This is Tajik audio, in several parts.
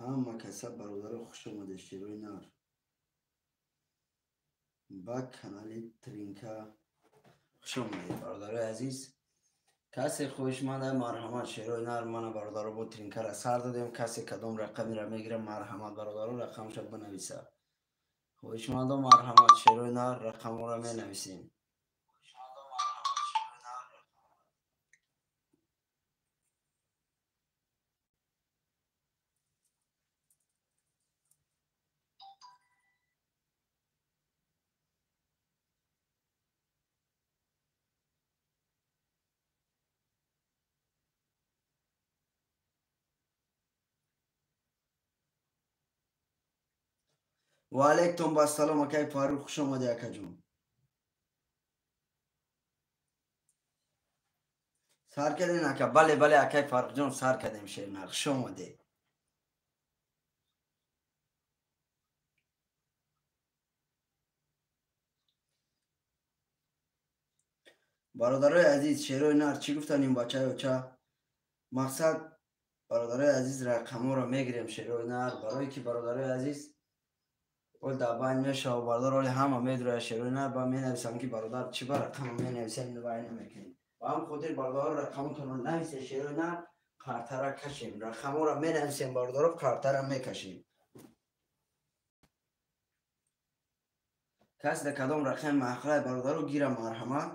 Ҳама каса бародаро хуш омадед, шерои нар. Ба канали Тринка хуш омадед, бародарои азиз. Касе хоҳишманда, марҳамат, шерои нар. Мана бародаро, бо тринкара сар додем. Касе кадом рақамеро мегирам, марҳамат, бародаро, рақамша бинависа. Хоҳишмандо, марҳамат, шерои нар, рақамҳоро менависем. Ва алайкум ассалом, акай Фаррух, хуш омадӣ, акаҷон. Сар кардем, ака? Бале, бале, акай Фаррухҷон, сар кардем, шернар, хуш омадед. Бародарои азиз, шерои нар, чӣ гуфтан ин бачаи оча? Мақсад, бародарои азиз, рақамҳоро мегирем, шерои нар, барое ки, бародарои азиз, ол дар байн мешава, бародар, оли ҳама медроя, шерои нар, ба менависам ки бародар, чӣ ба рақама менависем, вай намекунем. Ба ҳам хотир, бародаро, рақамотонро нависед, шерои нар, қартара кашем. Рақамҳоро менависем, бародаро, қартара мекашем. Касе дар кадом рақами маъқулай, бародаро, гира, марҳамат.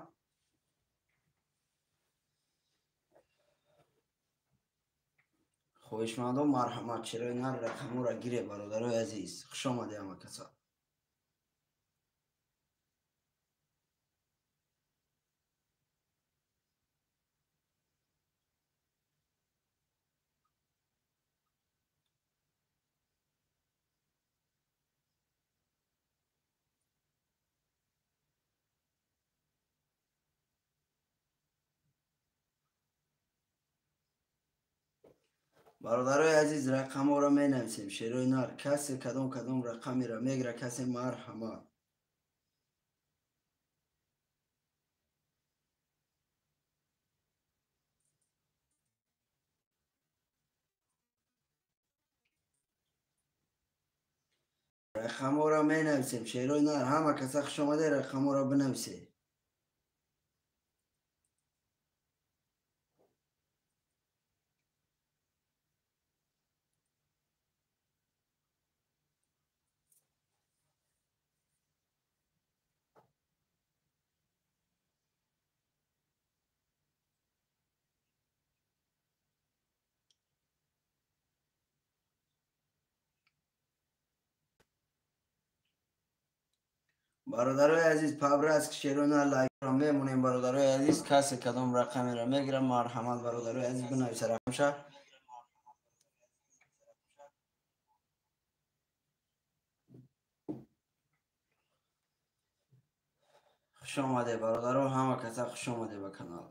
Хоҳишмандон, марҳамат, шерои нар, рақамҳоро гире, бародарои азиз. Хуш омадед, ҳама каса. Бародарои азиз, рақамҳоро менависем, шерои нар. Касе кадом рақамеро мегира, касе, марҳамат. Рақамҳоро менависем, шерои нар. Ҳама каса хуш омадед, рақамҳоро бинависед. Бародарои азиз, по-братски, шерои нар, лайкро мемонем, бародарои азиз. Касе кадом рақамеро мегирам, марҳамат, бародарои азиз, бинависа рақамша. Хуш омадед, бародаро, ҳама каса хуш омадед ба канал.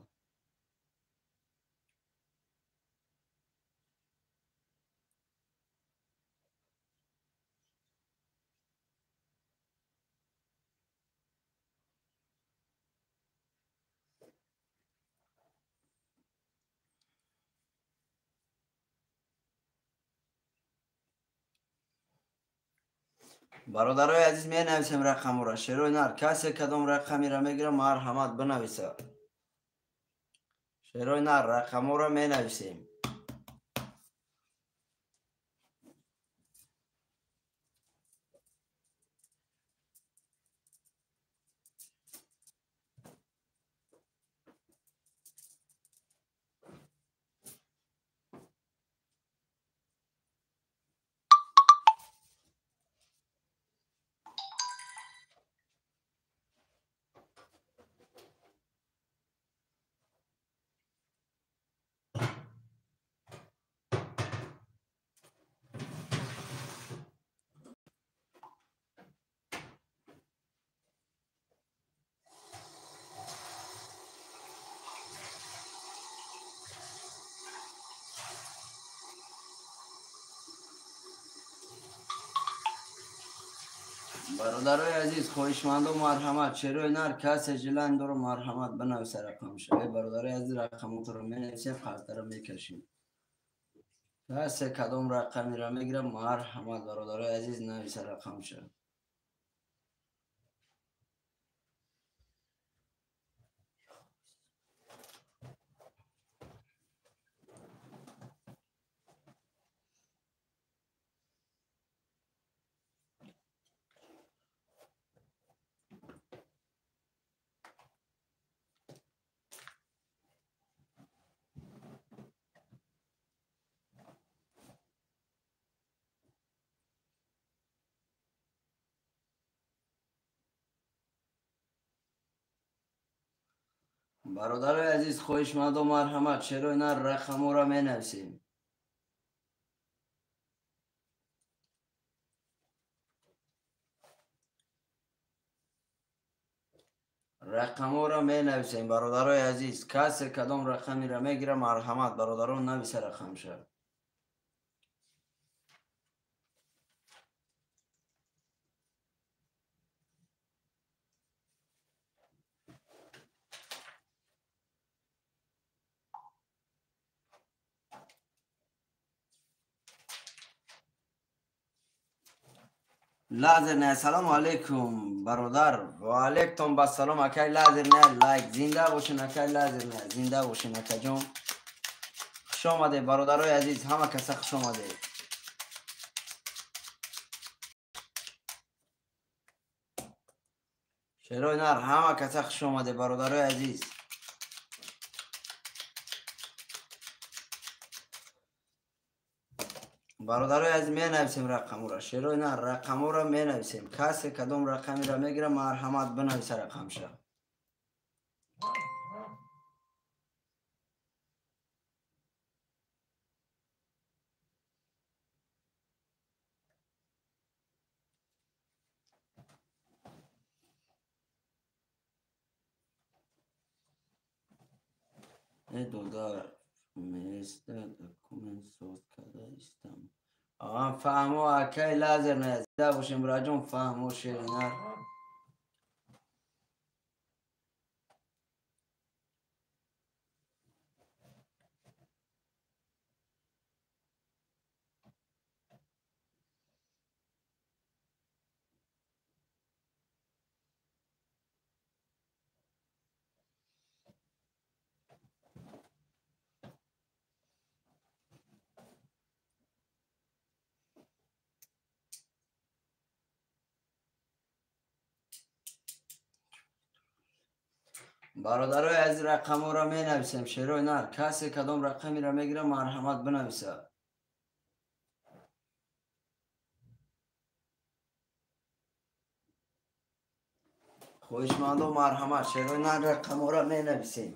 Бародарои азиз, менависем рақамҳоро, шерои нар. Касе кадом рақамеро мегира, марҳамат, бинависа. Шерои нар, рақамҳоро менависем. Бародарои азиз, хоҳишмандо, марҳамат, шерои нар, касе желание дора, марҳамат, бинависа рақамша. Э, бародарои азиз, рақамотро менависем, қартара мекашем. Касе кадом рақамиро мегирам, марҳамат, бародарои азиз, нависа рақамша. Бародарои азиз, хоҳишмандо, марҳамат, шерои нар рақамҳоро менависем. Рақамҳоро менависем, бародарои азиз. Касе кадом рақамиро мегира, марҳамат, бародарон, нависа рақамша. Лазер не, ассалому алейкум, бародар. Ва алейкум бассалом, акай Лазер не, лайк. Зинда бошин, акай Лазер не, зинда бошин, акаҷон. Хуш омадед, бародарои азиз, ҳама каса хуш омадед. Шерои нар, ҳама каса хуш омадед, бародарои азиз. Бародарои азиз, менависем рақамҳоро. Шерои нар рақамҳоро менависем. Касе кадом рақамиро мегира, марҳамат, бинависа рақамша. Э додар, места документ соз карда истам. Фаҳмо, акай Лазер не, зинда бошем, бираҷон, фаҳмо, шери нар. Бародарои азиз, рақамҳоро менависем, шерои нар. Касе кадом рақамиро мегира, марҳамат, бинависа. Хоҳишмандо, марҳамат, шерои нар рақамҳоро менависем.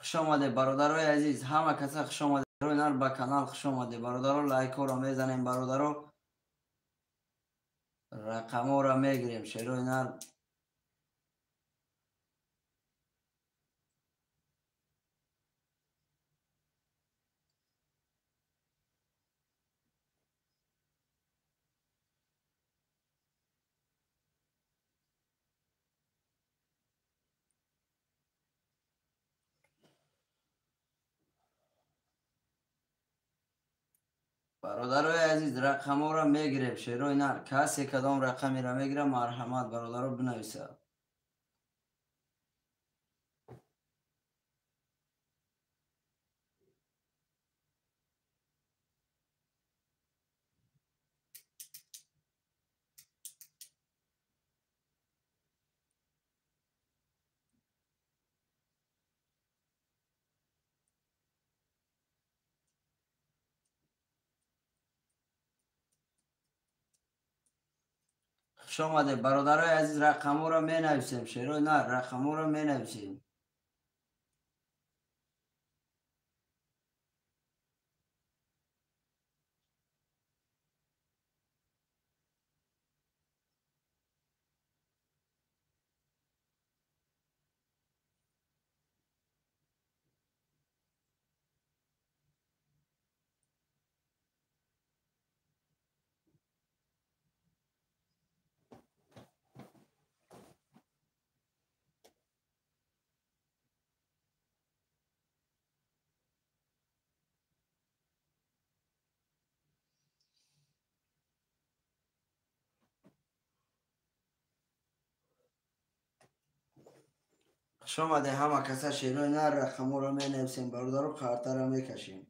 Хуш омадед, бародарои азиз, ҳама каса хуш омадед. Нар ба канал хуш омадед, бародаро. Лайкҳоро мезанем, бародаро, рақамҳоро мегирем, шерои нар. Бародарои азиз, рақамҳоро мегирем, шерои нар. Касе кадом рақамиро мегира, марҳамат, бародаро, бинависа. Хуш омадед, бародарои азиз, рақамҳоро менависем, шерои нар, рақамҳоро менависем. Хуш омаде ҳама каса, шерои нар, рақамҳоро менависем, бародаро, қартара мекашем.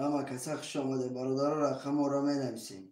Ҳама каса хуш омаде, бародаро, рақамҳоро менависем.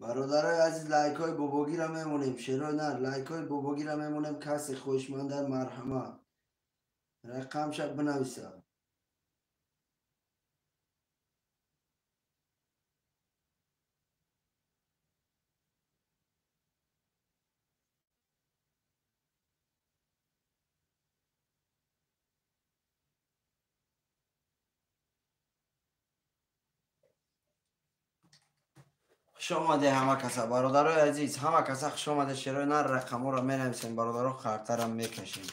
Бародарои азиз, лайкҳои бобогиро мемонем, шерои нар, лайкҳои бобогиро мемонем. Касе хоҳишманда, марҳамат, рақамша бинависа. Хуш омаде ҳама каса, бародарои азиз, ҳама каса хуш омаде. Шерои нар, рақамҳоро менависем, бародаро, қартара мекашем.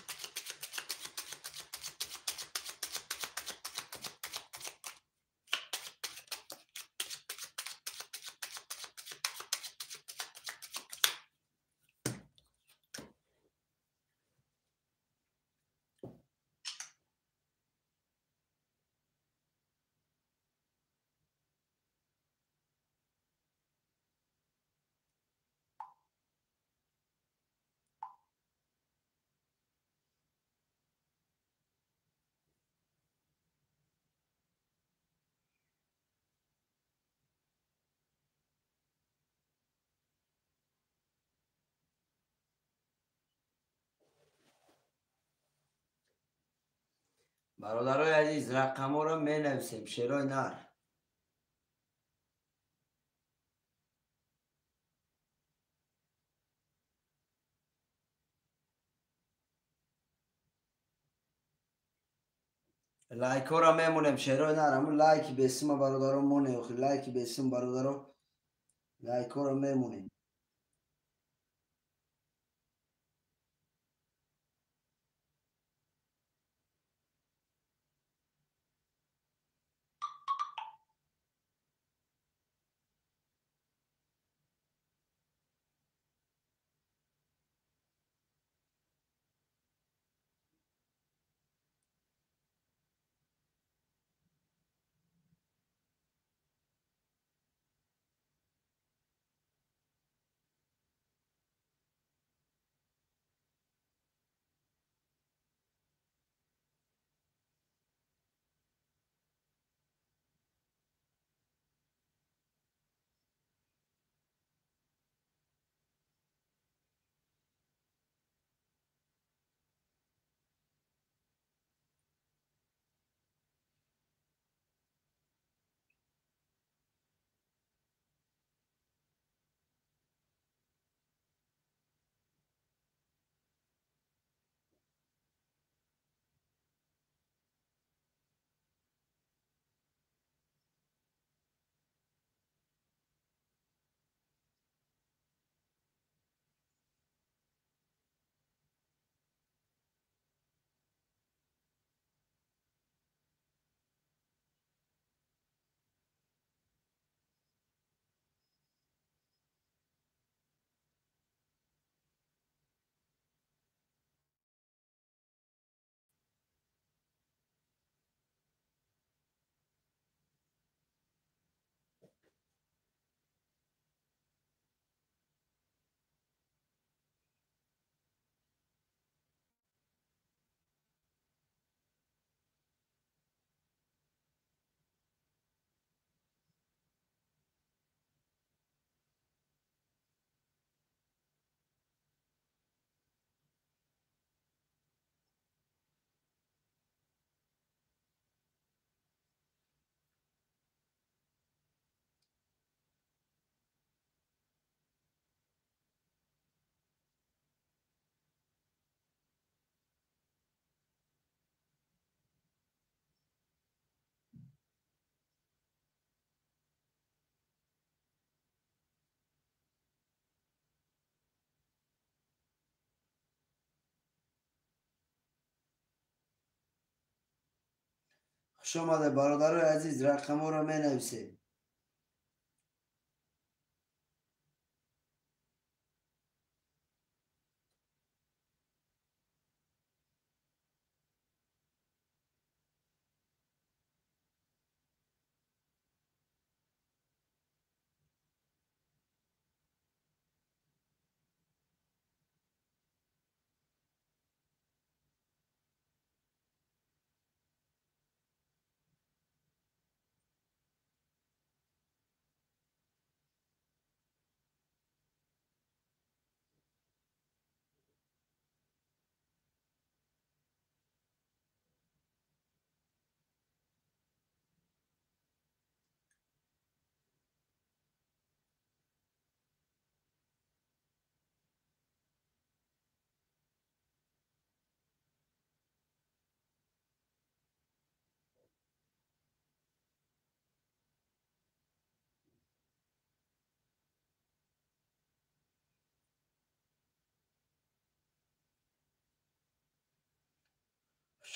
Бародарои азиз, рақамҳоро менависем, шерои нар. Лайкҳоро мемонем, шерои нар, ҳамун лайки бесима, бародаро, моне, охи лайки бесим, бародаро, лайкҳоро мемонем. Хуш омаде, бародарои азиз, рақамҳоро менависем.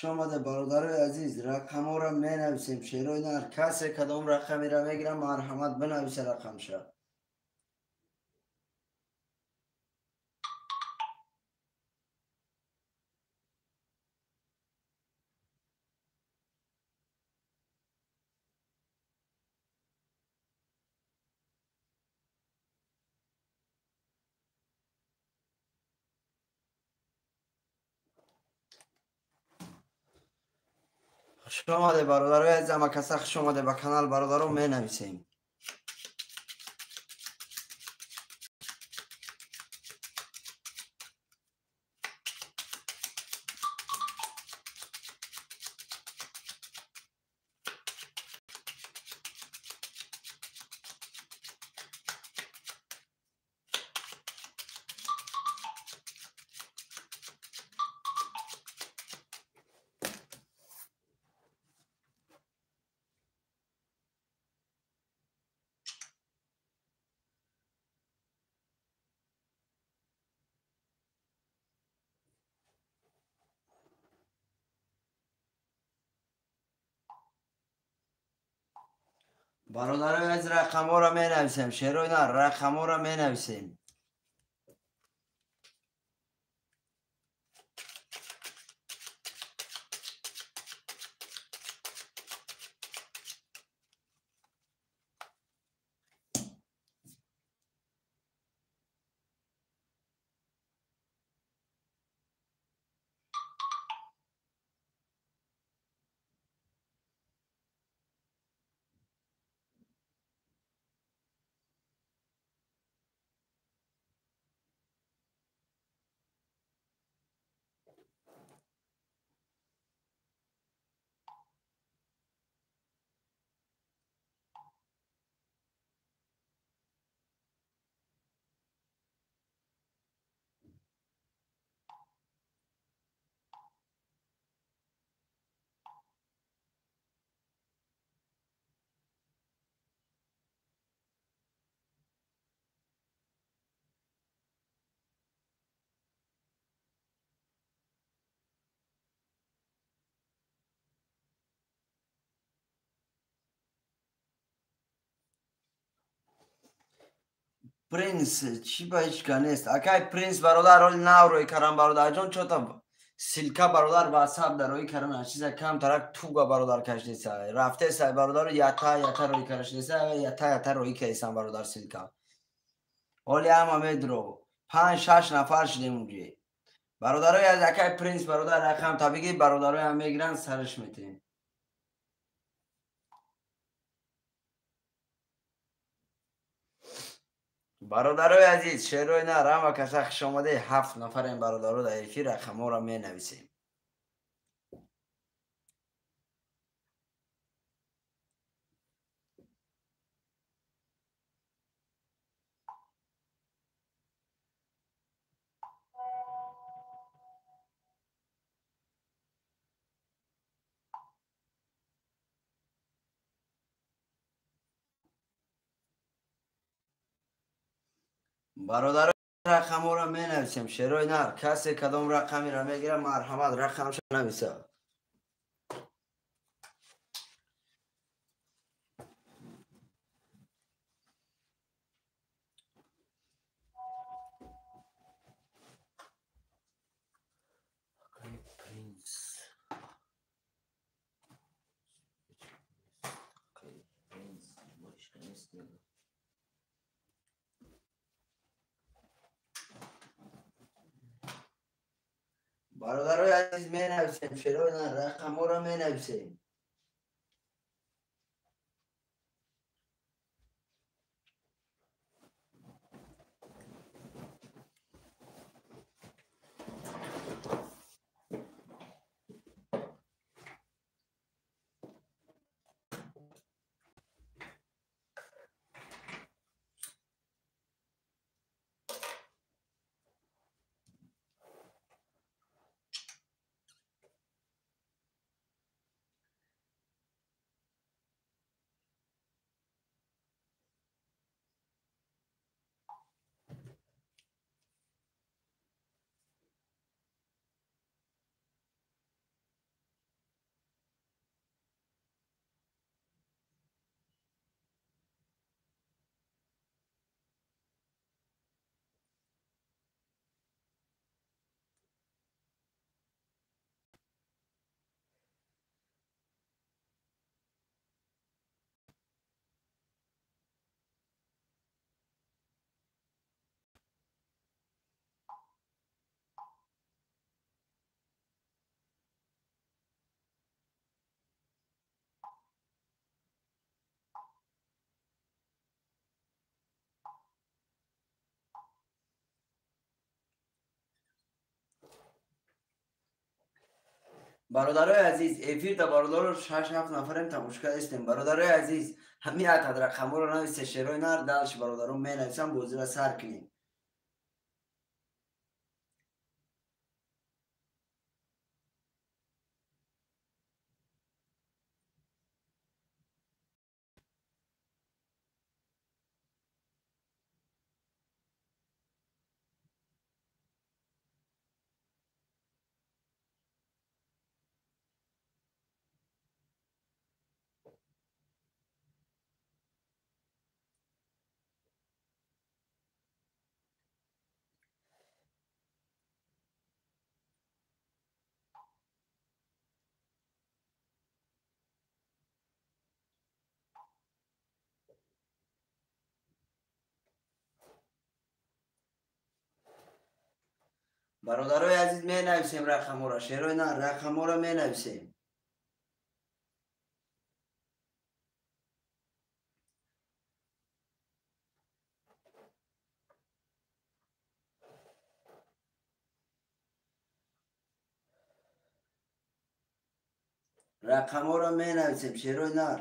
Хуш омаде, бародарои азиз, рақамҳоро менависем. Шерои нар, касе кадом рақамеро мегирам, марҳамат бинависа рақамша. Хуш омаде, бародарои азиз, ама каса хуш омаде ба канал, бародаро, менависем. Бародарои азиз, рақамҳоро менависем. Шерои нар, рақамҳоро менависем. Принц, чӣ ба ҳеҷ ка нест. Акай Принц бародар, ҳоли нав рӯй карам, бародарҷон, чота ссылка, бародар, ватсап дар рӯй карам, чиза камтарак туга, бародар, кашдеса. Рафтеса, бародару, ята ята рӯй карашдеса, ята ята рӯй кайсан, бародар, ссылка. Ҳоли ҳама медро. 5-6 нафар шудем унҷи. Бародарои аз акай Принц, бародар, рақам та бигир, бародарои ҳам мегиранд, сараш метем. Бародарои азиз, шерои нар, ҳама каса хуш омаде, 7 нафарем, бародаро, дар эфир, рақамҳоро менависем. Бародаро, рақамҳоро менависем. Шерои нар, касе кадом рақамеро мегирам, марҳамат, рақамша нависа. Бародарои азиз, менависем, шерои нар, рақамҳоро менависем. Бародарои азиз, эфирда бародаро 6-7 нафарем тамошо кардастем. Бародарои азиз, ҳамин адад рақамҳоро нависе, шерои нар, дальше бародарон менависам, бозиро сар кунем. Бародарои азиз, менависем рақамҳоро, шерои нар, рақамҳоро менависем. Рақамҳоро менависем, шерои нар.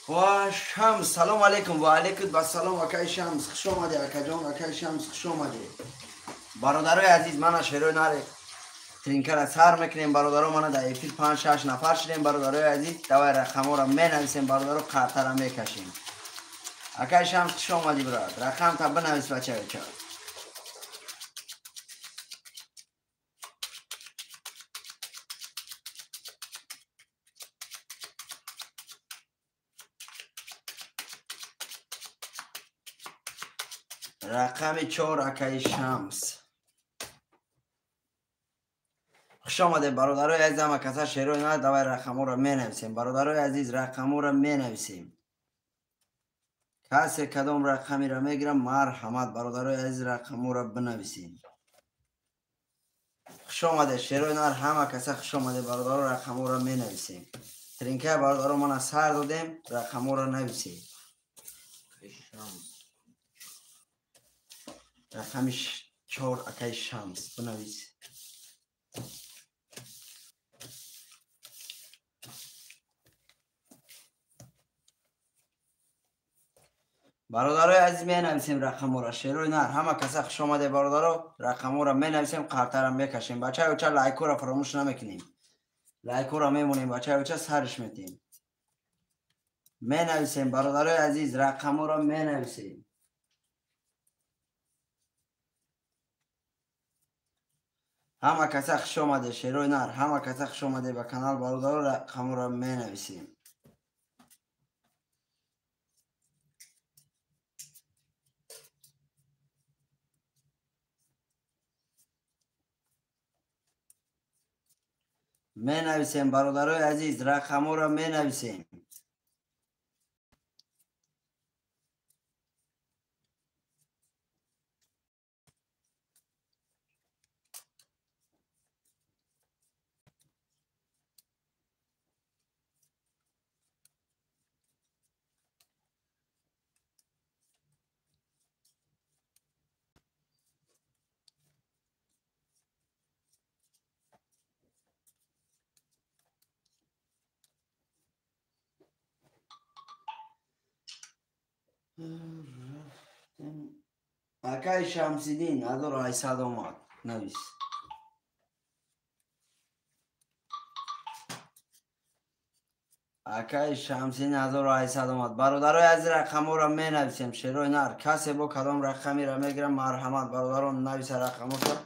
Ва Шамс, салом алейкум. Ва алейкум ассалом, акай Шамс, хуш омадӣ, акаҷон, акай Шамс, хуш омадӣ. Бародарои азиз, мана шерои наре тринкара сар мекунем, бародаро, мана дар эфир 5-6 нафар шудем, бародарои азиз, давай рақамҳоро менависем, бародаро, қартара мекашем. Акай Шамс, хуш омадӣ, брат. Рақамта бинавис, бачаюча. Рақами 4, акаи Шамс. Хуш омадед, бародарои азиз, ҳама каса шерои нар, давай рақамҳоро менависем. Бародарои азиз, рақамҳоро менависем. Касе кадом рақамеро мегирам, марҳамат, бародарои азиз, рақамҳоро бинависем. Хуш омадед, шерои нар, ҳама каса хуш омадед, бародаро, рақамҳоро менависем. Тринкаи бародаро мана сар додем, рақамҳоро нависем. Рақами 4, акаи Шамс, бинавис. Бародарои азиз, менависем рақамҳоро, шерои нар, ҳама каса хуш омадед, бародаро, рақамҳоро менависем, қартара мекашем. Бачаюча, лайкҳоро фаромӯш намекунем, лайкҳоро мемонем, бачаюча, сариш метем. Менависем, бародарои азиз, рақамҳоро менависем. Ҳама каса хуш омадед, шерои нар, ҳама каса хуш омадед ба канал, бародаро, рақамҳоро менависем. Менависем, бародарои азиз, рақамҳоро менависем. Акай Шамсиддин, 1800 омад, навис. Акай Шамсиддин, 1800 омад. Бародарои азиз, рақамҳоро менависем, шерои нар. Касе бо кадом рақамеро мегирам, марҳамат, бародарон, нависа рақамҳоро,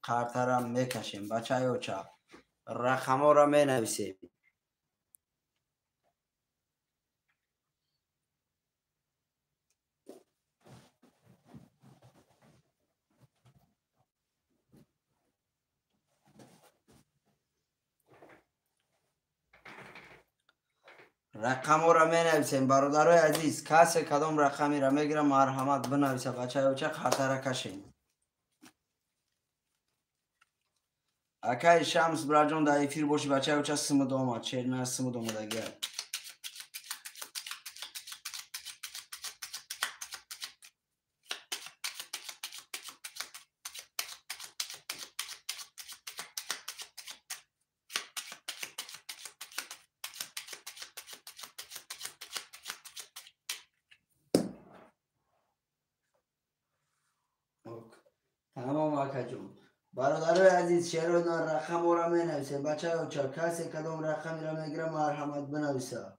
қартара мекашем. Бачаёча, рақамҳоро менависем. Рақамҳоро менависем, бародарои азиз. Касе кадом рақамеро мегирам, марҳамат, бинависа, бачаёча, қартара кашем. Акай Шамс, бираҷон, дар эфир боши, бачаёча, симуд омад, шерна симуд омадагия. Тамом, акаҷон. Бародарои азиз, шерои нар, рақамҳоро менависем. Бачаёча, касе кадом рақамеро мегирам, марҳамат, бинависа.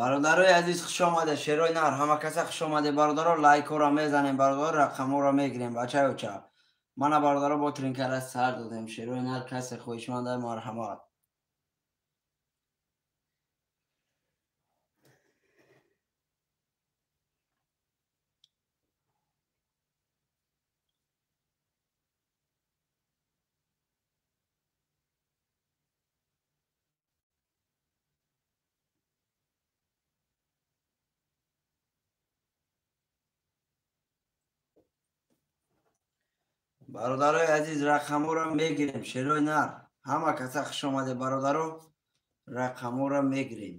Бародарои азиз, хуш омадед, шерои нар, ҳама каса хуш омадед, бародаро, лайкҳоро мезанем, бародаро, рақамҳоро мегирем, бачаёча. Мана, бародаро, бо тринкара сар додем, шерои нар, касе хоҳишманда, марҳамат. Бародарои азиз, рақамҳоро мегирем, шерои нар, Ҳама каса хуш омаде бародаро, рақамҳоро мегирем.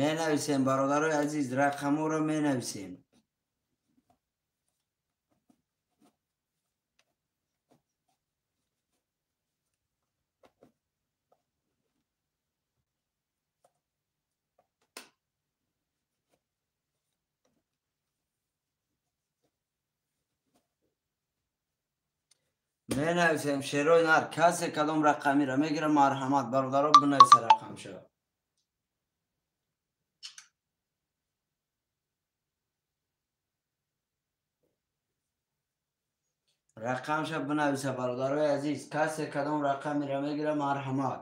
Менависем бародарои азиз, рақамҳоро менависем. Менависем шерои нар, касе кадом рақамиро мегира, марҳамат бародаро бинависа рақамшо. Рақамша бинависа бародарои азиз, касе кадом рақамиро мегира, марҳамат.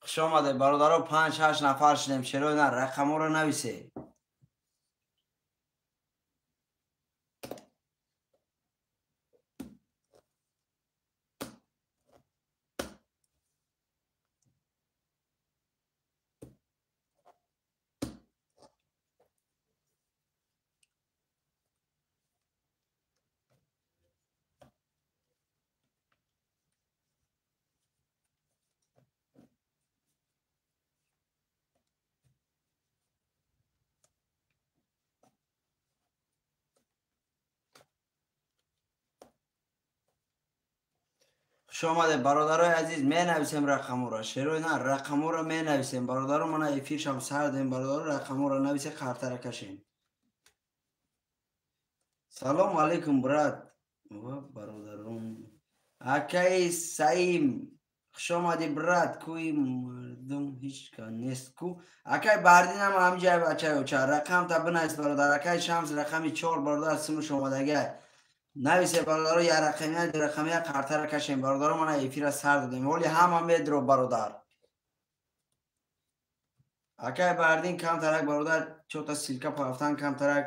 Хуш омадед бародаро, 5-6 нафар шудем. Шерои нар, рақамҳоро нависе. Хуш омадед бародарои азиз, менависем рақамҳоро. Шерои нар, рақамҳоро менависем бародаро. Мана эфиршам сар дем бародаро, рақамҳоро нависе, қартара кашем. Салом алейкум брат ва бародарон. Акаи Саим, хуш омадӣ брат. Кӯи мардум ҳеҷ ка нест ку. Акай Баҳриддинам ҳамҷай бачаи оча, рақамта бинавис бародар. Акаи Шамс рақами 4 бародар, симуш омадагай. Нависе бародаро, я рақамия, ду рақамия, қартара кашем бародаро. Мана эфира сар додем, ҳоли ҳама медро бародар. Акай Баҳриддин камтарак бародар, чота ссылка парафтан камтарак,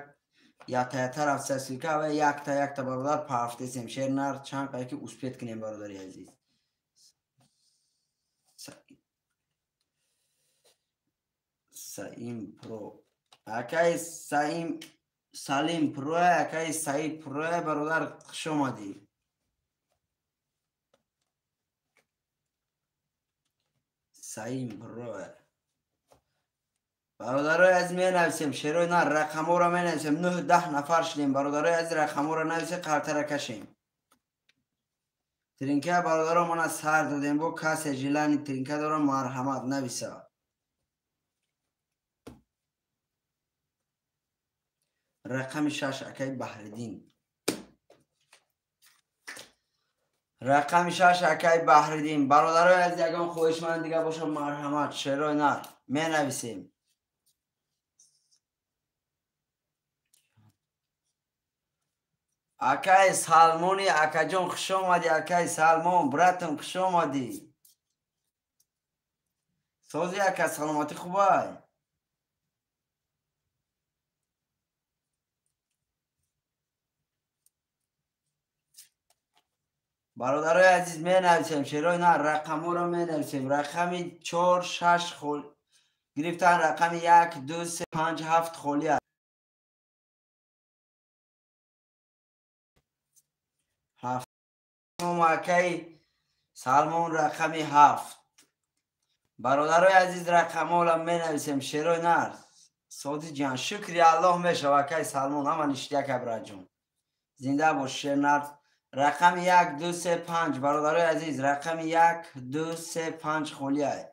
якта якта рафта ссылка ва якта якта бародар парафтесем. Шер нар чанд қай ки успеть кунем бародари азиз. Саим Про, акай Саим Салим Про, акай Саид Про бародар, хуш омадӣ. Саим Про бародарои азиз, менависем шерои нар, рақамҳоро менависем. 9-10 нафар шудем бародарои азиз, рақамҳоро нависе, қартара кашем. Тринка бародаро мана сар додем, бо касе желани тринка дора, марҳамат нависа. Рақами 6 акаи Баҳриддин. Рақами 6 акаи Баҳриддин. Бародарои азиз, ягон хоҳишманд дига боша, марҳамат, шерои нар менависем. Акаи Салмони, акаҷон хуш омадӣ. Акаи Салмон братам, хуш омадӣ. Сози ака, саломатӣ хубай? Бародарои азиз, менависем шерои нар, рақамҳоро менависем. Рақами 4 6 хол гирифтан, рақами 1 2 3 5 7 холӣ аст. 7 акаи Салмон рақами 7. Бародарои азиз, рақамҳоро менависем шерои нар. Соди ҷан, шукри Аллоҳ мешава акаи Салмон, ҳама ништяк браҷон. Зинда бош шернар. Рақами 1 2 3 5 бародарои азиз, рақами 1 2 3 5 холӣ аст.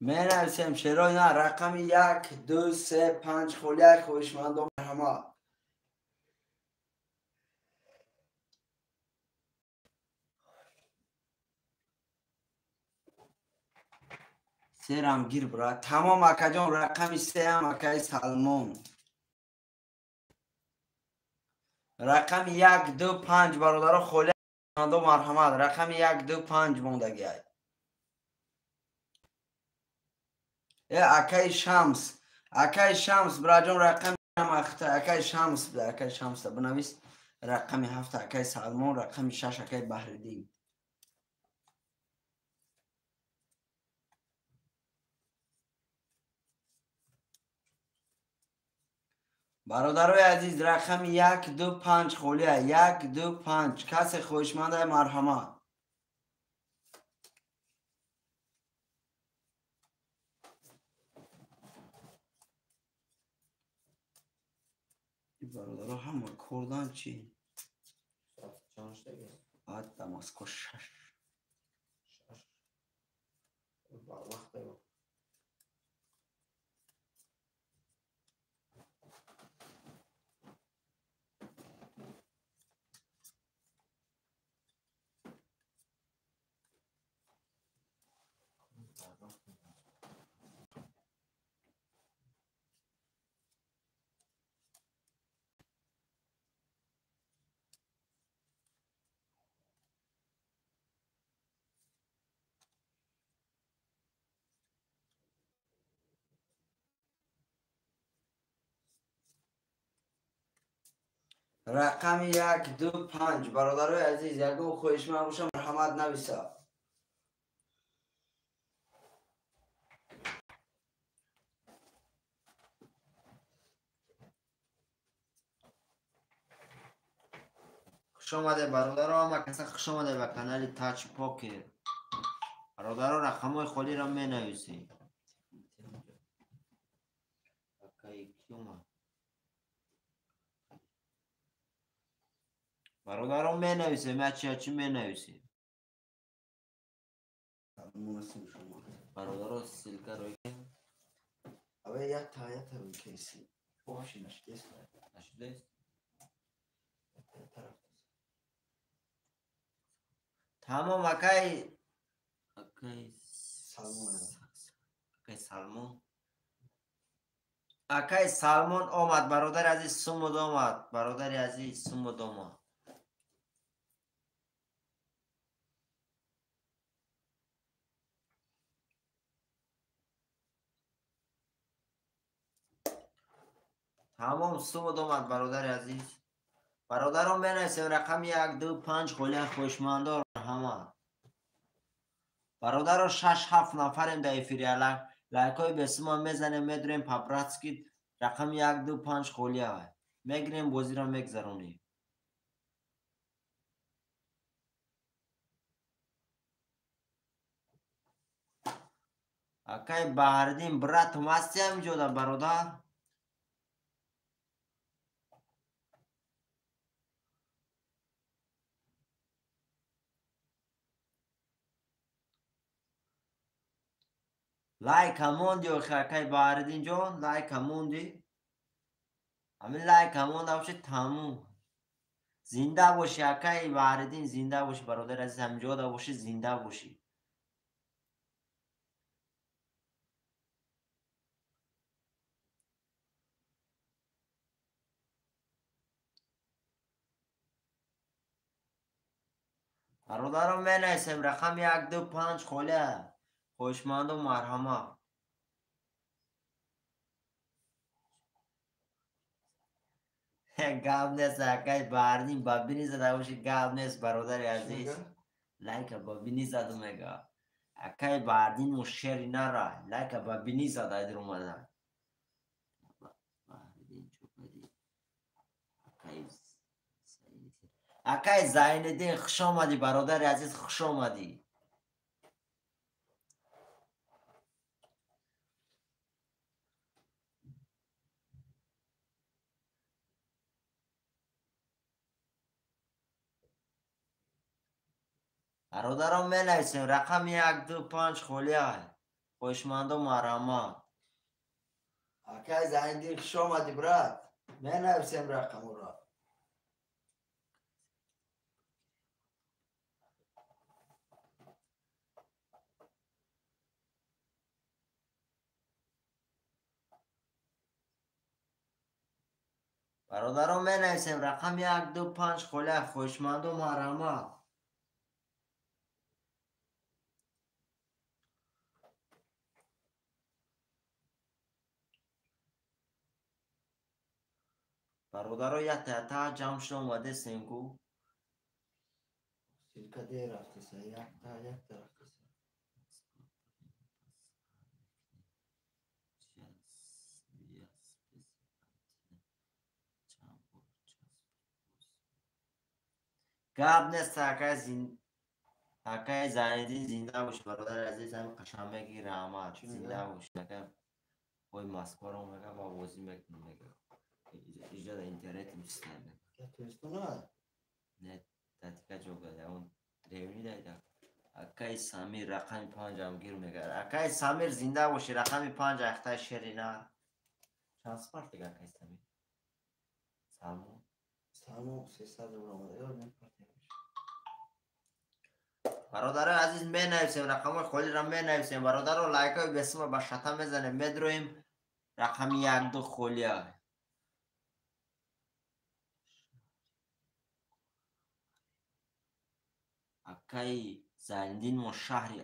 Менависем шерои нар рақами 1, 2, 3, 5 холияй хоҳишмандон марҳамат. Серам гир бра. Тамом акаҷон рақами 3 акаи Салмон. Рақами 1, 2, 5 бародаро холияй марҳамат. Рақами 1, 2, 5 мондагиай. Акаи Шамс, акаи Шамс браҷон рақами 7 акаи Шамс, акаи Шамс бинавис. Рақами 7 акаи Салмон, рақами 6 акаи Баҳриддин. Бародарои азиз рақами 1, 2, 5 холия 1, 2, 5 касе хоҳишманда марҳамат. Бародаро ҳама кордан чи? Ад Дамаско 6. Рақами 1, 2, 5 бародарои азиз ягон хоҳишманд бошам марҳамат нависа. Хуш омадед бародаро, ҳама каса хуш омадед ба канали Тач Покер. Бародаро рақамҳои холиро менависед. Акаи ки омад? Бародаро менависем, ячи менависем. Бародаро ссылка рой. Аве ята рой кейси. Вообще нашдест. Нашдест? Тамом акай Салмон. Акай Салмон. Акай Салмон омад бародари азиз сумуд омад. Бародари азиз сумуд омад. Тамом сумуд омад бародари азиз. Бародарон менависем рақами 1, 2, 5 холия хушмандор ҳама. Бародаро 6-7 нафарем дар эфири лайкҳои бесума мезанем, медурем по-братски рақами 1, 2, 5 холия. Мегирем бозиро мегзаронем. Акай Баҳриддин братум ҳасти ҳаминҷода бародар? Лайка монди охи акай Баҳриддин ҷон, лайка монди. Ҳамин лайка монда боши тамом. Зинда боши акай Баҳриддин, зинда боши бародари азиз, ҳаминҷода боши, зинда боши. Бародарон менависем рақами 1, 2, 5 холия. Хоҳишманду марҳамат. Гап нест акай Баҳриддин, ба бини зада боши гап нест бародари азиз. Лайка ба бини заду мега. Акай Баҳриддин мо шери нара. Лайка ба бини зада айдир омада. Акай Зайниддин хуш омадӣ бародари азиз, хуш омадӣ. Бародарон менависем рақами 1, 2, 5 холия. Хоҳишмандо марҳамат. Акай Зайниддин, хуш омадӣ, брат. Менависем рақамуро. Бародарон, менависем рақами 1 2 5 холия. Хоҳишмандо марҳамат. Бародаро, якта ҷамъ шуда омадесем ку. Ссылка дер рафтеса, якта якта рафтеса. Гап нест, акай Зайниддин, зинда бош, бародари азиз. Ҳами қашанбеги раҳмат, зинда бош. Ака ой Москваро мега ва бозӣ мекунам мега. Иҷа да интернет мистам. Не, датика ҷога он древни дайда. Акай Самир рақами 5 ам гир мега. Акай Самир, зинда боши, рақами 5 ахтай шерина. Чанд спартига акай Самир? Салмон. Салмон 300 рубл омада. Ё не партия. Бародарои азиз, менависем рақамҳои холиро менависем. Бародаро, лайкҳои бесума ба шата мезанем, медроем рақами 1 2 холия. Акай Зайниддин мо шаҳри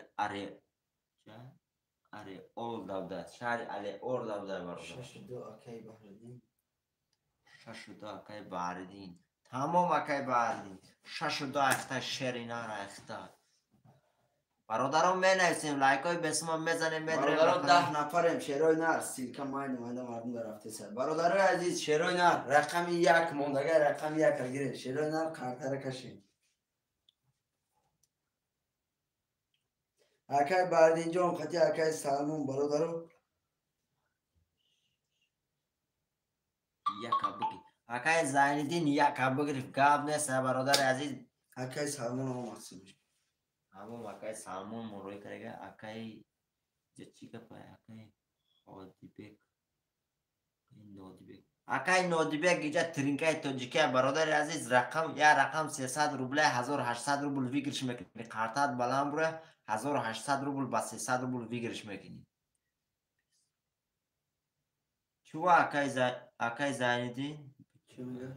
Ареол давда, шаҳри Алеор давда, бародар. 6 2 акай Баҳриддин. 6 2 акай Баҳриддин. Тамом, акай Баҳриддин. 6 2 ахта шеринара ахта. Бародарон, менависем, лайкҳои бесума мезанем, медроем. Бародарон, 10 нафарем, шерои нар, ссылка майна майна мардум дарафтеса. Бародарои азиз, шерои нар, рақами 1 мондагай, рақами 1 гиред. Шерои нар қартара кашем. Акай Баҳриддинҷон қати акай Салмон, бародаро. Яка бигир. Акай Зайниддин яка бигирифт, гап нест, бародари азиз. Акай Салмон омад симиш. Ҳамон акай Салмон мурӯй карда, акай чӣ гапа, акай Ҳодибек, Нодибек. Акай Нодибек иҷа тринкаи тоҷикия, бародари азиз, рақам я рақам 300 рубля, 1800 рубл выигрыш мекунӣ. Қартат баланд бура, 1800 рубл ба 300 рубл выигрыш мекунӣ. Чува акай Зайниддин? Чӣ мега?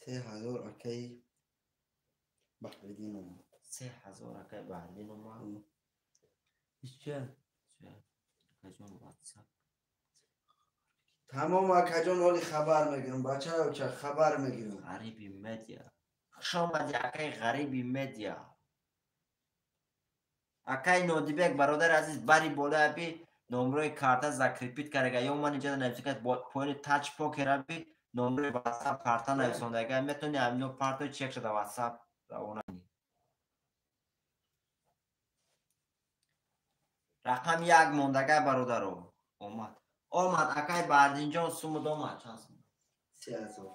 3000 акай Баҳриддин омад. 3000 акай Баҳриддин омад. Ича? Акаҷон WhatsApp. Тамом, акаҷон, оли хабар мегирам. Бачаоча хабар мегирам. Ғариби медиа. Хуш омадӣ, акай Ғариби медиа. Акай Нодибек, бародари азиз, бари болояби номрои карта закрепить карага. Ё ман иҷа нависика поёни тач покераби номрои WhatsApp карта нависондага. Метавони ҳамино партои чек шуда WhatsApp равона кунӣ. Рақам 1 мондага, бародаро. Омад. Омад, акай Баҳриддинҷон, сумуд омад. Чанд сум? 3000.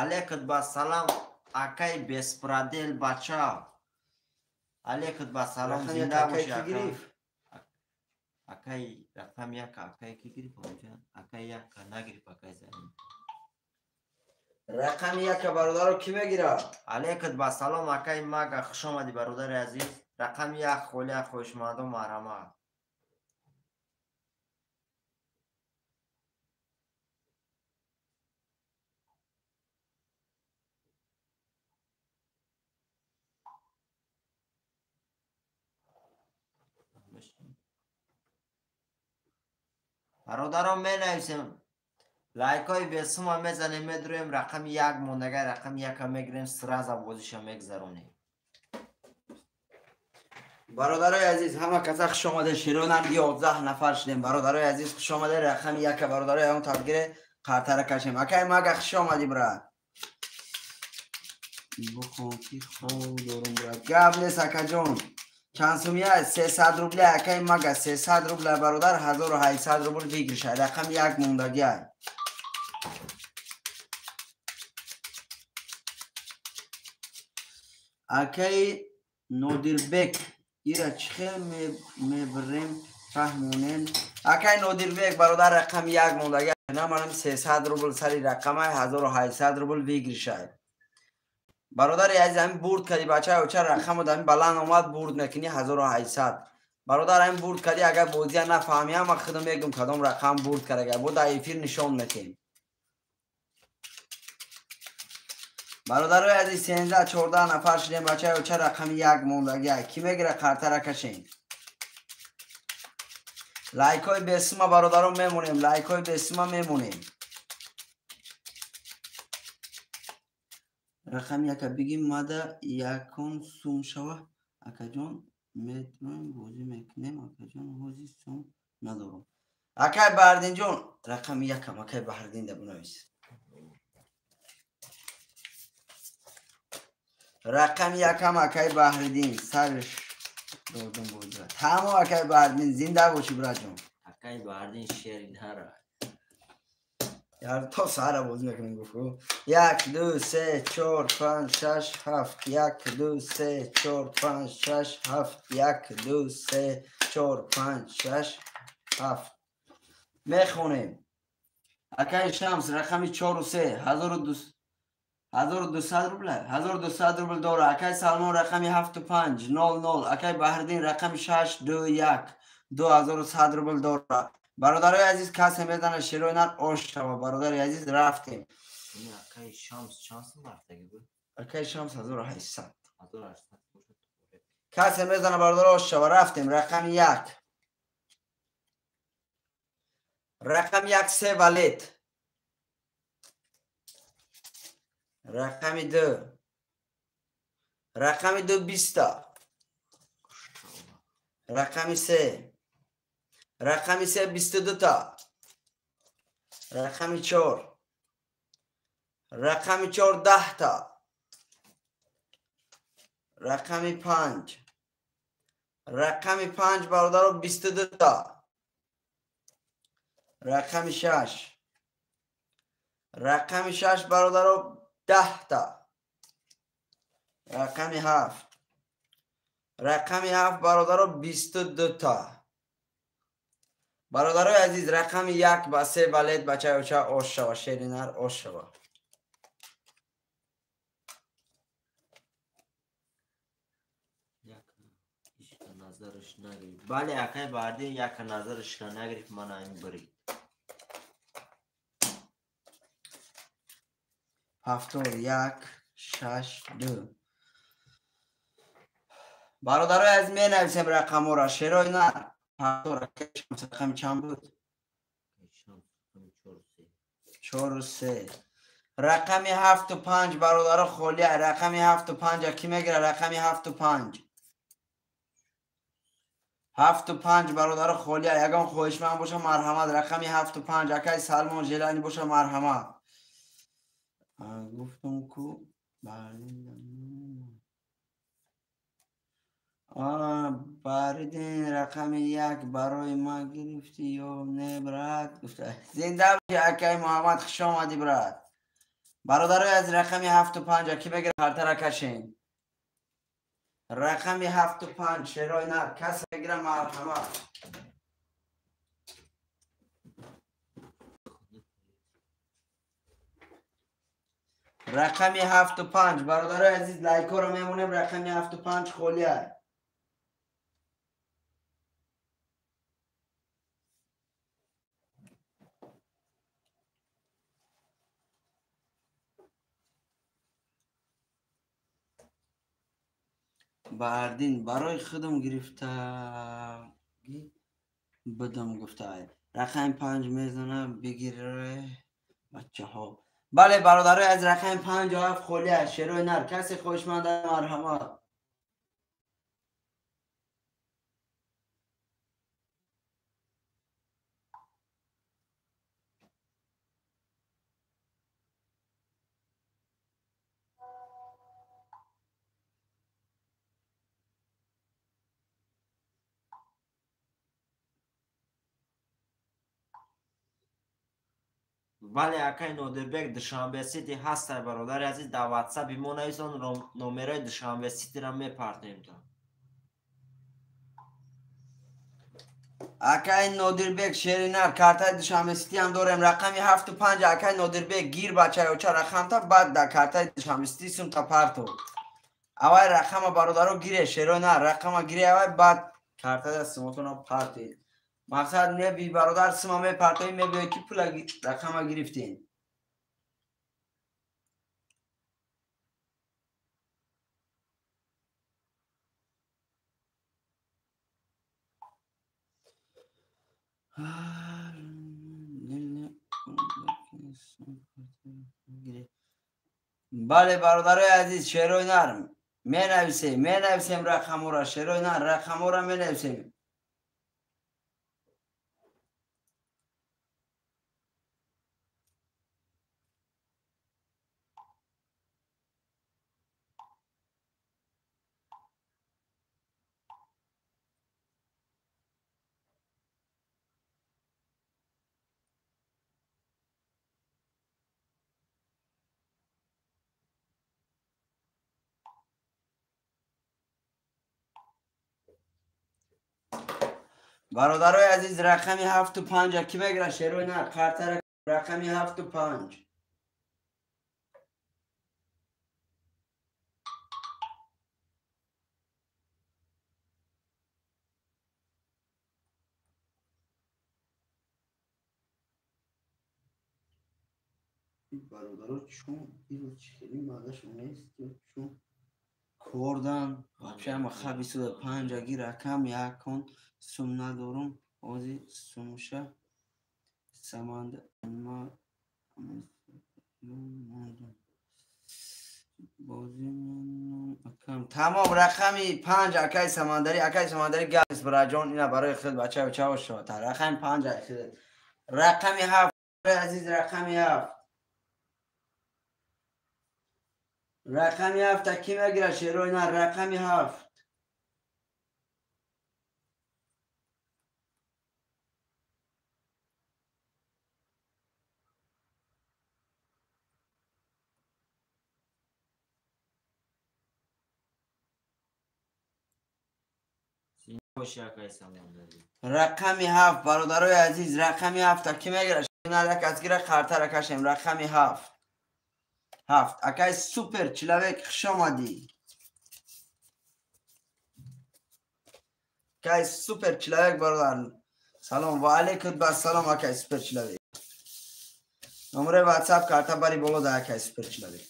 Алейкум ба салам, акай беспредел бача. Алейкум ба салом, зинда боши, ака. Акай рақам 1, акай ки гирифт онҷа? Акай 1 нагирифт, акай Зайниддин. Рақами 1 бародаро ки мегирад? Алейкум ба салом, акай Мага, хуш омадӣ, бародари азиз. Рақами 1 холия, хоҳишмандо марҳамат. Бародарон, менависем, лайкҳои бесума мезанем, медроем рақами 1 мондага, рақами 1 мегирем, сразу бозиша мегзаронем. Бародарои азиз, ҳама каса хуш омаде. Широнам 11 нафар шудем. Бародарои азиз, хуш омаде. Рақами яка бародарои он табгире қартара кашем. Акай мага хуш омадӣ, брат. Бухон ки хоб дорум, брат. Гап нест, акаҷон. Чанд сумия? 300 рубля, акай мага 300 рубля, бародар, 1800 рубл выигрыш. Рақами як мондагиай. Акай Нодирбек, ира чӣ хел мебарем, фаҳмонем. Акай Нодирбек, бародар, рақами як мондагиай. Наманам 300 рубл сари рақамай, 1800 рубл выигрышай. Бародари азиз, ҳамин бурд кардӣ, бачаи оча, рақамро ҳамин баланд омад, бурд мекунӣ 1800. Бародар, ҳамин бурд кардӣ, агар бозия нафаҳмӣ, ҳама худам мегум кадом рақам бурд кард, агар бо дар эфир нишон метем. Бародарои азиз, 13-14 нафар шудем, бачаи оча, рақами як мондагиай. Кӣ мегира қартара кашем? Лайкҳои бесума, бародарон, мемонем, лайкҳои бесума мемонем. Рақами яка бигим, мада якон сум шава. Акаҷон, метавонем бозӣ мекунем, акаҷон, ҳози сум надорам. Акай Баҳриддинҷон, рақами якам, акай Баҳриддин да бинавис. Рақами якам, акай Баҳриддин, сарш додум бозира. Тамом, акай Баҳриддин, зинда бошӣ, братҷон. Акай Баҳриддин шери нара. Яр то саҳара бозӣ мекунем, гуфт. 1 2 3 4 5 6 7 1 2 3 4 5 6 7 1 2 3 4 5 6 7. Мехонем. Акай Шамс, рақами 4 3, 1200 рубля, 1200 рубл дора. Акай Салмон, рақами 7 5 0 0. Акай Баҳриддин, рақами 6 2 1, 2100 рубл дора. Бародарои азиз, касе медана шерои нар ош шава. Бародари азиз, рафтем. Акай Шамс чанд сум рафтаги буд? Акай Шамс 1800. 1800 бошад. Касе мезана, бародаро, ош шава. Рафтем. Рақами як. Рақами як, се валет. Рақами ду. Рақами ду, биста. Рақами се. Рақами се, 22 та. Рақами чор. Рақами чор, 10 та. Рақами панҷ. Рақами панҷ, бародаро, 22 та. Рақами шаш. Рақами шаш, бародаро, 10 та. Рақами ҳафт. Рақами ҳафт, бародаро, 22 та. Бародарои азиз, рақами як ба се валет, бачаи оча, ош шава, шери нар ош шава. Назараш нагирифт. Бале, акай Баҳриддин, яка назараш нагирифт, мана ин бурид. 71 6 2. Бародарои азиз, менависем рақамҳоро. Шерои нар. Рақами чанд буд? 4 3. Рақами ҳафту панҷ, бародаро, холия. Рақами ҳафту панҷа кӣ мегира? Рақами ҳафту панҷ. Ҳафту панҷ, бародаро, холия. Ягон хоҳишманд боша, марҳамат. Рақами ҳафту панҷ. Акай Салмон желани боша, марҳамат. Гуфтум ку Баҳриддин, рақами як барои ман гирифтӣ ё не, брат? Гуфта. Зинда бошӣ, акай Муҳаммад, хуш омадӣ, брат. Бародарои аз рақами ҳафту панҷа кӣ мегира, қартара кашем. Рақами ҳафту панҷ, шерои нар, касе мегира, марҳамат. Рақами ҳафту панҷ, бародарои азиз, лайкҳоро мемонем. Рақами ҳафту панҷ холия. Баҳриддин, барои худам гирифтагӣ будам, гуфта. Рақами панҷ мезана, бигире, бачаҳо. Бале, бародарои аз рақами 57 холия. Шерои нар, касе хоҳишманд, марҳамат. Бале, акай Нодирбек, Душанбе Сити ҳастай, бародари азиз, дар ватсапи мо нависон, номерои Душанбе Ситиро мепартем то. Акай Нодирбек, шеринар, картаи Душанбе Сити ҳам дорем, рақами 7-5. Акай Нодирбек, гир бачаёча рақамта, баъд дар картаи Душанбе Сити сумта парто. Авай рақама бародаро гире, шеринар, рақама гире авай, баъд картада сумотона партед. Мақсад неби бародар сума мепартоӣ, мебиёй ки пула рақама гирифтем. Бале, бародарои азиз, шерои нарм менависем, менависем рақамора, шерои нарм рақамора менависем. Бародарои азиз, рақами 7-5 ки мегира, шерои нар, картара рақами 7-5. Бародаро, чун иро хеле мазашон нест, чун кордан вообще ама хаби суда панҷаги рақам якон сум надорум, ози сумша саманда тамом. Рақами 5 акай Самандари, акай Самандари гап бираҷон, ина барои худ бача бача шавата. Рақами 5 рақами 7 азиз, рақами 7, рақами 7 ки мегира, шерои нар, рақами 7. Рақами 7 бародарои азиз, рақами 7 ки мегира, нар, як аз гира қартара кашем, рақами 7. 7. Акай супер человек, хуш омадӣ. Акай супер человек, бародар, салом ва алейкум ассалом. Акай супер человек, номери ватсап карта бари боло да, акай супер человек.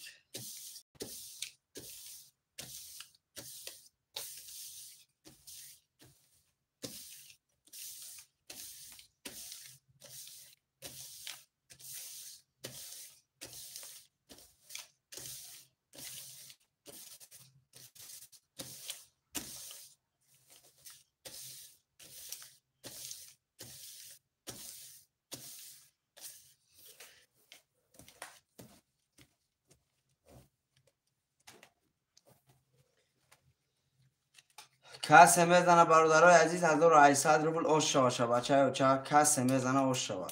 Касе мезана, бародарои азиз, 1800 рубл ош шава, бачаё, ча касе мезана ош шава.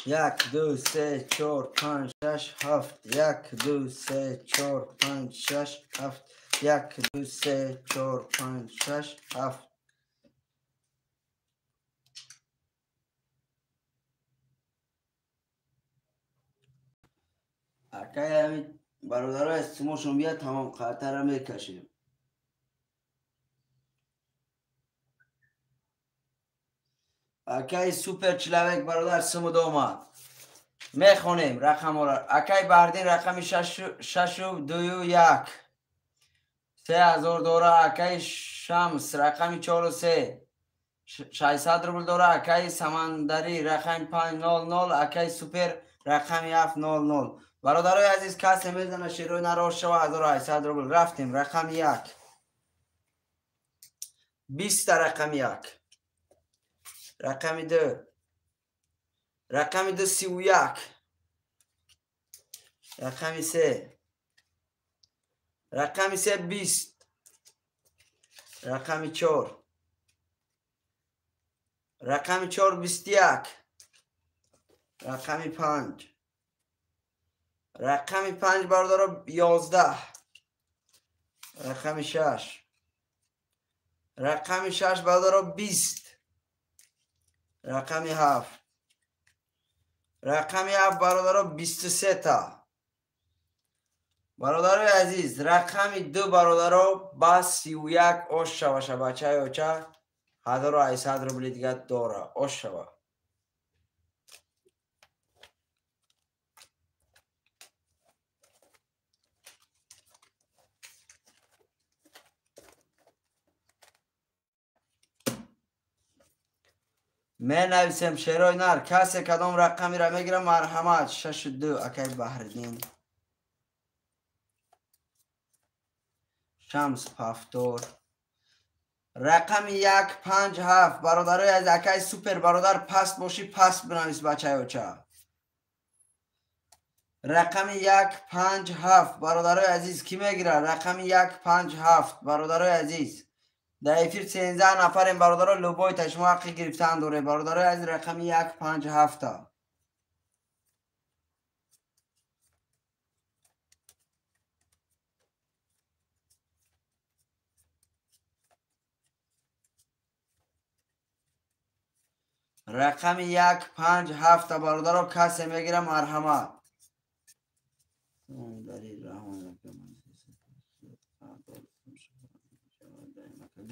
Як, ду, се, чор, панҷ, шаш, ҳафт. Як, ду, се, чор, панҷ, шаш, ҳафт. Як, ду, се, чор, панҷ, шаш, ҳафт. Акай ҳамин бародарои сумошон биёд, тамом қартара мекашем. Акай супер человек, бародар, сумуд омад. Мехонем рақамҳоро. Акай Баҳриддин рақами 6-2-1 3000 дора. Акай Шамс рақами 4-3 600 рубл дора. Акай Самандарӣ рақами 5-0-0. Акай Супер рақами 7-0-0. Бародарои азиз, касе мезана, шерои нарош шава, 1800 рубл. Рафтем, рақами 1 20, рақами 1, рақами 2, Рақами 2 31. Рақами 3. Рақами 3 20. Рақами 4. Рақами 4 21. Рақами 5. Рақами 5 бародаро 11. Рақами 6. Рақами 6 бародаро 20. Рақами 7. Рақами 7 бародаро 23 та. Бародарои азиз, рақами 2 бародаро ба 31 ош шаваша бачаи оча 1800 рубли дига дора. Ош шава. Менависем шерои нар. Касе кадом рақамиро мегирам, марҳамат. 6 2 акай Баҳриддин. Шамс Пафтор. Рақами 1 5 7 бародарои аз акай супер бародар паст бошӣ паст бинавис бачаи оча. Рақами 1 5 7 бародарои азиз кӣ мегирад? Рақами 1 5 7 бародарои азиз. Дар эфир 13 нафарем бародаро, любой та шумо ҳаққи гирифтан доред бародарои азиз. Рақами 1 5 7. Рақами 1 5 7 бародаро касе мегира марҳамат.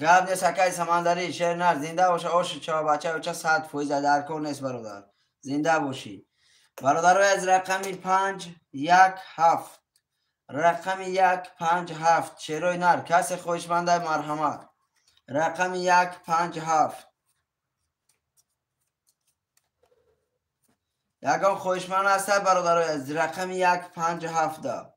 Гап нест акай Самандарӣ, шер нар, зинда боша, оши чава бача оча 100% дар кор нест бародар. Зинда бошӣ. Бародарои аз рақами 5 1 7. Рақами 1 5 7 шерои нар касе хоҳишманда марҳамат. Рақами 1 5 7. Ягон хоҳишманд ҳастад бародарои аз рақами 1 5 7.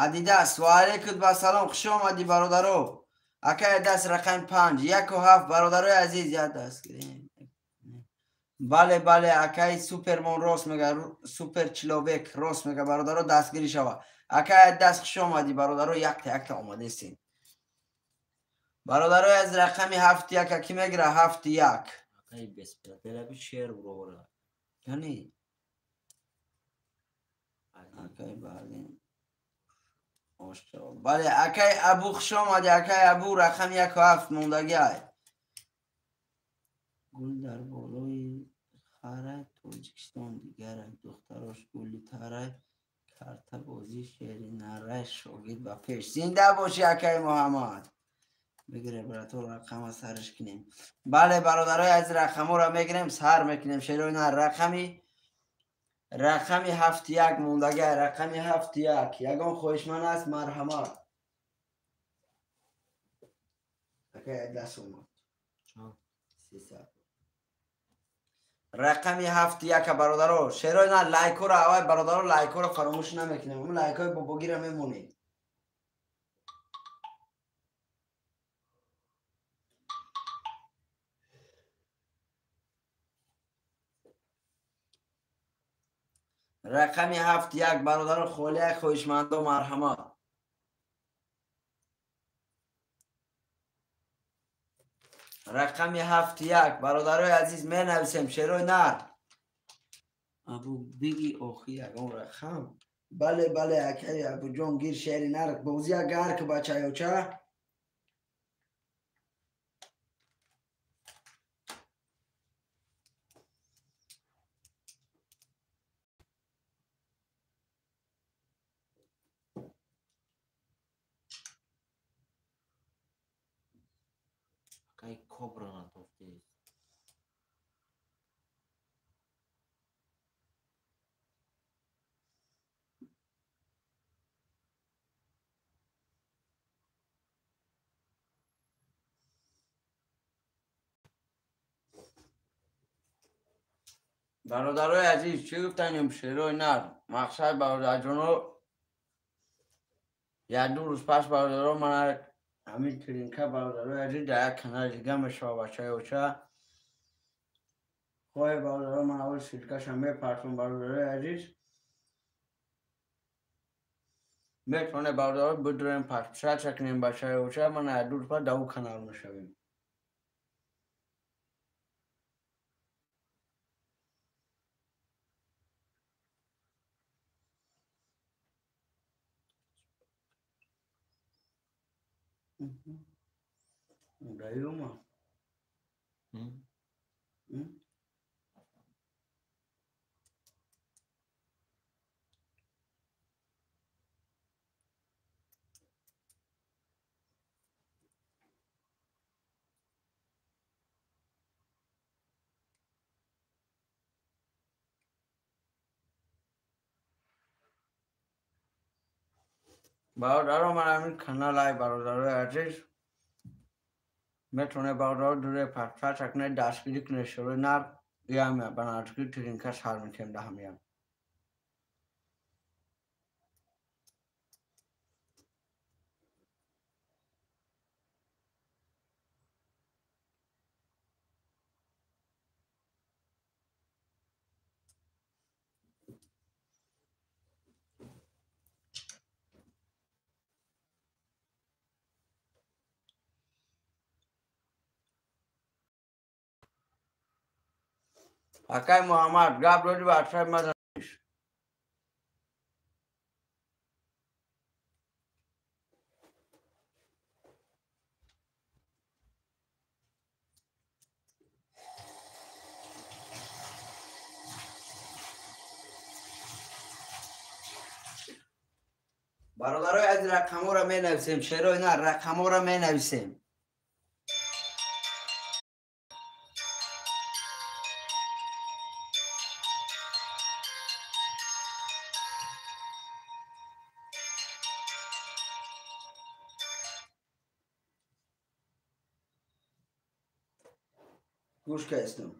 Адидас, ва алайкум ассалом, хуш омадӣ бародаро. Акай даст рақами 5 1 7 бародарои азиз як даст гирем. Бале, бале, акай Супермон рост мега, супер человек рост мега бародаро, дастгирӣ шава. Акай даст хуш омадӣ бародаро, якта якта омадестем. Бародарои аз рақами 7 1 ки мегира 7 1. Акай беспредел шер бурора. Яъне акай бале. Бале, акай Абу хуш омадӣ, акай Абу рақами 1 7 мондагӣ ай. Гул дар болои хара Тоҷикистон дигарай, духтарош гули тарай, картабозӣ шери нарай, шогирд ба пеш. Зинда бошӣ акай Муҳаммад. Бигирем брато рақама сарш кунем. Бале бародарои аз рақаморо мегирем, сар мекунем шерои нар. Рақами 7 1 мондагӣ, рақами 7 1. Ягон хоҳишманд аст марҳамат. Акай даст омад. 300. Рақами 7 1 бародаро. Шерои нар лайкоро аввал бародаро лайкоро фаромӯш намекунем. Он лайкои бобогиро мемонем. Рақами 7 1 бародаро холия хоҳишмандо марҳамат. Рақами 7 1 бародарои азиз менависем шерои нар. Абу биги охи ягон рақам. Бале, бале, акай Абуҷон гир шери нар. Бозия гарк бачаи оча. Акай кобра натофти. Бародарои азиз, чӣ гуфтанем шерои нар? Мақсад бародарҷоно, як-ду рӯз пас бародаро мана ҳамин тринка бародарои азиз дар як канали дига мешава бачаи оча. Хоҳе бародаро ман аввал ссылкаша мепартом бародарои азиз. Метавонед бародаро бидурем подписаться кунем бачаи оча, мана як-ду рӯз пас дар ӯ канал мешавем. Даёма. Бародаро ман ҳамин каналай бародарои азиз метавонед бародаро дуре подписаться кунед, дастгирӣ кунед шерои нар. Иам ба наздикӣ тринка сар метиҳем даҳамиям. Акай Муҳаммад, гап додӣ ба атрофи мазаниш. Бародарои азиз, рақамҳоро менависем, шерои нар рақамҳоро менависем. Гӯш кастам.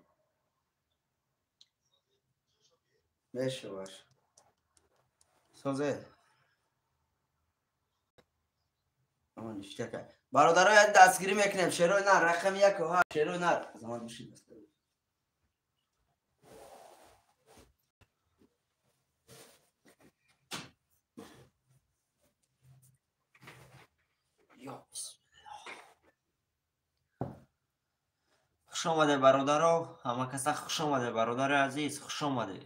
Мешаваш. Созе. Бародарои азиз, дастгирӣ мекунем шерои нар рақами 1 ва шерои нар. Замон бишин. Хуш омаде бародаро, ҳама каса хуш омаде бародари азиз, хуш омаде.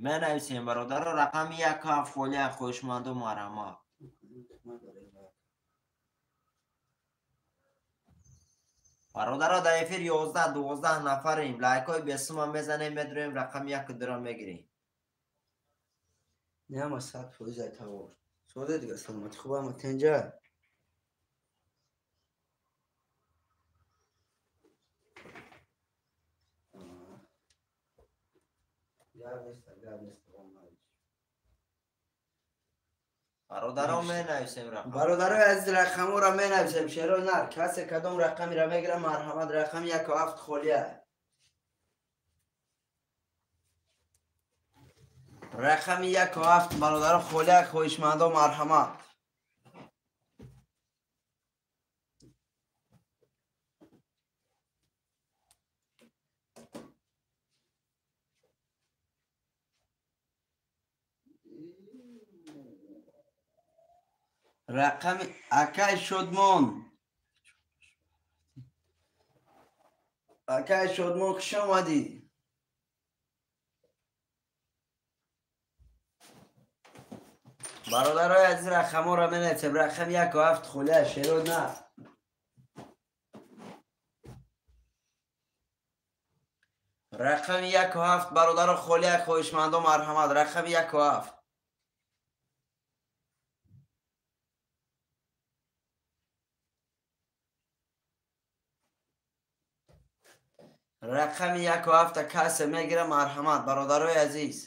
Менависем бародаро рақами 1 7 холия хоҳишманду марҳамат. Бародаро дар эфир 11-12 нафарем. Лайкҳои бесума мезанем, медурем рақами 1 2-ро мегирем. Няма 100% ай тавор. Соде дига саломатӣ хуб ама тенҷа. Бародаро менависем рақам. Бародарои азиз, рақамҳоро менависем шерои нар. Касе кадом рақамеро мегирад, марҳамат, рақами 1 7 холия. Рақами 1 7 бародаро холия, хоҳишмандо марҳамат. Рақами акай Шодмон. Акай Шодмон, хуш омадӣ. Бародарои азиз, рақамҳоро менависем. Рақами 1 7 холия шеро нар. Рақами 1 7 бародаро холия, хоҳишмандо марҳамат. Рақами 1 7. Рақами 1 7 касе мегира, марҳамат бародарои азиз.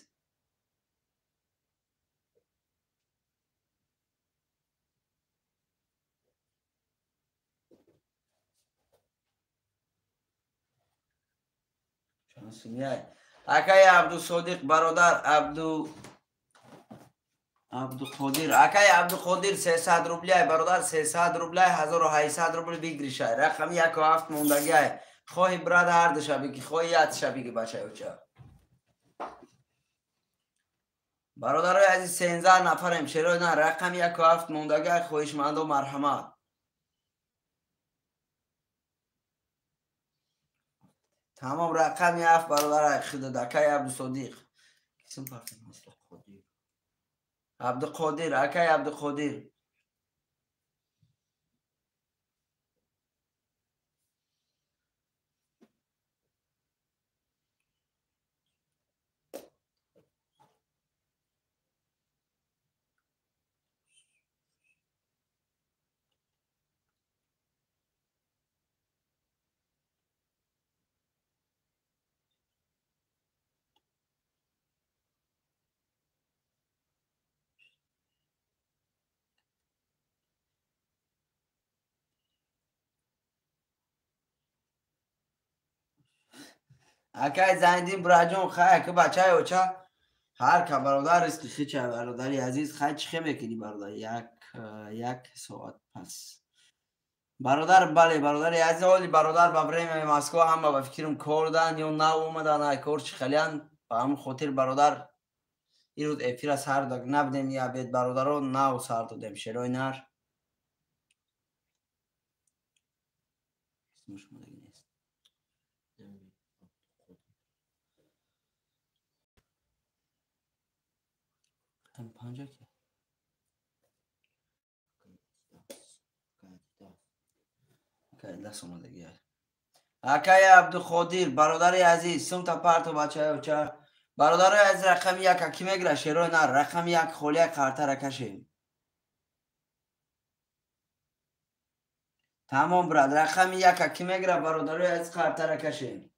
Акай Абдусодиқ бародар, Абдуқодир, акай Абдуқодир 300 рублей бародар, 300 рублей, 1800 рубл бигиришай. Рақами 1 7 мондагиай. Хоҳи брат ҳар душаби ки хоҳи як шаби ки бачаюча. Бародарои азиз, 13 нафарем, шерои на рақами 1 7 мондагиай, хоҳишмандо марҳамат. Тамом, рақами 7 бародарай худат, акай Абдусодиқ. Кисм Абдуқодир, акай Абдуқодир. Акай Зайниддин браҷон, хай, ки бачаи оча, ҳар ка бародар ризқи хича, бародари азиз, хай, чӣ хе мекунӣ, бародар, як соат пас, бародар, бале, бародари азиз, оли бародар, ба время Москва ҳама ба фикрам кор дан ё нав омадан, ай кор чӣ халиян, ба ҳамин хотир, бародар, ирӯз эфира сар набудем, обед, бародаро, нав сар додем, шерои нар. Нест. Панҷа ки? Даст омадагӣ. Акай Абдуқодир, бародари азиз, сумта парто, бачаюча. Бародарои азиз, рақами 1 ки мегира, шерои нар, рақами 1 холия қартара кашем. Тамом, брат, рақами 1 ки мегира, бародарои азиз, қартара кашем.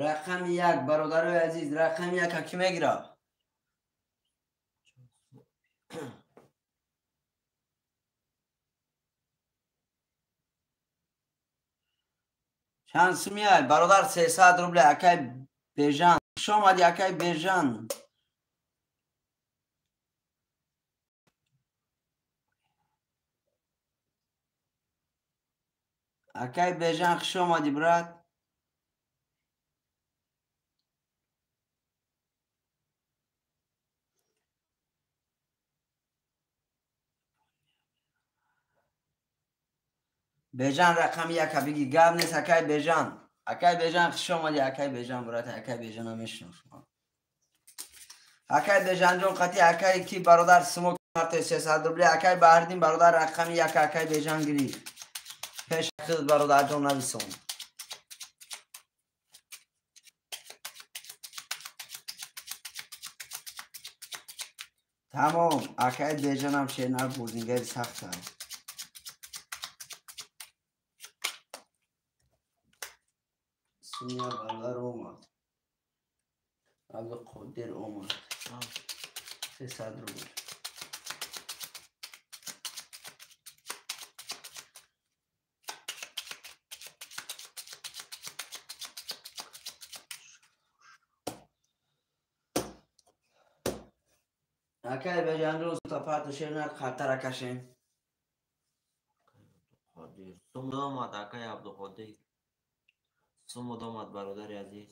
Рақами 1, бародарои азиз, рақами 1 ки мегира? Чанд сумиай, бародар? 300 рубля, акай Бежан. Хуш омадӣ, акай Бежан. Акай Бежан, хуш омадӣ, брат. Бежан, рақами 1 биги, гап нест, акай Бежан. Акай Бежан, хуш омадӣ, акай Бежан, брат, акай Бежана мешиносам. Акай Бежанҷон, қати акай ки, бародар, сумо карте 300 рубля, акай Баҳриддин, бародар, рақами 1 акай Бежан гирифт. Пеш худ, бародарҷон, нависон. Тамом, акай Бежанам шернар бозингари сахт аст. Сумия, бародар, омад. Абдуқодир омад. 300 рубл. Акай Бежанҷон, сутапарту шернар қартара кашем. Сум омад, акай Абдуқодир. Сум омад, бародари азиз.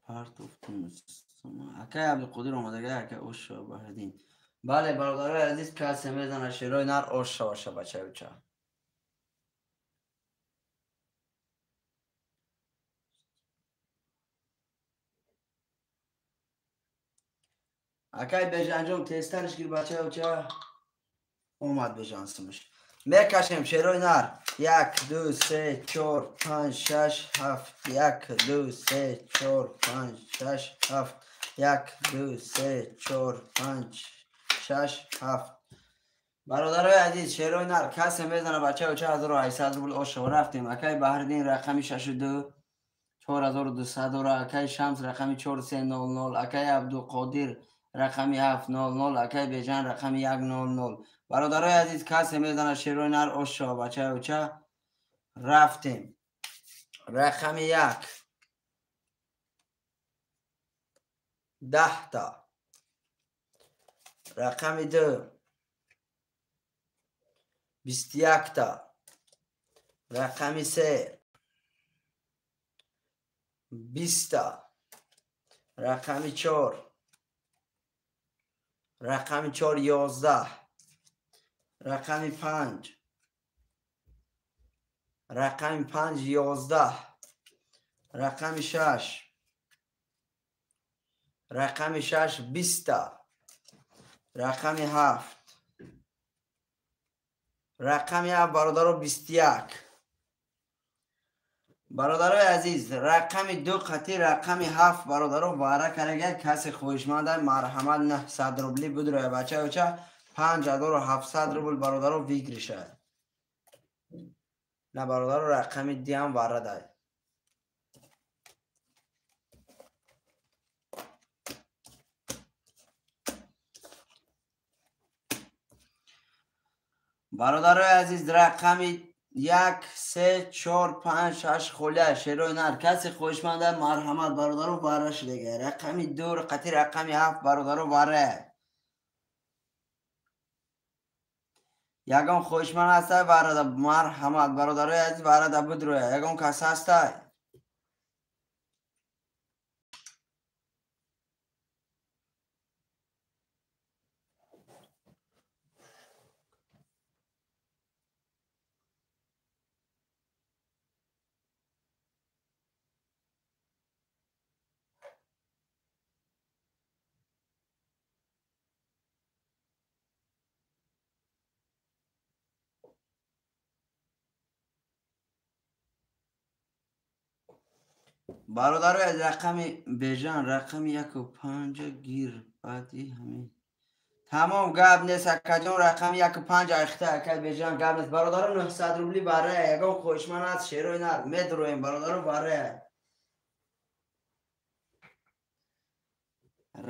Партофтум. Акай Абдуқодир омадага, акай Ош Баҳриддин. Бале, бародарои азиз, касе мезана шерои нар ош шаваша бачаюча. Акай Бежанҷон, тезтариш гир бачаюча. Омад Бежан сумш. Мекашем шерои нар. 1, 2, 3, 4, 5, 6, 7. 1, 2, 3, 4, 5, 6, 7. 1, 2, 3, 4, 5, 6, 7. Бародарои азиз, шерои нар касе мезана бачаюча 1800 рубл ош шава. Рафтем. Акай Баҳриддин рақами 62 4200 дора. Акай Шамс рақами 4300. Акай Абдуқодир рақами 700. Акай Бежан рақами 100. Бародарои азиз, касе мезана шерои нар ош шава бачаюча. Рафтем. Рақами 1 10 та. Рақами 2 21 та. Рақами 3 20 та. Рақами 4 рақами 4 11. Рақами 5 рақами 5 11. Рақами 6 рақами 6 20 та. Рақами 7 рақами 7 бародаро 21. Бародарои азиз, рақами 2 қатӣ рақами 7 бародаро вара карага. Касе хоҳишманда марҳамат 900 рубли будроя бачаюча. 5700 рубл бародаро выигрыша. На бародаро рақами 2 ҳам вара дай. Бародарои азиз, рақами 1, 3, 4, 5, 6 холия шерои нар. Касе хоҳишманда марҳамат бародаро вара шудага. Рақами 2 қатӣ рақами 7 бародаро вара. Ягон хоҳишманд ҳастай варада марҳамат бародарои азиз варада будроя. Ягон кас ҳастай? Бародарои аз рақами Бежан рақами 1 ва 5 гир баъди ҳамин. Тамом, гап нест акаҷон, рақами 1 ва 5 айхта акай Бежан, гап нест. Бародаро 900 рубли барая. Ягон хоҳишманд аст шерои нар медроем бародаро барая.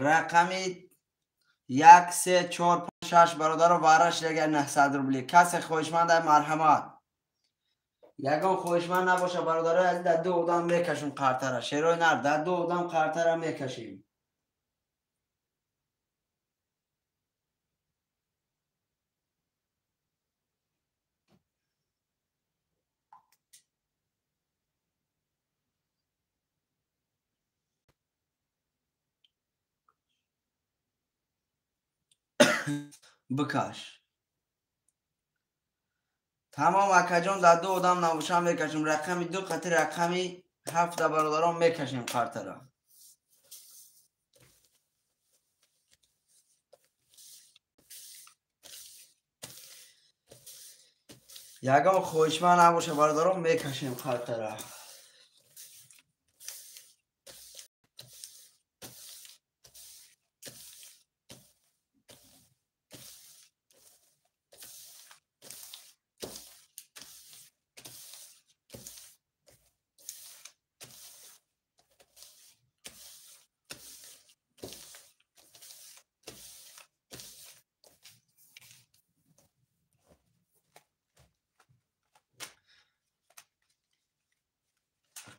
Рақами 1, 3, 4, 5, 6 бародаро вара шудага 900 рубли. Касе хоҳишманд марҳамат. Ягон хоҳишманд набоша бародарои азиз, дар ду одам мекашем қартара. Шерои нар дар ду одам қартара мекашем. Бикаш. Тамом акаҷон, дар ду одам набошам мекашем. Рақами 2 қатӣ рақами 7 бародарон мекашем қартара. Ягон хоҳишманд набоша бародарон мекашем қартара.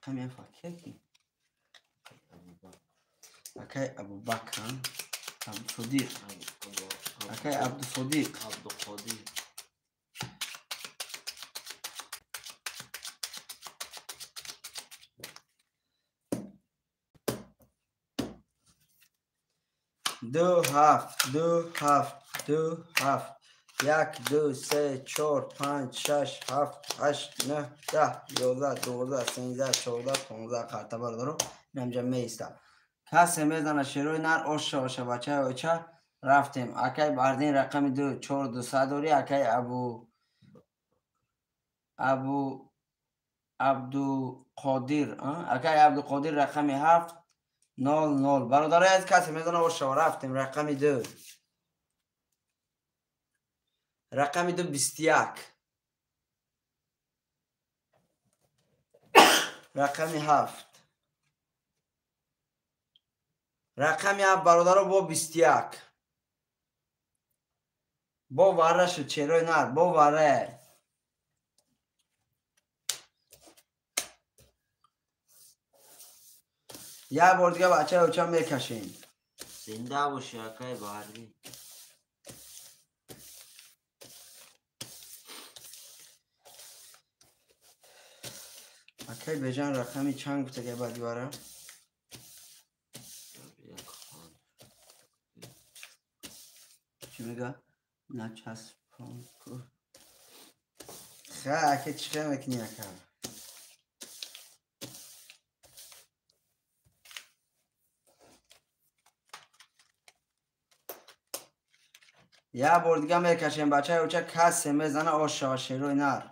Рақами факеки акай Абубакр Абдусодиқ, акай Абдусодиқ, Абдуқодир. 2 7 2 7 2 7 1 2 3 4 5 6 7 8 9 10 11 12 13 14 15 қарта бародаро инамҷа меиста. Касе мезана шерои нар оша оша бачаи оча рафтем. Акай Баҳриддин рақами 2 4 200 дорӣ. Акай Абу Абдуқодир, акай Абдуқодир рақами 7 0 0. Бародарои азиз, касе мезана оша рафтем. Рақами 2 рақами 2 21 рақами 7 рақами 7 бародаро бо 21 бо варра шуд шерои нар бо варра. Як бор дига бачаи оча мекашем. Зинда боши акай Баҳриддин. Акай Бежан рақами чанд гуфтага баъди вара? Чӣ мега? Начаспон. Ха, ака чӣ хел мекунӣ ака? Як бор дига мекашем бачаи оча, касе мезана ош шава шерои нар.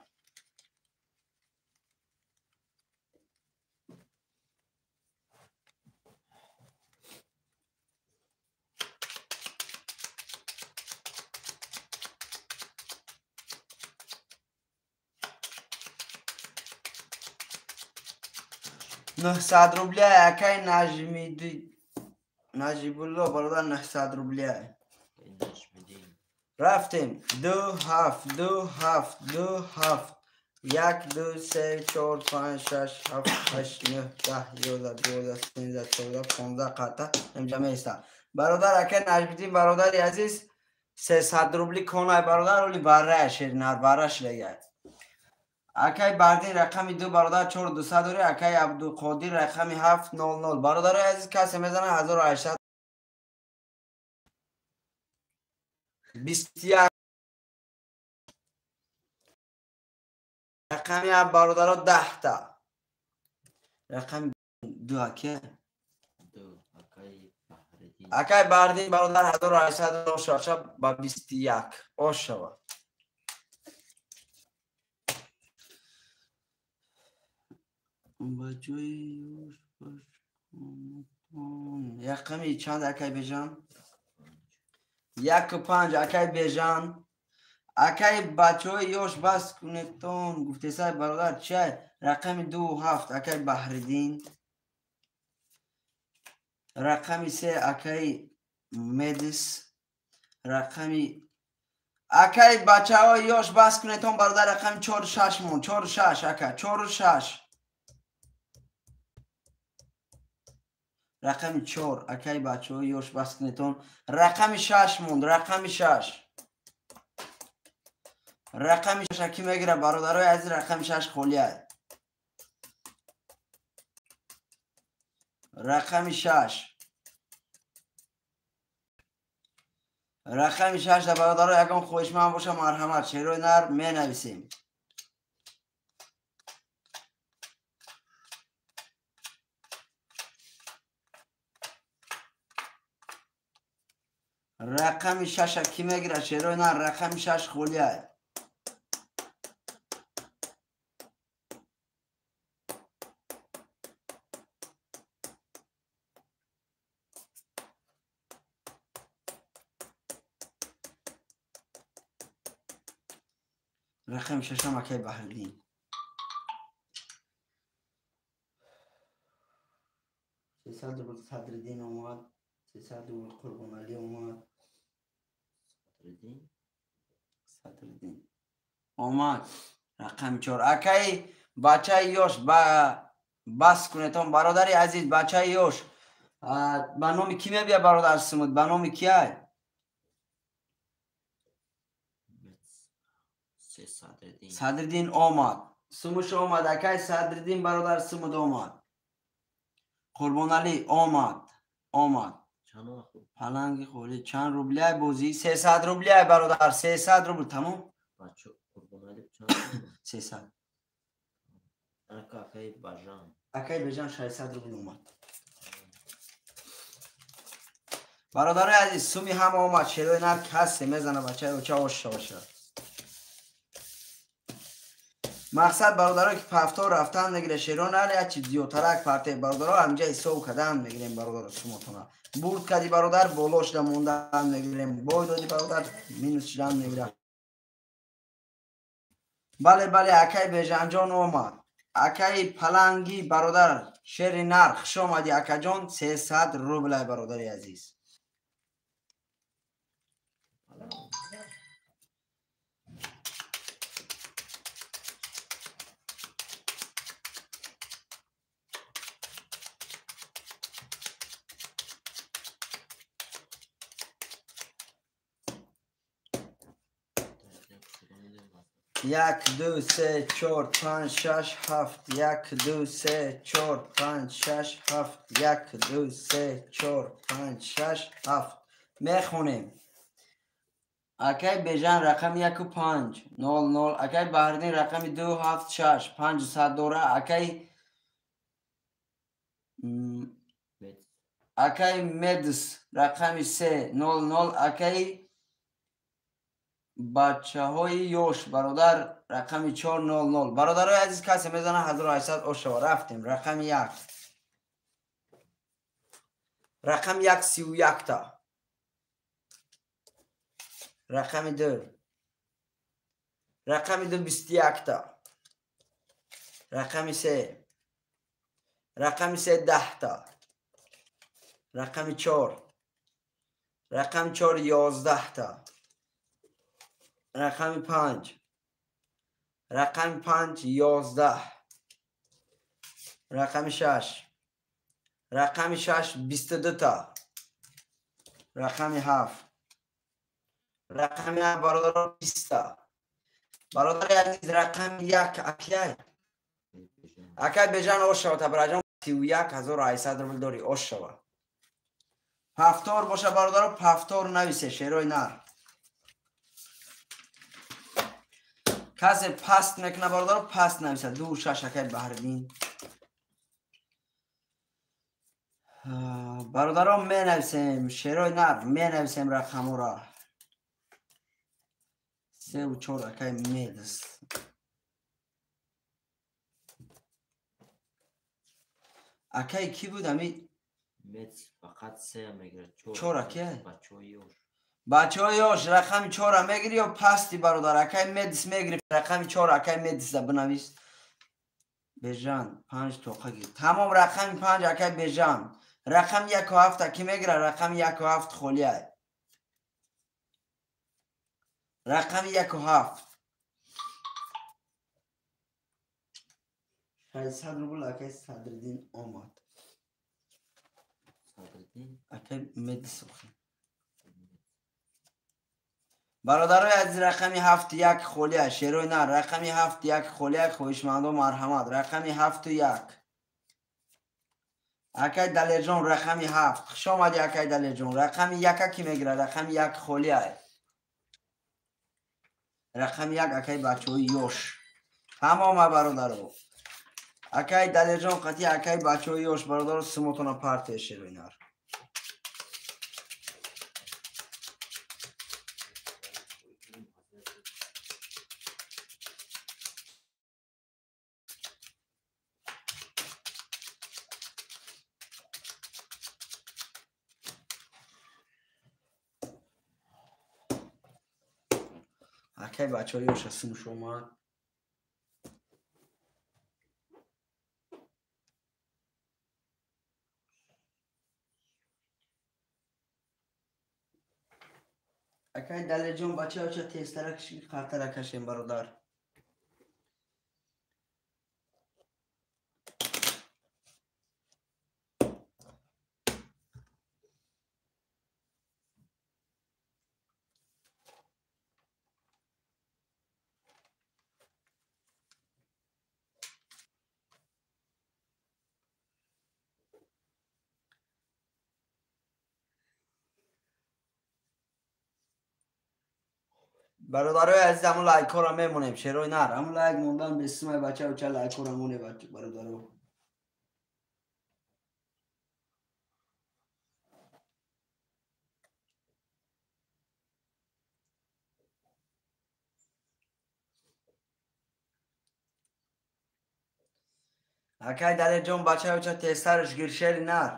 Нӯҳсад рубля акай Наҷибулло бародар 900 рубля. Рафтем. 2 7 2 7 2 7 1 2 3 4 5 6 7 8 9 10 11 12 13 14 15 қата инҷа меиста. Бародар акай Наҷмиддин бародари азиз 300 рубли конай бародар оли барра шернар барра шилага. Акай Баҳриддин рақами 2 бародар 4 200 дорӣ. Акай Абдуқодир рақами 7 0 0. Бародарои азиз, касе мезана 1800 21 рақами 7 бародаро 10 та. Рақами 2 ака? 2 акай Баҳриддин. Акай Баҳриддин бародар 1800 ошава ба 21 ошава. Ба ҷои рақами чанд акай Бежан? 1 5 акай Бежан. Акай бачаҳои ёш бас кунетон гуфтесай бародар чай. Рақами 2 7 акай Баҳриддин. Рақами 3 акай Медис. Рақами акай бачаҳои ёш бас кунетон бародар рақами 4 6 мон 4 6 ака 4 6. Рақами 4 акай бачаҳои ёш бас кунетон. Рақами 6 монд. Рақами 6. Рақами 6 ки мегира бародарои азиз? Рақами 6 холӣ аст. Рақами 6. Рақами 6 да бародаро ягон хоҳишманд боша марҳамат шерои нар менависем. Рақами 6 ки мегира шерои нар? Рақами 6 холӣ аст. Рақами 6 акай Баҳриддин. 300 рубл Садриддин омад. 300 рубл Қурбоналӣ омад. Садриддин омад. Рақами 4 акай бачаи ёш бас кунетон бародари азиз. Бачаи ёш ба номи ки мебия бародар сумуд? Ба номи кияй? Садриддин омад. Сумуш омад. Акай Садриддин бародар сумуд омад. Қурбоналӣ омад. Омад. Паланги холӣ чанд рубляй бозӣ? 300 рубляй бародар, 300 рубл тамом. 300. Акай Бежан 600 рубл омад. Бародарои азиз, суми ҳама омад, шерои нар касе мезана бачаи оча ош шаваша. Мақсад бародаро ки пафтор рафтан мегире шеро нар як чи зиёдтарак парте бародаро ҳамҷа ҳисоб кардан мегирем бародаро сумотона. Бурд кади бародар боло шуда мондан мегирем, бой доди бародар минус шудан мегирам. Бале бале акай Бежанҷон омад. Акай Паланги бародар шери нар хуш омадӣ акаҷон, 300 рублай бародари азиз. Як, ду, се, чор, панҷ, шаш, ҳафт. Як, ду, се, чор, панҷ, шаш, ҳафт. Як, ду, се, чор, панҷ, шаш, ҳафт. Мехонем. Акай Бежан рақами 1 5 0 0. Акай Баҳриддин рақами 2 7 6 500 дора. Акай Медс рақами 3 0 0. Акай бачаҳои ёш бародар рақами 4 0 0. Бародарои азиз, касе мезана 1800 ошава. Рафтем. Рақами 1. Рақами 1 31 та. Рақами 2. Рақами 2 21 та. Рақами 3. Рақами 3 10 та. Рақами 4. Рақами 4 11 та. Рақами 5. Рақами 5 11. Рақами 6. Рақами 6 22 та. Рақами 7. Рақами 7 бародаро 20 та. Бародари азиз, рақами 1 акай. Акай Бежан ошава табраҷон 31800 рубл дорӣ ошава. Пафтор боша бародаро, пафтор нависе шерои нар. Касе паст мекуна бародаро, паст нависа. 2 6 акай Баҳриддин. Бародаро менависем шерои нар, менависем рақамора. 3 4 акай Медс. Акай ки буд ами? Медс фақат 3 мегирад. 4 акай? Бачаҳои ёш. Бачаҳои ёш рақами 4 мегири ё пасти бародар? Акай Медс мегири рақами 4 акай Медсда бинавис. Бежан 5 тоқа гир. Тамом рақами 5 акай Бежан. Рақами 1 7 ки мегира? Рақами 1 7 холия. Рақами 1 7. 600 рубл акай Садриддин омад. Садриддин акай Медс. Бародарои азиз, рақами 7 1 холия шерои нар. Рақами 7 1 холия, хоҳишмандо марҳамат. Рақами 7 1. Акай Далерҷон рақами 7. Хуш омадӣ акай Далерҷон. Рақами 1 ки мегирад? Рақами 1 холия. Рақами 1 акай бачаҳои ёш. Тамома бародаро. Акай Далерҷон қатъи акай бачаҳои ёш бародаро сумотона партия шерои нар. Акай бачаҳои ёш ҳастем шумо. Акай Далерҷон бачаҳо ча тезтара каши, қартара кашем бародар. Бародарои азиз, ҳамун лайкҳоро мемонем, шерои нар. Ҳамун лайк мондан бесумай бача лайкҳоро моне бародаро. Акай Далерҷон, бачаюча тезтарш гир, шери нар.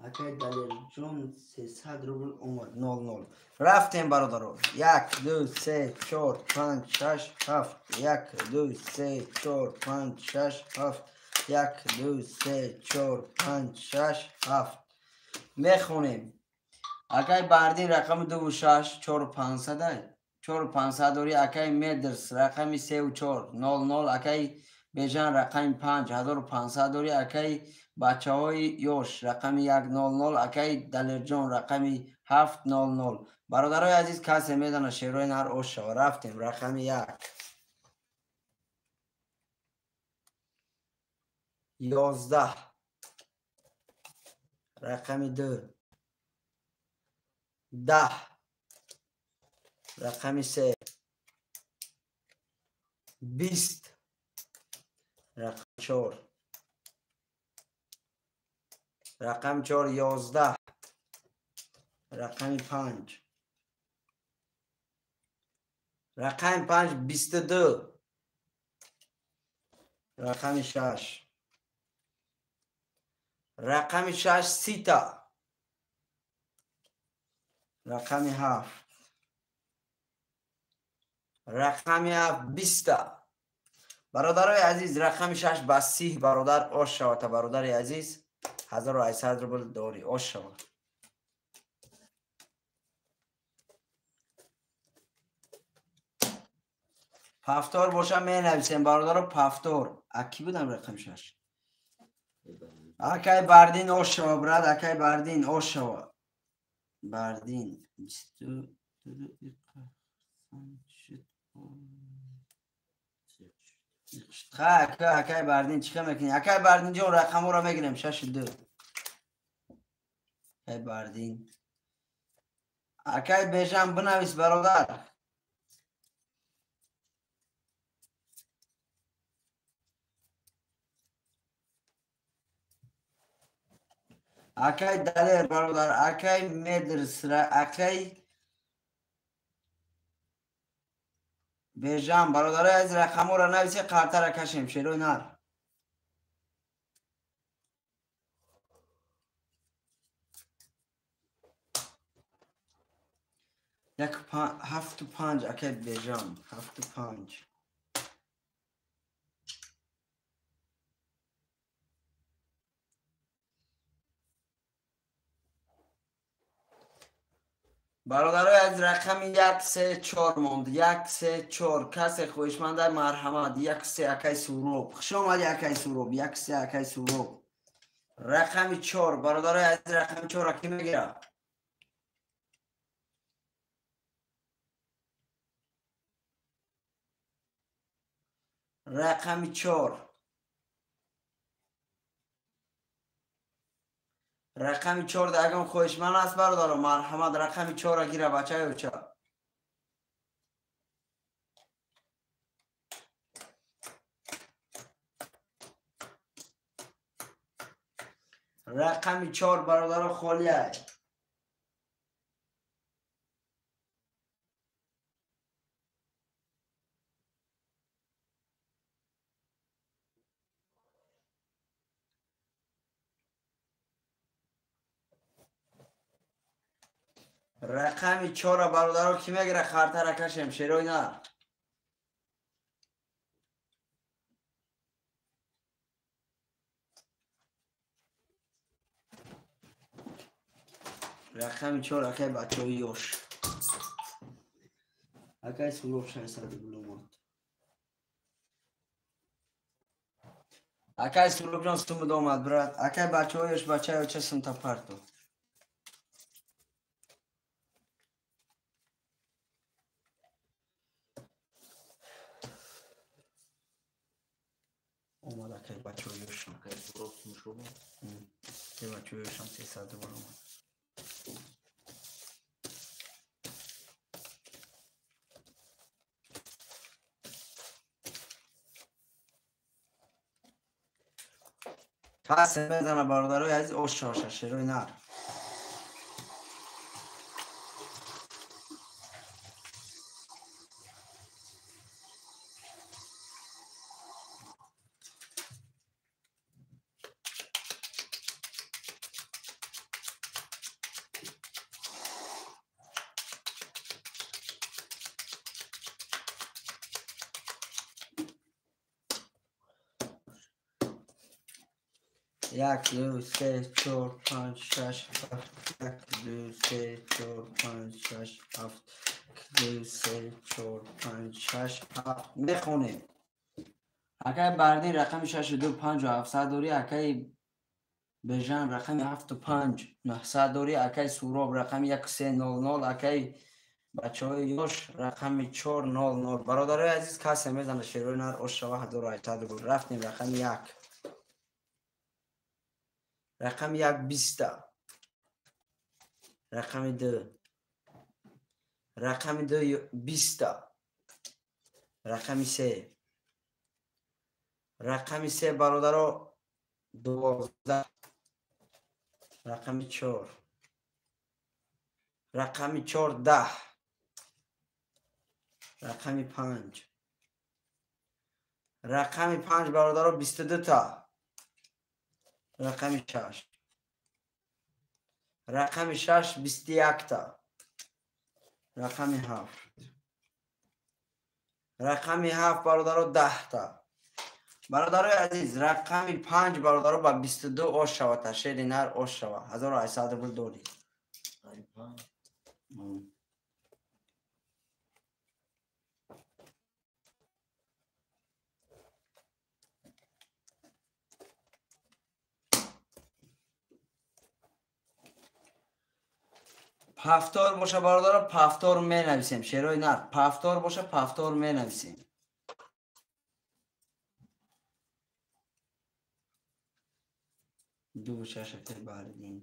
Акай Далерҷон 300 рубл омад, 00. Рафтем бародаро. 1 2 3 4 5 6 7 1 2 3 4 5 6 7 1 2 3 4 5 6 7. Мехонем. Акай Бардин рақами 2 6 4 500 ай. 4 500 дори. Акай Медрс рақами 3 4 00. Акай Бежан рақами 5 1500 дори. Акай бачаҳои ёш рақами 1 00. Акай Далерҷон рақами 7 00. Бародарои азиз, касе медона шерои нар ош шава. Рафтем. Рақами 1 11, рақами 2 10, рақами 3 20, рақами 4, рақами 4 11, рақами 5, рақами 5 22, рақами 6, рақами 6 30, рақами 7, рақами 7 20. Бародарои азиз, рақами 6 ба 30 бародар ош шавад. Бародари азиз, 1800 рубл дорӣ, ош шавад. Пафтор боша менависем бародаро, пафтор. Аки будам рақами 6? Акай Бардин ош шава, брат, акай Бардин ош шава. Бардин 22. Акай Бардин чӣ мекунӣ? Акай Бардин ҷон, рақамҳоро мегирем 6 2. Акай Бардин. Акай Бежан бинавис бародар. Акай Далер бародар, акай Медрс, акай Бежан бародарои аз рақамҳоро нависе, қартара кашем, шерои нар. Як 7 5, акай Бежан 7 5. Бародарои аз рақами 1 3 4 монд. 1 3 4. Касе хоҳишманда марҳамат. 1 3 акай Суроб. Хуш омадӣ акай Суроб. 1 3 акай Суроб. Рақами 4. Бародарои аз рақами 4 ки мегирад? Рақами 4. Рақами 4 ягон хоҳишманд аст бародаро, марҳамат, рақами 4 гира бачаюча. Рақами 4 бародаро холиай. Рақами 4 бародаро ки мегира, хартара кашем, шерои нар. Рақами 4 акай бачаҳои ёш. Акай Суроб 600 рубл омад. Акай Суробҷон сумуд омад, брат. Акай бачаҳои ёш, бачаи оча сумта парто. Омад акай бачаҳои ёшам. Акай Суроб сумшуд. Акай бачаҳои ёшам 300 рубл омад. Касе мезана бародарои азиз ош шава шерои нар. Як, ду, се, чор, панҷ, шаш, ҳафт. Як, ду, се, чор, панҷ, шаш, ҳафт. Ду, се, чор, панҷ, шаш, ҳафт. Мехонем. Акай Бардин рақами шашу ду панҷу ҳафтсад дорӣ, акай Бежан рақами ҳафту панҷ наҳсад дорӣ, акай Суроб рақами яку се нол нол, акай бачаҳои ёш рақами чор нол нол. Бародарои азиз, касе мезана шерои нар ош шава 1800 рубл. Рафтем рақами як. Рақами як биста. Рақами ду. Рақами ду биста. Рақами се. Рақами се бародаро 12. Рақами чор. Рақами чор 10. Рақами панҷ. Рақами панҷ бародаро 22 та. Рақами шаш. Рақами шаш 21 та. Рақами ҳафт. Рақами ҳафт бародаро 10 та. Бародарои азиз, рақами панҷ бародаро ба 22 ош шава, шери нар ош шава. 1800 рубл дорӣ. Пафтор боша бародаро, пафтор менависем. Шерои нар, пафтор боша, пафтор менависем. Ду шаш акай Баҳриддин.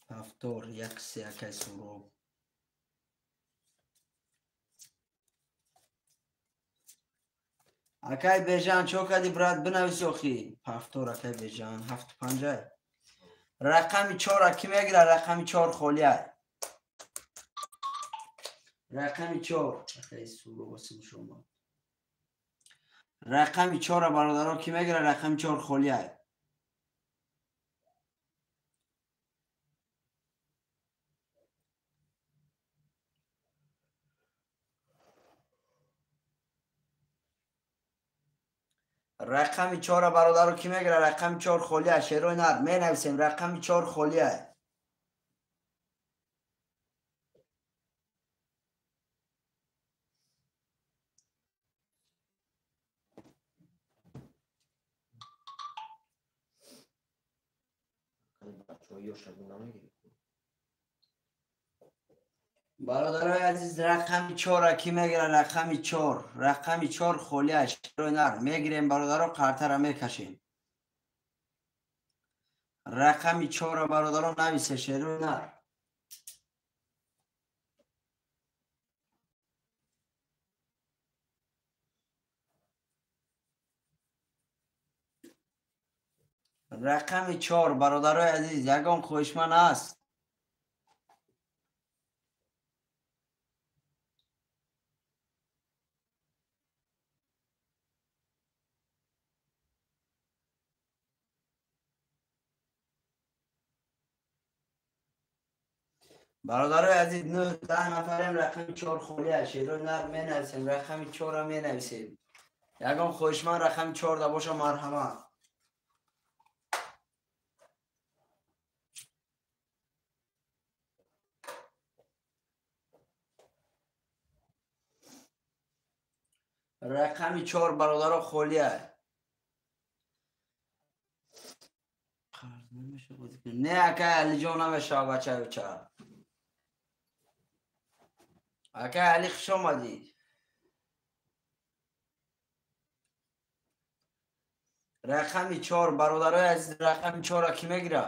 Пафтор як се акай Суроб. Акай Бежан чо кади брат бинавис охи. Пафтор акай Бежан ҳафту панҷай. Рақами чора ки мегира? Рақами чор холиай. Рақами чор акай Суроб асим шумо. Рақами чора бародаро ки мегира? Рақами чор холиай. Рақами чора бародаро ки мегира? Рақами чор холиай. Шерои нар менависем. Рақами чор холиай. Бародарои азиз, рақами чора ки мегира? Рақами чор. Рақами чор холиай. Шерои нар мегирем бародаро, қартара мекашем. Рақами чора бародаро нависе шерои нар. Рақами чор бародарои азиз, ягон хоҳишманд аст? Бародарои азиз, нӯҳ даҳ нафарем, рақами чор холия. Шерои нар менависем, рақами чора менависем. Ягон хоҳишманд рақами чорда боша, марҳамат. Рақами чор бародаро холия. Не акай Алиҷон намешава бачаюча. Акай Али хуш омадӣ. Рақами чор бародарои азиз, рақами чора ки мегира?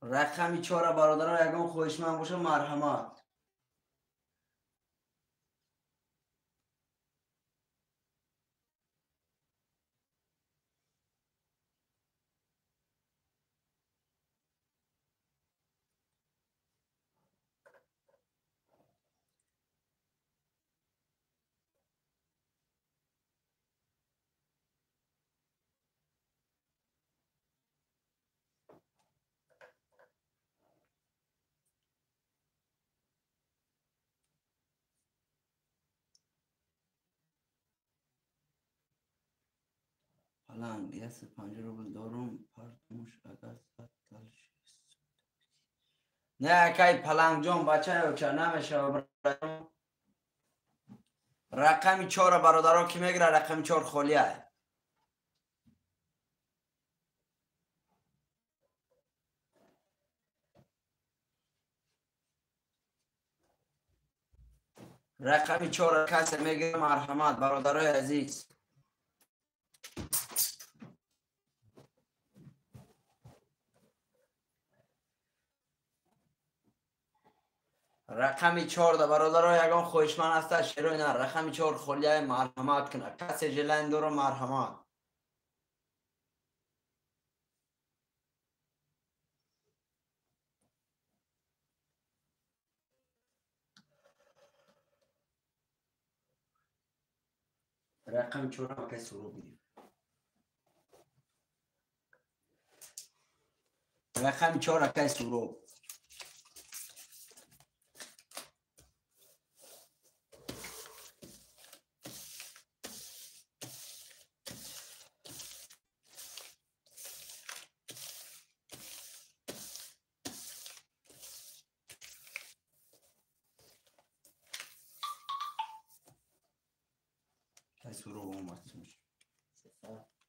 Рақами 4 бародаро ягон хоҳишманд боша марҳамат. Паланг 150 рубл дорум партумуш агар 100 600. Не акай Палангҷон бачаё ча намешава. Рақами 4 бародаро ки мегира рақами 4 холия. Рақами 4 касе мегира марҳамат бародарои азиз. Рақами 4 бародаро ягон хоҳишманд ҳаста шерои на рақами 4 холияи марҳамат кунад. Касе желание дора марҳамат. Рақами 4 акай Суроб гирифт. Рақами 4 акай Суроб. Суроб омад. 300.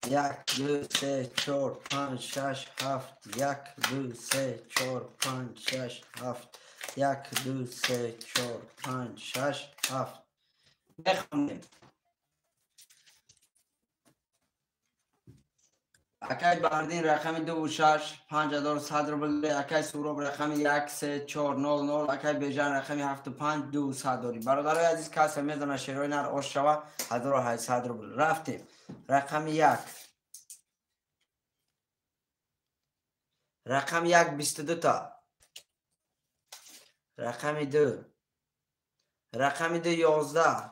1 2 3 4 5 6 7 1 2 3 4 5 6 7 1 2 3 4 5 6 7. Мехонем. Акай Баҳриддин рақами 2 6 5100 рубл. Акай Суроб рақами 1 3 4 0 0. Акай Бежан рақами 7 5 2 100 дорӣ. Бародарои азиз касе медона шерои нар ош шава 1800 рубл. Рафтем. Рақами 1. Рақами 1 22 та. Рақами 2. Рақами 2 11.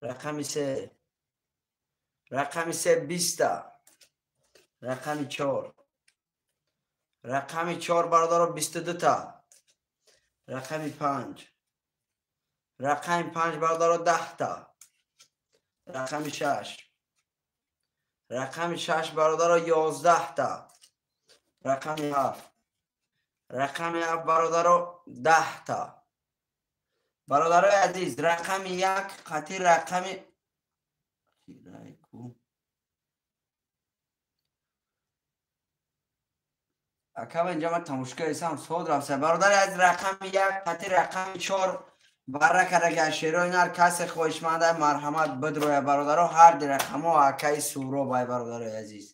Рақами 3. Рақами 3 20 та. Рақами 4. Рақами 4 бародаро 22 та. Рақами 5. Рақами 5 бародаро 10 та. Рақами 6. Рақами 6 бародаро 11 та. Рақами 7. Рақами 7 бародаро 10 та. Бародарои азиз рақами 1 қатъи рақами акам инҷа ман тамошка исам сод рафта. Бародари аз рақами 1 қатъи рақами 4 бара карда шерои нар касе хоҳишманда марҳамат бидроя бародаро. Ҳар ди рақамо акаи Суроб ай бародарои азиз.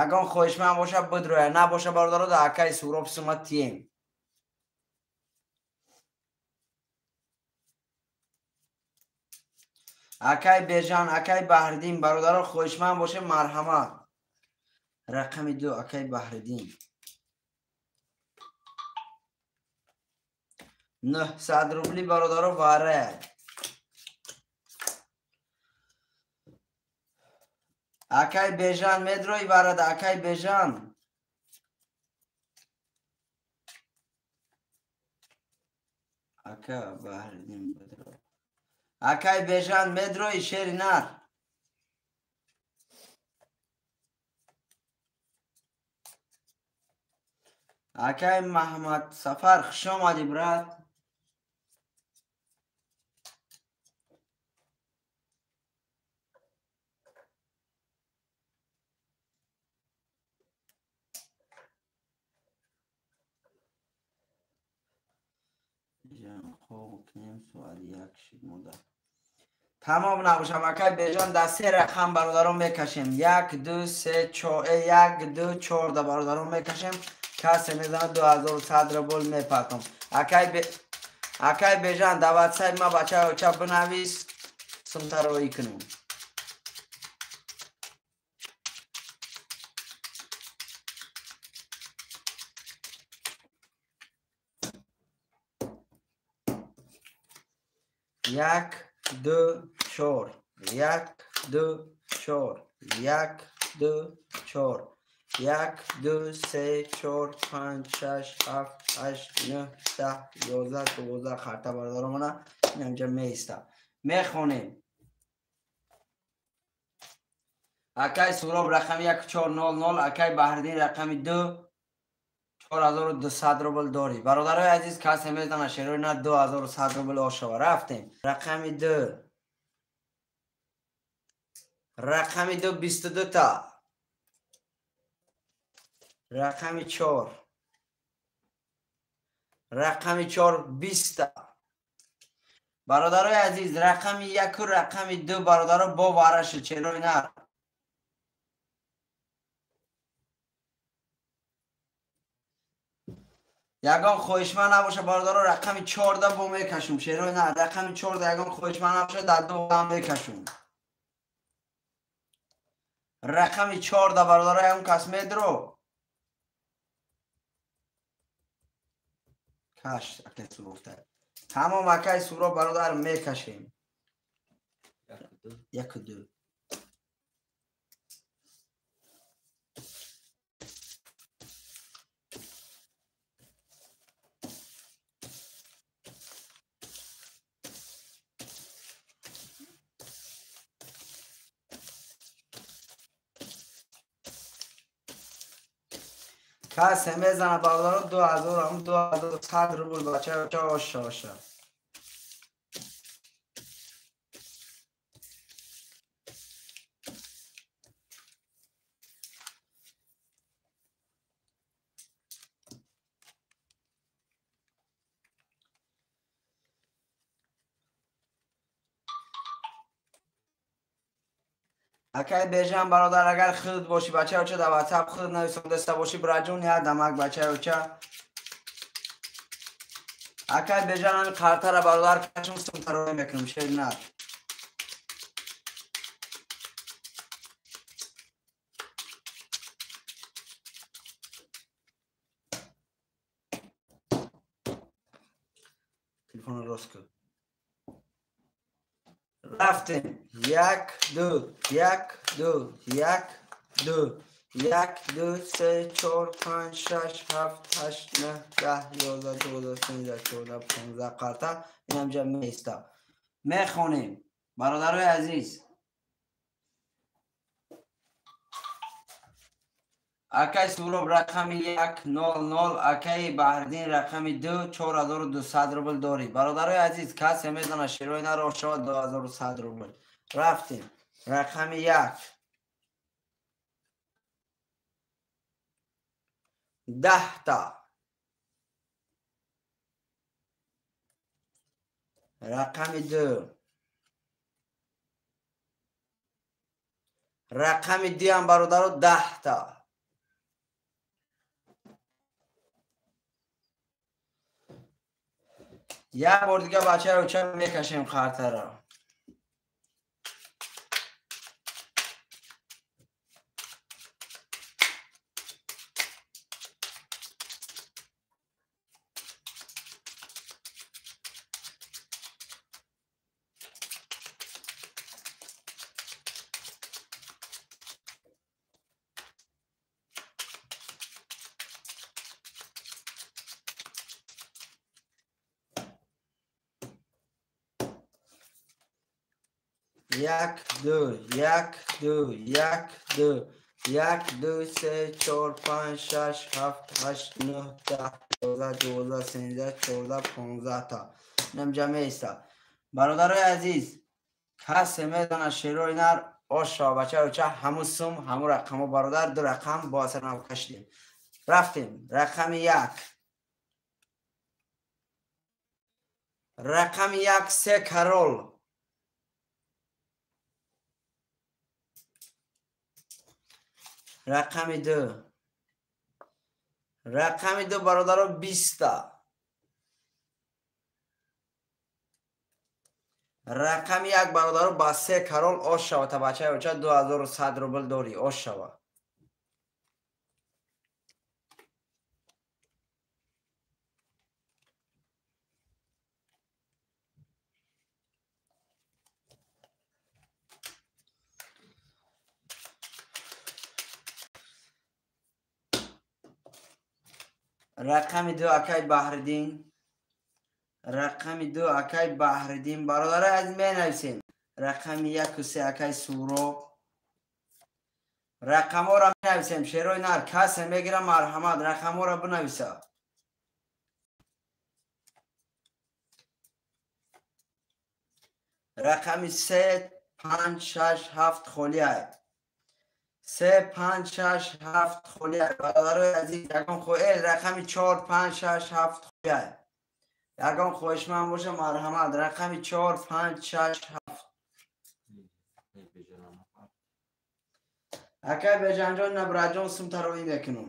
Ягон хоҳишманд боша бидроя, набоша бародаро да акаи Суроб сума тием. Акай Бежан, акай Баҳриддин бародаро хоҳишманд боше марҳамат. Рақами 2 акай Баҳриддин. 900 рубли бародаро вара. Акай Бежан медрои варада акай Бежан. Ака Баҳриддин бедро. Акай Бежан медрои шери нар. Акай Маҳмад Сафар, хуш омадӣ, брат. Тамом набошам, акай Бежан, дар се рақам бародарон мекашем. 1, 2, 3, 4, 1, 2, 4 да бародарон мекашем. Касе мезанад 2100 рубл мепартом. Акай Бежан, дар ватсапи ма бачаи оча бинавис, сумтароӣ кунем. Як, ду, чор. 1, 2, 4. 1, 2, 4. 1, 2, 3, 4, 5, 6, 7, 8, 9, 10, 11, 12 харта бародаромона инҷа меиста. Мехонем. Акай Суроб рақами 1400, акай Баҳриддин рақами 2, 4200 рубл дорӣ. Бародарои азиз, касе мезана шерои на 2100 рубл ошава. Рафтем. Рақами 2. Рақами 2 22 та. Рақами 4. Рақами 4 20 та. Бародарои азиз, рақами 1 ва рақами 2 бародаро бо вараши черои нар. Ягон хоҳишманд набоша бародаро, рақами 14 бо мекашум. Шерои на, рақами 14 ягон хоҳишманд набоша, дар ду ҳам мекашум. Рақами 14 бародаро ягон кас медро? Каш, акай Суроб. Тамом, акай Суроб бародар мекашем. 1, 2. Касе мезана бародаро 2000 2100 рубл бача оша оша. Акай Бежан бародар, агар худ бошӣ бачаи оча, дар ватсап худ нависондаста бошӣ, браҷон, як дамак бачаи оча. Акай Бежан, ҳами қартара бародар кашум, сумтароӣ мекунам, шер нар. Телефонро рост кун. Рафтем. 1, 2, 1, 2, 1, 2, 1, 2, 3, 4, 5, 6, 7, 8, 9, 10, 11, 12, 13, 14, 15 қарта инамҷа меиста. Мехонем. Бародарои азиз, акай Суроб рақами 100, акай Баҳриддин рақами 2, 4200 рубл дорӣ. Бародарои азиз, касе мезана шерои наро шавад 2100 рубл. Рафтем. Рақами 1. 10 та. Рақами 2. Рақами 2 ҳам бародаро 10 та. Як бор дига бачаи оча мекашем қартаро. 1, 2, 1, 2, 1, 2, 1 2 3 4 5 6 7 8 9 10 11 12 13 14 15 та. Инам ҷамъ иста. Бародарои азиз, касе медонад шерои нар ош шава бачаи оча, ҳамун сум, ҳамун рақамо бародар, ду рақам бо асар нав кашидем. Рафтем. Рақами 1. Рақами 1 се карол. Рақами 2. Рақами 2 бародаро 20 та. Рақами 1 бародаро ба се карол ош шава та бачаи оча 2100 рубл дорӣ, ош шава. Рақами 2 акай Баҳриддин. Рақами 2 акай Баҳриддин. Бародарои азиз менависем. Рақами 1 3 акай Суроб. Рақамҳоро менависем. Шерои нар касе мегира марҳамат рақамҳоро бинависа. Рақами 3 5 6 7 холиай. 3 5 6 7 холиай. Бародарои азиз ягон рақами 4 5 6 7 холиай. Ягон хоҳишманд боша марҳамат рақами 4 5 6 7. Акай Бежанҷон Набраҷон сум тароӣ мекунам.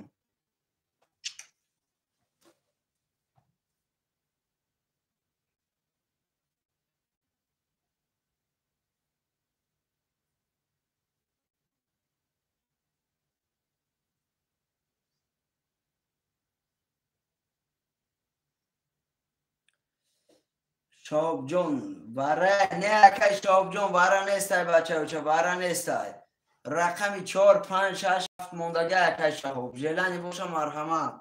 Шоҳобҷон вара не акай Шоҳобҷон вара нестай бачаоча, вара нестай. Рақами 4 5 6 7 мондага акай Шаҳоб. Желани боша марҳамат.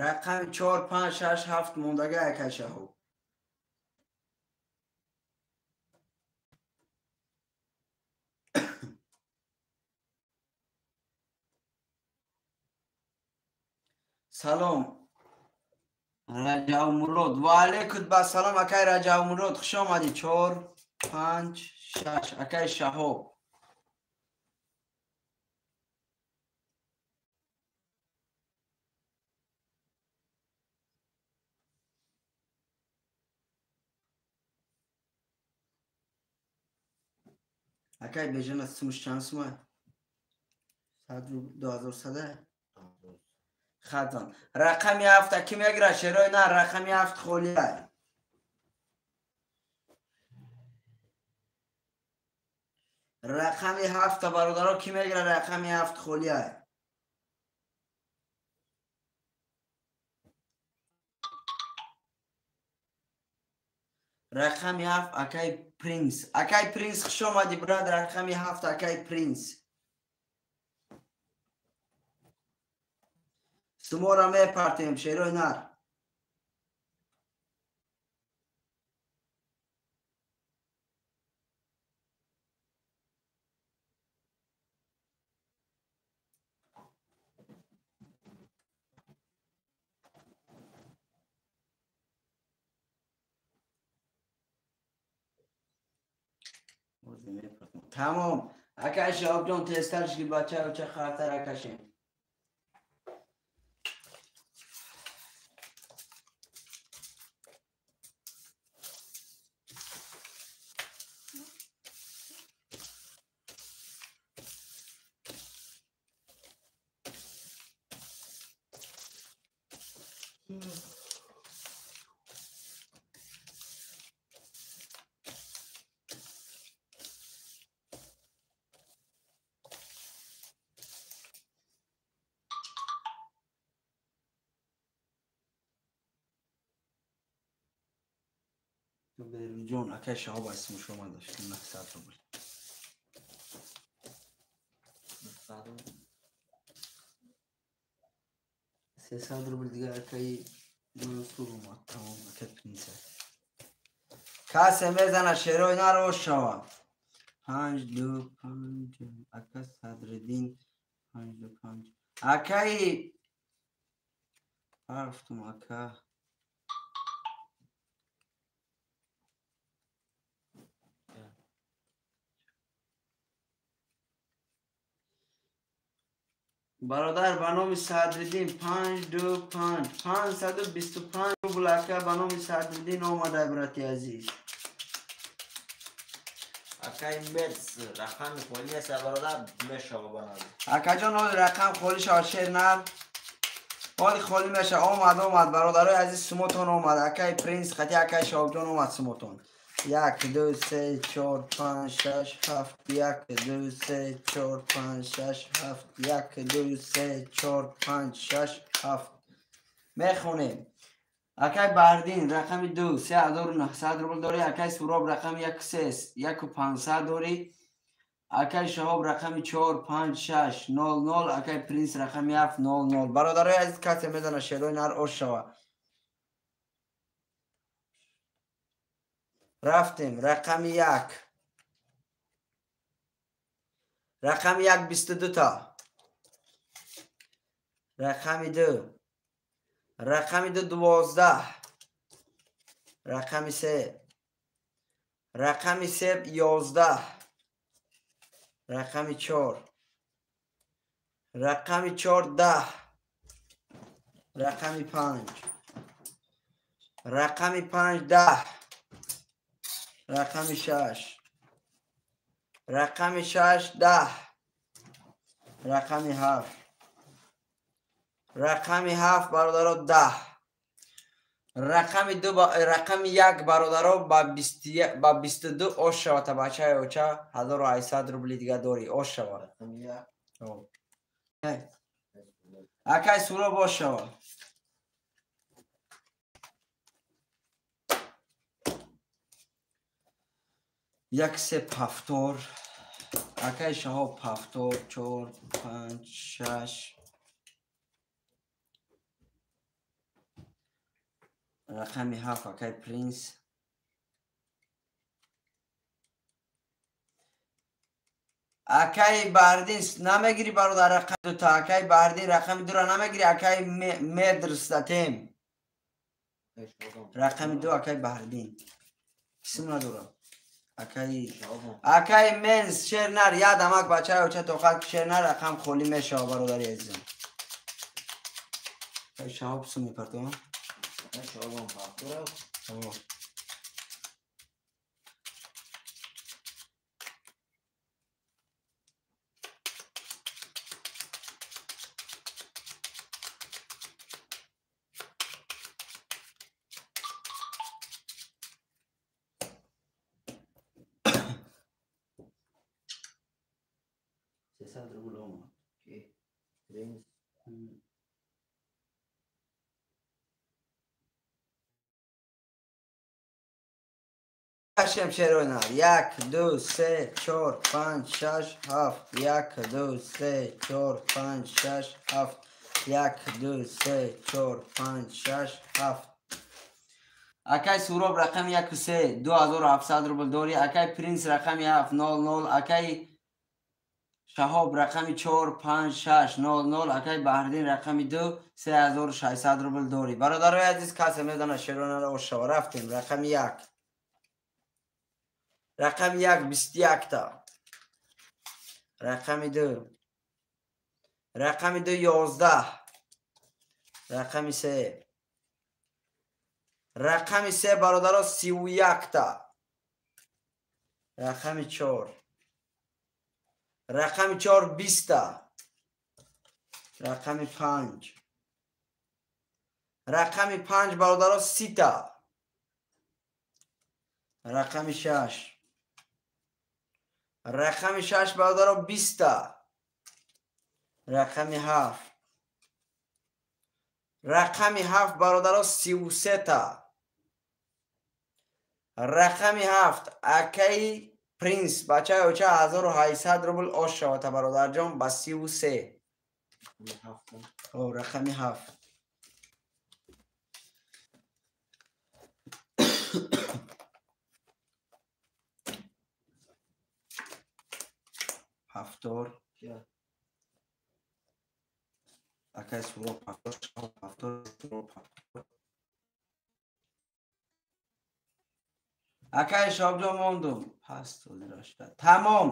Рақами 4 5 6 7 мондага акай Шаҳоб. Салом Раҷабмурод. Ва алайкум ассалом акай Раҷабмурод, хуш омадӣ. 4 5 6 акай Шаҳоб. Акай Бежана сумаш чанд сума? 2100. Хатон. Рақами 7 ки мегира? Шерои нар рақами 7 холиай. Рақами 7 бародаро ки мегира? Рақами 7 холиай. Рақами 7 акай Принс. Акай Принс хуш омадӣ брат. Рақами 7 акай Принс. Сумора мепартем шерои нар. Тамом. Акай Шаҳобҷон тезтар ши бача оча хартара кашем. Ҷон акай Шаҳоб исмаш омада 900 рубл. 300 рубл дигар акай Касе мезана шерои нар ош шава. 5 2 5 ака Садриддин 5 2 5 акаи рафтум ака бародар ба номи Садриддин 5 2 5 525 рубл ака ба номи Садриддин омада брати азиз. Акай мерс рақами холӣ аст бародар мешава банад. Акаҷон ҳоли рақам холӣ шава шер нар. Ҳоли холӣ меша омад омад бародарои азиз сумотон омад. Акай Принс қати акай Шаҳобҷон омад сумотон. 1 2 3 4 5 6 7 1 2 3 4 5 6 7 1 2 3 4 5 6 7 мехонем. Акай Баҳриддин рақами 2 3900 рубл дорӣ. Акай Суроб рақами 1 3 1500 дорӣ. Акай Шаҳоб рақами 4 5 6 0 0. Акай Принс рақами 7 0 0. Бародарои азиз касе мезана шерои нар ош шава. Рафтем рақами 1. Рақами 1 22 та. Рақами 2. Рақами 2 12. Рақами 3. Рақами 3 11. Рақами 4. Рақами 4 10. Рақами 5. Рақами 5 10. Рақами 6. Рақами 6 10. Рақами 7. Рақами 7 бародаро 10. Рақами 2 рақами 1 бародаро ба 22 ош шава та бачаи оча 1800 рубли дига дорӣ ош шава. Акай Суроб ош шава. 1 3 7 акай Шаҳоб 7 4 5 6 рақами 7 акай Принс акай Баҳриддин намегирӣ бародар рақами 2 та. Акай Баҳриддин рақами 2 ра намегирӣ. Акай Медрс датем рақами 2 акай Баҳриддин исм надорам. Акай Менс шер нар ядамак бачаи оча тоқат шер нар рақам холӣ мешава бародари азизам. Шаҳоб сум мепартоам. Шаҳобам партора. 300 рубл омад. Принс кашем шерои нар. 1 2 3 4 5 6 7 1 2 3 4 5 6 7 1 2 3 4 5 6 7. Акай Суроб рақами 1 3 2700 рубл дорӣ. Акай Принс рақами 7 0 0. Акай Шаҳоб рақами 4 5 6 0 0. Акай Баҳриддин рақами 2 3600 рубл дорӣ. Бародарои азиз касе мезана шеронара ош шава. Рафтем рақами 1. Рақами 1 21 та. Рақами 2. Рақами 2 11. Рақами 3. Рақами 3 бародаро 31 та. Рақами 4. Рақами 4 20 та. Рақами 5. Рақами 5 бародаро 30 та. Рақами 6. Рақами 6 бародаро 20 та. Рақами 7. Рақами 7 бародаро 33 та. Рақами 7 акаи Принс бачаи оча 1800 рубл ош шавата бародарҷон ба 33. Рақами 7. Повтор. Акай Суроб повтор, Шаҳоб повтор, Суроб повтор. Акай Шаҳобҷон мондум. Паст ҳозир. Тамом.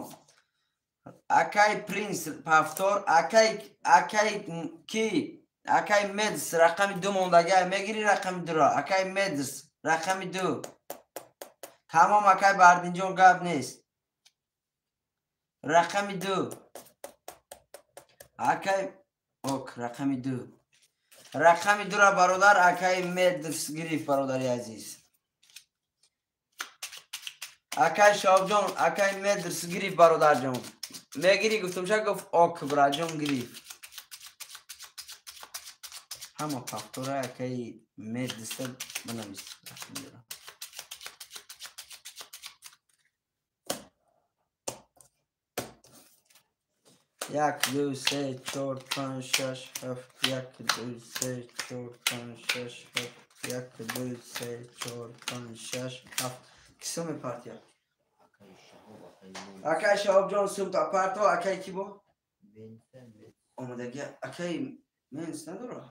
Акай Принс повтор, акай ки? Акай Медс рақами 2 мондага, мегири рақами 2-ро. Акай Медс рақами 2. Тамом акай Бардинҷон гап нест. Рақами 2. Акай ок рақами 2. Рақами 2-ро бародар акай Медс гирифт бародари азиз. Акай Шаҳобҷон, акай Медс гирифт бародарҷон. Мегири гуфтумша гуфт ок браҷон гирифт. Ҳама повтора акай Медса бинавис. Як, ду, се, чор, панҷ, шаш, ҳафт. Як, ду, се, чор, панҷ, шаш, ҳафт. Як, ду, се, чор, панҷ, шаш, ҳафт. Ки суми партия? Акай Шаҳобҷон сумта парто, акай ки бо? Омадагия, акай Менс надора?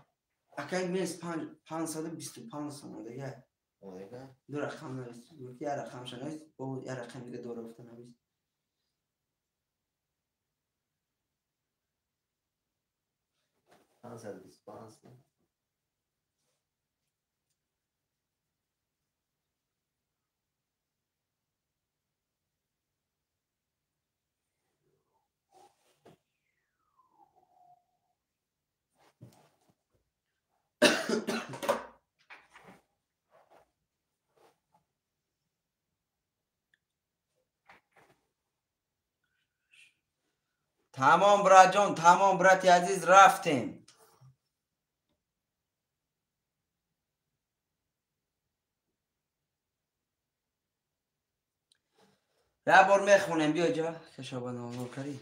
Акай Менс 525 сом омадагия. Ду рақам навис. Як рақамша навис, бо як рақам дига дора гуфта навис. Тамом братҷон, тамом брати азиз, рафтем. Як бор мехонем, биё ҷа, кашоба нолнол карӣ.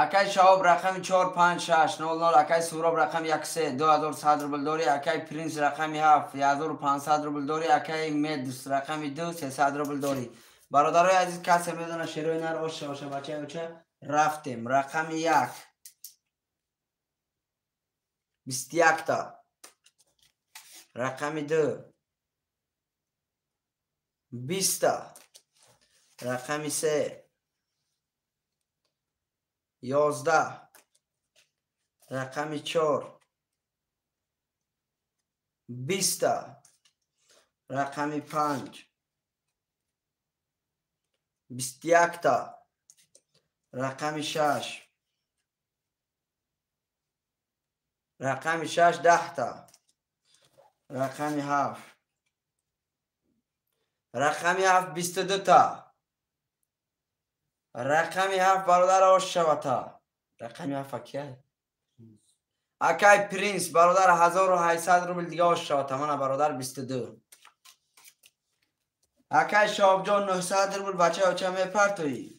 Акай Шаҳоб рақами 4 5 6 0 0, акай Суроб рақами 1 3 2100 рубл дорӣ, акай Принс рақами 7 1500 рубл дорӣ, акай Медс рақами 2 300 рубл дорӣ. Бародарои азиз, касе медона шерои нар оша оша бачаи оча, рафтем. Рақами 1 21 та. Рақами 2 20 та. Рақами 3 11. Рақами 4 20 та. Рақами 5 21 та. Рақами 6 рақами 6 10 та. Рақами 7 рақами 7 22 та. Рақами 7 бародар ош шавата. Рақами 7 акай? Акай Принс бародар 1800 рубл дига ош шавата. Мана бародар 22. Акай Шаҳобҷон 900 рубл бачаи оча мепартоӣ.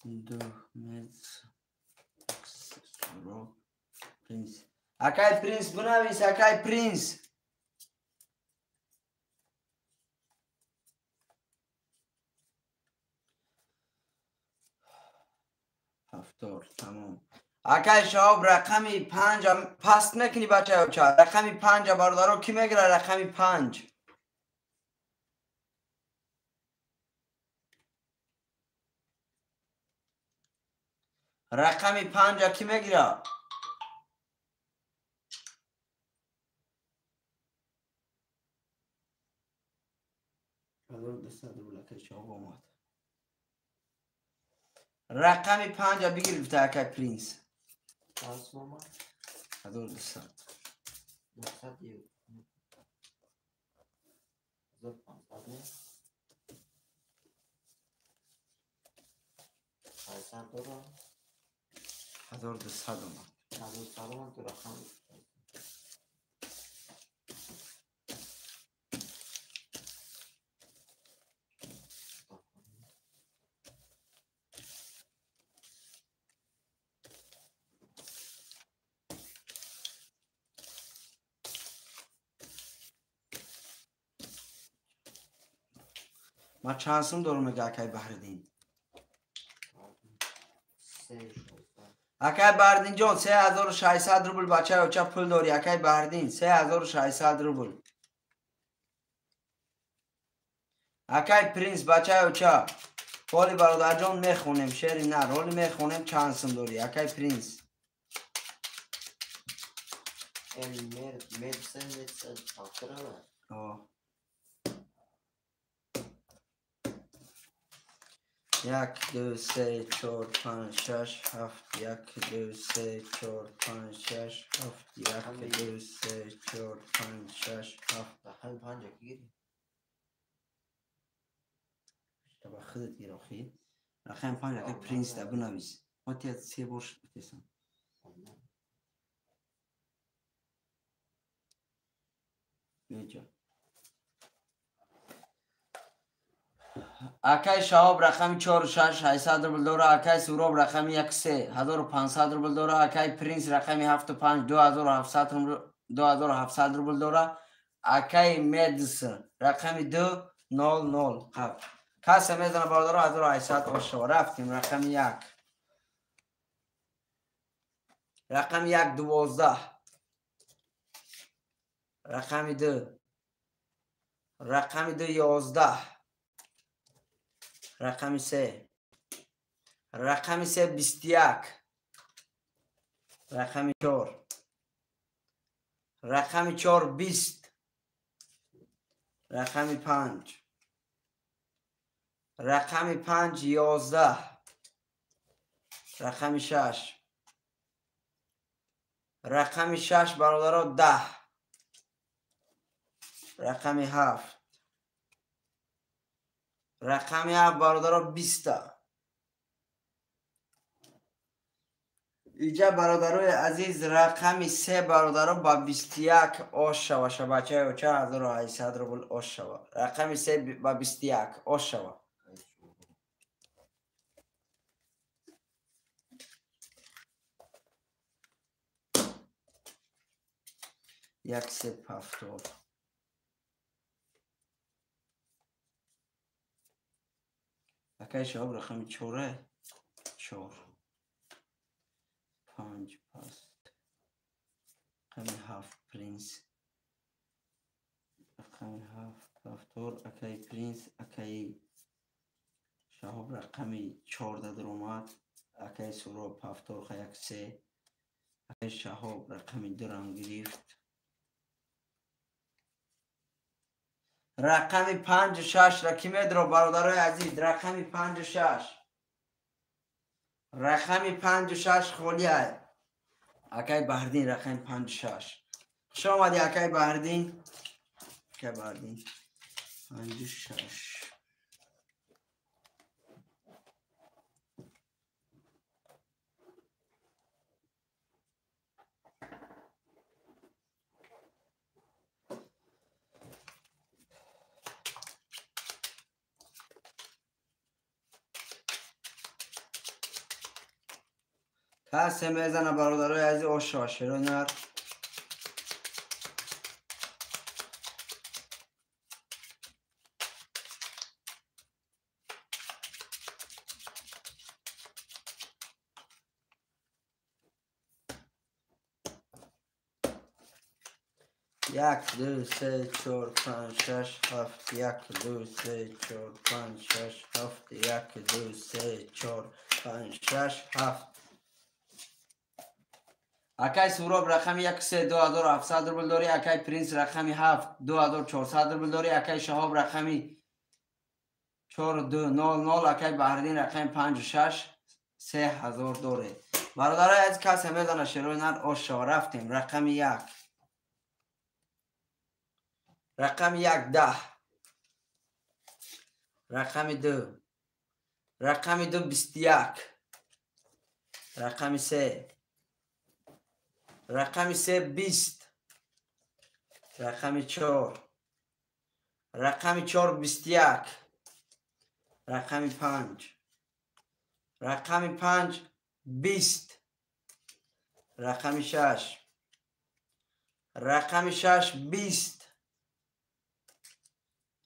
Ду, Медс, Суроб, Принс. Акай Принс бинавис, акай Принс. Ҳафтор, тамом. Акай Шаҳоб рақами 5 паст мекунӣ бачаи оча. Рақами 5 бародаро ки мегира рақами 5? Рақами 5 ки мегира? Рақами 5 бигир гуфта акай Принс. 1200. 1200 омад. 1200 омад, ду рақам. Ман чанд сум дорам, мега акай Баҳриддин? Акай Баҳриддинҷон, 3600 рубл бачаи оча пул дорӣ, акай Баҳриддин, 3600 рубл. Акай Принс, бачаи оча, ҳоли бародарҷон мехонем, шери нар, ҳоли мехонем чанд сум дорӣ, акай Принс. Як, ду, се, чор, панҷ, шаш, ҳафт, як, ду, се, чор, панҷ, шаш, ҳафт, як, ду, се, чор, панҷ, шаш, ҳафт. Ба худат гир охи. Рақами панҷ акай Принс да бинавис. Ма тия се бор тесам. Беҷа. Акай Шаҳоб рақами 4 6 800 рубл дора, акай Суроб рақами 1 3 1500 рубл дора, акай Принс рақами 7 5 2700 рубл дора, акай Медс рақами 2 0 0. Қаб. Касе мезана бародаро 1800 ошава. Рафтим рақами 1. Рақами 1 12. Рақами 2. Рақами 2 11. Рақами 3. Рақами 3 21. Рақами 4. Рақами 4 20. Рақами 5. Рақами 5 11. Рақами 6. Рақами 6 бародаро 10. Рақами 7. Рақами 7 бародаро 20. Иҷа бародарои азиз рақами 3 бародаро ба 21 ош шава. Шабачаи оча 1800 рубл ош шава. Рақами 3 ба 21 ош шава. Як се ҳафтод. Акай Шаҳоб рақами 4 4 5 паст. Рақами 7 Принс. Рақами 7 ҳафтод. Акай Принс, акай Шаҳоб рақами 14 даромад. Акай Суроб ҳафтод як се. Акай Шаҳоб рақами 2 рам гирифт. Рақами 5 6 ра ки медро бародарои азиз? Рақами 5 6. Рақами 5 6 холӣ ай. Акай Баҳриддин рақами 5 6. Хуш омадӣ акай Баҳриддин. Акай Баҳриддин 5 6. Касе мезана бародарои азиз ошо шерои нар. Як, ду, се, чор, панҷ, шаш, ҳафт, як, ду, се, чор, панҷ, шаш, ҳафт, як, ду, се, чор, панҷ, шаш, ҳафт. Акай Суроб рақами 1 3 2700 рубл дорӣ, акай Принс рақами 7 2400 рубл дорӣ, акай Шаҳоб рақами 4 2 0 0, акай Баҳриддин рақами 5 6 3000 дорӣ. Бародарои азиз касе медона шерои нар ош шава. Рафтем рақами 1. Рақами 1 10. Рақами 2. Рақами 2 21. Рақами 3. Рақами 3 20. Рақами 4. Рақами 4 21. Рақами 5. Рақами 5 20. Рақами 6. Рақами 6 20.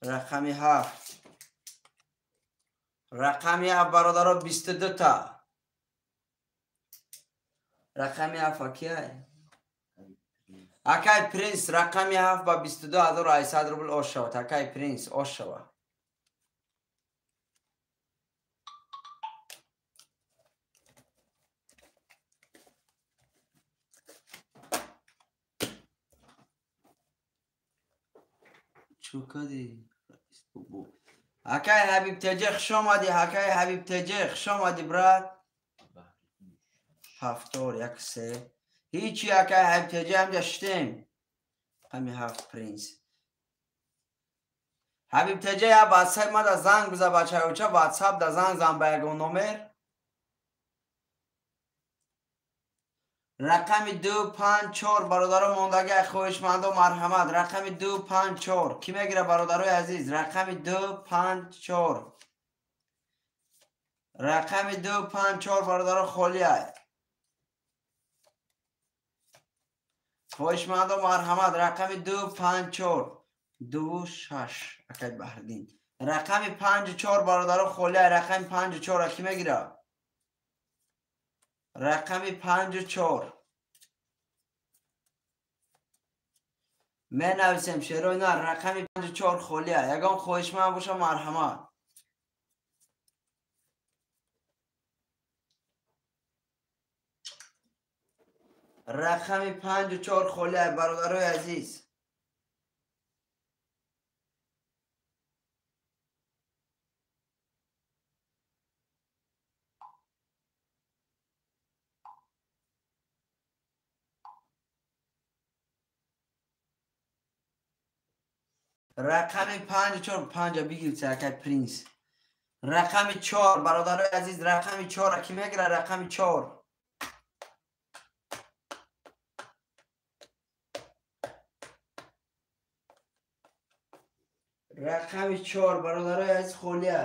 Рақами 7. Рақами ҳафт бародаро 22 та. Рақами ҳафт акияй? Акай Принс рақами ҳафт ба 22 800 рубл ош шавад. Акай Принс ош шавад. Чӯ кадӣ? Акай Ҳабиб Теҷе, хуш омадӣ. Акай Ҳабиб Теҷе, хуш омадӣ, брат. Ҳафтор, як, се. Ҳичи, акай Ҳабиб Теҷе, ҳамҷа шитем. Рақами ҳафт Принс. Ҳабиб Теҷе, я ватсап мада занг биза, бачаюча, ватсап да занг зан ба ягон номер. Рақами ду, панҷ, чор бародаро мондаги, хоҳишмандо марҳамат. Рақами ду, панҷ, чор. Кӣ мегира, бародарои азиз? Рақами ду, панҷ, чор. Рақами ду, панҷ, чор бародаро холия. Хоҳишмандо марҳамат. Рақами ду, панҷ, чор. Ду, шаш. Акай Баҳриддин. Рақами панҷу чор бародаро холия. Рақами панҷу чора кӣ мегира? Рақами панҷу чор. Менависем, шерои нар, рақами панҷу чор холия. Ягон хоҳишманд боша, марҳамат. Рақами панҷу чор холия, бародарои азиз. Рақами панҷу чор, панҷа бигир, акай Принс. Рақами чор, бародарои азиз, рақами чора кӣ мегира? Рақами чор. Рақами чор, бародарои азиз, холия.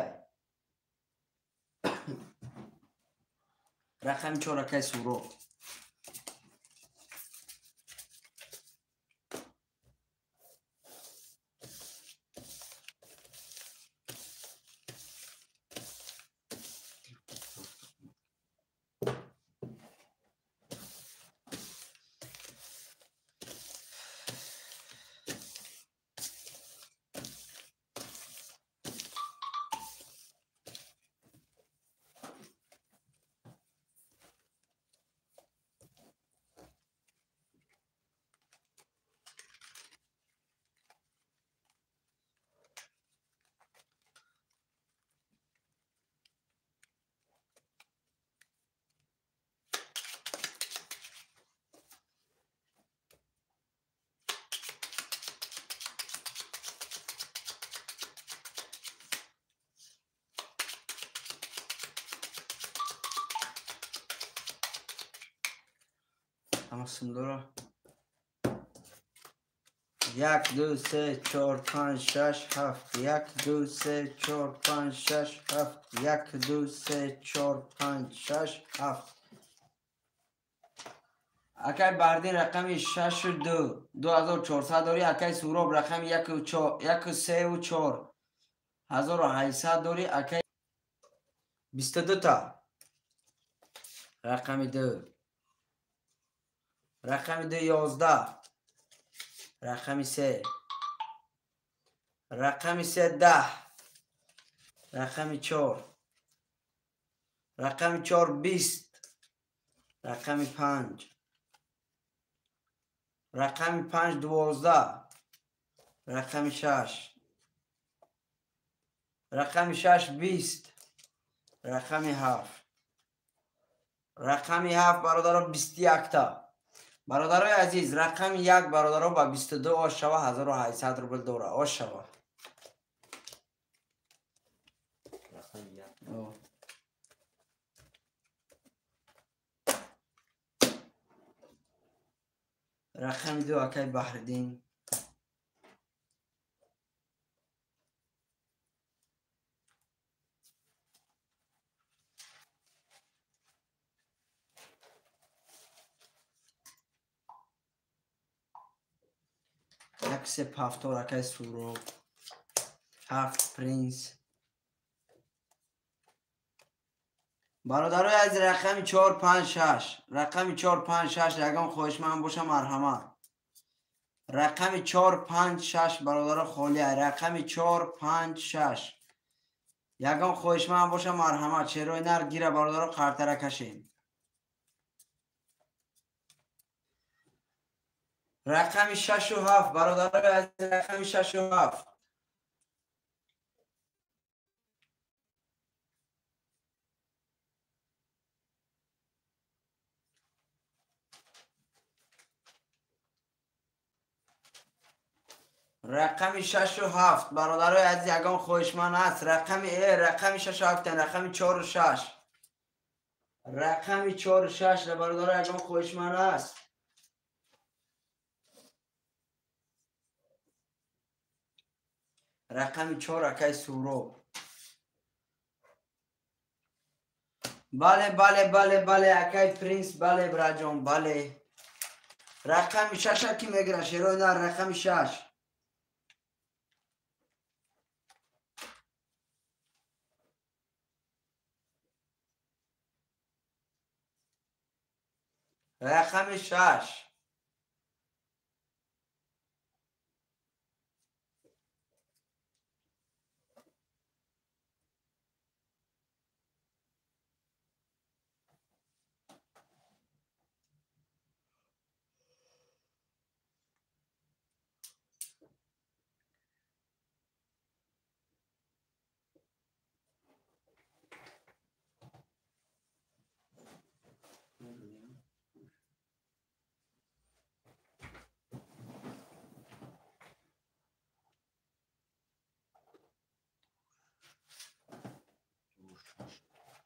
Рақами чор, акай Суроб. Ҳама. Як, ду, се, чор, панҷ, шаш, ҳафт. Як, ду, се, чор, панҷ, шаш, ҳафт. Як, ду, се, чор, панҷ, шаш, ҳафт. Акай Баҳриддин, рақами шашу ду, 2400 дорӣ. Акай Суроб, рақами яку сеу чор, 1800 дорӣ. Акай 22 та. Рақами ду. Рақами ду 11. Рақами се. Рақами се 10. Рақами чор. Рақами чор 20. Рақами панҷ. Рақами панҷ 12. Рақами шаш. Рақами шаш 20. Рақами ҳафт. Рақами ҳафт, бародаро, 21 та. Бародарои азиз, рақами як, бародаро, ба 22 ош шава, 1800 рубл дора. Ош шава. Рақами як. О. Рақами ду, акай Баҳриддин. Як, се, ҳафтор, акай Суроб. Ҳафт, Принс. Бародарои азиз, рақами 4 5 6, рақами 4 5 6, ягон хоҳишманд боша, марҳамат. Рақами 4 5 6, бародаро, холия. Рақами 4 5 6, ягон хоҳишманд боша, марҳамат. Шерои нар гира, бародаро, қартара кашем. Рақами 6 7, бародарои азиз, рақами 6 7. Рақами 6 7, бародарои азиз, ягон хоҳишманд ҳаст? Рақами 6 7, рақами 4 6, рақами 4 6, бародаро, ягон хоҳишманд ҳаст? Рақами 4, акай Суроб. Бале, бале, бале, бале, акай Принс, бале, браҷон, бале. Рақами 6 ки мегира, шерои нар, рақами 6. Рақами 6.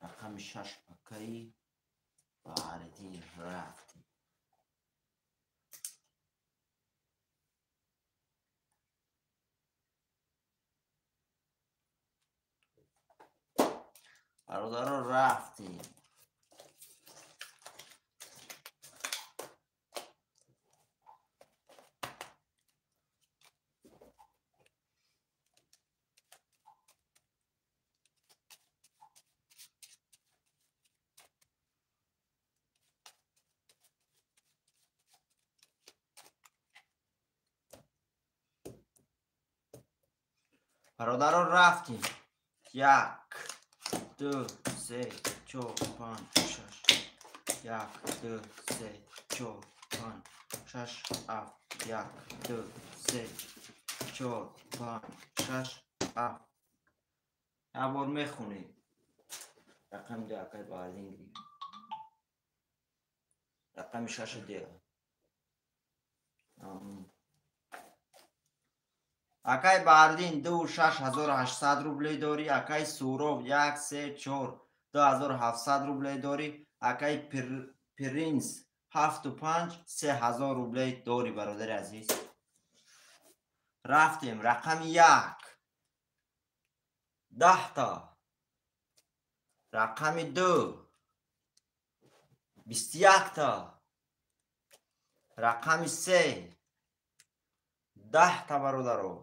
Рақами 6, акаи Баҳриддин, рафтем. Бародаро, рафтем. Бародаро, рафтем. 1 2 3 4 5 6, 1 2 3 4 5 6 7, 1 2 3 4 5 6 7. Як бор мехонем. Рақами 2, акай Баҳриддин гирифт. Рақами 6 2. Акай Баҳриддин 2 6800 рублей дорӣ. Акай Суров 1 3 4 2700 рублей дорӣ. Акай Принс 7 5 3000 рублей дорӣ, бародари азиз. Рафтем. Рақами 1 10 та, рақами 2 21 та, рақами 3 10 та, бародаро.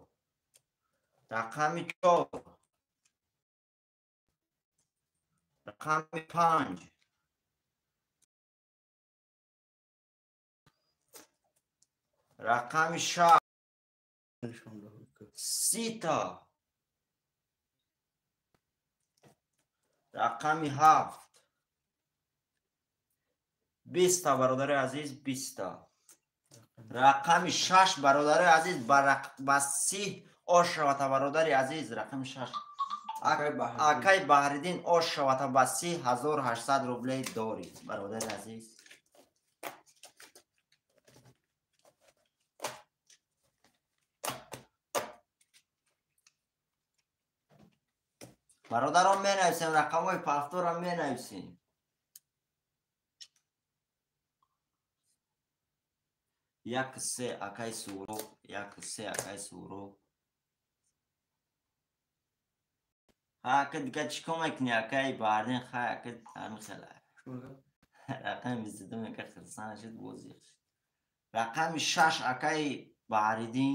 Рақами 4, рақами 5, рақами 6, 30 та, рақами 7, 20 та, бародари азиз, 20 та. Рақами 6, бародари азиз, ба 30 ош шавата, бародари азиз, рақами 6. Акай Баҳриддин ош шавата, ба 3800 рублей дорӣ, бародари азиз. Бародарон, менависем, рақамҳои пафторам менависем. 1 3, акай Суроб, 1 3, акай Суроб. Ха, ака, дига чӣ кор мекунӣ, акай Баҳриддин? Хай, ака, ҳамин хела. Рақами 22 мека хирсан шуд, бозиқ шуд. Рақами 6, акаи Баҳриддин.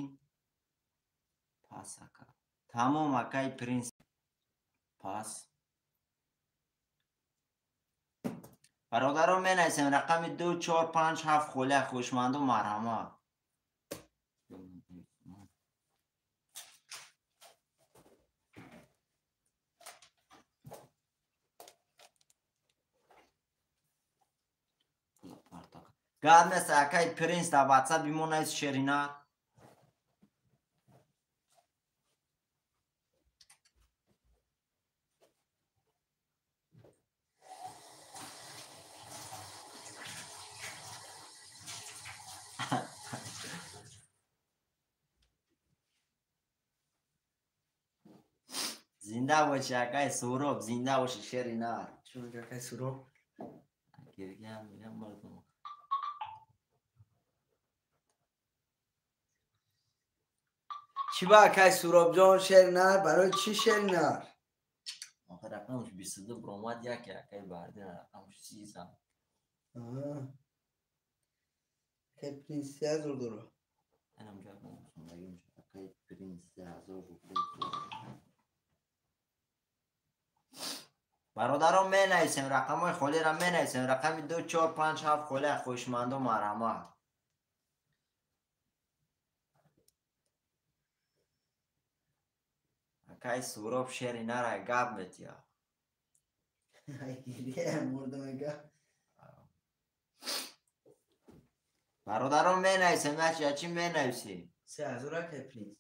Пас, ака. Тамом, акаи Принс. Пас. Бародарон менависем рақами 2, 4, 5, 7 холия хушманду марҳамат. Гап нест акай Принс дар WhatsApp бимонавис шерина. Зинда боши акай Суроб, зинда боши шери нар. Чӣ мега акай Суроб? Гиргам мегам мардум. Чӣ ба акай Суробҷон шери нар? Барои чӣ шери нар? Охир рақамаш 22 буромад яке акай Баҳриддин рақамаш 30 зан. Акай Принс 3000 дора. Анам ҷавоб акай Принс 3000 рубл. Бародарон менависем рақамҳои холиро менависем рақами 2, 4, 5, 7 холия хоҳишманду марҳамат. Акай Суроб шери нарай гап метия. Бародарон менависем начи чӣ менависем? 3000 акай Принс.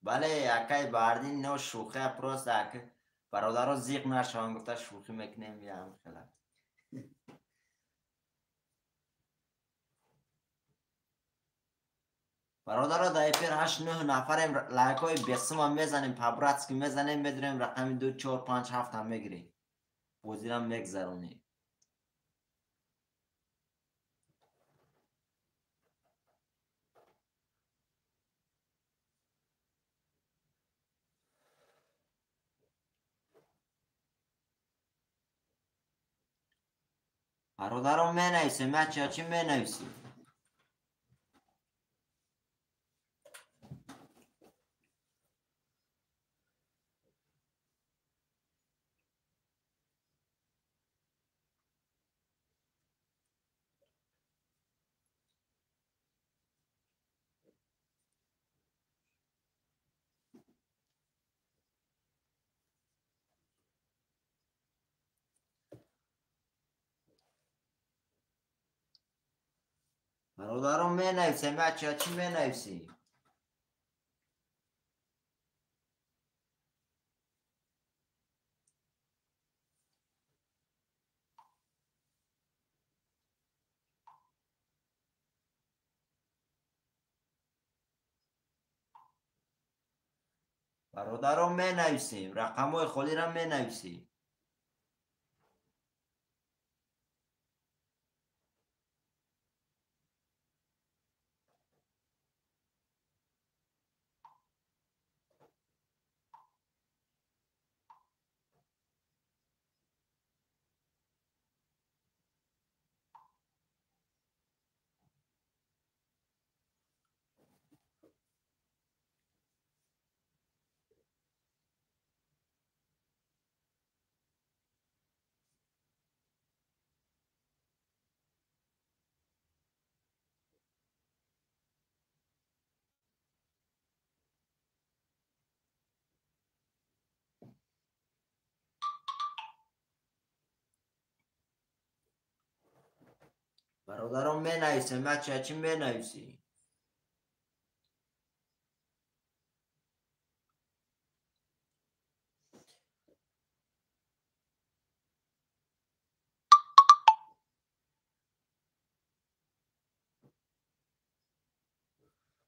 Бале акай Баҳриддин ино шӯхия просто ак бародаро зиқ нашаванд гуфта шӯхӣ мекунем ям хела. Бародаро дар эфир 8-9 нафарем лайкҳои бесима мезанем по-братски мезанем медурем рақами 2, 4, 5, 7 ҳам мегирем. Бозирам мегзаронем. Бародарон менависем, ячи чӣ менависем? Бародарон менависем, ячи чӣ менависем? Бародарон менависем, рақамҳои холиро менависем. Бародарон менависем, ячи чӣ менависем?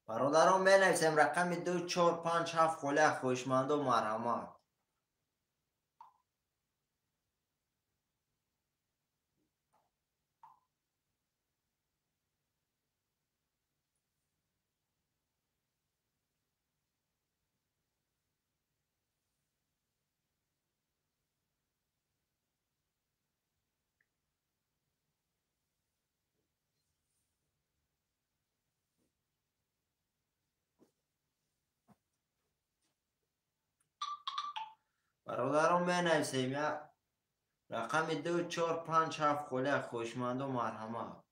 Бародарон менависем рақами 2, 4, 5, 7 холия хоҳишманду марҳамат. Бародарон менависем я рақами 2 4 5 7 холия хоҳишмандо марҳамат.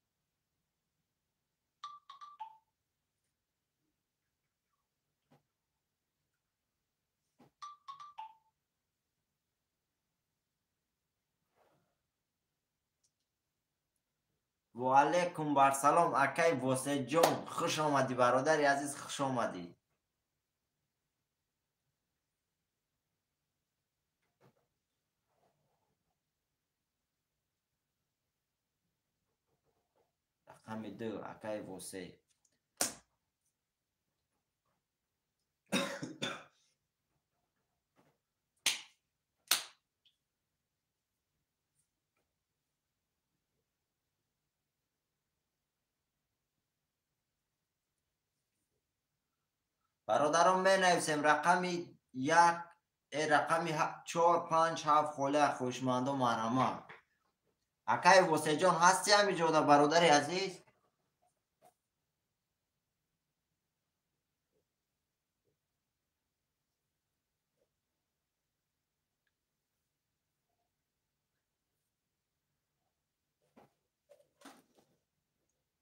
Ва алайкум барсалом акай Восеҷон, хуш омадӣ бародари азиз, хуш омадӣ. Рақами 2 акай Восе. Бародарон менависем рақами 1 рақами 4 5 7 холия хоҳишмандо марҳамат. Акай Восеҷон ҳасти ҳамиҷода бародари азиз?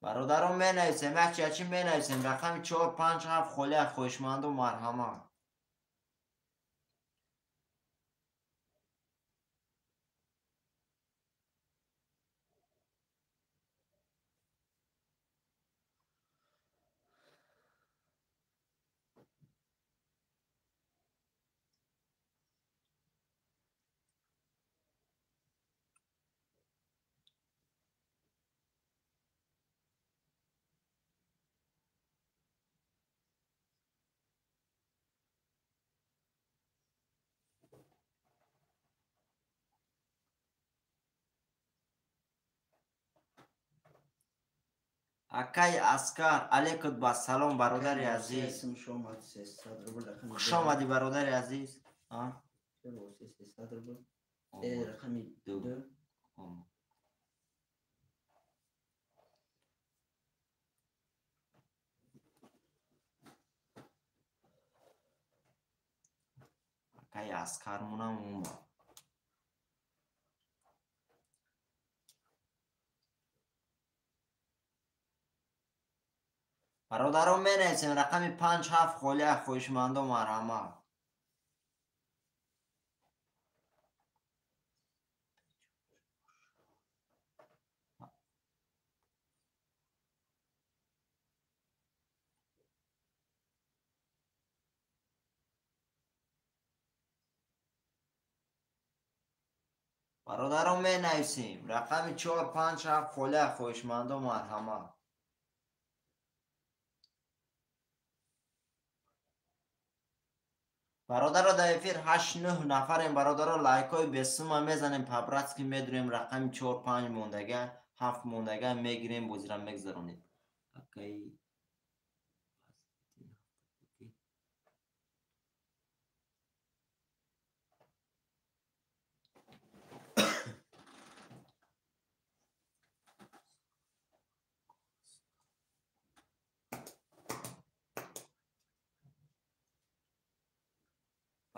Бародарон менависем, якчи менависем рақами 4 5 7 холия хоҳишманду марҳамат. Акай Аскар, алейкум басалом бародари азиз. Хуш омадӣ бародари азиз. Рақами 2. Акай Аскар мунам омад. Бародарон менависем рақами 5 7 холия хоҳишмандо марҳамат. Бародарон менависем рақами 4 5 7 холия хоҳишмандо марҳамат. Бародаро дар эфир 8-9 нафарем. Бародаро лайкҳои бесума мезанем, по-братски медурем рақами 4 5 мондага, 7 мондага мегирем, бозира мегзаронем. Акай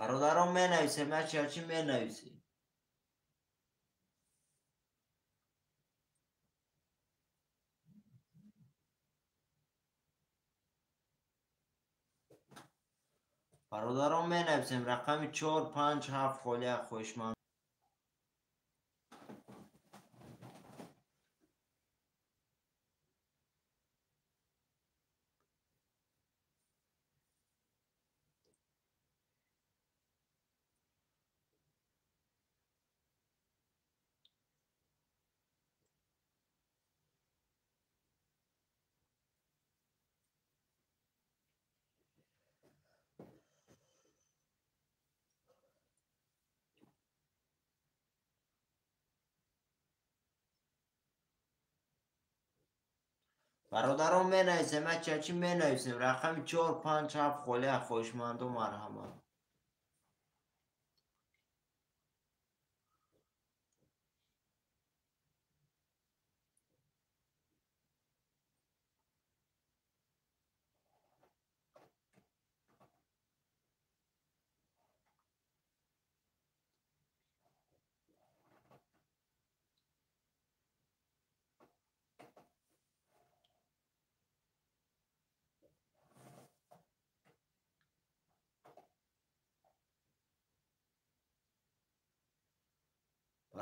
Бародарон менависем, якчи менависем. Бародарон менависем рақами 4 5 7 холия хоҳишманд. Бародарон менависем, якчи менависем рақами 4 5 7 холия хоҳишманду марҳамат.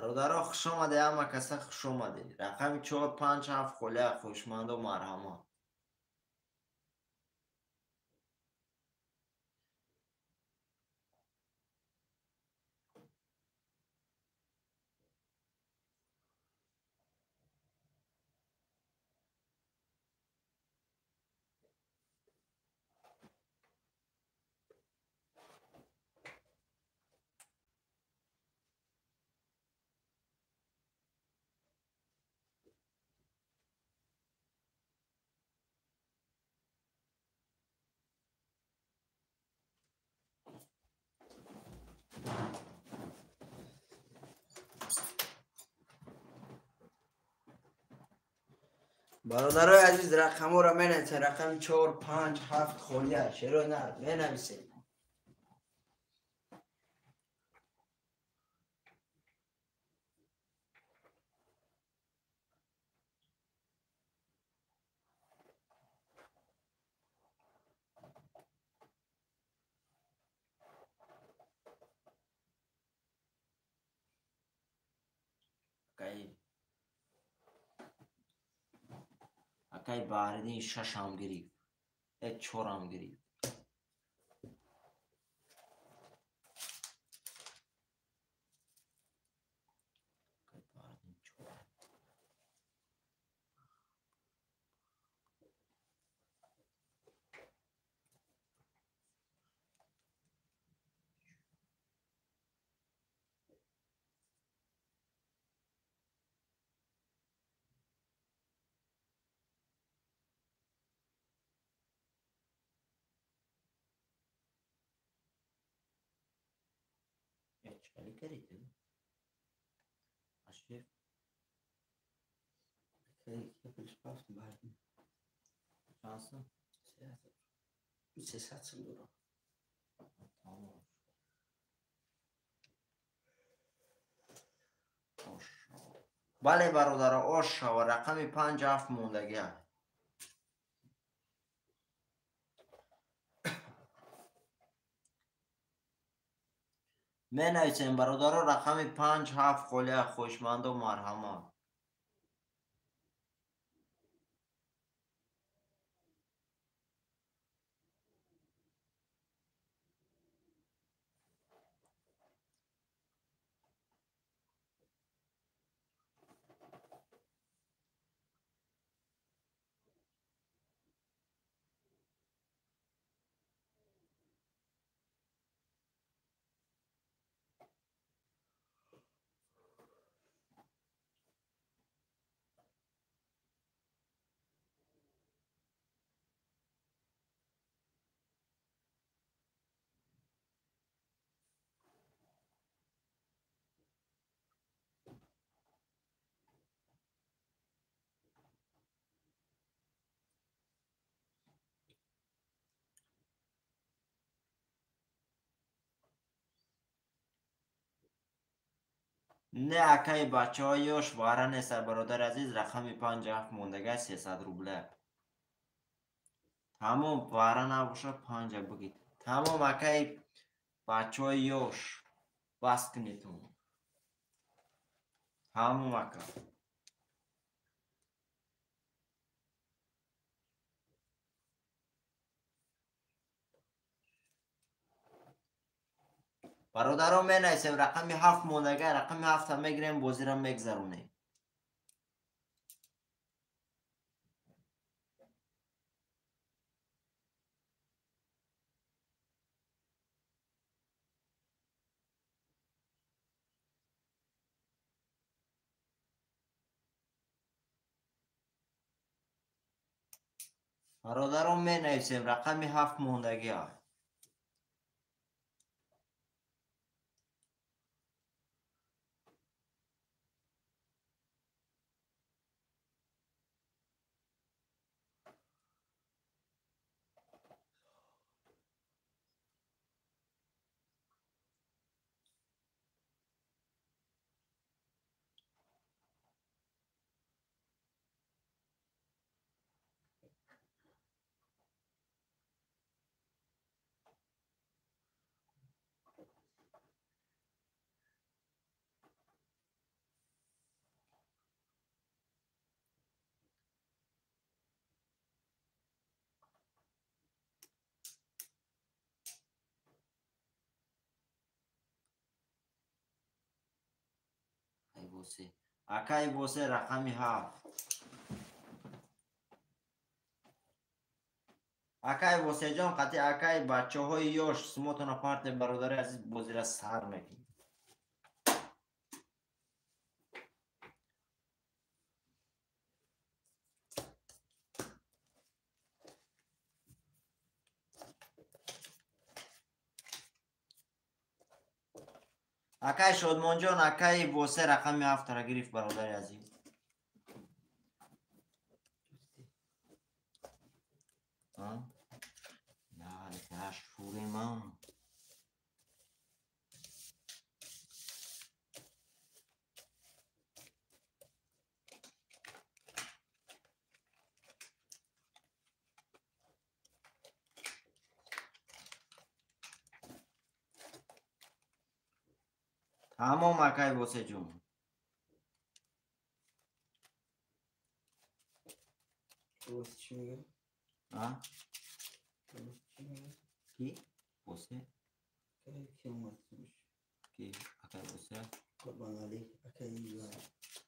Бародаро, хуш омаде, ҳама каса хуш омаде. Рақами 4, 5, 7 холия, хушмандо марҳамат. Бародарои азиз, рақамҳоро менависед. Рақами 4, 5, 7 холия. Шерои нар менависед. Акай Баҳриддин 6-ам гирифт, 4-ам гирифт. Чали карите? Ашеф. Шанса? 300 сум дорам. Бале, бародаро, ош шава, рақами 5, 7 мондагиа. Менависем, бародаро, рақами 5, 7 холия, хушмандо марҳамат. Не, акаи бачаҳо, ёш вара нест, бародари азиз, рақами 5, 7 мондага, 300 рубля. Тамом, вара набошад, 5 бигид. Тамом, акаи бачаҳои ёш, бас кунедтон. Тамом, ака. Бародарон, менависем, рақами 7 мондага, рақами 7 мегирем, бозиро мегзаронем. Бародарон, менависем, рақами 7 мондагиа. Восе. Акай Восе рақами 7. Акай Восеҷон қати акай бачаҳои ёш сумотона парте бародари азиз бозира сар мекунем. Акай Шодмонҷон, акай Восе рақами 7-ра гирифт бародари азиз. Тамом акай Восеҷон. Восе чӣ мегӯяд? А? Ки? Восе? Ки омад? Ки? Акай Восе? Қурбоналӣ, акай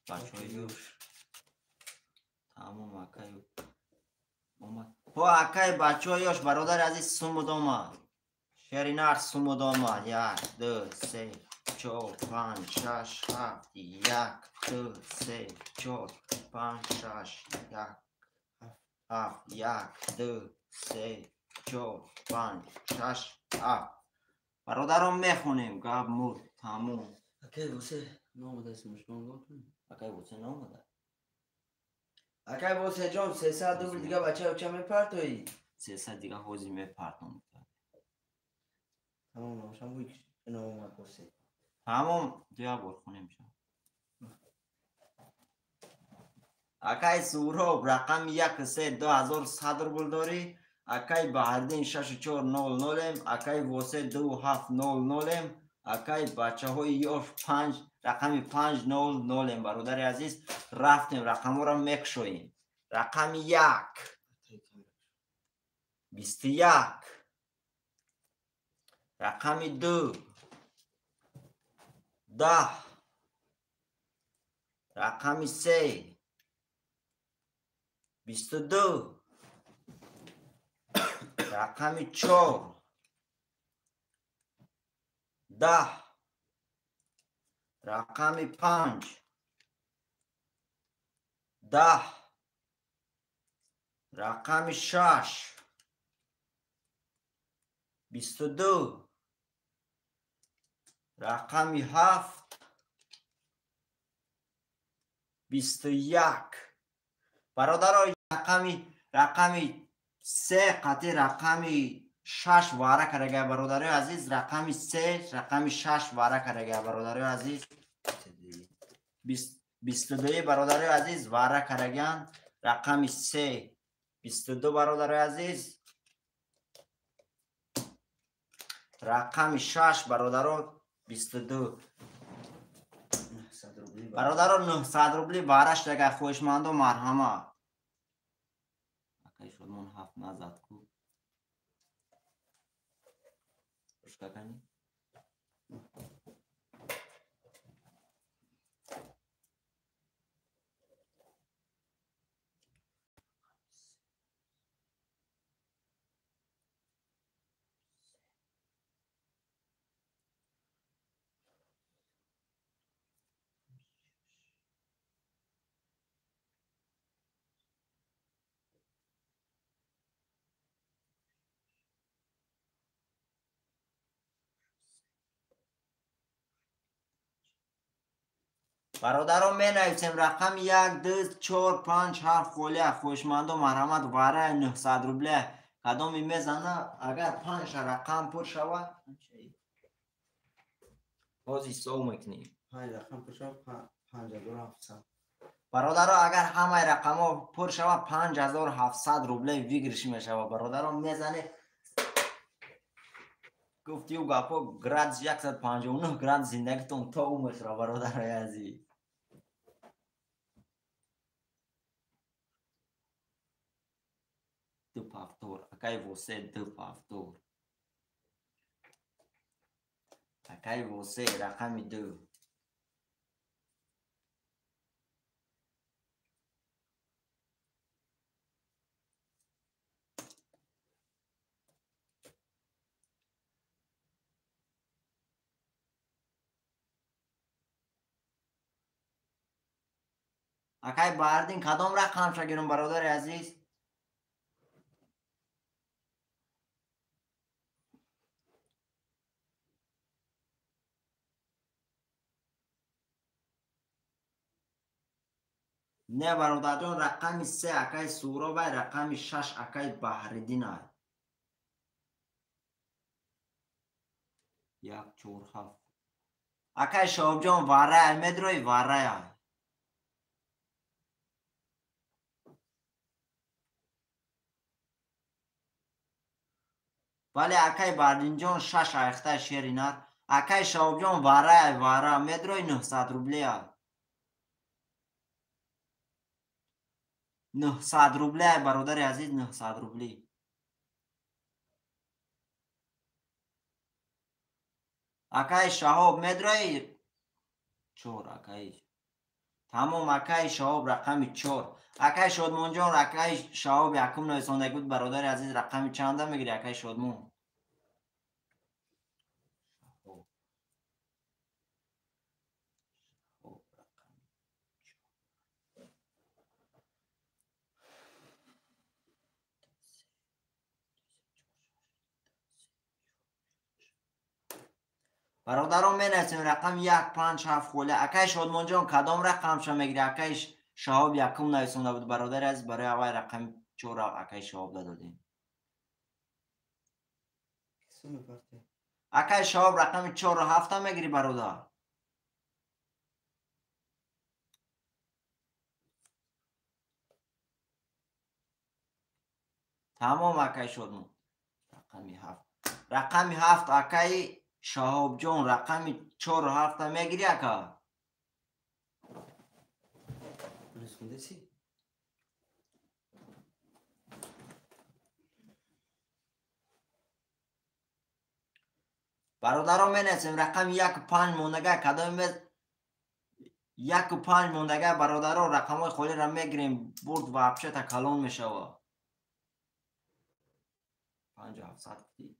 бачаҳои ёш. Тамом акай омад. Ҳо акай бачаҳои ёш бародари азиз сумуд омад. Шери нар сумуд омад. 1 2 3 4 5 6 7 1 2 3 4 5 6 1 7 1 2 3 4 5 6 7. Бародарон мехонем гап мурд тамом. Акай Восе наомада исмаш ман гуфтам. Акай Восе наомада. Акай Восеҷон 300 рубл дига бачаё ча мепартоӣ? 300 дига ҳозир мепартом. Тамом намошам гӯй наомад Восе. Тамом дуя бор хонем ша. Акай Суроб рақами 1 3 2100 рубл дорӣ. Акай Баҳриддин 6400-ем, акай Восе 2700-ем, акай бачаҳои ёш 5 рақами 500-ем. Бародари азиз, рафтем рақамҳоро мекушоем. Рақами 1 21, рақами 2 10, рақами 3 22, рақами 4 10, рақами 5 10, рақами 6 22, рақами 7 21. Бародаро рақами 3 қати рақами 6 вара карага бародарои азиз. Рақами 3 рақами 6 вара карага бародарои азиз. 22 бародарои азиз вара караган. Рақами 3 22 бародарои азиз. Рақами 6 бародаро 22. Бародаро 900 рубли вараш дага хоҳишмандо марҳамат. Акай Шодмон 7 назад ку. Рушка кани? Бародарон менависем рақами 1 2 4 5 7 холия. Хоҳишмандо марҳамат вараи 900 рубля. Кадоми мезана агар 5 рақам пур шавад ҳозир ҳисоб мекунем. 5 рақам пур шавад 5700. Бародаро агар ҳамаи рақамҳо пур шавад 5700 рубле выигрыш мешавад. Бародарон мезане гуфтию гапо градус 159 градус зиндагитон то мехӯра бародарои азиз. Ду повтор. Акай Восе 2 повтор. Акай Восе рақами 2. Акай Баҳриддин кадом рақамша гирам, бародари азиз? Не, бародарҷон, рақами 3 акай Суробай, рақами 6 акай Баҳриддинай. 1 4 7. Акай Шаҳобҷон варая медрои варая. Бале, акай Баҳриддинҷон 6 айхтаи шери нар. Акай Шаҳобҷон варая вара медрои 900 рублея. 900 рубле, бародари азиз, 900 рубли. Акай Шаҳоб медрои 4 акай. Тамом, акай Шаҳоб рақами 4. Акай Шодмонҷон, акай Шаҳоб якум нависондаги буд, бародари азиз, рақами чанда мегири, акай Шодмон? Бародарон, менависем рақами 1 5 7 холе. Акай Шодмонҷон кадом рақамша мегири? Акай Шаҳоб якум нависонда буд, бародари азиз, барои аввал рақами 4 акай Шаҳоб дадодем. Акай Шаҳоб рақами 4 7 мегири, бародар? Тамом, акай Шодмон. Рақами 7. Рақами 7 акай Шаҳобҷон рақами 4 7 мегири, ака? Бародарон, менависем рақами 1 5 мондага, кадоме 1 5 мондага, бародарон, рақамҳои холиро мегирем, бурд вообще-то калон мешава. 5700.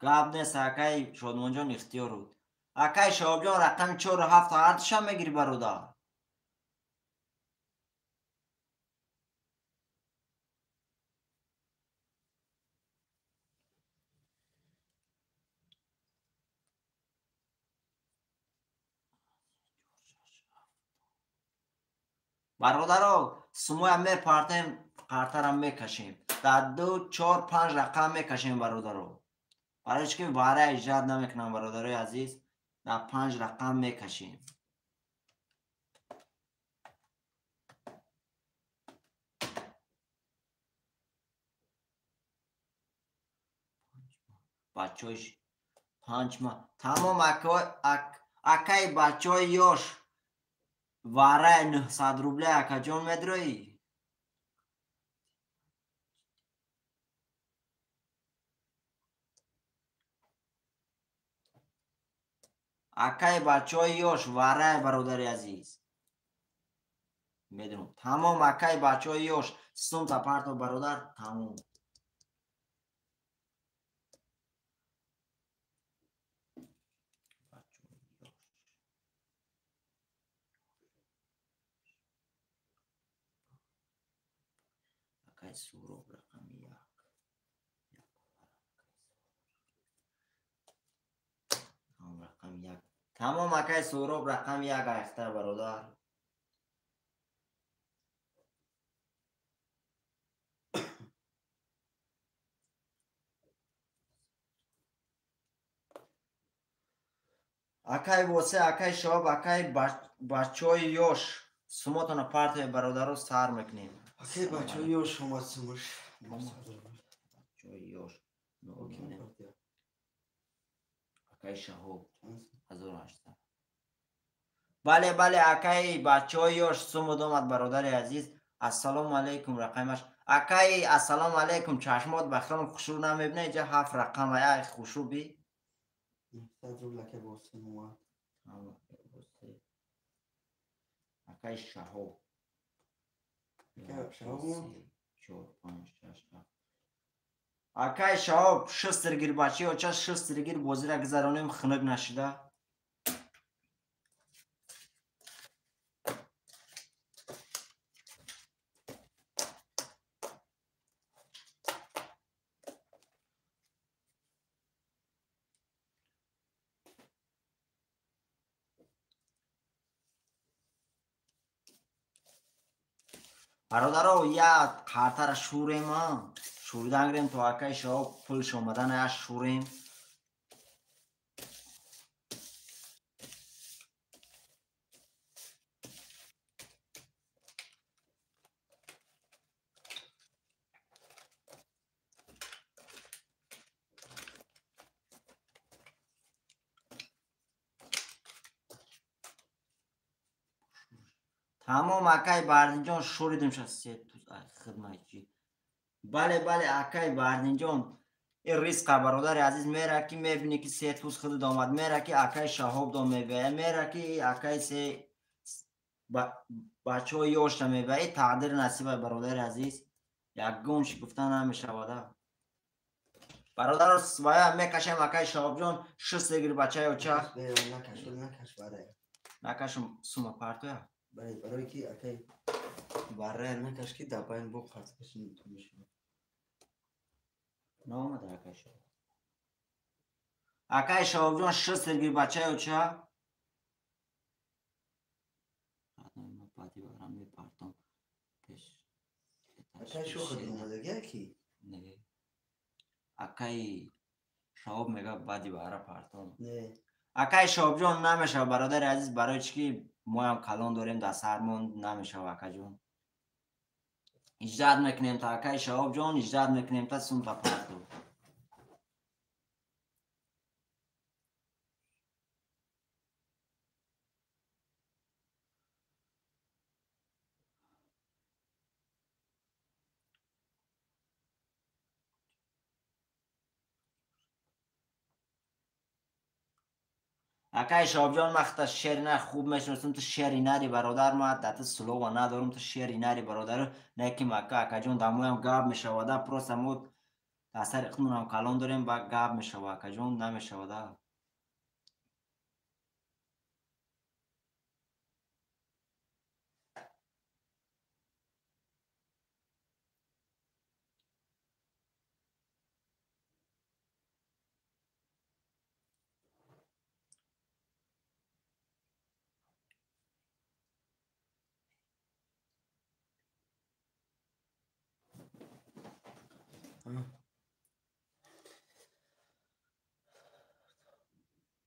Гап нест, акай Шодмонҷон, ихтиёр буд. Акай Шаҳобҷон рақами 4 7 ҳардуша мегири, бародар? Бародаро, сумоя мепартем, қартарам мекашем. Дар 2 4 5 рақам мекашем, бародаро. Барои чӣ ки вара иҷрат намекунам, бародарои азиз, дар 5 рақам мекашем. Бачаҳои 5 ма. Тамом, акай бачаҳои ёш вараи 900 рубле, акаҷон, медроӣ? Акай бачаҳои ёш варай, бародари азиз, медонам. Тамом, акай бачаҳои ёш, сумта парто, бародар, тамом. Акай Суроб рақами 1. Рақами 1. Тамом, акай Суроб рақами 1 айхта, бародар. Акай Восе, акай Шаҳоб, акай бачаҳои ёш, сумотона партия, бародаро, сар мекунем. Акай бачаҳои ёш омад сумаш. Бачаҳои ёш. Акай Шаҳоб 1800. Бале, бале, акай бачаҳои ёш сумуд омад, бародари азиз. Ассалому алайкум, рақамаш. Акай, ассалому алайкум, чашмот ба хелом хушрӯ намебина, иҷа 7 рақам ай хушрӯ би. 900 рубл акай Восе омад. Акай Шаҳоб. 4, 5, 6, 7. Акай Шаҳоб, шустр гир бачаи оча, шустр гир бозира гузаронем хунук нашида. Бародаро, як қартара шурем, шуридан гирем то акай Шаҳоб пулш омадан я шурем. Тамом акай Бардинҷон шуридим хидматчи. Бале, бале, акай Бардинҷон, ин ризқа бародари азиз мера ки мебинӣ ки се туз худат омад, мера ки акай Шаҳоб дом мебия, мера ки акай се бачаҳои ёшта мебия. Ин тақдири насиба бародари азиз, ягон чи гуфта намешавада. Бародаро, вая мекашем акай Шаҳобҷон, шуст гир бачаи оча. Накашум сума партоя. Бале, барои ки акай баррая накаш ки дар байн бо қарзкаши мешавад. Наомада акай Шаҳоб. Акай Шаҳобҷон, шуст гир бачаи оча. Акай шӯхи омадагия ки? Не. Акай Шаҳоб мега баъди бара партом. Не. Акай Шаҳобҷон намешавад бародари азиз, барои чӣ ки моям калон дорем дар сармон намешавад акаҷон. Иҷрат мекунем та акай Шаҳобҷон, иҷрат мекунем та сумта парту. Акай Шаҳобҷон, ман хата шери нар хуб мешиносам, ту шери нари бародар, ман дата слова надорам, ту шери нари бародар, не ки мака акаҷон дар моям гап мешавада, просто мо дар сари худмонам калон дорем, ба гап мешава акаҷон, намешавада.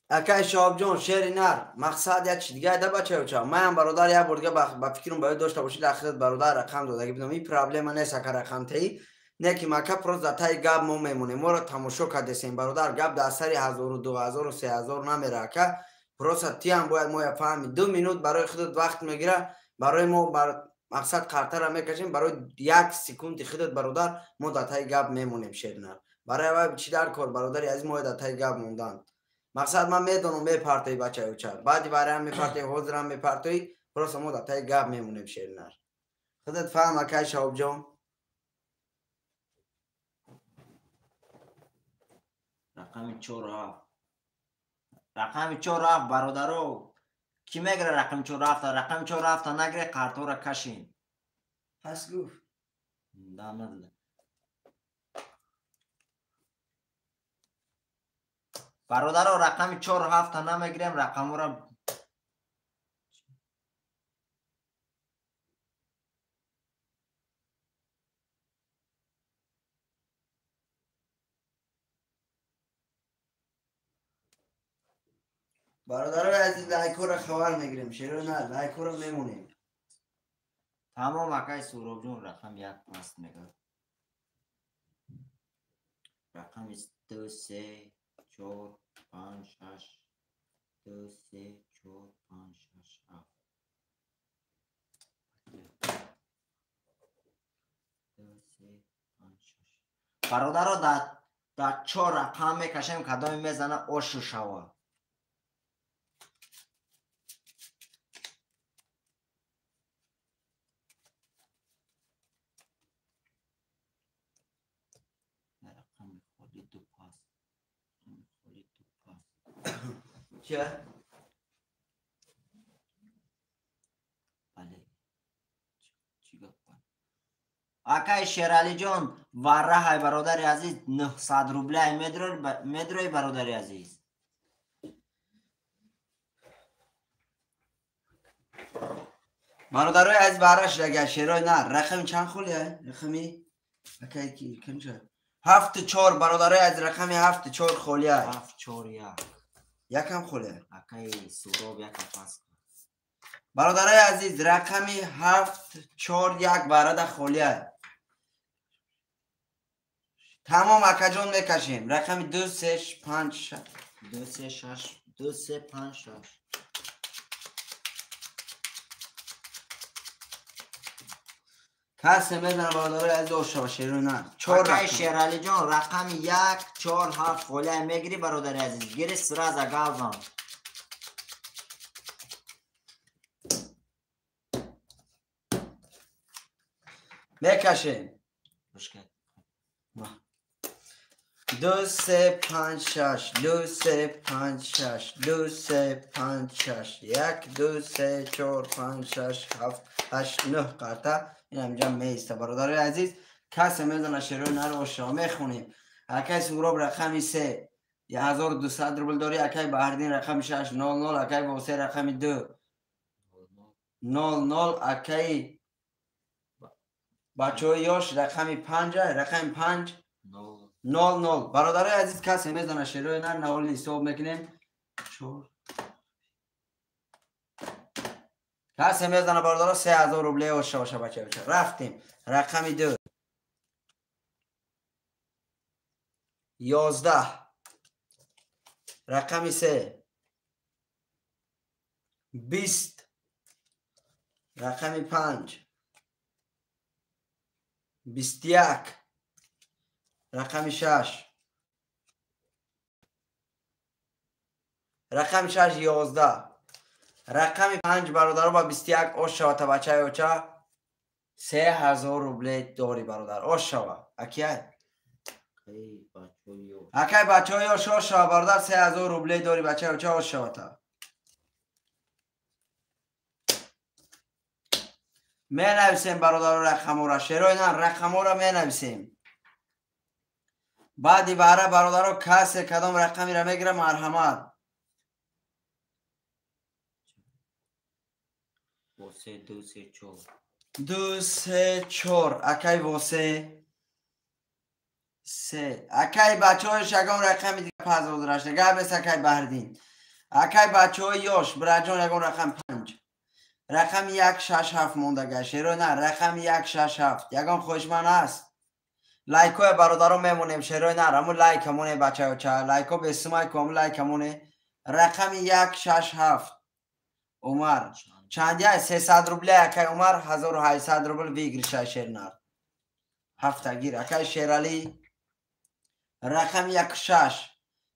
Акай Шаҳобҷон, шери нар, мақсад як чи дига да бачаи оча. Маям бародар як бор дига ба фикрам ба ёд дошта бошӣ, дар хидмат бародар рақам додаги будам. Ин проблема нест ака рақамтаи. Не ки мака просто дар таи гап мо мемонем. Моро тамошо кардесем бародар, гап дар сари 1000, 2000, 3000 намера ака. Просто тиам бояд моя фаҳми. 2 минут барои худат вақт мегира, барои мо мақсад қартара мекашем, барои як секунди худат бародар мо дар таи гап мемонем шери нар. Барои вай чӣ дар кор бародари азиз мо дар таи гап мондан. Мақсад ман медонам мепартои бачаи оча. Баъди вариам мепартои, ҳозирам мепартои, просто мо дар таи гап мемонем шери нар. Худат фаҳм акай Шаҳобҷон. Рақами 4 7. Рақами 4 7 бародаро. Ки мегира рақами 4 7? Рақами 4 7 нагире қартора кашин. Пас гуфт. Да, надода. Бародаро, рақами 4 7 намегирем, рақамора бародарои азиз лайкҳоро хабар мегирем, шеро на, лайкҳоро мемонем. Тамом акай Суҳробҷон, рақам 1 паст мегӯяд. Рақами 2, 3, 4, 5, 6, 2, 3, 4, 5, 6, 7. 2, 3, 5, 6. Бародаро, дар 4 рақам мекашем, кадоме мезана ошу шава. Чия? Бале. Чӣ гап? Акай Шералиҷон, варраҳай бародари азиз, 900 рублай медрои бародари азиз. Бародарои азиз, варра шудага шерои нар. Рақами чанд холия? Рақами акай ки канча? 7-4 бародарои азиз, рақами 7-4 холия. 7-4-1. Якам холия. Акай Суроб якам пас. Бародарои азиз, рақами 7-4-1 барада холия. Тамом акаҷон мекашем. Рақами 2 3 5 6. 2 3 6 2 3 5 6. Касе медана бародарои азиз ошава шерои нар. 4 Акай Шералиҷон, рақами 1 4 7 холия мегири бародари азиз. Гири сразу галзан. Мекашем. 2 3 5 6 2 3 5 6 2 3 5 6 1 2 3 4 5 6 7 8 9 қарта. Ин ҳамҷа меиста бародарои азиз. Касе медона шерои нар ошава мехонем. Акай Суроб рақами 3 1200 рубл дорӣ. Акай Баҳриддин рақами 6 00. Акай Восе рақами 2 00. Акай бачаҳои ёш рақами 5 рақами 5 00. Бародарои азиз, касе медона шерои нар наволи ҳисоб мекунем. 4 касе мезана бародаро 3000 рубле ошава бача. Рафтем. Рақами 2 11. Рақами 3 20. Рақами 5 21. Рақами 6 рақами 6 11. Рақами 5 бародаро ба 21 ошава та бачаи оча 3000 рубле дори бародар. Ошава. Акияй? Акай бачаҳои ёш ошава бародар, 3000 рубле дори бачаи оча ошава та. Менависем бародаро рақамора. Шерои нар рақамора менависем. Баъди баъра бародаро касе кадом рақамира мегира марҳамат. 2 3 4 2 3 4. Акай Восе 3. Акай бачаҳои ягон рақами дига пас розрашта. Гап нест акай Баҳриддин. Акай бачаҳои ёш бираҷон ягон рақам 5. Рақами 1 6 7 мондага. Шерои нар рақами 1 6 7. Ягон хоҳишманд ҳаст? Лайкҳоя бародаро мемонем шерои нар. Ҳамун лайка моне бачаоча. Лайкҳо бесумай ку ҳамун лайка моне. Рақами 1 6 7. Умар чандия 300 рубле акай Умар 1800 рубл выигрыша шернар. Ҳафтагир акай Шерали рақами 1 6.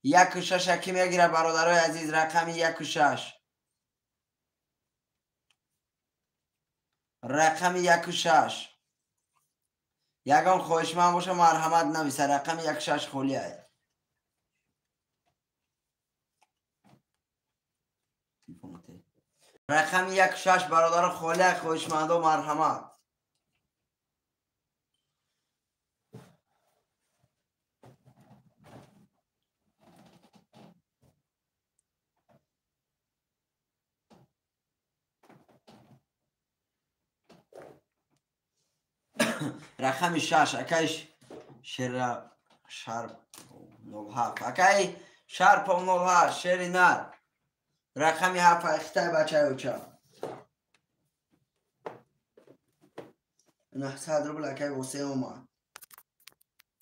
1 6 аки мегира бародарои азиз рақами 1 6. Рақами 1 6. Ягон хоҳишманд боша марҳамат нависа. Рақами 1 6 холия. Рақами 1 6 бародаро холия, хоҳишмандо марҳамат. Рақами 6 акай Шера Шарп 07. Акай Шарпов 08 шери нар. Рақами 7 ихтай бачаи оча. 900 рубл акай Восе омад.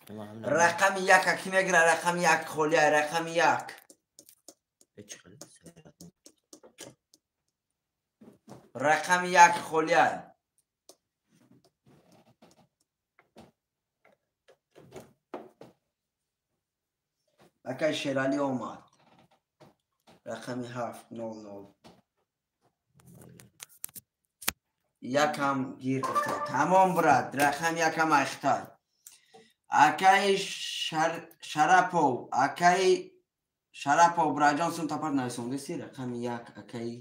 Рақами 1 аки мегира рақами 1 холия рақами 1. Рақами 1 холия. Акай Шерали омад. Рақами 7 00. Якам гир гуфта. Тамом брат, рақами якам айхтай. Акай Шарапов, акай Шарапов Браҷон сум тапар нависондаси рақами 1 акаи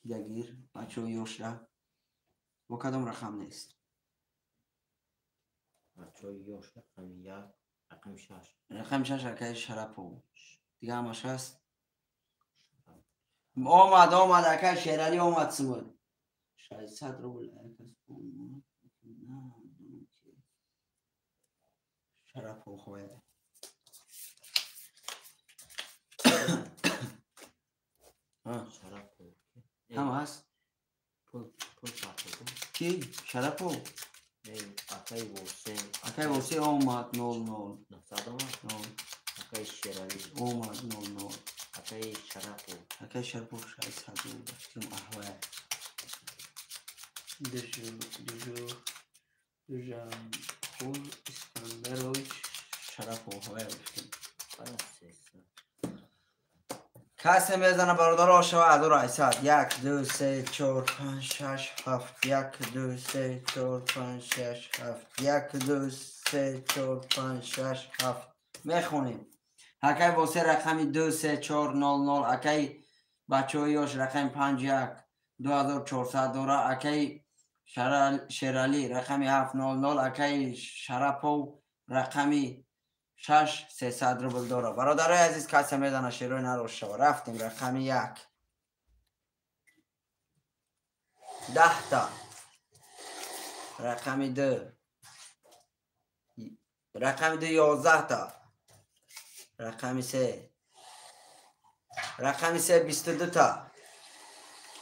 кидагир бачаҳои ёшра бо кадом рақам нест? Бачаҳои ёш рақами 1, рақами 6. Рақами 6 акаи Шарапов. Дига ҳамаш ҳаст? Омад, омад акаи Шералӣ омад сумуд. 600 рубл Шарапов хояд. Шарапов. Ҳама ҳаст? Пул партофтум. Ки? Шарапов? Не, акаи Восе. Акаи Восе омад 00. 900 омад? 0. Акаи Шералӣ. Омад 00. Акаи Шарапов. Акаи Шарапов 600 рубл. Фикрам аҳвая. Дужанқул Искандарович Шарапов ҳавая фикрам. Касе мезана бародаро шава 1800. 1 2 3 4 5 6 7 1 2 3 4 5 6 7 1 2 3 4 5 6 7 мехонем. Акай Восе рақами 2 3 4 0 0, акай бачаҳои ёш рақами 5 1 2400 дора, акай Шералӣ рақами 7 0 0, акай Шарапов рақами 6 300 рубл дора. Бародарои азиз, касе медана шерои нарош шава. Рафтем рақами 1. 10 та. Рақами 2. Рақами 2 11 та. Рақами 3. Рақами 3 22 та.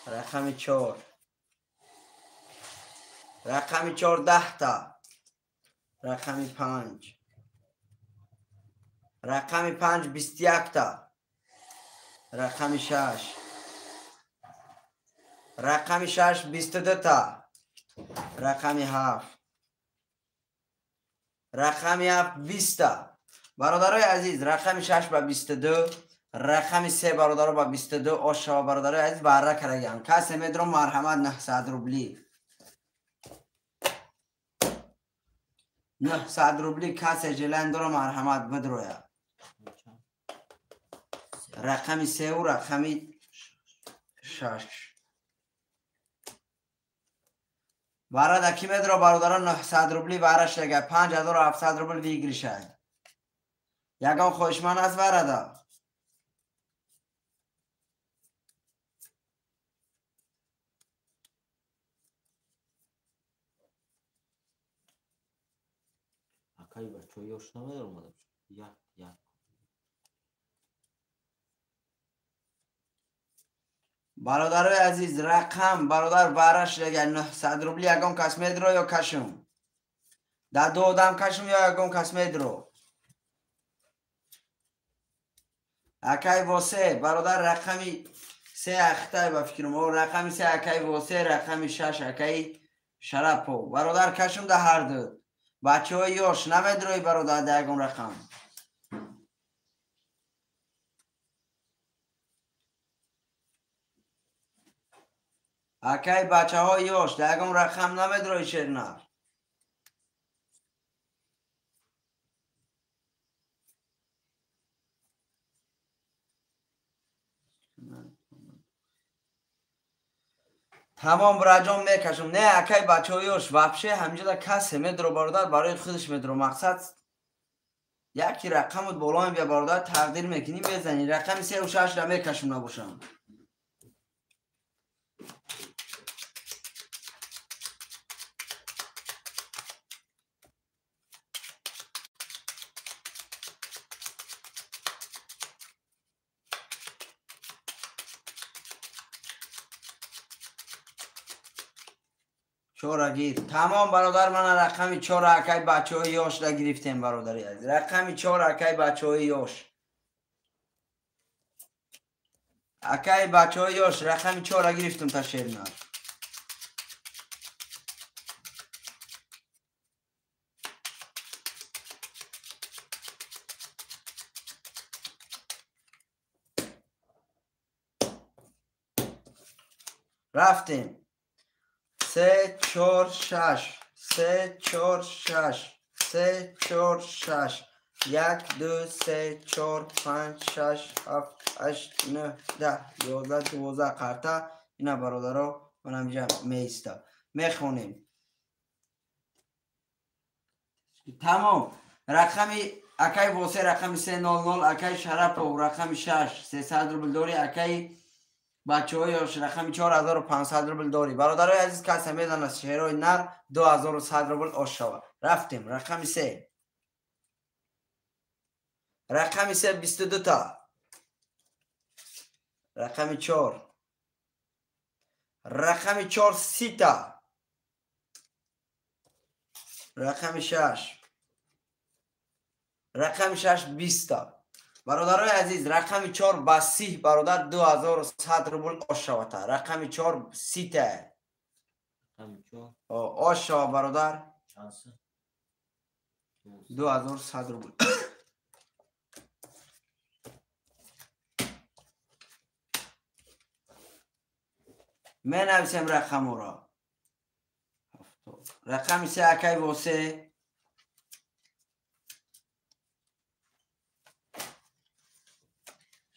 Рақами 4. Рақами 4 10 та. Рақами 5. Рақами 5 21 та. Рақами 6. Рақами 6 22 та. Рақами 7. Рақами 7 20 та. Бародарои азиз, рақами 6 ба 22, рақами 3 бародаро ба 22 ош шава бародарои азиз барра караган. Касе медро марҳамат 900 рубли. 900 рубли касе желан дора марҳамат бидроя. Рақами 3 ва рақами 6. Барада ки медро бародарон 900 рубли бараш шага 5700 рубл выигрышай. Ягон хоҳишманд аст барада? Акаи бачаҳои ёш намедар омада. Як як. Бародарои азиз, рақам бародар бараш шага 900 рубли ягон кас медро ё кашум? Да ду одам кашум ё ягон кас медро? Акай Восе бародар рақами 3 ахтай ба фикрам. О рақами 3 акай Восе, рақами 6 акай Шарапов. Бародар кашум да ҳар ду. Бачаҳои ёш намедрои бародар да ягон рақам. Акай бачаҳои ёш да ягон рақам намедрои шернар. Тамом браҷон мекашум. Не акай бачаҳои ёш вообще ҳаминҷода касе медро бародар барои худаш медро. Мақсад яки рақамут боло мебия бародар, тақдир мекунӣ мезанӣ. Рақами 3 ва 6 ра мекашум набошам. Чора гир. Тамом бародар, мана рақами 4 акай бачаҳои ёшра гирифтем бародари азиз. Рақами 4 акай бачаҳои ёш. Акай бачаҳои ёш рақами 4 гирифтем та шернар. Рафтем. 3 4 6 3 4 6 3 4 6 1, 2, 3, 4, 5, 6, 7, 8, 9, 10, 11, 12 қарта. Ина бародаро манам ҷа меиста. Мехонем. Тамом. Рақами акай Восе рақами 300, акай Шарапов рақами 6, 300 рубл дори, акай бачаҳои ёш рақами 4500 рубл дори. Бародарои азиз, касе медонад шерои нар 2100 рубл ош шава. Рафтем. Рақами 3. Рақами 3 22 та. Рақами 4. Рақами 4 30 та. Рақами 6. Рақами 6 20 та. Бародарои азиз, рақами 4 ба 30 бародар 2100 рубл ош шавата. Рақами 4 30 та. Рақами 4 ош шава бародар. 2100 рубл. Менависем рақаморо. Рақами 3 акай Восе.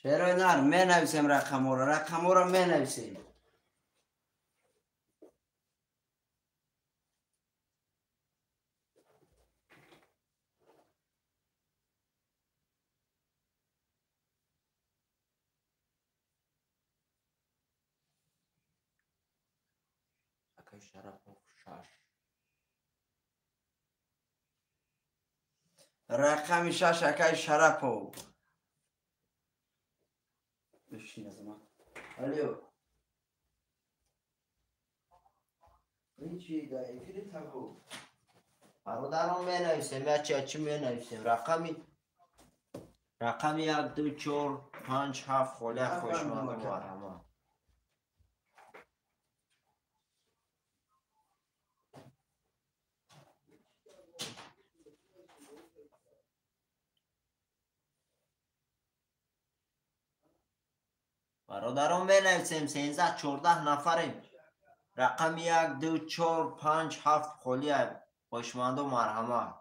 Шерои нар менависем рақаморо. Рақаморо менависем. Акай Шарапов 6. Рақами 6 акай Шарапов. Алло. Ин чи дар эфири табу? Бародарон менависем, ячи менависем. Рақами 1, 2, 4, 5, 7 холия хушмандон марҳамат. Бародарон менависем, 13-14 нафарем. Рақами 1, 2, 4, 5, 7 холия хушмандон марҳамат.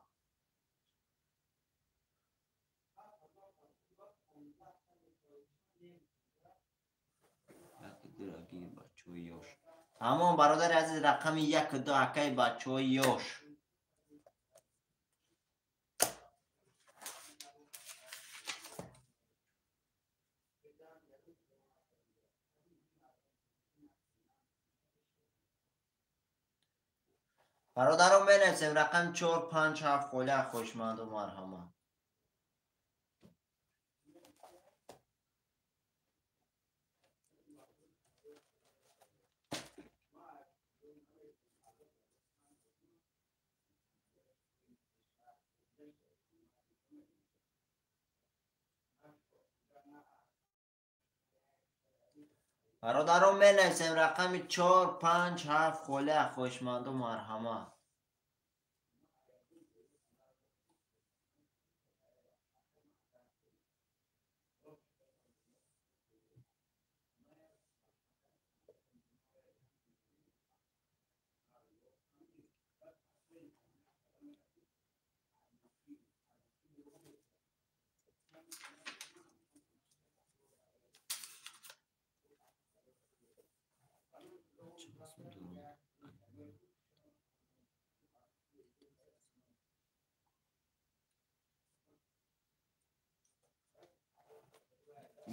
Тамом бародари азиз, рақами 1, 2 акаи бачаҳои ёш. Бародарон менависем рақами 4, 5, 7 холия хушманду марҳамат. Бародарон менависем рақами 4, 5, 7 холия хушманду марҳамат.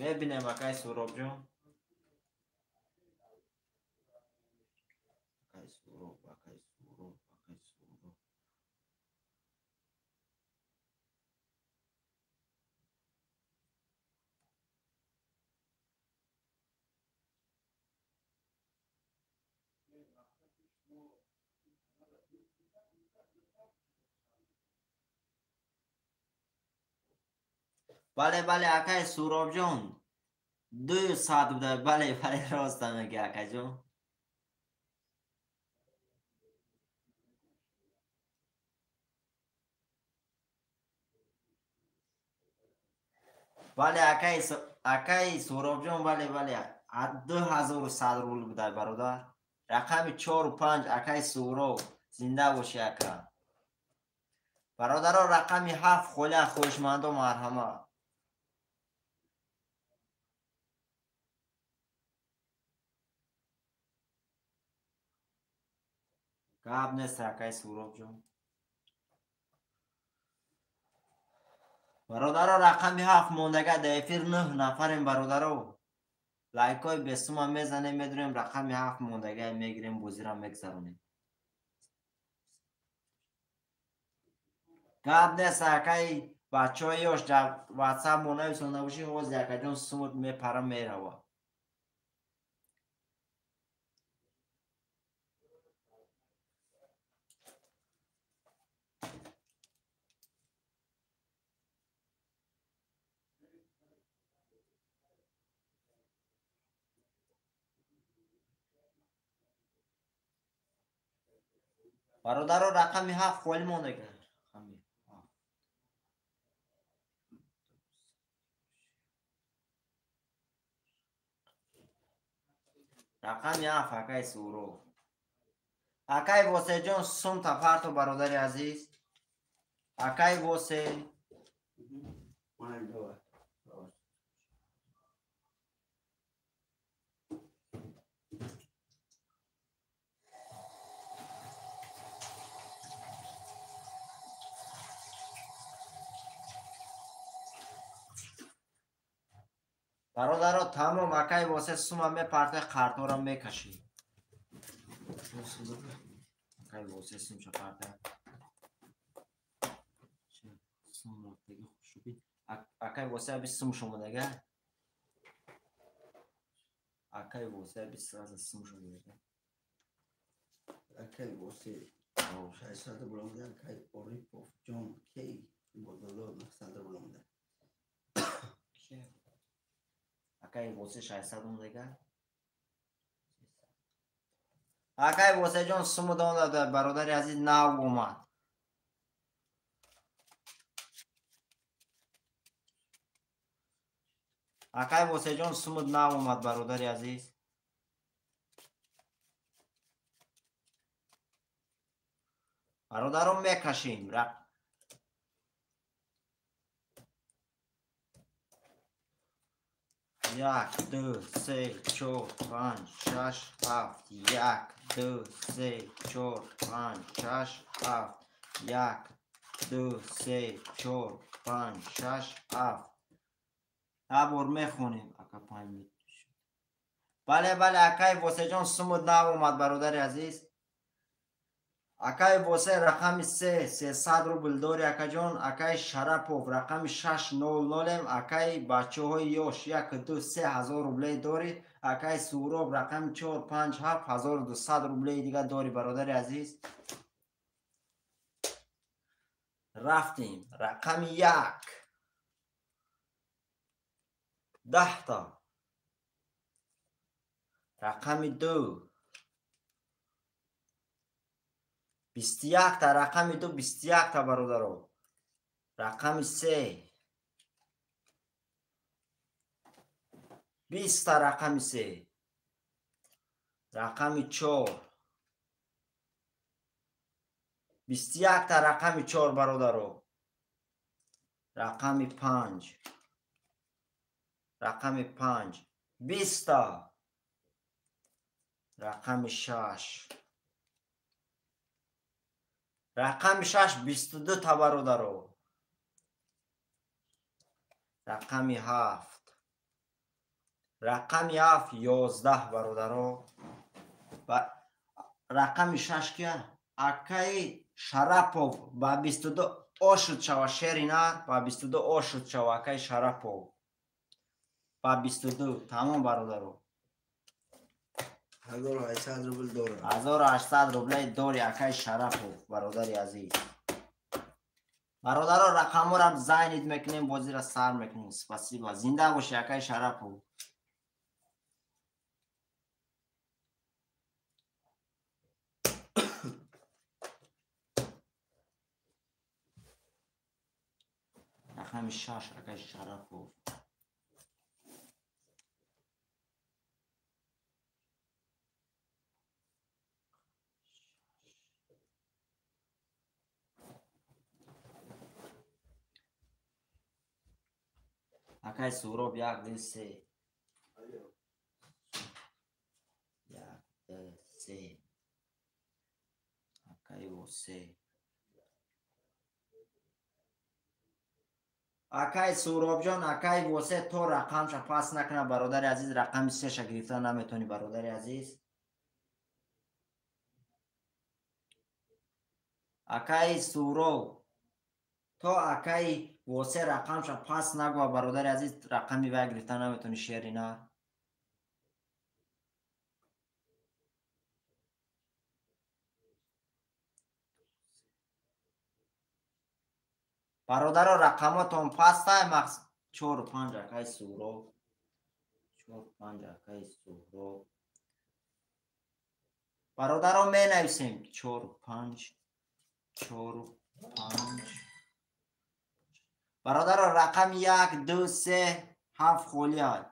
Мебинем акай Суробҷон. Акай Суроб, акай Суроб, акай Суроб. Бале, бале, акай Суробҷон. 200 буда. Бале, бале, роста меги акаҷон. Бале, акай Суробҷон, бале, бале. 2100 рубл буда, бародар. Рақами 4 5 акай Суроб. Зинда боши ака. Бародаро, рақами 7 холия, хоҳишмандо марҳамат. Гап нест, акай Суробҷон. Бародаро, рақами 7 мондага, дар эфир 9 нафарем, бародаро. Лайкҳои бесума мезанем, медурем, рақами 7 мондага мегирем, бозира мегзаронем. Гап нест, акай бачаҳои ёш дар ватсап мо нависонда бошӣ, ҳозир акаҷон сумут мепара мерава. Бародаро, рақами 7 холӣ мондага. Рақами 7 акай Суров. Акай Восеҷон, сум тафарто, бародари азиз. Акай Восе. Бародаро, тамом, акай Восе сума мепарте, қартора мекашӣ. Акай Восе сумша парте. Сум рафтаги хушуби. Акай Восе аби сум шумадага. Акай Восе аби сразу сум шумадага. Акай Восе 600 рубл омада, акай Орипов ҷон кей бодоло 900 рубл омада. Акай Восе 600 омадага. Акай Восеҷон суму донда, бародари азиз, нав омад. Акай Восеҷон суму нав омад, бародари азиз. Бародарон, мекашем. 1, 2, 3, 4, 5, 6, 7. 1, 2, 3, 4, 5, 6, 7. 1, 2, 3, 4, 5, 6, 7. Бор мехонем. Ака 5. Бале, бале, акай Восеҷон сумуд нав омад, бародари азиз. Акай Восе рақами 3, 300 рубл дори, акаҷон. Акай Шарапов рақами 600, акай бачаҳои ёш 1, 2, 3 ҳазор рубле дори. Акай Суроб рақами 4, 5, 7 1200 рублеи дига дори, бародари азиз. Рафтем. Рақами 1. 10 та. Рақами 2. 21 та, рақами 2 21 та, бародаро. Рақами 3 20 та, рақами 3. Рақами 4 21 та, рақами 4, бародаро. Рақами 5. Рақами 5 20 та. Рақами 6. Рақами 6 22 та, бародаро. Рақами 7. Рақами 7 11, бародаро. Рақами 6 кия? Акай Шарапов ба 22 ошуд шава, шери нар ба 22 ошуд шава, акай Шарапов. Ба 22. Тамом, бародаро. 1800 рубл дорам. 1800 рублей дори, акай Шарапов, бародари азиз. Бародаро, рақамҳоро зайнид мекунем, бозиро сар мекунем. Спасибо. Зинда боши, акай Шарапов. Рақами 6, акай Шарапов. Акай Суҳроб 1 2 3. 1 2 3. Акай Восе. Акай Суҳробҷон, акай Восе то рақамша пас накуна, бародари азиз, рақами сеша гирифта наметонӣ, бародари азиз. Акай Суҳроб то акай Восе рақамша пас нагӯа, бародари азиз, рақами вай гирифта наметонӣ, шери нар. Бародаро, рақамотон пастай, 4 5 акай Суҳроб, 4 5 акай Суҳроб. Бародаро, менависем 4 5 4 5. Бародаро, рақами 1 2 3 7 холӣ аст.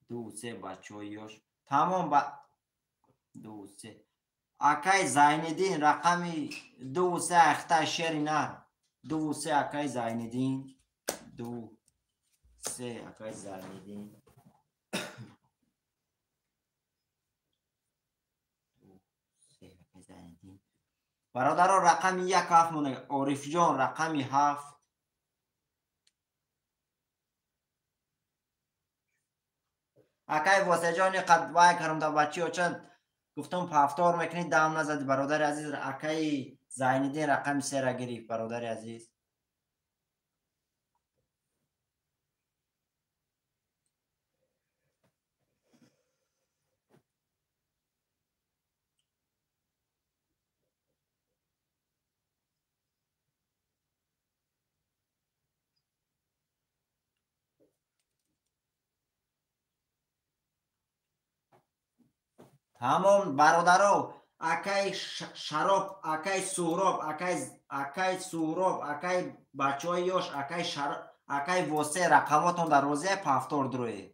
2 3 бачаҳои ёш. Тамом, ба 2 3. Акай Зайниддин рақами 2 3 ахта шери нар. 2 3 акай Зайниддин. 2 3 акай Зайниддин. 2 3 акай Зайниддин. Бародаро, рақами 1 7 монда. Орифҷон рақами 7. Акай Восеҷон, қад вай кардам да бачиҳо чанд гуфтам пафтор мекунӣ, дам назадӣ, бародари азиз. Акаи Зайниддин рақами 3-ра гирифт, бародари азиз. Тамом, бародаро, акай Шароб, акай Суҳроб, акай Суҳроб, акай бачаҳои ёш, акай Шароб, акай Восе, рақамотон дар розия пафтор дуроед.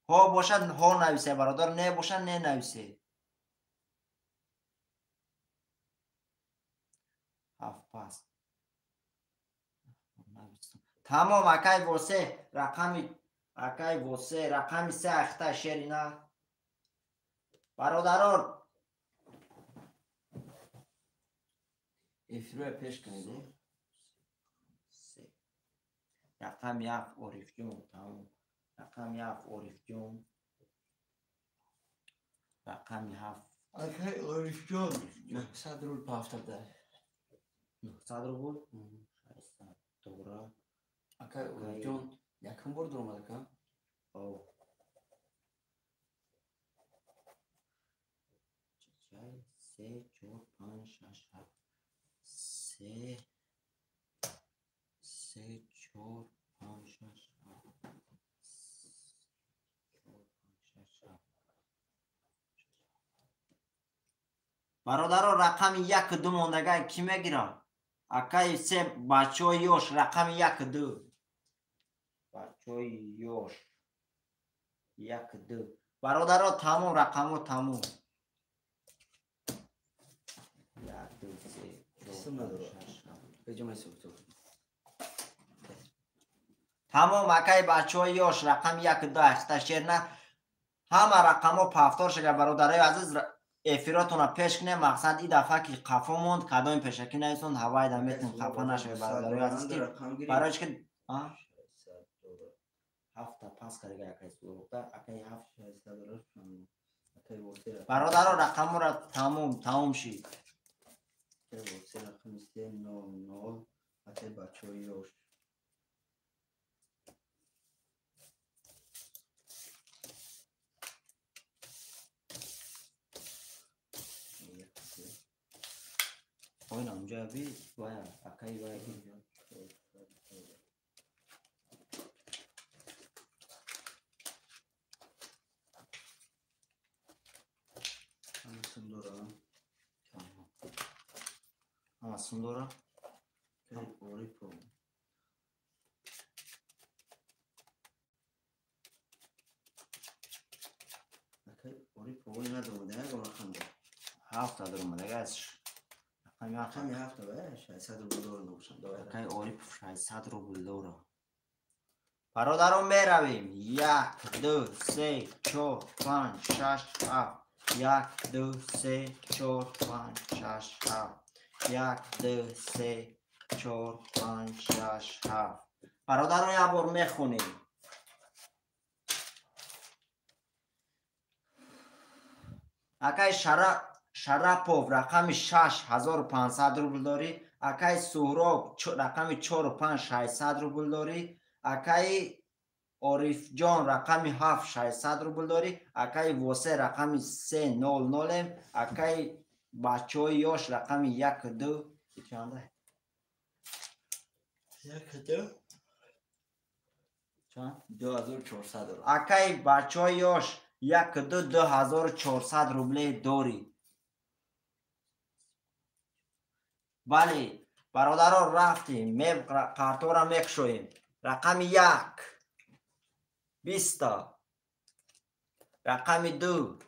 Ҳо бошад, ҳо нависе, бародар, не бошад, не нависе. 7 пас. Тамом, акай Восе, рақами акай Восе, рақами 3 ахта шери нар. Бародарон, эфирро пеш кунед. Рақами 7 Орифҷон, тамом. Рақами 7 Орифҷон. Рақами 7 акай Орифҷон 900 рубл пафтада. 900 рубл? 600 дора. Акай Орифҷон якум бор дуромад, ака? О. 3 4 5 6 7 3 3 4 5 6 7 4 5 6 7. Бародаро, рақами 1 2 мондагай кӣ мегирад? Акай се бачаҳои ёш, рақами 1 2. Бачаҳои ёш 1 2. Бародаро, тамом, рақамҳо тамом. 1 2 3 4 5 6 7. Тамом, акай бачаҳои ёш, рақами 1 2 ахта шер на. Ҳама рақамҳо пафтор шага, бародарои азиз, эфиротонро пеш кунем. Мақсад и дафъа ки қафо монд, кадоми пешакӣ нависон, ҳавайда метонем қафо нашавед, бародарои азиз, ки барои чи ки ҳафта пас карда акай Суҳроб, акай 7 600. Бародаро, рақамҳоро тамом, тамом шид. Восе рақами 3 0 0 акай бачаҳои ёш. Ойна унҷа би вая акай вая ки Ҳамасын дора. Ҳамасын дора. Орипов. Акай Орипов надомада, ягон рақам дор. 7 та дуромадага аз Рақами ҳафт 600 рубл дора набошам. Акай Орипов 600 рубл дора. Бародарон меравем. 1 2 3 4 5 6 7. 1 2 3 4 5 6 7. 1 2 3 4 5 6 7. Бародарон як бор мехонем. Акай Шарапов рақами 6 1500 рубл дорӣ. Акай Суҳроб рақами 4 5 600 рубл дорӣ. Акай Орифҷон рақами 7 600 рубл дорӣ. Акай Восе рақами 3 0 0. Акай бачаҳои ёш рақами 1 2 чанда? 1 2 чанд? 2400 рубл. Акай бачаҳои ёш 1 2 2400 рубле дорӣ. Бале, бародарон рафтем, картора мекушоем. Рақами 1 20, рақами 2,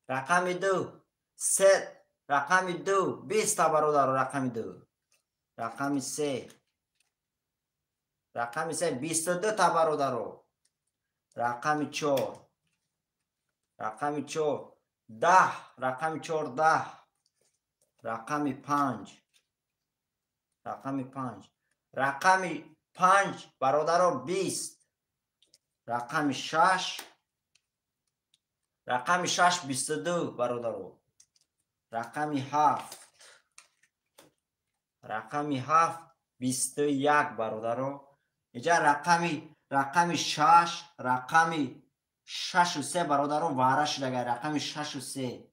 рақами 2 3, рақами 2 20 бародарон, рақами 2, рақами 3, рақами 3 22 та бародарон, рақами 4, рақами 4 10, рақами 4 10, рақами 5, рақами 5, рақами 5 бародарон 20, рақами 6, рақами 6 22 бародарон, рақами 7, рақами 7 21 бародарон. Иҷа рақами 6, рақами 6 3 бародарон вара шудага, рақами 6 3,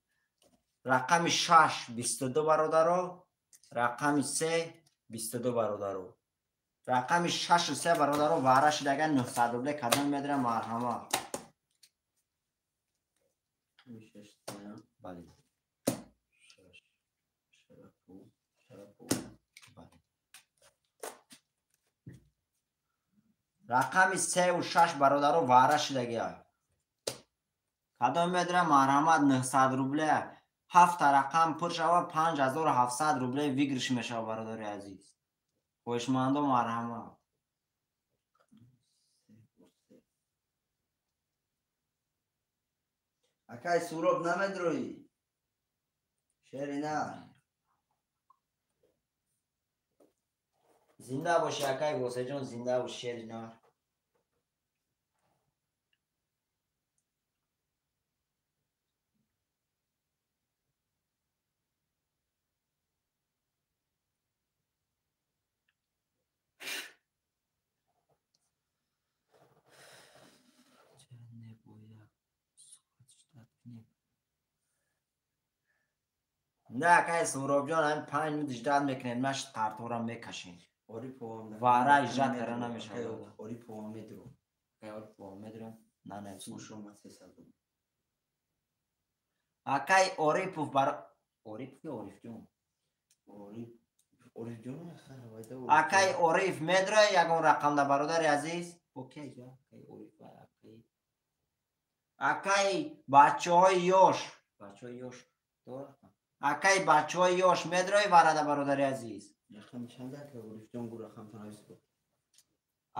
рақами 6 22 бародарон, рақами 3 22 бародарон, рақами 6 3 бародарон вара шудага 900 рубле кадом медирам марҳамат. Бале. Рақами 3 6 бародарон вара шудага. Кадом медирам марҳамат 900 рубле. 7 рақам пур шава 5700 рубле выигрыш мешава бародари азиз. Хоҳишмандо марҳамат. Акай Суроб намедроӣ? Шери нар. Зинда боши акай Восеҷон, зинда бош шери нар. Не, акай Суҳробҷон, ҳамин 5 минут иждат мекунед, маш қартора мекашем. Вара иждат кара намешавад. Ориповам медро. Акай Ориповам медро? На, не. Шумо 300 рубл. Акай Орипов бар Орипов ё Орифҷон? Орип Орифҷон хайр. Акай Ориф медро ягон рақамда бародари азиз? Окей, акай Ориф, акай. Акай бачаҳои ёш, бачаҳои ёш дора? Акай бачаҳои ёш медрои варада бародари азиз? Рақами чанд акай Орифҷон гу рақам танавис бо.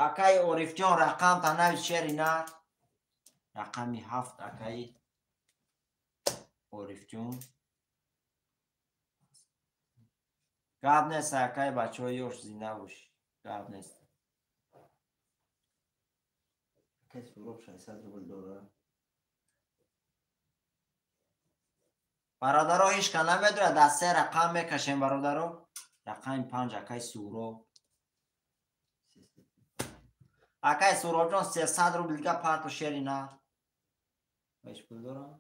Акай Орифҷон рақам танавис шери нар. Рақами 7 акай Орифҷон. Гап нест акай бачаҳои ёш, зинда бош. Гап нест. Акай Суроб 600 рубл дора. Бародаро ҳеч ка намедонад, дар 3 рақам мекашем бародаро. Рақами 5 акай Суҳроб. Акай Суҳробҷон 300 рубл дига парту шери нар. Ҳеч пул дорам?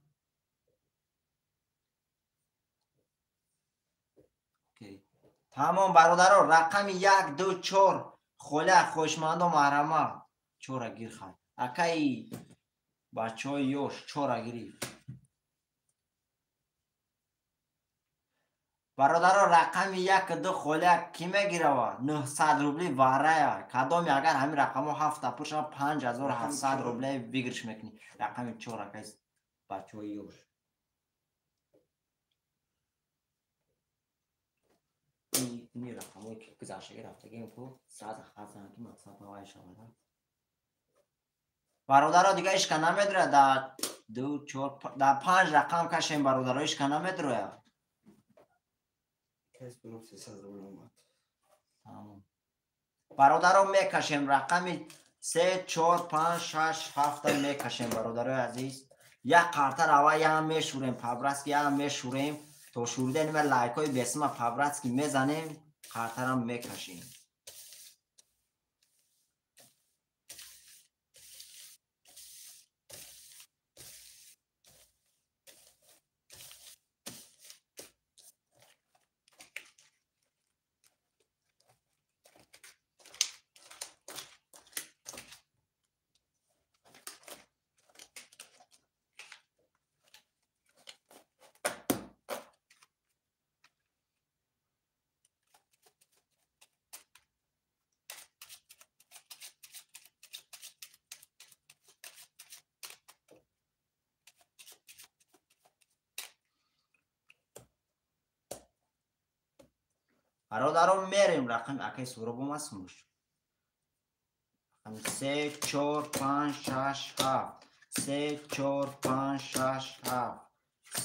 Окей. Тамом бародаро, рақами 1 2 4 холя хоҳишмандо марҳамат. 4 гир хай. Акай бачаҳои ёш 4 гирифт. Бародаро рақами 1 2 холя кӣ мегирава? 900 рубли варая. Кадоми агар ҳамин рақамҳо 7 пур шава 5700 рубле выигрыш мекунӣ. Рақами 4 акай бачаҳои ёш. Ини рақамҳое ки гузаштагӣ рафтагием ку сразу хат занам ки мақсад мавай шавад. Бародаро дига ишка намедрояд дар ду чор дар панҷ рақам кашем бародаро ишка намедрояд. Бародаро мекашем рақами 3 4 5 6 7 мекашем бародарои азиз. Як қарта рава ям мешурем по-братски ям мешурем то шуридани ма лайкҳои бесима по-братски мезанем қартарам мекашем. Бародаро мерем рақами акаи Суроб омад сумуш. Рақами 3 4 5 6 7 3 4 5 6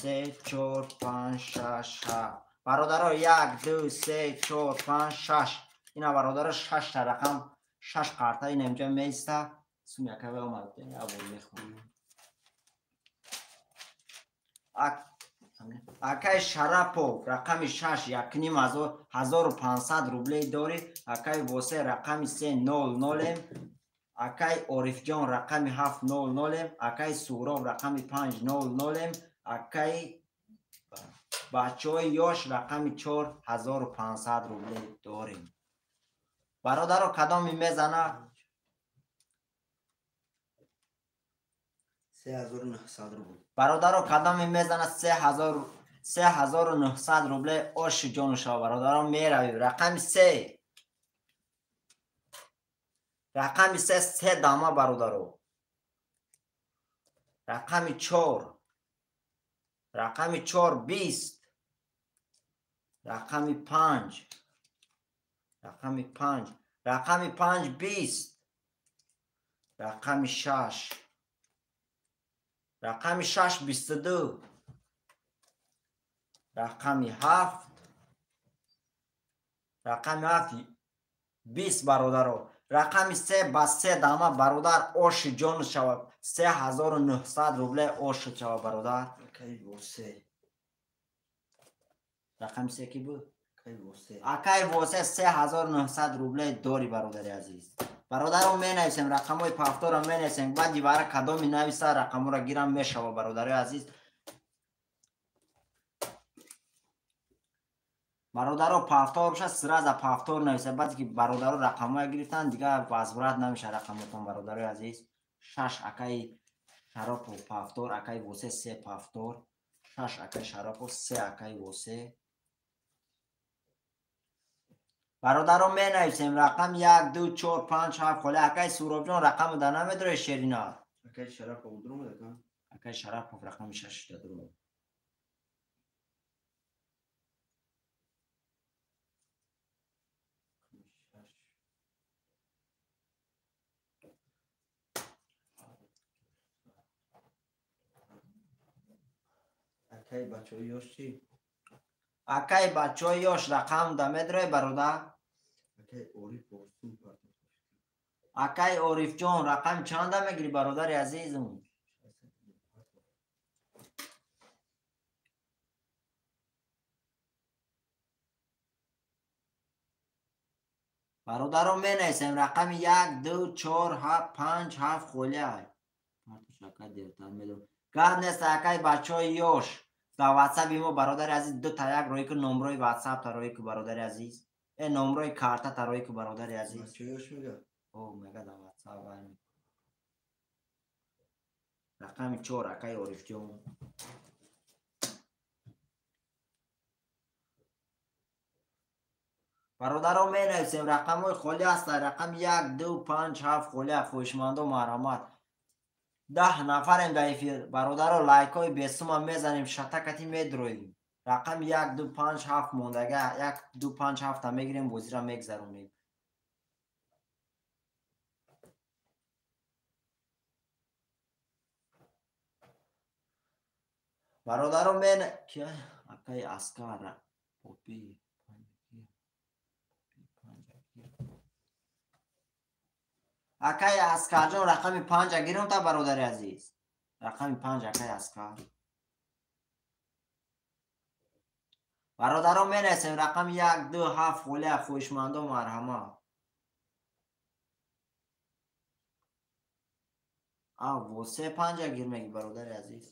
7 3 4 5 6 7. Бародаро 1 2 3 4 5 6. Ина бародаро 6 та рақам 6 қарта ина инҷа меиста. Суми акаи омад. Або мехонам. Акай Шарапов рақами 6 1500 рублей дорӣ. Акай Восе рақами 300. Акай Орифҷон рақами 700. Акай Суроб рақами 500. Акай бачаҳои ёш рақами 4500 рублей дорем. Бародаро кадоми мезана? 3900 рубл. Бародаро кадоми мезана 3900 рублей оши ҷону шава. Бародаро меравем рақами 3. Рақами 3 се дама бародаро. Рақами 4. Рақами 4 20. Рақами 5. Рақами 5. Рақами 5 20. Рақами 6. Рақами 6 22. Рақами 7. Рақами 7 20 бародаро. Рақами 3 ба 3 дама бародар оши ҷон шавад. 3900 рублей оши шавад бародар. Рақами 3 ки буд? Акай Восе 3900 рублей дори бародари азиз. Бародаро менависем рақамҳои пафторо менависем. Баъди вара кадоми нависа рақамҳоро гирам мешава бародарои азиз. Бародаро пафтор бошад сразу пафтор нависа. Баъде ки бародаро рақамҳоя гирифтанд дигар возврат намеша рақамотон бародарои азиз. 6 акаи Шарапов пафтор, акаи Восе 3 пафтор, 6 акаи Шарапов 3 акаи Восе. Бародаро менависем рақам 1 2 4 5 7 холи. Акаи Суробҷон рақамро да намедоред шерина. Акаи Шарапов дуромад ака? Акаи Шарапов рақами 6 да дуромад. Акаи бачаҳои ёш чӣ? Акаи бачаҳои ёш рақам да медоред бародар? Акаи Орифҷон рақам чанда мегирӣ бародари азизм? Бародаро менависем рақами 1 2 4 7 5 7 холия. Гап нест акаи бачаҳои ёш. Дар ватсапи мо бародари азиз 2 та 1 роӣ ку номрои ватсап та роӣ ку бародари азиз. Номрои карта та роӣ ку бародари азиз. Бачаҳои ёш мега? О, мега дар ватсап. Рақами 4 акаи Орифҷон. Бародаро менависем рақамҳои холӣ ҳастанд. Рақами 1 2 5 7 холӣ. Хоҳишмандо марҳамат. 10 нафарем дар эфир. Бародаро лайкҳои бесума мезанем, шатакати медроем. Рақами 1 2 5 7 мондага 1 2 5 7 мегирем, бозиро мегзаронем. Бародаро мен ки акай Аскар попи акай Аскарҷон рақами 5 гирем та бародари азиз. Рақами 5 акай Аскар. Бародаро менасем рақами 1 2 7 холия хоҳишмандо марҳамат. А во 3 5 гир меги бародари азиз.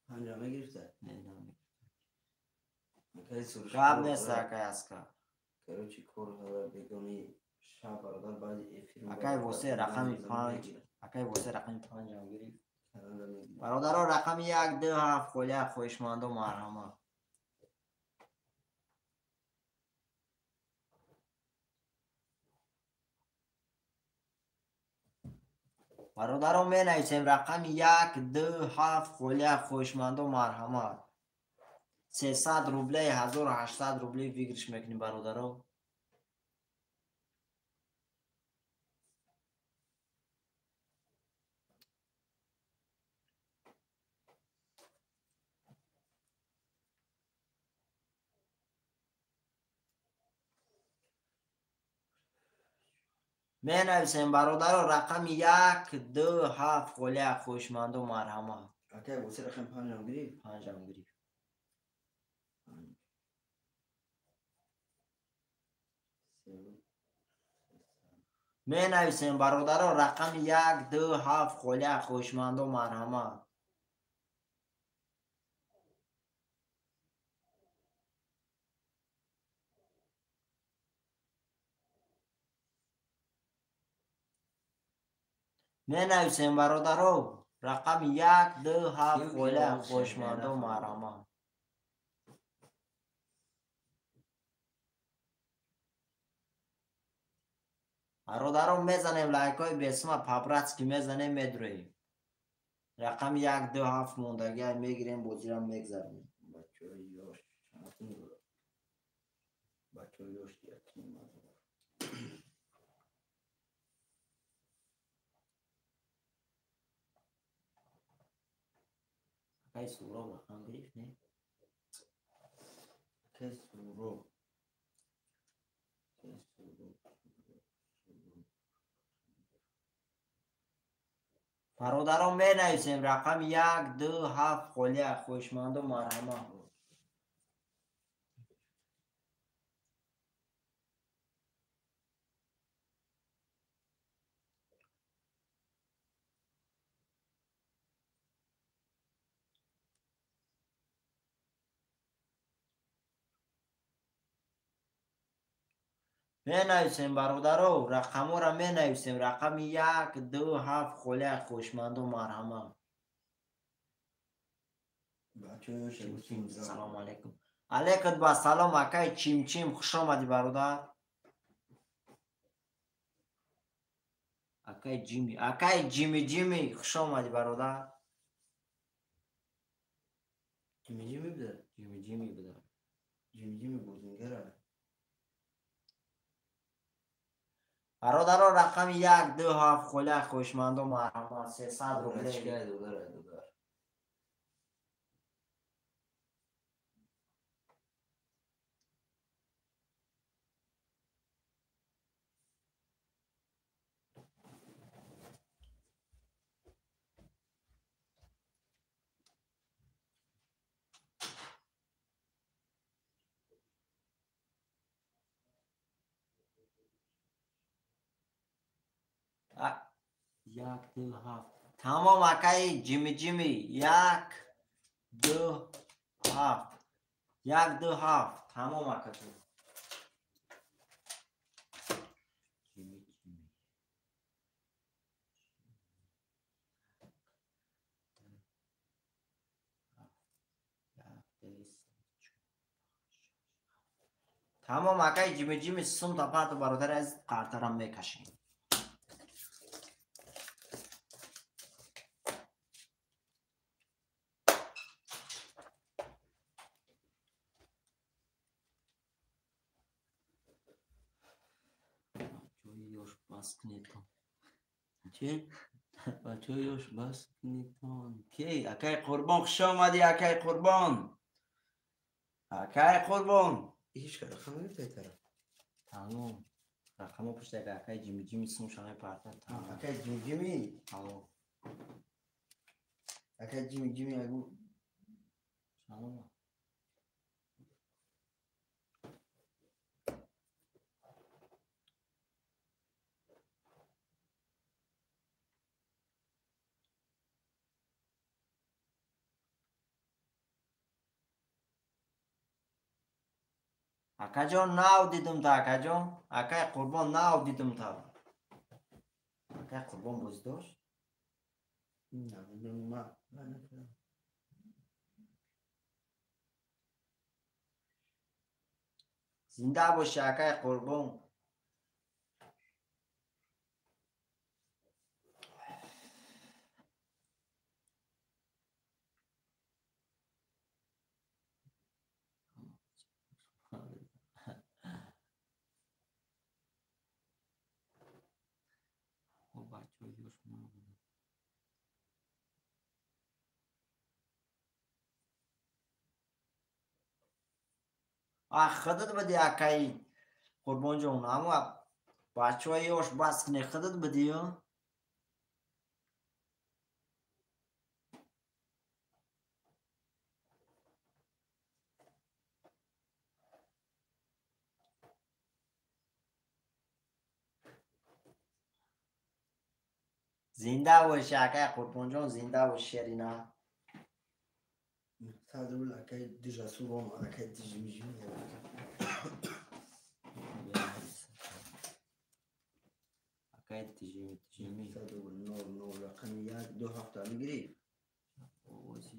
5 мегирифта? Не, намегирифта. Гап нест акай Аскар. Короче, кор бегони шаб бародар баъди эфир. Акай восе рақами 5, акай восе рақами 5 ам гирифт. Бародаро рақами 1 2 7 холия хоҳишмандо марҳамат. Бародаро менависем рақами 1 2 7 холия хоҳишмандо марҳамат. 300 рублей 1800 рублей выигрыш мекунем бародаро. Менависем бародаро рақами 1 2 7 холия хоҳишмандо марҳамат. Акай восе рақами 5 ам гирифт? 5 ам гирифт. Менависем бародаро рақами 1 2 7 холия хоҳишмандо марҳамат. Менависем бародаро рақами 1 2 7 холия хоҳишмандо марҳамат. Бародаро мезанем лайкҳои бесума по-братски мезанем медроем. Рақами 1 2 7 мондагиа мегирем, бозиро мегзаронем. Бачаҳои ёш бачаҳои ёш якним. Акай Суроб рақам гирифт, не? Акай Суроб. Бародарон менависем рақами 1 2 7 холия хоҳишмандо марҳамат. Менависем бародаро рақамҳоро менависем рақами 1 2 7 холия хоҳишмандо марҳамат. Салому алайкум. Алайкум ба салом акай Чимчим, хуш омадӣ бародар. Акай Ҷими, акай Ҷими Ҷими, хуш омадӣ бародар. Ҷими Ҷими буда? Ҷими Ҷими буда. Ҷими Ҷими бозингара. Бародаро рақами 1 2 7 холия хоҳишмандо марҳамат 300 рублей. 1 2 7. Тамом акай Ҷими Ҷими 1 2 7. 1 2 7. Тамом акату. Ҷими Ҷими. Тамом акай Ҷими Ҷими сум тапату бародари азиз қартарам мекашем. Бас кунедтон. Чи? Бачаҳои ёш бас кунедтон. Ки? Акай Қурбон хуш омадӣ, акай Қурбон. Акай Қурбон. Ҳеч ка рақам нагирифтай тараф. Тамом. Рақамо пушта акай Ҷими Ҷими сум шамай парта. Акай Ҷими Ҷими? Ало. Акай Ҷими Ҷими агу. Салом. Акаҷон нав дидум та, акаҷон. Акай Қурбон нав дидум та. Акай Қурбон бозӣ дошт? Зинда бошӣ, акай Қурбон. Худат бидӣ, акаи Қурбонҷон, ама бачаҳои ёш бас кунед, худат бидӣ? Зинда бошӣ, акаи Қурбонҷон, зинда бош, шерина. Сад рубл акай Дижасур омад, акай Дижмижми. Акай Дижми, Дижми. 100 рубл 0 0 рақами 1 2 ҳафта мегирӣ. Овози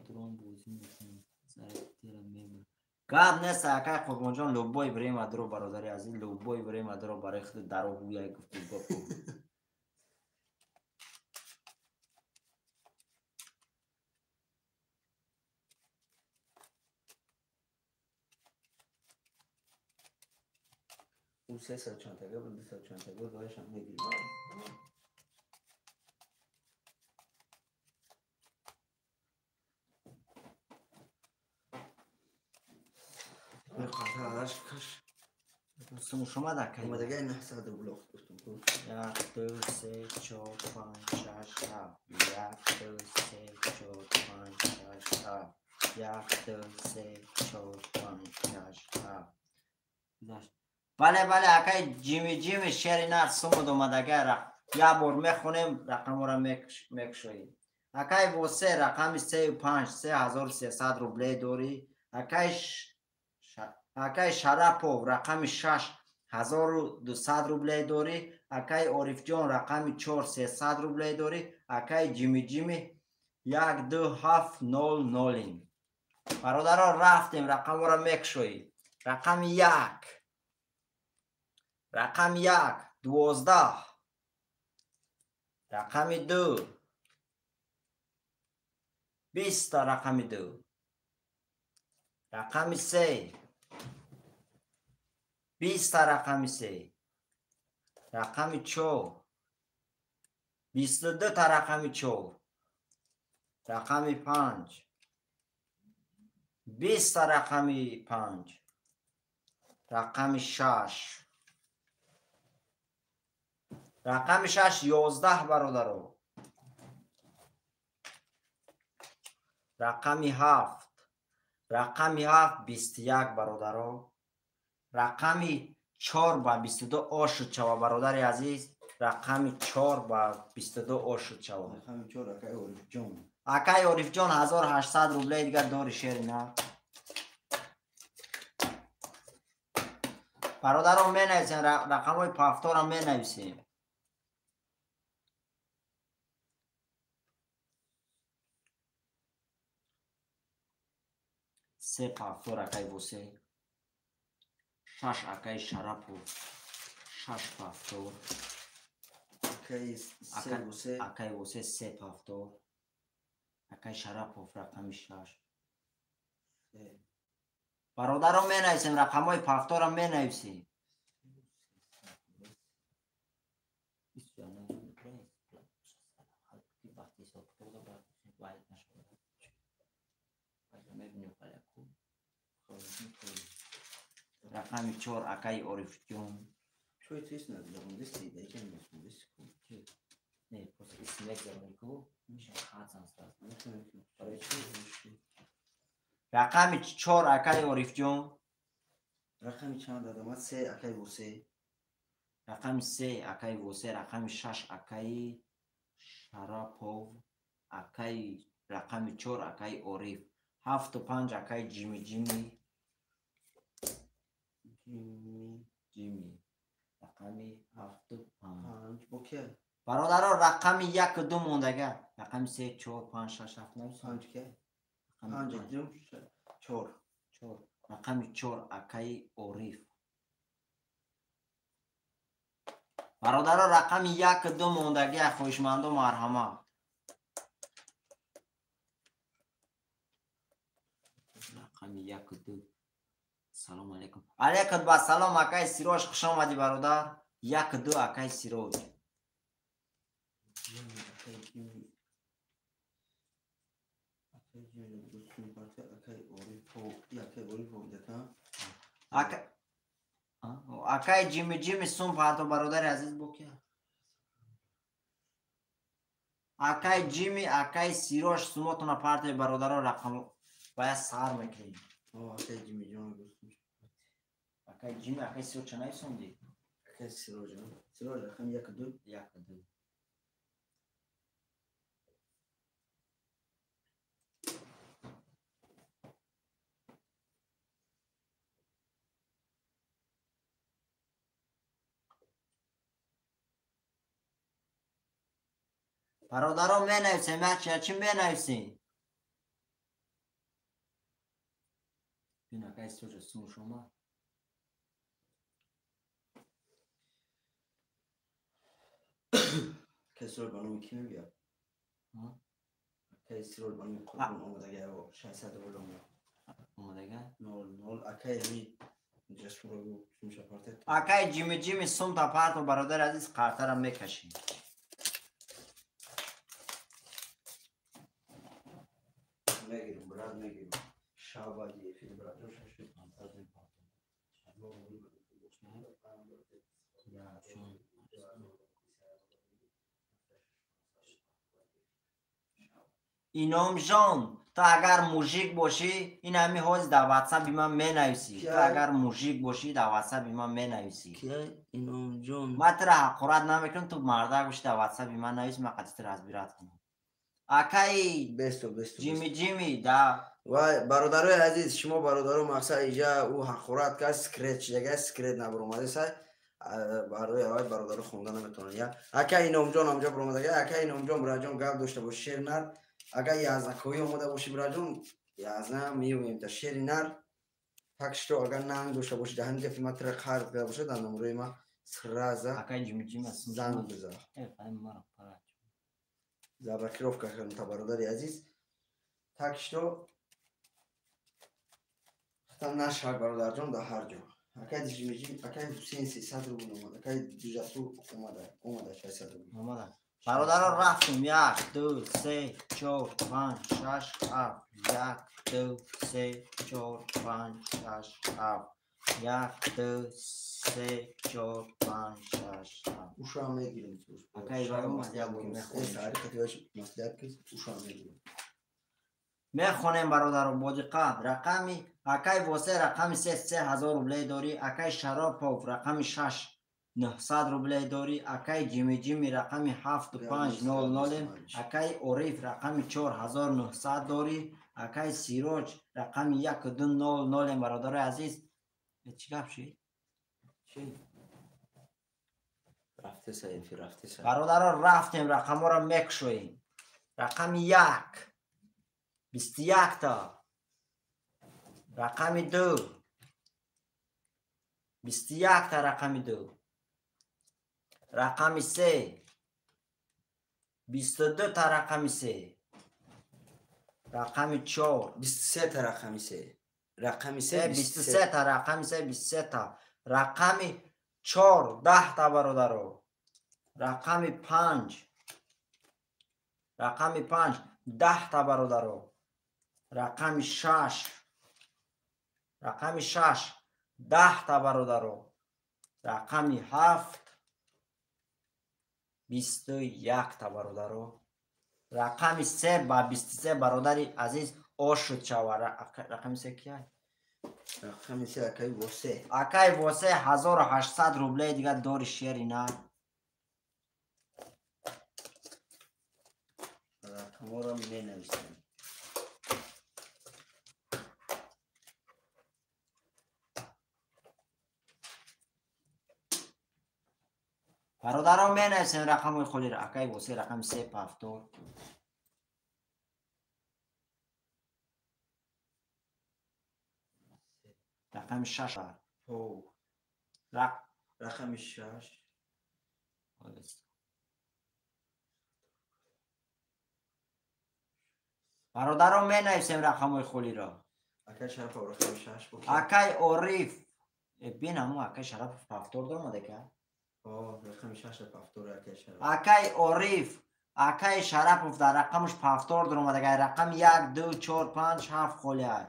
дрон бозӣ мекунем. Зарядтера мебарам. Гап нест, акай Қурбонҷон, любой время дро, бародари азиз, любой время дро, барои худ даро гӯяй гуфту гап. Ӯ 300 чандтага буд, 200 чандтага буд, вайшам мегирӣ. Сумуш омад, акай? Омадагай 900 рубл гуфтум ку. 1, 2, 3, 4, 5, 6, 7. 1, 2, 3, 4, 5, 6, 7. 1, 2, 3, 4, 5, 6, 7. Бале, бале, акай Ҷими Ҷими шери нар сумуд омадагай. Як бор мехонем, рақаморо мекушоем. Акай Восе рақами 3 5, 3300 рубле дорӣ. Акай Шарапов рақами 6, 1200 рубле дорӣ. Акай Орифҷон рақами 4, 300 рубле дорӣ. Акай Ҷими Ҷими 1 2 7 0 0. Бародаро, рафтем, рақаморо мекушоем. Рақами 1. Рақами 1 12. Рақами 2 20. Рақами 2. Рақами 3 20. Рақами 3. Рақами 4 22. Рақами 4. Рақами 5 20. Рақами 5. Рақами 6. Рақами 6 11, бародаро. Рақами 7. Рақами 7 21, бародаро. Рақами 4 ба 22 ошуд шава, бародари азиз. Рақами 4 ба 22 ошуд шава. Рақами 4 акай Орифҷон. Акай Орифҷон 1800 рубле дигар дори, шерина. Бародаро, менависем, рақамҳои пафторам менависем. Се пафтор акай Восе. 6 акай Шарапов. 6 пафтор. Акай се Восе. Акай Восе се пафтор. Акай Шарапов рақами 6. Бародаро, менависем, рақамҳои пафторам менависем. Мебинем халяку. Рақами 4 акаи Орифҷон. Чой тис надзарондисти, дайкан насундисти ку. Не, просто исм мегзарони ку. Миша хатсан сразу. Барои чӣ? Рақами 4 акаи Орифҷон. Рақами чанд дадамад? 3 акаи Восе. Рақами 3 акаи Восе, рақами 6 акаи Шарапов, акаи рақами 4 акаи Ориф, 7 5 акаи Ҷими Ҷими. Ҷими Ҷими. Рақами 7 5. Бо кия? Бародаро, рақами 1 2 мондага. Рақами 3 4 5 6 7 9 5 кия? 5 2 4. 4. Рақами 4 акаи Ориф. Бародаро, рақами 1 2 мондаги хоҳишмандо марҳамат. Рақами 1 2. Салом алейкум. Алейкум ба салом акаи Сироҷ, хуш омадӣ бародар. 1 2 акаи Сироҷ. Акаи Ҷими Ҷими сум парто бародари азиз бо кия? Акаи Ҷими, акаи Сироҷ сумотона партои бародаро рақам бояд сар мекунем. Акаи Ҷими ҷон гуфтум. Акаи Ҷими, акаи Сироҷ ча нависонди? Акаи Сироҷ. Сироҷ рақами 1 2. 1 2. Бародаро менависем, ячи менависем. Бин акаи Сироҷ сумуш омад. Акаи Сироҷ ба номи кӣ мебиёд? Акаи Сироҷ ба номи Қурбон омадага, 600 рубл омад. Омадага? 00 акаи ҳамин ҷасуро сумша партед. Акаи Ҷими Ҷими сум та парто бародари азиз қартара мекашем. Мегирам, брат, мегирам. Шабади эфир, брат, ҷон шашид. Иномҷон, ту агар мужик бошӣ, ин ҳами ҳози дар ватсапи ман менависӣ. Ту агар мужик бошӣ, дар ватсапи ман менависӣ. Иномҷон? Ман туро ҳақорат намекунам, ту мардак бошӣ, дар ватсапи ман навис, ман қатъи туро разбират кунам. Акаи бесто, бесто, Ҷими Ҷими да. Вай, бародарои азиз, шумо бародаро мақсад иҷа ӯ ҳақорат кард, скрет чидага, скрет набаромадеса. Барои аввал бародаро хонда наметавонанд. Я ака Иномҷон ҳамҷо баромадага, ака Иномҷон бираҷон гап дошта бош, шер нар. Агар язакоӣ омода бошӣ бираҷон, язна меоем та шери нар. Так что агар нанг дошта бошӣ, дар ҳамин гапи ман тура қарз карда бошад, дар номрои ман сраза акаи Ҷими Ҷими занг бизан. Заблокировка кардам та бародари азиз. Так что хатам нашавад бародарҷон дар ҳар ҷо. Акаи Ҷими Ҷими, акаи Ҳусейн 300 рубл омад, акаи Ҷасур омада, омада 600 рубл. Омада. Бародаро рафтем. 1 2 3 4 5 6 7. 1 2 3 4 5 6 7. 1 2 3 4 5 6 7. Уша мегирем. Акаи вай омад, як бор мехонем. Маслиҳат кис, уша мегирем. Мехонем бародаро бо диққат. Рақами акаи Восе рақами 3 3000 рублей дорӣ, акаи Шаропов рақами 6 900 рублей дорӣ, акаи Ҷими Ҷими рақами 7 5 0 0, акаи Ориф рақами 4900 дорӣ, акаи Сироҷ рақами 1 2 0 0. Бародарои азиз, чӣ гап шид? Рафтеса эфир, рафтеса. Бародаро рафтем, рақамҳоро мекушоем. Рақами 1 21 та, рақами 2 21 та, рақами 2, рақами 3 22 та, рақами 3, рақами 4 23 та, рақами 3, рақами 3 23 та, рақами 3 23 та, рақами 4 10 та бародаро, рақами 5, рақами 5 10 та бародаро, Рақами 6. Рақами 6 10 та бародаро. Рақами 7 21 та бародаро. Рақами 3 ба 23 бародари азиз ошуд шава. Рақами 3 кия? Рақами 3 акай Восе. Акай Восе 1800 рублей дигар дори шери на. Рақамҳоро менависем. Бародарон менависем рақамҳои холиро. Акай Восе рақами 3 пафтор. Рақами 6. Рақами 6. Бародарон менависем рақамҳои холиро. Акай Шарапов рақами 6. Акай Ориф. Бин ҳамо акай Шарапов пафтор домадака? Рақами 6 пафтор акай Шарапов. Акай Ориф, акай Шарапов дар рақамаш пафтор даромадага. Рақами 1 2 4 5 7 холӣ.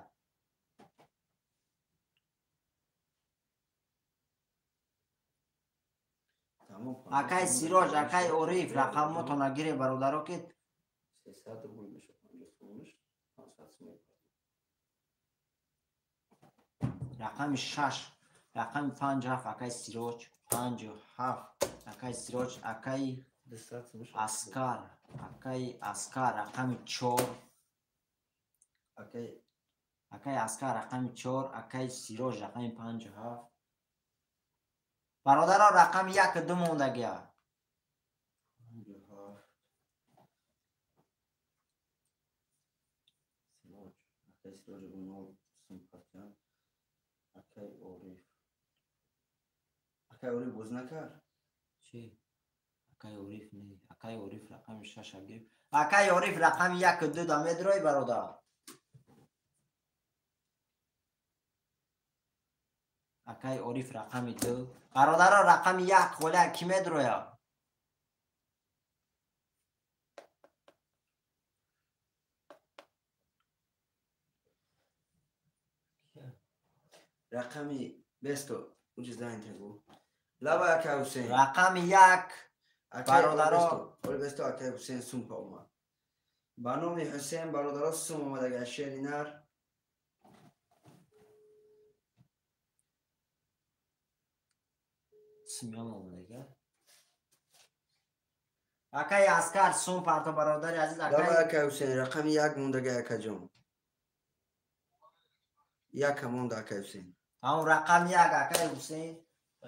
Акай Сироҷ, акай Ориф рақаммотона гире бародаро ки 300 рубл мешавад. 50 сомониш 500 сомон. Рақами 6, рақами 5 7 акай Сироҷ, 5 7 акай Сироҷ, акай Аскар, акай Аскар рақами 4, акай Аскар рақами 4, акай Сироҷ рақами 5 7. Бародаро рақами 1 2 мондагия. Акай Сироҷ 0 сум партиян. Акай Ориф. Акай Ориф боз накард? Чи? Акай Ориф не. Акай Ориф рақами 6 гирифт. Акай Ориф рақами 1 2 да медрои бародар. Акай Ориф рақами 2. Бародаро рақами 1 холя ки медроя? Рақами бесто уҷи зайнтагу. Лаба акай Ҳусейн. Рақами 1 бародаро. Оли бесто акай Ҳусейн сум па омад. Ба номи Ҳусейн бародаро сум омадага шери нар. Сумям омадага. Акай Аскар сум парто бародари азиз. Лаба акай Ҳусейн рақами 1 мондага акаҷон. 1 монда акай Ҳусейн. Ҳамон рақами 1 акай Ҳусейн.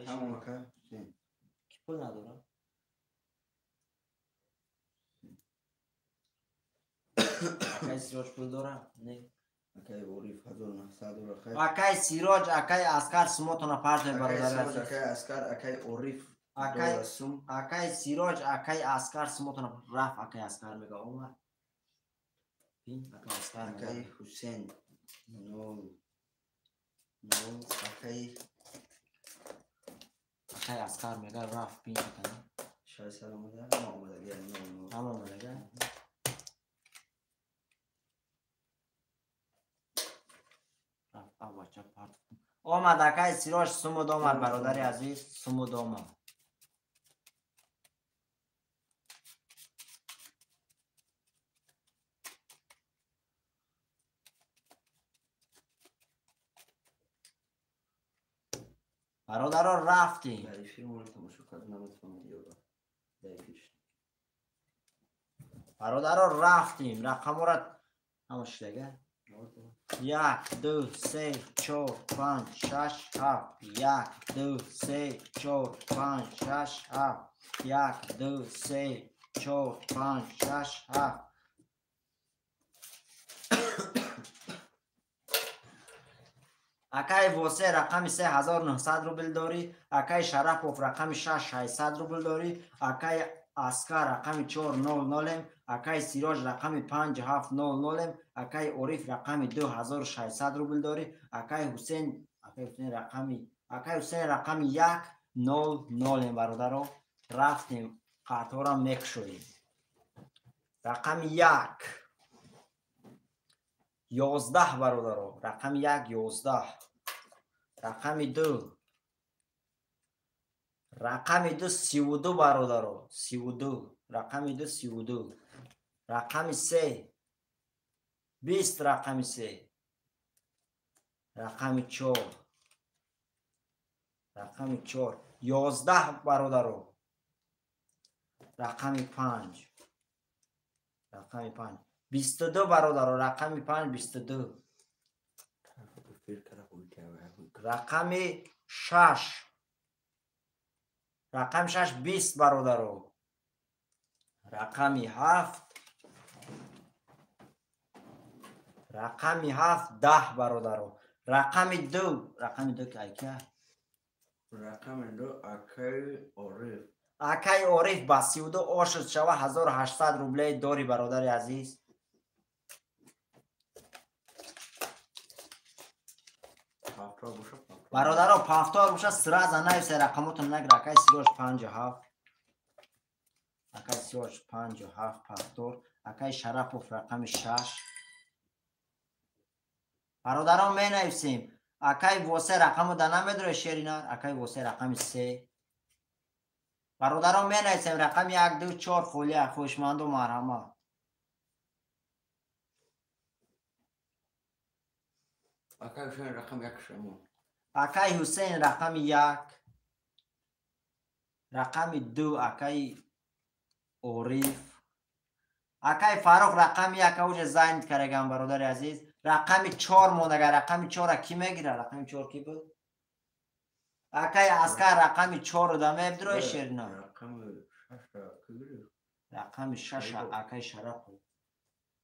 Ҳамон акай Ҳусейн. Ки пул надорам? Акай Сироҷ пул дорам? Не. Акай Ориф 1900 дора. Акай Сироҷ, акай Аскар сумотона партои бародари азиз. Акай Аскар, акай Ориф акай Сироҷ, акай Аскар сумотона рафт. Акай Аскар мега омад. Бин акай Аскар. Акай Ҳусейн 0 0 акай Аскар мега рафт. Бин акай 600 омада, ҳама омадага 0 0. Ҳама омадага. Омад акай Сироҷ сумуд омад бародари азиз, сумуд омад. Бародаро рафтем. Дар эфир моро тамошо кард наметавонад ёба. Дар эфир. Бародаро рафтем. Рақамҳоро ҳама шудага? 1 2 3 4 5 6 7 1 2 3 4 5 6 7 1 2 3 4 5 6 7. Акай Восе рақами 3900 рубл дорӣ, акай Шарапов рақами 6600 рубл дорӣ, акай Аскар рақами 400, акай Сироҷ рақами 5700, акай Ориф рақами 2600 рубл дорӣ, акай Ҳусейн рақами 100. Бародаро рафтем, қартҳоро мекушоем. Рақами 1 11 бародаро. Рақами 1 11. Рақами 2. Рақами 2 32 бародаро. 32. Рақами 2 32. Рақами 3 20 рақами 3. Рақами 4. Рақами 4 11 бародаро. Рақами 5. Рақами 5 22 бародаро. Рақами 5 22. Рақами 6. Рақами 6 20 бародаро. Рақами 7. Рақами 7 10 бародаро. Рақами 2. Рақами 2 ки айка? Рақами 2 акай Ориф. Акай Ориф ба 32 ошуд шава 1800 рублей дори бародари азиз. Бародаро пафтор боша сразу нависе рақамотон нагир. Акай Сиёш 57. Акай Сиёш 57 пафтор. Акай Шарапов рақами 6. Бародарон менависем. Акай Восе рақамо да намедуре шеринар. Акай Восе рақами 3. Бародарон менависем рақами 1 2 4 холия. Хушманду марҳамат. Акай Ҳусейн рақами 1 шамо. Акай Ҳусейн рақами 1. Рақами 2 акай Ориф. Акай Фарух рақами 1 уже зайнит караган бародари азиз. Рақами 4 мондага. Рақами 4-ра ки мегира? Рақами 4 ки буд? Акай Аскар рақами 4-ро да мебдурои шерина. Рақами 6-ра ки гирифт? Рақами 6 акай Шарапов.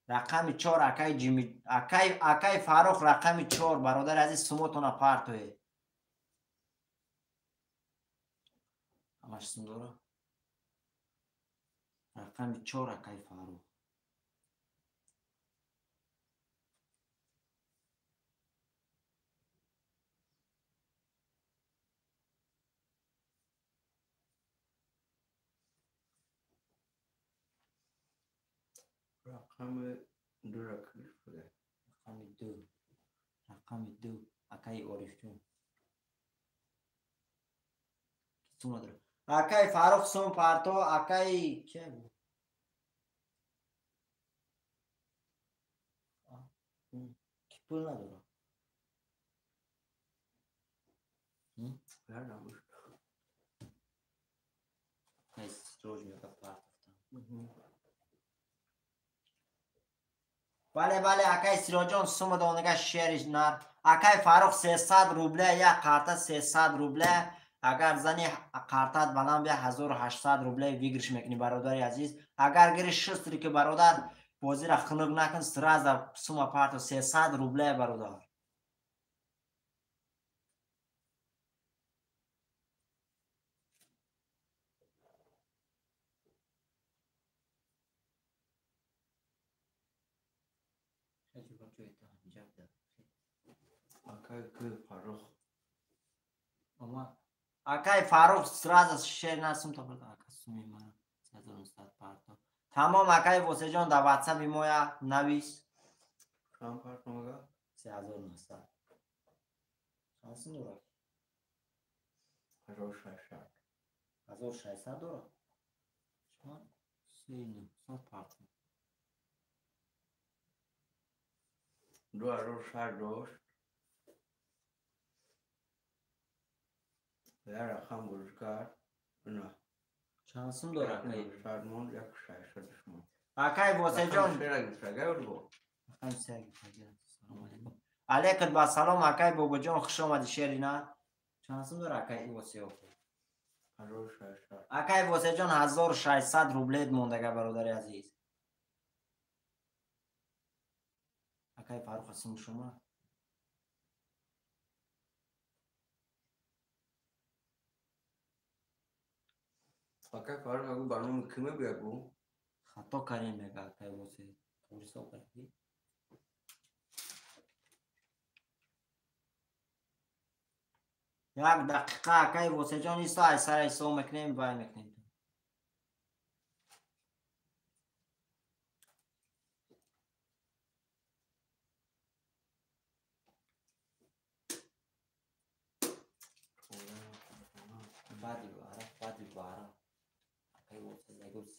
Рақами 4 акай Ҷими, акай Фарух рақами 4 бародари азиз сумотона партое. Ҳамаш сум дора? Рақами 4 акай Фарух. Рақами 2 ки гирифт? Рақами 2. Рақами 2 акай Орифҷон. Сум надора. Акай Фарух сум парто, акай ки буд? Ки пул надора? Акай Сироҷ мега партофтам. Бале, бале, акай Сироҷон сума донага шери нар. Акай Фарух 300 рубле, як карта 300 рубле. Агар зани картат баланд бия 1800 рубле выигрыш мекунӣ бародари азиз. Агар гири шустри ки бародар бозира хунук накун, сразу сума парто 300 рубле бародар. Акай Фарух. Акай Фарух сразу шер насум то барда. Ака суми мана 1900 парто. Тамом акай Восеҷон дар WhatsApp моя навис. Чанд парто мага? 3900. Чанд сум дорад? 1600. 1600 дорад? Чанд? 3900 парто. 2600 дошт. Я рақам гузгар. На. Чанд сум дорад? Шармон 1600 шумо. Акай Восеҷон. Рақам се гирифт. Салом алейкум. Алейкум ба салом акай Бобоҷон, хуш омадӣ шерина. Чанд сум дорад акай Восеҷон? 1600. Акай Восеҷон 1600 рублет мондага бародари азиз. Акай Фарух сум шумо? Акай Фарух агу барнома ки мебия гу? Хато карем мега акай Восе. Тури ҳисоб кардӣ? Як дақиқа акай Восеҷон исто, ай сара ҳисоб мекунем, вай мекунем.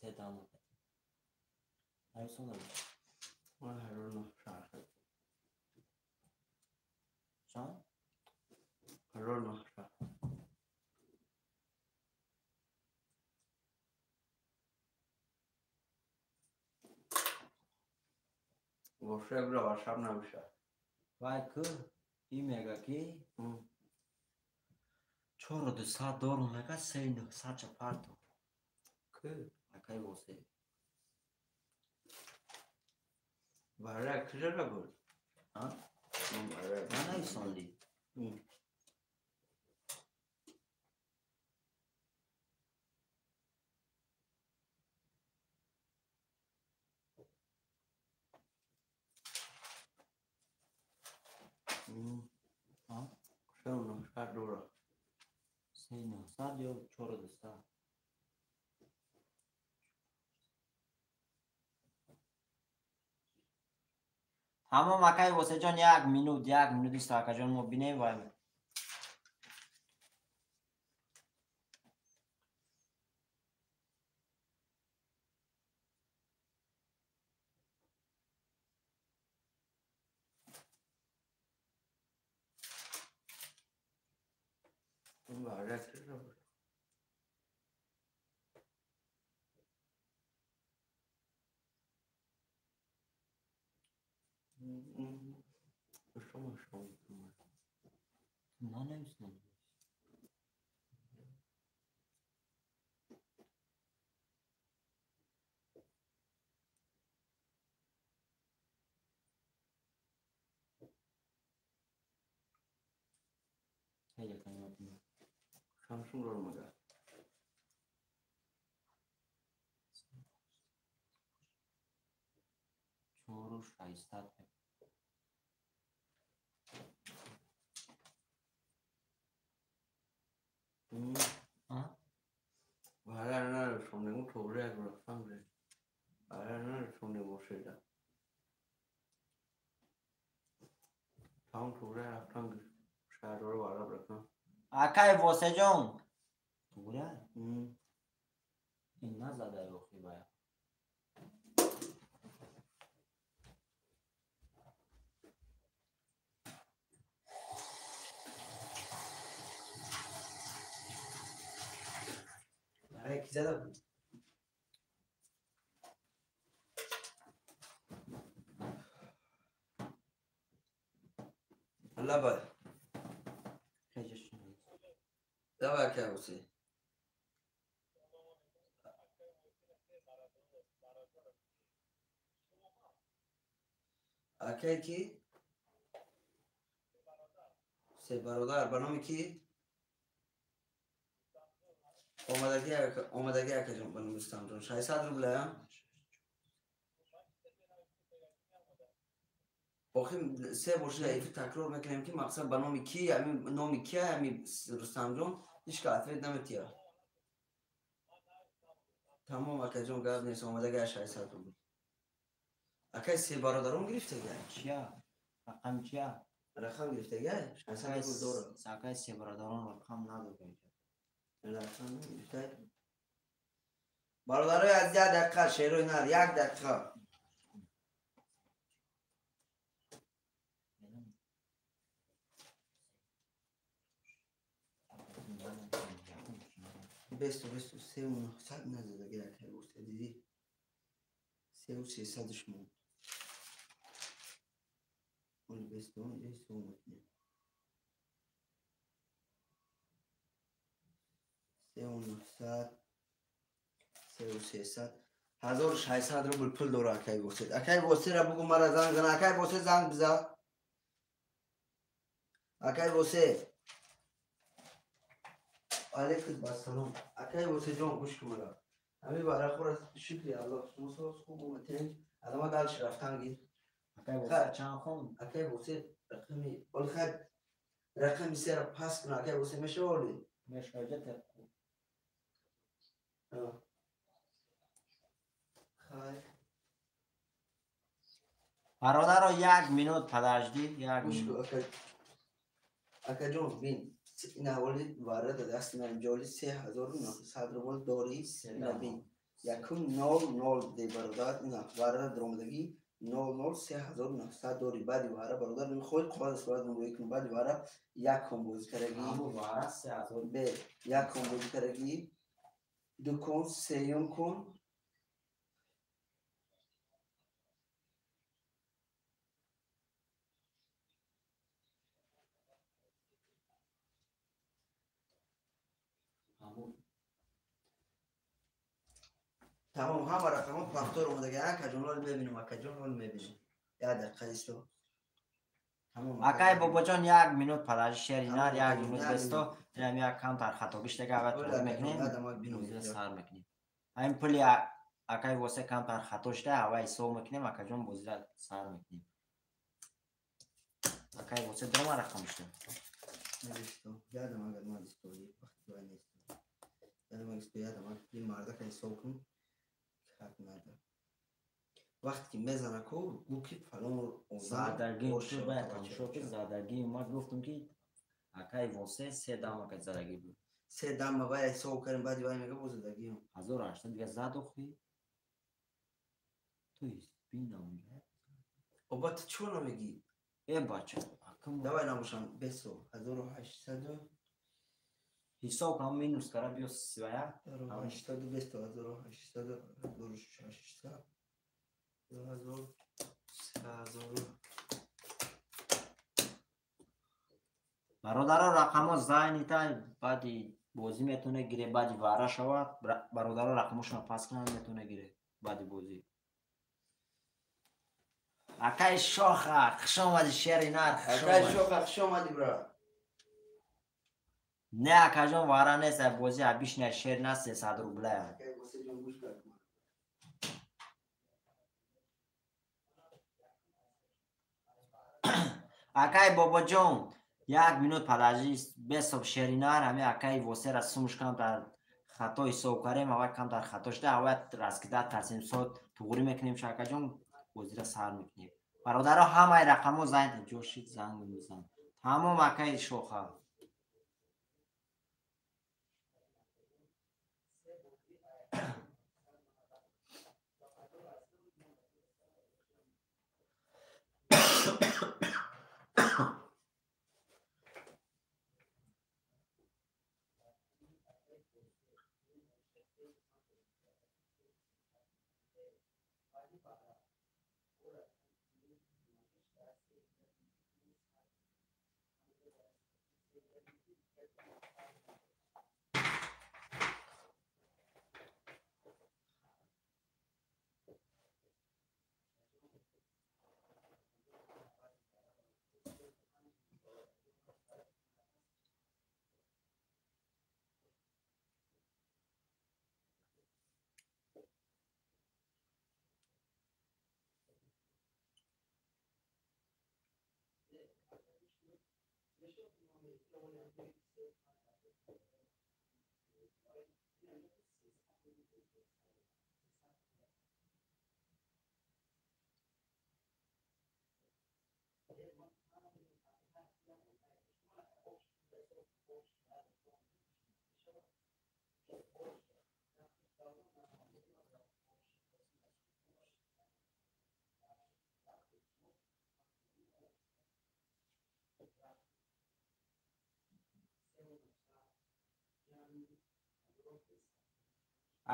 Се дама. Нависонда. Ман 1900. Чанд? 1900. Воше бра вашам набиша. Вай ку и мега ки 4200 дорум мега 3900 чапарто. Ку? Акай восе. Бара кижара буд? А? Бара. Нанависонди. А? 3900 дора. 3900 ё 4200? Тамом акай Восеҷон, як минут, як минут иста акаҷон, мо бинем вай. Бара кижара буд? Шумо. Нанависонди. Хеле канима. Шамсум дорум ага. 4600. А? Бара нарасондем, тоғри як рафтам ре. Бара нарасондем бошеда. Там тоғри рафтам шаҳрро бара брафтам. Акай Восеҷон. Туғри? Ин назадай охи бая. Барои ки зада буд? Лабай. Давай, акай Восе. Акай ки? Се бародар, ба номи ки? Омадагӣ акаҷон, ба номи Рустамҷон. 600 рубля. Охи се бор шуда эфир такрор мекунем ки мақсад ба номи ки, ами номи ки ами Рустамҷон ҳеҷ ка ответ наметиҳад. Тамом акаҷон, гап нест, омадагӣ 600 рубл. Акай се бародарон гирифтагӣ? Чия? Рақам чия? Рақам гирифтагӣ? 600 рубл дорад. Акай се бародарон рақам надод. Рақам гирифтагӣ? Бародарои азиз, як дақиқа, шерои нар, як дақиқа. Бесту, бесту, 3900 назадагӣ акай Восе, дидӣ? 3300 монд. Оли бесту, инҷа ҳисоб мекунем. 3900, 3300, 1600 рубл пул дора акай Восе. Акай Восера бугу мара занг зана. Акай Восе занг биза. Акай Восе. Алейкум ассалом. Акай Восе ҷон, гӯш кун мара. Ҳамин варақҳоро шукри Аллоҳ, шумо соз хуб омадем. Адама дальше рафтан гир. Акай Восе чанд хон? Акай Восе рақами, оли хай рақами сера пас кун, акай Восе мешава оли? Мешава, ҷата. Хай. Бародаро, як минут подожди, як Гӯш минут. кун, акаҷон, бин. Ин ҳаволи варада дасти ман ҷоли 3900 рубл дорӣ, ина бин. Якум 0-0 де бародар, ина вара дромадагӣ 0-0 3900 дори. Баъди вара бародар мехоҳед қоғаз сурат мурӯӣ кун. Баъди вара як кон бозӣ кардагӣ. Вара 3000 бе як кон бозӣ кардагӣ, ду кон, сеюм кон. Тамом, ҳама рақамҳо повтор омадаги. Акаҷон, ҳол мебинем, акаҷон, ҳол мебинем. Як дақиқа исто. Акай бобоҷон, як минут подожди, шери нар, як минут бесто. Инам як камтар хатогиш дега аввал туғри мекунем, сар мекунем. Ҳамин пули акай восе камтар хато шуда, аввал ҳисоб мекунем, акаҷон, бозира сар мекунем. Акай восе дурома рақам шуда. Ядам агар ман истоди, вақти вай нест. Ядам агар исто, ядам агар мардака ҳисоб кун. Вақте ки мезана ку, гӯ ки фалон задагӣ ма гуфтум ки акай восе се дам акай задагӣ буд. Се дам ма вай ҳисоб кардем, баъди вай мега бо задагиам. 1800 дига зад охи. Ту бина унҷа. Оба ту чӣ намегӣ? Э бача, давай набошам бесо 1800 ҳисоб кам минус кара биё свая. 1800 бесто 1800 1600 2000 3000. Бародаро, рақамҳо зайнита баъди бозӣ метавона гире, баъди вара шавад. Бародаро, рақамҳошона пас кунанд, метавона гире баъди бозӣ. Акай Шоха, хуш омадӣ, шери нар. Акай Шоха, хуш омадӣ, бра. Не, акаҷон, вара нест, бозӣ абишна шер на 300 рубля. Акай бобоҷон, як минут подожди, бесоб шеринар, ҳами акай восера сумуш камтар хато ҳисоб кардем, аввал камтар хато шуда, аввал раскида тасим сот туғрӣ мекунем, шакаҷон, бозира сар мекунем. Бародаро, ҳамаи рақамҳо занг ҷошид, занг мезан. Тамом, акай Шоха.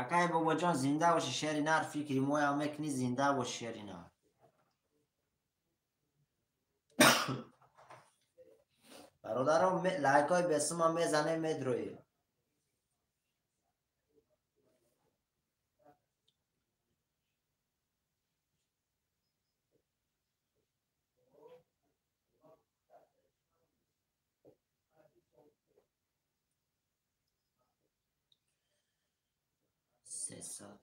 Акай бобоҷон, зинда боши, шери нар, фикри моям мекунӣ, зинда бош, шери нар. Бародарон, лайкҳои бесума мезанем, медроем. Сесад.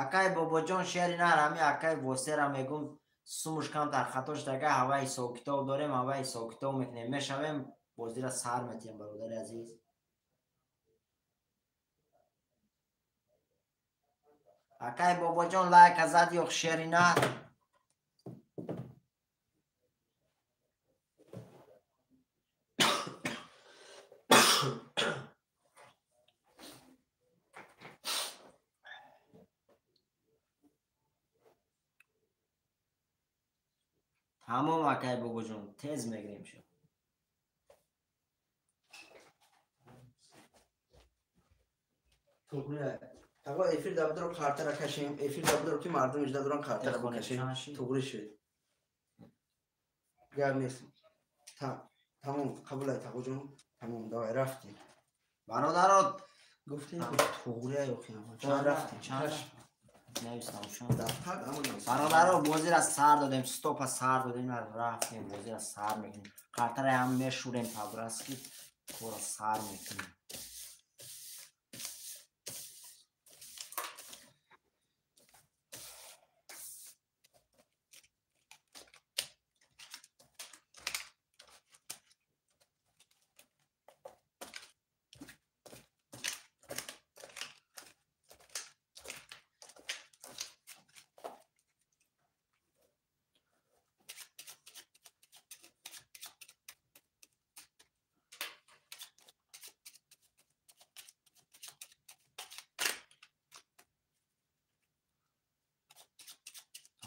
Акай бобоҷон, шери нар, ҳами акай восера мегум. Сумуш камтар хато шудага, ҳавай ҳисоб китоб дорем, ҳавай ҳисоб китоб мекунем. Мешавем, бозира сар метиҳем, бародари азиз. Акай бобоҷон лайка зад ё шери нар. Тамом акай бобоҷон, тез мегирем шо. Тағо эфир да бидро қартара кашем, эфир да бидро ки мардум иҷда доран қартара бикашем. Туғри шуд. Гап нест. Тамом, қабул ай тағоҷон. Тамом, давай рафтем. Бародаро, гуфтем туғри ай охи. Чанд рафтем? Бародаро, бозира сар додем, стопа сар додем, рафтем, бозира сар мекунем. Қартара ҳам мешурем по-братски, кора сар мекунем.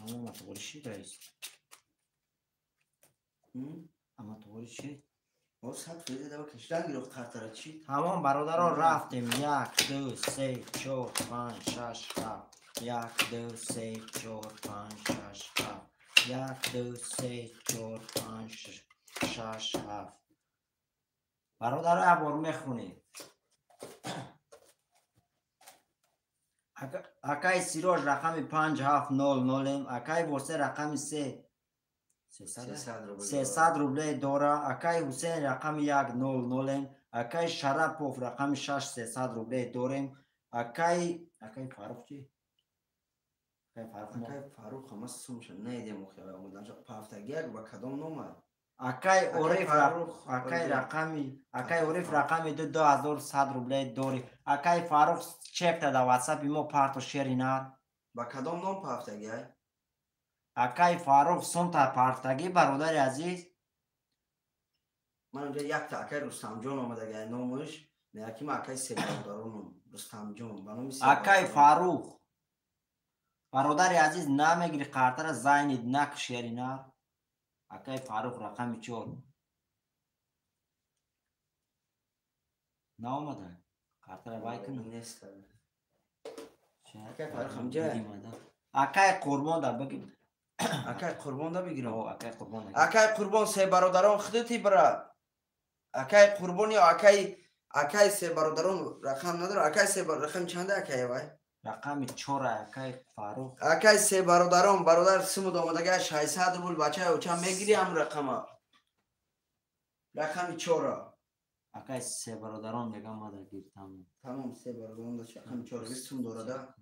Ама туғри шид, раис? Ама туғри шид? О, 100% дава кашидан гирифт қартара чӣ? Тамом, бародаро, рафтем. 1, 2, 3, 4, 5, 6, 7. 1, 2, 3, 4, 5, 6, 7. 1, 2, 3, 4, 5, 6, 7. Бародаро, як бор мехонем. Акай Сирож рақами 5700, акай Восе рақами 300 рубле дора, акай Ҳусейн рақами 100, акай Шарапов рақами 6300 рубле дорем, акай Фарух чи? Акай Фарух ҳама сумша наидем охи, омаданша пафтагияк ба кадом нома? Акай Ориф акай рақами акай Ориф рақами 2100 рубле дори. Акай Фарух чекта да WhatsApp мо парто шери нар. Ба кадом ном пафтагияй? Акай Фарух сумта партаги, бародари азиз. Ман инҷа якта акай Рустамҷон омадагай номаш, неякима акай се бародаронум Рустамҷон ба номи се. Акай Фарух. Бародари азиз, намегири қартара зайнид нак шери нар. Акай Фарух рақами 4. Наомада. Қартара вай кунам. Нест. Акай Фарух ҳамҷа. Акай Қурбон да бигир. Акай Қурбон да бигирам. О, акай Қурбон да. Акай Қурбон се бародарон худати бра. Акай Қурбон ё акай се бародарон рақам надора. Акай се рақам чанда акай вай? Рақами 4 акай Фарух. Акай се бародарон, бародар симуд омадага 600 рубл бача оча мегири ам рақама. Рақами 4. Акай се бародарон мегам мада гир тамом. Тамом, се бародарон да рақами 4 сум дорада.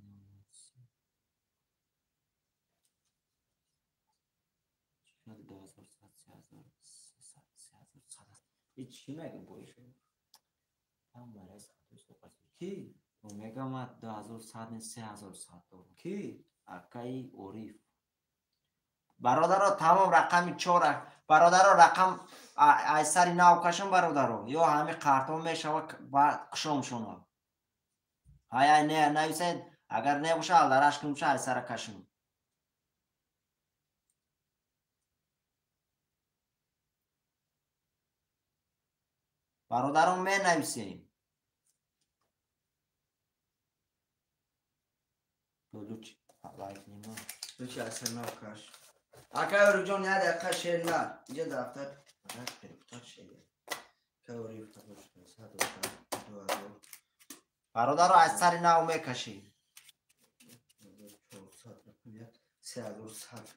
Чӣ мегам боиш? Ҳама раис Ки? Мегам ма 2100 не 3100 дорам. Ки? Акай Ориф. Бародаро, тамом рақами 4. Бародаро, рақам ай сари нав кашам, бародаро. Ё ҳами қартон мешава ба кушомшона. Ҳай ай не нависед, агар не боша алдараш кунша ай сара кашам. Бародарон менависем. Луч лайк нема. Луч асар нав каш. Акай Орифҷон, як дақиқа шер нар. Инҷа дафтар рак перепутат шер. Акай Ориф табош 100 2000. Бародаро, аз сари нав мекашӣ. 400 рақам 1 3100.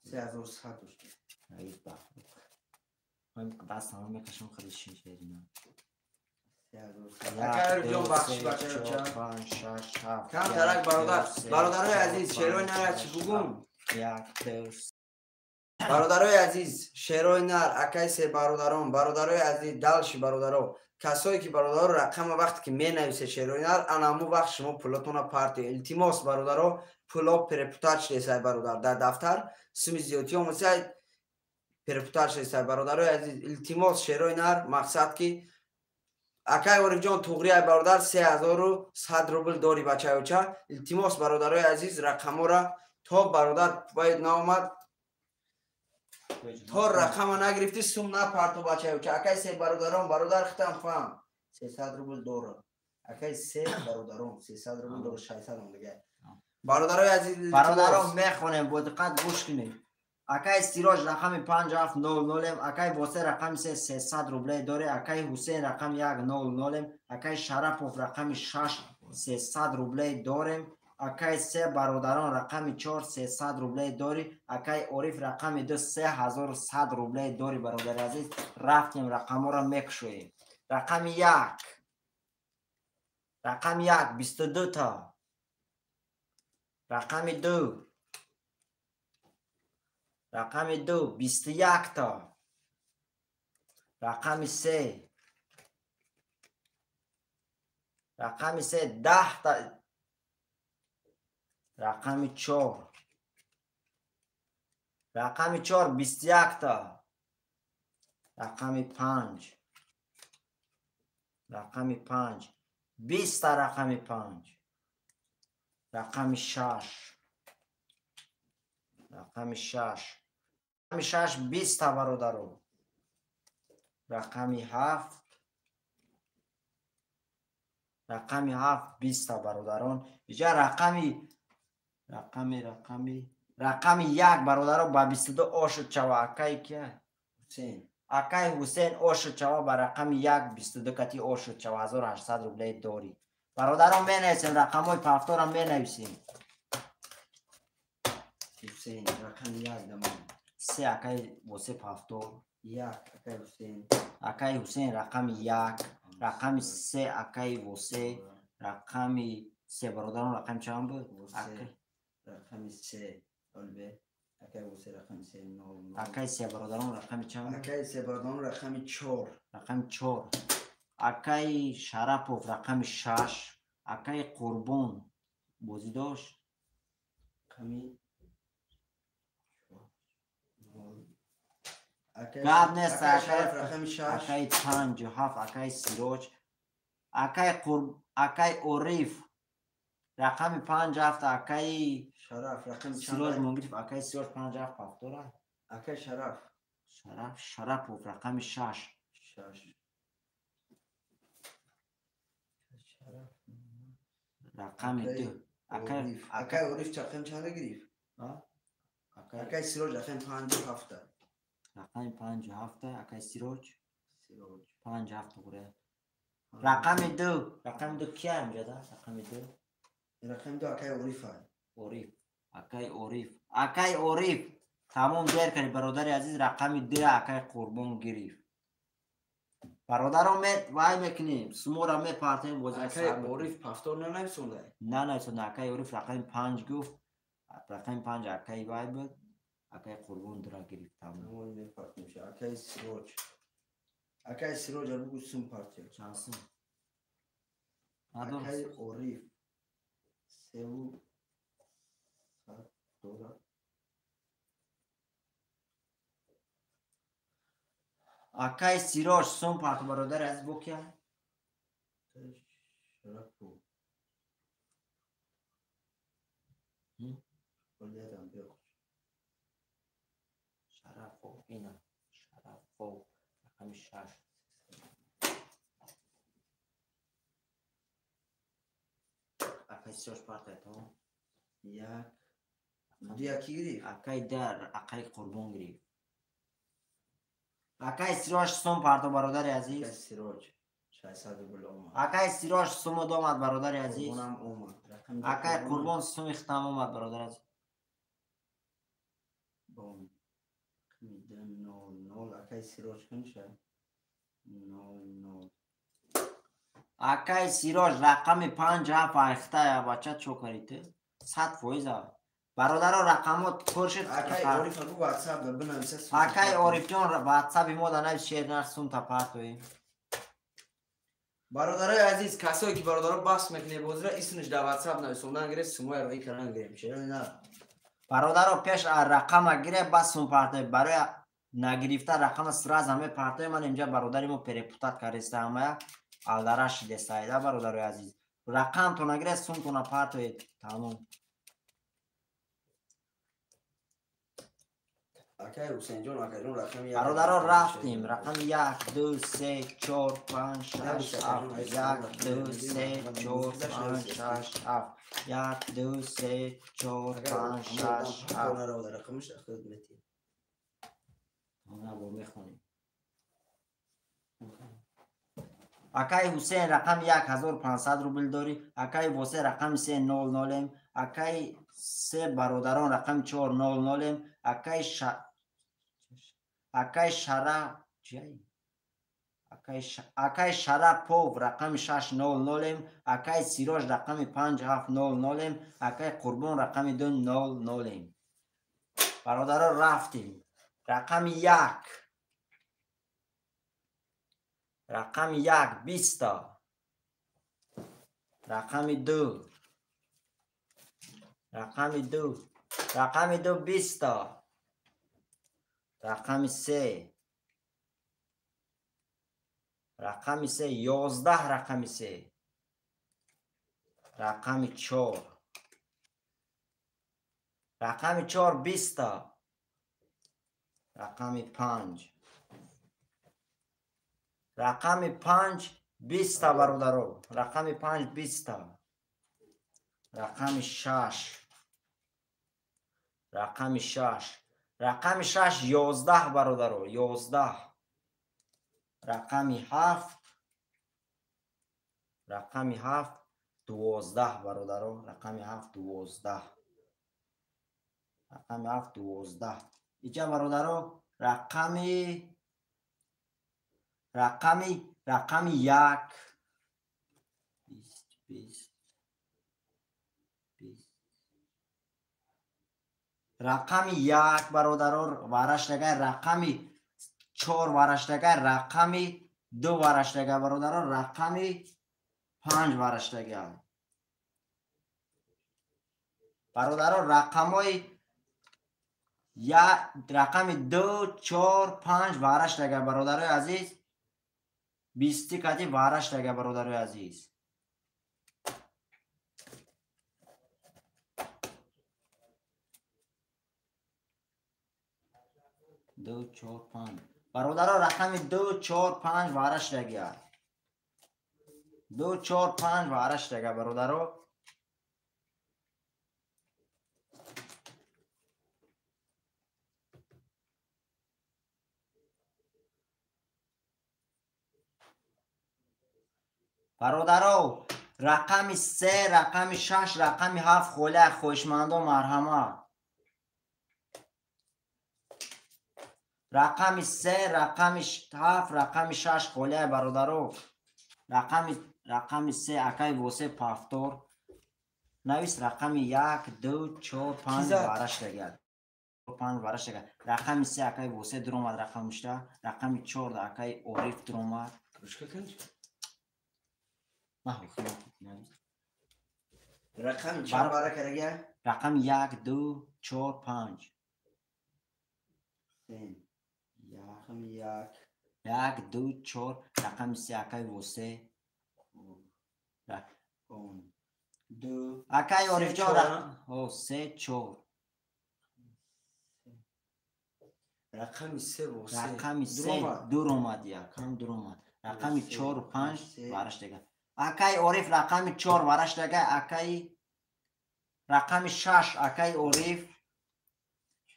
3100 дошт. Ай ба. Ман дастамро мекашам хеле шер на. Акай Орифҷон, бахшиш бачаёча. Кам тарак бародар. Бародарои азиз, шерои нара чӣ бугум? 1 2. Бародарои азиз, шерои нар, акай се бародарон, бародарои азиз, далши бародаро, касое ки бародаро рақама вақте ки менависе шерои нар, ана ҳамун вақт шумо пулотона партия. Илтимос бародаро, пуло перепутать шудесай бародар. Дар дафтар суми зиёдтӣ омадсай перепутать шудесай бародарои азиз. Илтимос шерои нар, мақсад ки акай Орифҷон туғрияй бародар 3100 рубл дори бачаёча. Илтимос бародарои азиз, рақамора то бародар бояд наомад, то рақама нагирифтӣ сум напарто бачаёча. Акай се бародарон, бародар хитам фаҳм 300 рубл дора. Акай се бародарон 300 рубл дора, 600 он дига. Бародарои азиз, бародарон мехонем, бо диққат гӯш кунед. Акай Сироҷ рақами 5700, акай Босе рақами 3 300 рубле доре, акай Ҳусейн рақами 100, акай Шарапов рақами 6 300 рубле дорем, акай се бародарон рақами 4 300 рубле дори, акай Ориф рақами 2 3100 рубле дори. Бародари азиз, рафтем рақамҳоро мекушоем. Рақами 1, рақами 1 22 та, рақами 2, рақами 2 21 та, рақами 3, рақами 3 10 та, рақами 4, рақами 4 21 та, рақами 5, рақами 5 20 та, рақами 5, рақами 6, рақами 6, рақами 6 20 та бародаро, рақами 7, рақами 7 20 та бародарон. Иҷа рақами рақами рақами рақами 1 бародаро ба 22 ошуд чава. Акай кия? Ҳусейн. Акай Ҳусейн ошуд чава ба рақами 1 22 кати ошуд чава, 1800 рубле дорӣ. Бародарон менависем, рақамҳои пафторам менависем. Ҳусейн рақами 1 дамон. Се акай Босе пафтор. 1 акай Ҳусейн. Акай Ҳусейн рақами 1, рақами 3 акай Босе, рақами 3 бародарон рақами чанд буд? Рақами 3 олбе. Акай Босе рақами 3 0. Акай се бародарон рақами чанд? Акай се бародарон рақами 4. Рақами 4. Акай Шарапов рақами 6, акай Қурбон бозӣ дошт? Рақами гап нест. Рақами 6. Акай 5 7, акай Сироҷ, акай Қурб, акай Ориф рақами 5 7, акай Шараф рақами Сироҷ Мунгиров, акай Сироҷ 5 7 пафтора. Акай Шараф. Шараф Шарапов рақами 6. 6. Шараф рақами 2. Акай акай Ориф рақами чанд гирифт? Акай Сироҷ рақами 5 7. Рақами 5 7, акай Сироҷ. Сироҷ 5 7 туғри. Рақами 2, рақами 2 кия инҷода? Рақами 2. Рақами 2 акай Ориф. Ориф. Акай Ориф. Акай Ориф. Тамом дер кардӣ бародари азиз, рақами 2 акай Қурбон гирифт. Бародарон вай мекунем, сумора мепартем боз. Акай Ориф пафтор нанависонда? Нанависонда. Акай Ориф рақами 5 гуфт. Рақами 5 акай вай буд. Акай Қурбон дура гирифт. Тамом мепартем. Акай Сироҷ. Акай Сироҷ бугу сум партия. Чанд сум? Акай Ориф 3 дора. Акай Сироҷ сум парт бародари азиз бо кия? Шарапов. Шарапов ина. Шарапов рақами 6. Акай Сироҷ партия то? 1 2 яки гирифт? Акай дар акай Қурбон гирифт. Акай Сироҷ сум парто бародари азиз. Акай Сироҷ 600 рубл омад. Акай Сироҷ сум омад бародари азиз. Қурбонам омад. Акай Қурбон суми хитам омад бародари азиз. Бом. 0 0 акай Сироҷ кунша. 0 0. Акай Сироҷ рақами 5 7 айхтая бача чо карите? 100%. Бародаро рақамот пур шуд. Акай Ориф агу WhatsApp да бинависа. Акай Орифҷон WhatsApp мо да навис шер нар сумта партоем. Бародарои азиз, касое ки бародаро баҳс мекунед бозира исмш дар WhatsApp нависондан гире, сумои роӣ кардан гирем. Шер на. Бародаро пеш рақама гире бас сум партоем. Барои нагирифта рақама сразу мепартоем. Ман инҷа бародари мо перепутат кардаста ҳамая алдараш шидестаида бародарои азиз. Рақамтона гире сумтона партоед. Тамом. Акай Ҳусейнҷон, акайҷон рақами як. Бародаро рафтем. Рақами 1 2 3 4 5 6 7 1 2 3 4 5 6 7 1 2 3 4 5 6 7. Рақамиш ахд мети. На бо мехонем. Акай Ҳусейн рақами 1500 рубл дорӣ. Акай Восе рақами 300. Акай се бародарон рақами 400. Акай Шара акай Шарапов рақами 600. Акай Сироҷ рақами 5700. Акай Қурбон рақами 200. Бародаро рафтем. Рақами 1. Рақами 1 20. Рақами 2. Рақами 2. Рақами 2 20. Рақами 3. Рақами 3 11. Рақами 3. Рақами 4. Рақами 4 20. Рақами 5. Рақами 5 20 бародаро. Рақами 5 20. Рақами 6. Рақами 6. Рақами 6 11 бародаро. 11. Рақами 7. Рақами 7 12 бародаро. Рақами 7 12. Рақами 7 12. Иҷа бародаро рақами 1 20 20 рақами 1 бародаро вараштагай, рақами 4 вараштагай, рақами 2 вараштагай бародаро, рақами 5 вараштагай. Бародаро рақамои рақами 2 4 5 вараштагай бародарои азиз. 20 кати вараштагай бародарои азиз. Ду чор панҷ бародаро рақами 2 4 5 вараштагай. 2 4 5 вараштагай бародаро. Бародаро рақами 3, рақами 6, рақами 7 холия хоҳишмандон марҳамат. Рақами 3, рақами 7, рақами 6 холия бародаро. Рақами 3 акай Восе пафтор. Навис рақами 1 2 4 5 вараштагай. 5 вараштагай. Рақами 3 акай Восе дуромад рақамишта. Рақами 4 акай Ориф дуромад. Рақами чанд бара карага? Рақами 1 2 4 5. Рақами 1 1 2 4 рақами 3 акай Восе. 2 акай Орифҷон 3 4. Рақами 3 Восе. Рақами 3 дуромад, якам дуромад. Рақами 4 5 вараштага. Акай Ориф рақами 4 вараштага, акай рақами 6 акай Ориф.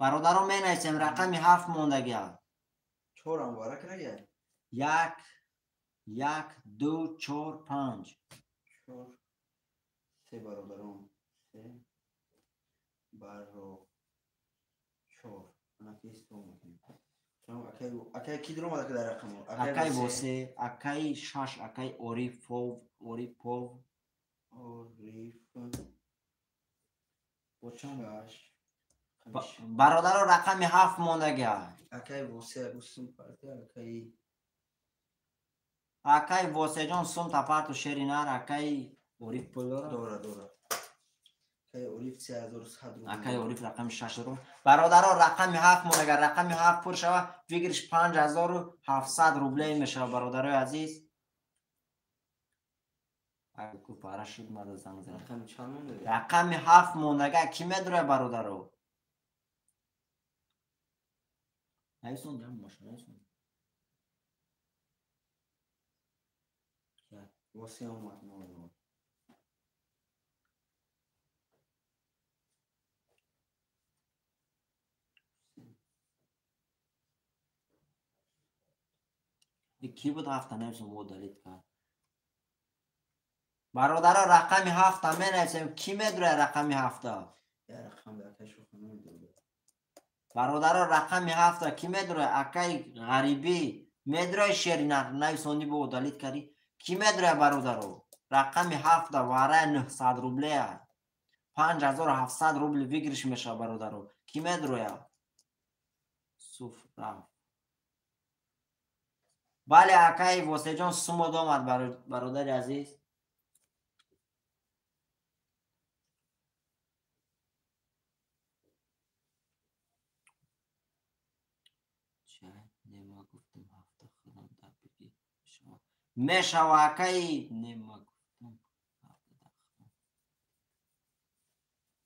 Бародаро менависем рақами 7 мондагия. 4 ам вара карага? 1 1 2 4 5. 4 3 бародарон. 3 баро 4. Ана ки исто мекунем. Акай ки дуромад дар рақамо? Акай Восе, акай 6, акай Орифов, Орипов. Ориф. Бо чанд? 6. Бародаро рақами 7 мондагиа. Акай Восе гусум парта акай Акай Восеҷон сум тапарту шери нар акай Ориф пул дора? Дора, дора. Акай Ориф 3100 рубл. Акай Ориф рақами 6 рубл. Бародаро рақами 7 мондага, рақами 7 пур шава, выигрыш 5700 рублей мешава, бародарои азиз. Аку пара шуд мада занг зад. Рақами чанд монда? Рақами 7 мондага ки медура бародаро? Нависон ям машина нависон. Восе омад нол. Ки буд ҳафта нависон бо далид кард. Бародаро рақами 7 менависем. Ки медура рақами 7? Я рақам акай шоха намедонам. Бародаро рақами 7 ки медура? Акай ғарибӣ медура шери нависонди бо удалить карди. Ки медура бародаро? Рақами 7 вараи 900 рублея. 5700 рубл выигрыш мешава бародаро. Ки медура? Суф рафт. Бале акай Восеҷон сумод омад бародари азиз. Мешава акай нема гуфтам.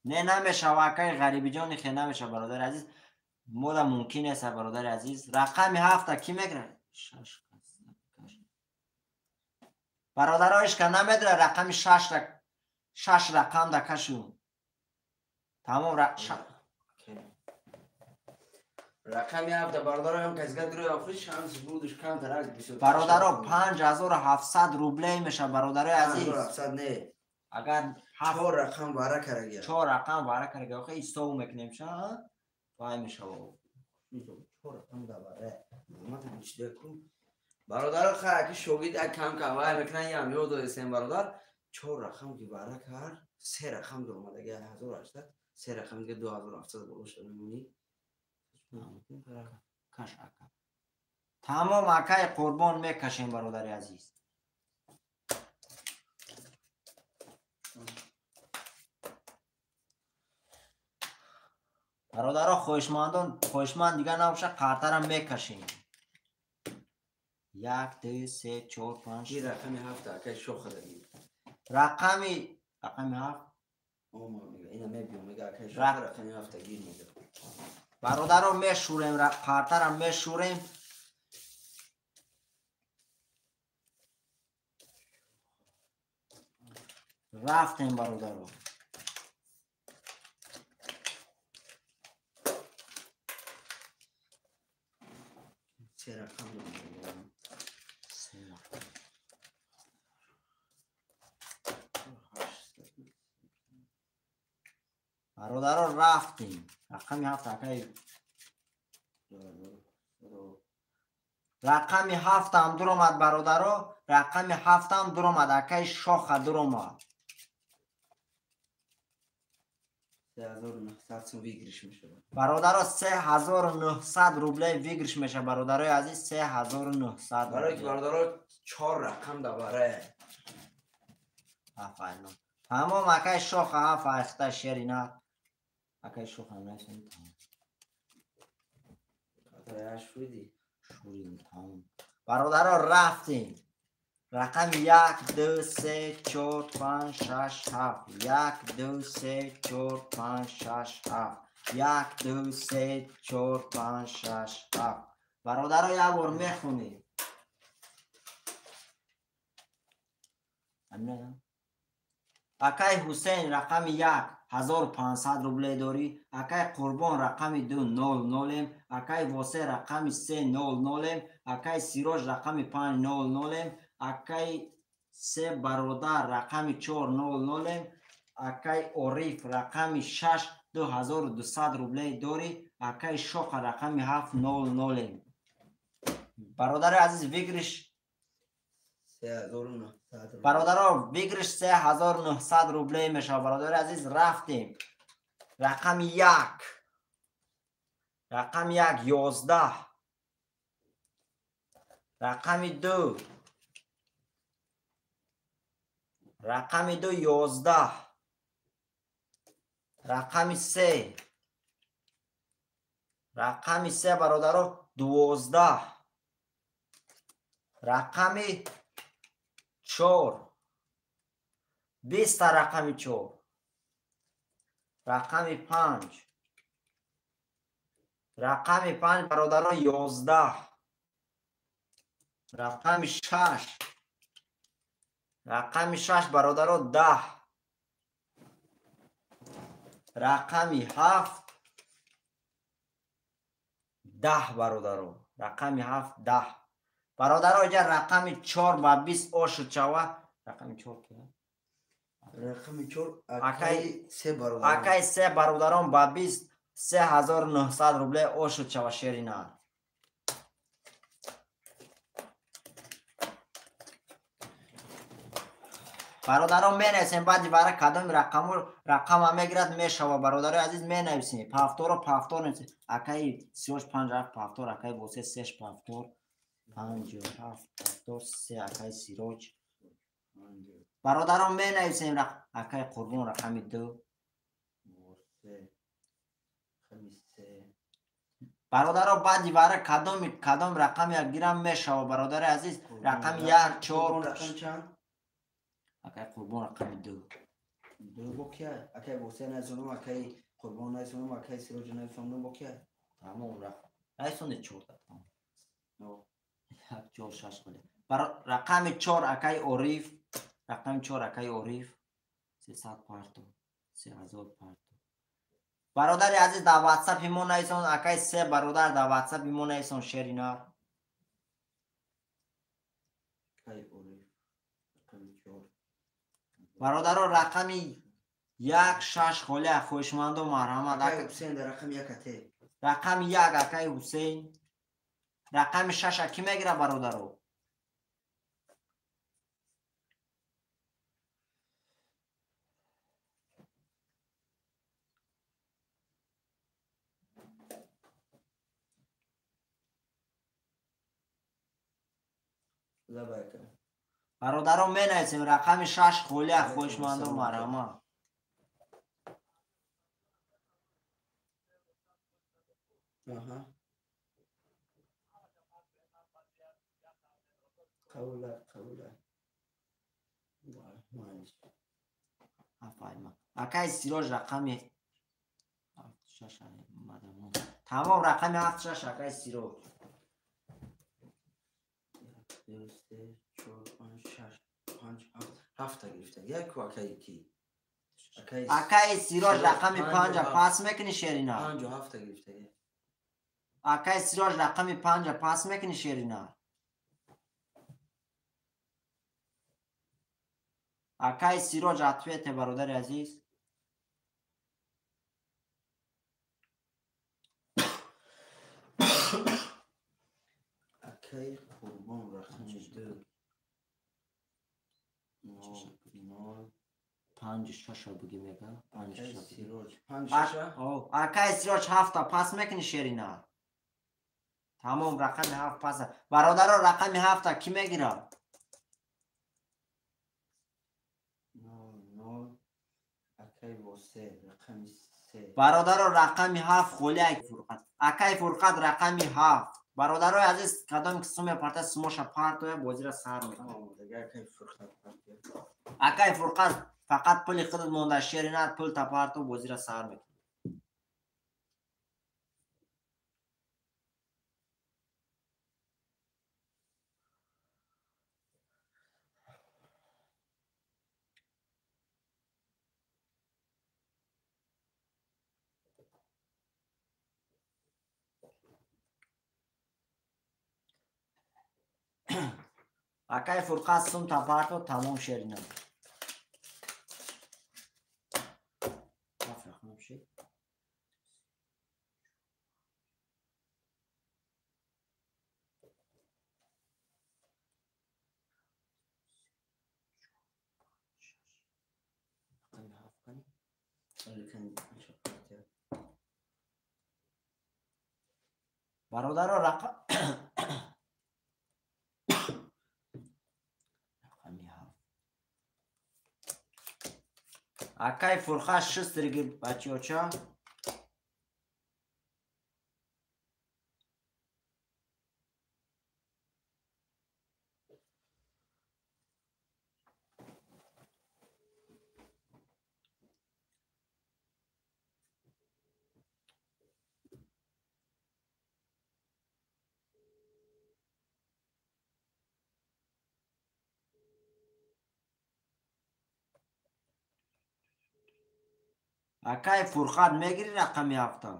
Не намешава акай ғарибиҷони хе намешава бародари азиз. Мода мумкин нест бародари азиз. Рақами 7 ки мегирад? 6 бародароиш ка намедура рақами 6 рақам да кашу. Тамом рақами 7 бародароям казга дура охир шанс будуш камтар аз 20. Бародаро 5700 рублей меша бародарои азиз. 5700 не. Агар 4 рақам вара карагия. 4 рақам вара карагия. Охир ҳисоб мекунем ша. Вай мешава. 4 рақам да вара. Ман чида кун. Бародаро ха ки шогирд як кам кам вай мекунан ям ёд доресем бародар. 4 рақам ки вара кар, 3 рақам дуромадаги 1800, 3 рақам дига 2700 боло шуда мемонӣ. Каш ака. Тамом акай қурбон мекашем бародари азиз. Бародаро хоҳишмандон, хоҳишманд дига набоша қартарам мекашем. 1 2 3 4 5. Ин рақами 7 акай шоха дагӣ. Рақами 7. Ома мега, ина мебиём мега акай шоха рақами 7 гир мега. Бародаро мешурем, қартарам мешурем. Рафтем бародаро. Се рақам дорам. Се рақам. Бародаро рафтем. Рақами 7 акай. Рақами 7 ҳам дуромад бародаро. Рақами 7 ҳам дуромад акай шоха дуромад. 3900 сум выигрыш мешавад. Бародаро 3900 рублей выигрыш мешавад бародарои азиз. 3900. Барои ки бародаро 4 рақам да баре. Афайно. Тамом акай шоха ҳафт айхта шери нар. Акай шоха нависон тамом. Шуриди. Шуридим тамом. Бародаро рафтем. Рақами 1 2 3 4 5 6 7. 1 2 3 4 5 6 7. 1 2 3 4 5 6 7. Бародаро як бор мехонем. Акай Ҳусейн рақами 1 1500 рублей дорӣ. Акай Қурбон рақами 2 00, акай Восе рақами 3 00, акай Сироҷ рақами 5 00, акай се бародар рақами 4 00, акай Ориф рақами 6 2200 рублей дорӣ, акай Шоқа рақами 7 00. Бародари азиз, выигрыш 3900. Бародаро, выигрыш 3900 рублей мешавад. Бародари азиз, рафтем. Рақами 1. Рақами 1 11. Рақами 2. Рақами 2 11. Рақами 3. Рақами 3 бародаро 12. Рақами 4. 20 рақами 4. Рақами 5. Рақами 5 бародаро 11. Рақами 6. Рақами 6 бародаро 10. Рақами 7 10 бародаро. Рақами 7 10. Бародаро иҷа рақами 4 ба 20 ошуд шава. Рақами 4 ки? Рақами 4 акаи 3 бародарон. Акаи 3 бародарон ба 20 3900 рубле ошуд шава шерина. Бародарон менависем баъди вара кадоми рақама мегирад мешава. Бародарои азиз менависем. Пафторо пафтор нависем. Акаи 35 7 пафтор, акаи Восе 3 пафтор, 5 7 пафтор, 3 акаи Сироҷ. Бародарон менависем акаи Қурбон рақами 2. Бародаро баъди вара кадом рақами гирам мешава. Бародари азиз рақами 1 4 рақам чанд? Акаи Қурбон рақами 2. 2 бо кия? Акаи Восе нависонам, акаи Қурбон нависонам, акаи Сироҷ нависонам бо кия? Тамом рақам. Нависонде 4 та тамом. 1 4 6 холе. Рақами 4 акаи Ориф, рақами 4 акаи Ориф 300 парто, 3000 парто. Бародари азиз дар WhatsApp мо нависон, акаи 3 бародар дар WhatsApp мо нависон шеринар. Акаи Ориф рақами 4. Бародаро рақами 1 6 холе хоҳишмандо марҳамат. Акаи Ҳусейн дар рақами 1 ате. Рақами 1 акаи Ҳусейн. Рақами 6 ки мегира бародаро? Бародаро менависем рақами 6 холе хоҳишмандо марҳамат. Аҳа. Қабула, қабула. Акаи Сироҷ рақами 6 тамом рақами 7 6 акаи Сироҷ. 2 3 4 5 6 5 7 гирифта. Як акаи ки? Акаи Сироҷ рақами 5 пас мекунӣ шерина? 5 7 гирифта. Акаи Сироҷ рақами 5 пас мекунӣ шерина? Акаи Сироҷ ответе бародари азиз. Акаи Қурбон рақами 2. 0 0 5 6 буги мега. 5 6 Сироҷ 5 6. Акаи Сироҷ 7 пас мекунӣ шерина? Тамом рақами 7 пас. Бародаро рақами 7 ки мегирад? 0 0 акаи Восе рақами 3. Бародаро рақами 7 холӣ акаи Фурқат. Акаи Фурқат рақами 7. Бародарои азиз кадом ки сум мепарта сумоша партоя бозира сар мекунад. Акаи Фурқат фақат пули худат монда шеринат пул тапарто бозира сар мекунад. Акаи Фурқат сум тапарто тамом шерина. Бародаро рақами 7. Акай Фурха 6 гир бачиёча. Акай Фурқат мегири рақами 7?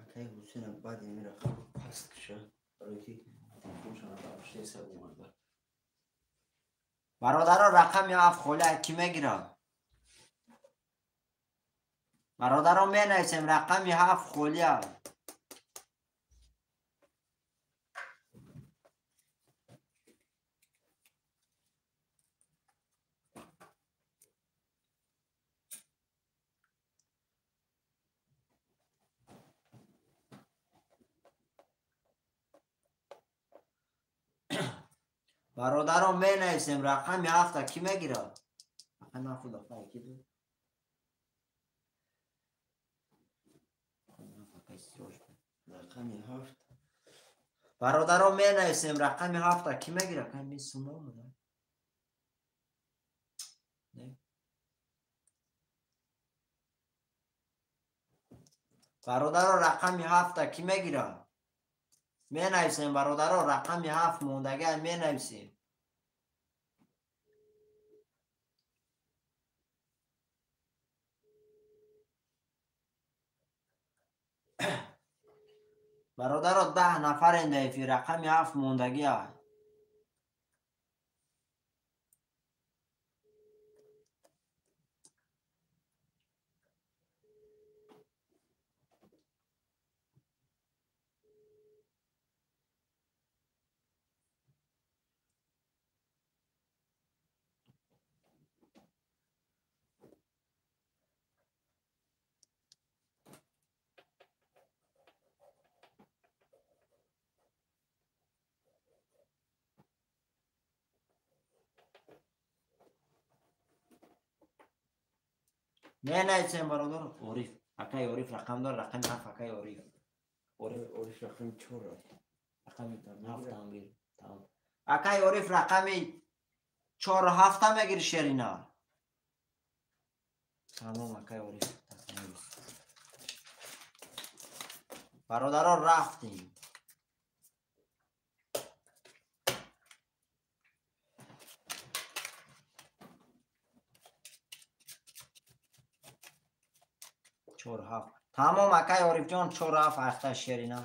Акай Ҳусейн баъди ин рақам паст киша, барои ки телефоншона бардоштеса омада. Бародаро, рақами 7 холия, кӣ мегирад? Бародаро, менависем, рақами 7 холия. Бародаро, менависем, рақами 7-а кӣ мегирад? Рақами 7 дафъа ки буд? Рақами 7. Бародаро, менависем, рақами 7-а кӣ мегирад? Ками сума омада. Не? Бародаро, рақами 7-а кӣ мегирад? Менависем, бародаро, рақами 7 мондага, менависем. Бародаро, 10 нафарем дар эфир, рақами 7 мондагиа. Менависем, бародаро. Ориф, акай Ориф рақам дор, рақами 7, акай Ориф. Ориф рақами 4. Рақами 7 гир. Тамом. Акай Ориф рақами 4 7 мегири, шерина. Тамом, акай Ориф. Бародаро, рафтем. 4 7. Тамом, акай Орифҷон, 4 7 ахта, шерина.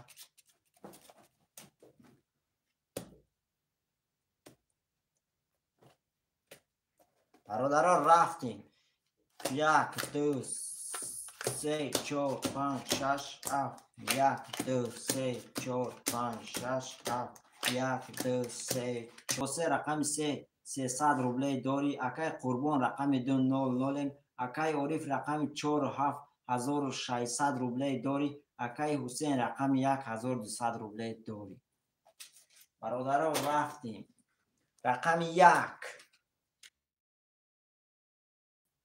Бародаро, рафтем. 1, 2, 3, 4, 5, 6, 7. 1, 2, 3, 4, 5, 6, 7. 1, 2, 3, 4. Се рақами 3 300 рублей дорӣ. Акай Қурбон рақами 2 0 0. Акай Ориф рақами 4 7 1600 рублей дорӣ. Акай Ҳусейн рақами 1 1200 рублей дорӣ. Бародаро, рафтем. Рақами 1.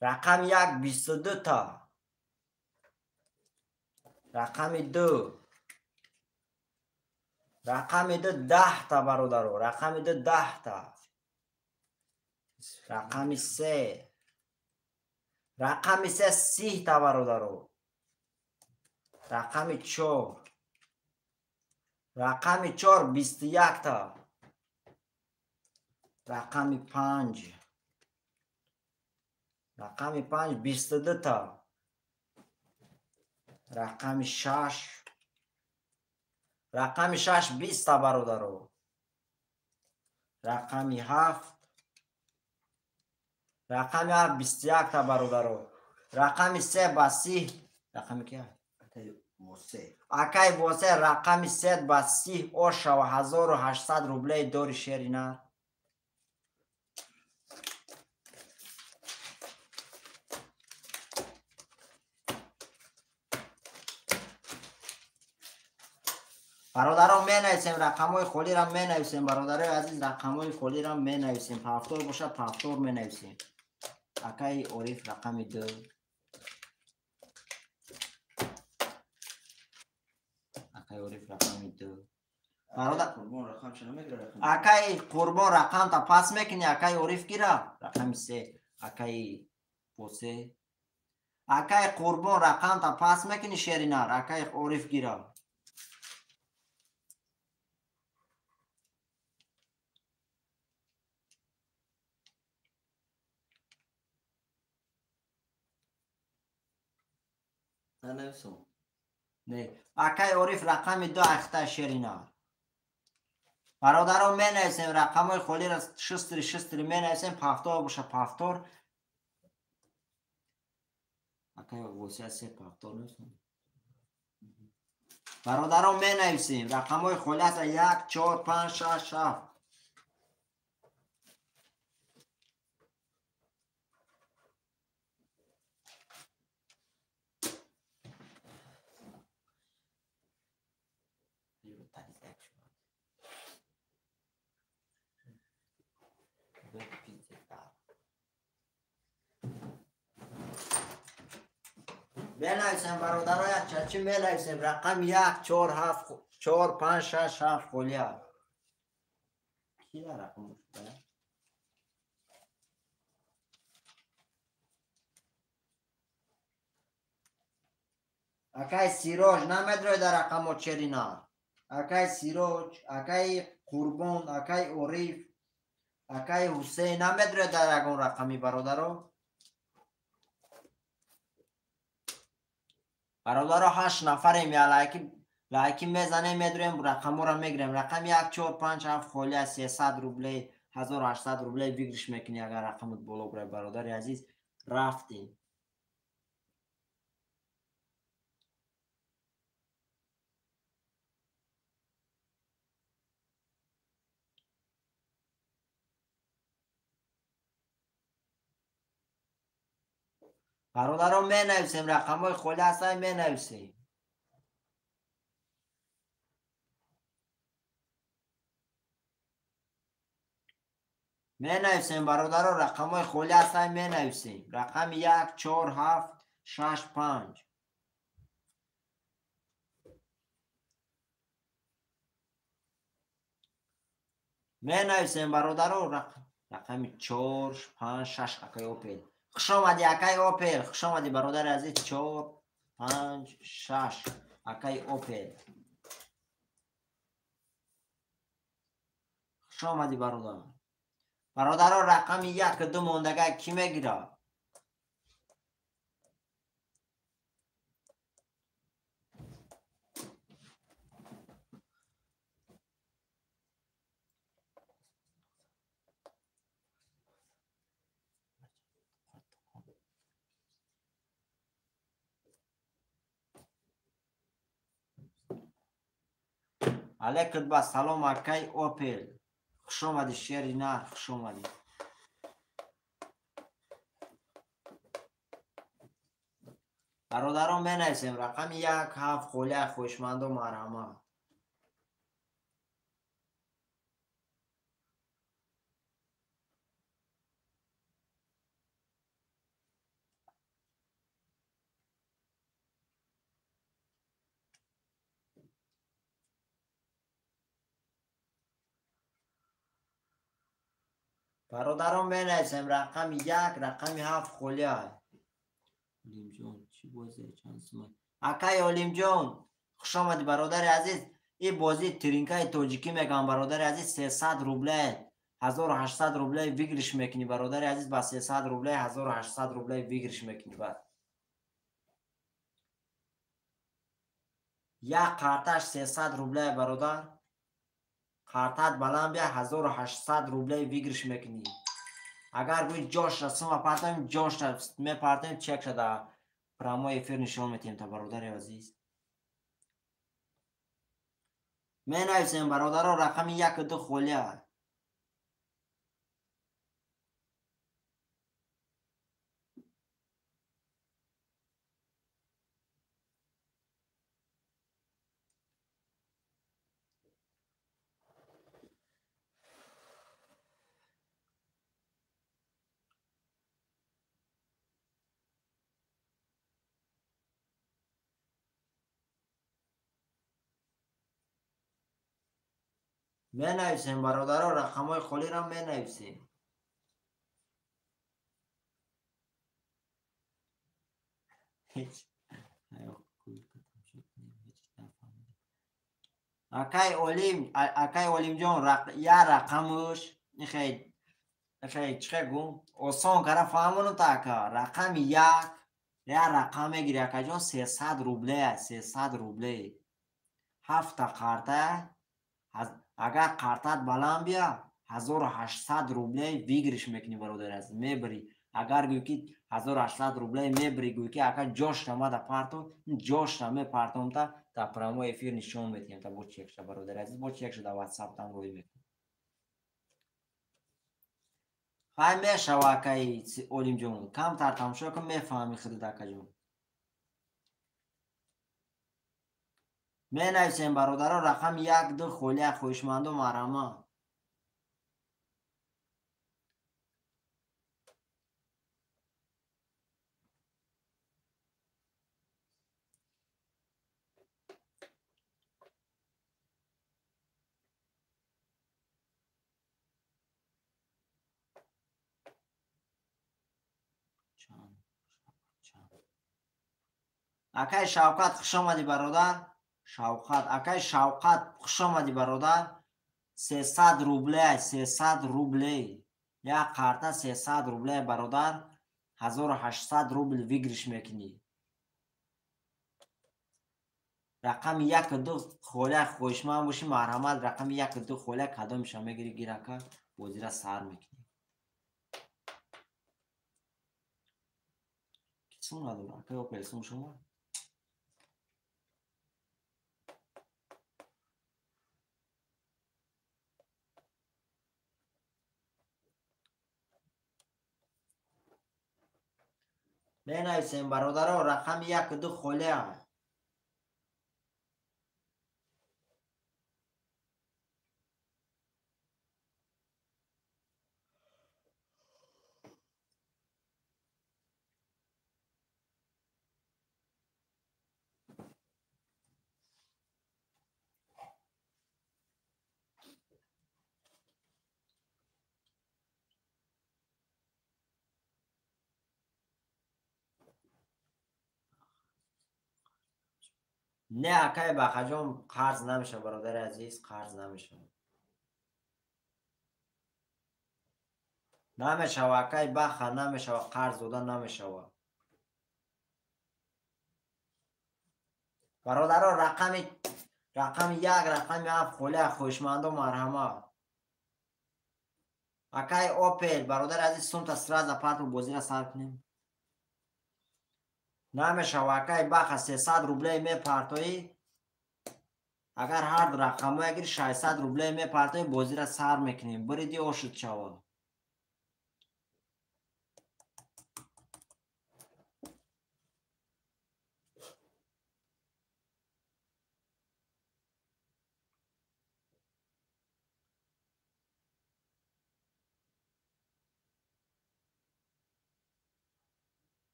Рақами 1 22 та. Рақами 2. Рақами 2 10 та, бародаро. Рақами 2 10 та. Рақами 3. Рақами 3 30 та, бародаро. Рақами 4. Рақами 4 21 та. Рақами 5. Рақами 5 22 та. Рақами 6. Рақами 6 20 та, бародаро. Рақами 7. Рақами 7 21 та, бародаро. Рақами 3 ба 30. Рақами ки? Акай Восе рақами 3 ба 30 ошава 1800 рублей дори, шерина. Бародарон менависем, рақамҳои холиро менависем, бародарои азиз, рақамҳои холиро менависем. Повтор бошад, повтор менависем. Акаи Ориф рақами 2. Акаи Ориф рақами 2. Бародар Қурбон рақамша намегира рақам. Акаи Қурбон рақамта пас мекунӣ, акаи Ориф гира рақами 3, акаи Босе. Акаи Қурбон рақамта пас мекунӣ, шеринар, акаи Ориф гира. Нанависам. Не, акаи Ориф рақами 2 ахта шеринар. Бародарон менависем рақамҳои холиро шустри шустри менависем, повтор боша повтор. Акаи Восия 3 повтор нависем. Бародарон менависем рақамҳои холи аст 1 4 5 6 7. Менависем бародаро, чачи менависем рақам 1 4 7 4 5 6 7 холия. Кия рақам бошад? Акай Сироҷ намедрои дар рақамо черина. Акай Сироҷ, акай Қурбон, акай Ориф, акай Ҳусейн намедрои дар ягон рақами бародаро. Бародаро 8 нафарем, я лайки мезанем, медроем, рақаморо мегирем. Рақами 1 4 5 7 холия 300 рублей, 1800 рублей выигрыш мекунӣ агар рақамат боло бурай, бародари азиз. Рафтем. Бародарон менависем рақамҳои холи ҳастанд, менависем. Менависем бародарон рақамҳои холи ҳастанд, менависем. Рақами 1 4 7 6 5. Менависем бародарон рақами 4 5 6 акаи Опел. Хуш омадӣ акаи Опел, хуш омадӣ бародари азиз. 4 5 6 акаи Опел. Хуш омадӣ бародар. Бародарон рақами 1 2 мондага кӣ мегирад? Алейкум ба салом акаи Опел. Хуш омадӣ шери нар, хуш омадӣ. Бародарон менависем рақами 1 7 холия, хоҳишмандо марҳамат. Бародарон менависем рақами 1 рақами 7 холия. Олимҷон чӣ бозӣ чанд сумай? Акаи Олимҷон хуш омадӣ бародари азиз. Ин бозии тринкаи тоҷикӣ мегӯям бародари азиз, 300 рублей, 1800 рублей выигрыш мекунӣ бародари азиз, ба 300 рублей 1800 рублей выигрыш мекунӣ. Баъд як қарташ 300 рублей бародар. Қартат баланд бия 1800 рублей выигрыш мекунӣ. Агар гӯи ҷошра сума партоем, ҷошра мепартоем, чекша дар прямой эфир нишон метиҳем та бародари азиз. Менависем бародаро рақами 1 2 холия. Менависем бародаро, рақамҳои холиро менависем. Акай Олим, акай Олимҷон, як рақамаш чӣ гум осон кара фаҳмону та ака. Рақами як, як рақам мегири акаҷон, 300 рубле, 300 рубле. Ҳафта қарта, агар қартат баланд бия, 1800 рубле выигрыш мекунӣ бародари азиз, мебарӣ. Агар гӯӣ ки 1800 рубле мебарӣ, гӯӣ ки ака ҷошта мада парту, ҷошта мепартом та дар прямой эфир нишон медиҳем та бо чекша бародари азиз, бо чекша дар WhatsApp там рӯй мекунем. Хай мешава акаи Олимҷон, камтар тамошо кун, мефаҳмӣ худат акаҷон. Менависем бародаро, рақами 1 2 холия, хоҳишманду марҳама. Акай Шавкат, хуш омадӣ бародар. Шавқат, акай Шавқат, хуш омадӣ бародар. 300 рубле, 300 рубле. Як карта 300 рубле бародар, 1800 рубл выигрыш мекунӣ. Рақами 1 2 холия, хоҳишманд бошӣ марҳамат, рақами 1 2 холия кадомиша мегирӣ гир ака, бозира сар мекунӣ. Сум надора, акай Опел сум шумо? Менависем бародаро, рақами 1 2 холия. Не акай Бахаҷон, қарз намешава бародари азиз, қарз намешава. Намешава акай Баха, намешава, қарз дода намешава. Бародаро, рақами 1, рақами 7 холия, хоҳишмандо марҳама. Акай Опел, бародари азиз, сумта сразу парту бозира сар кунем. Намешава акай Баха, 300 рубле мепартоӣ. Агар ҳар рақамҳое гири 600 рубле мепартоӣ, бозира сар мекунем. Бириди ошуд шава.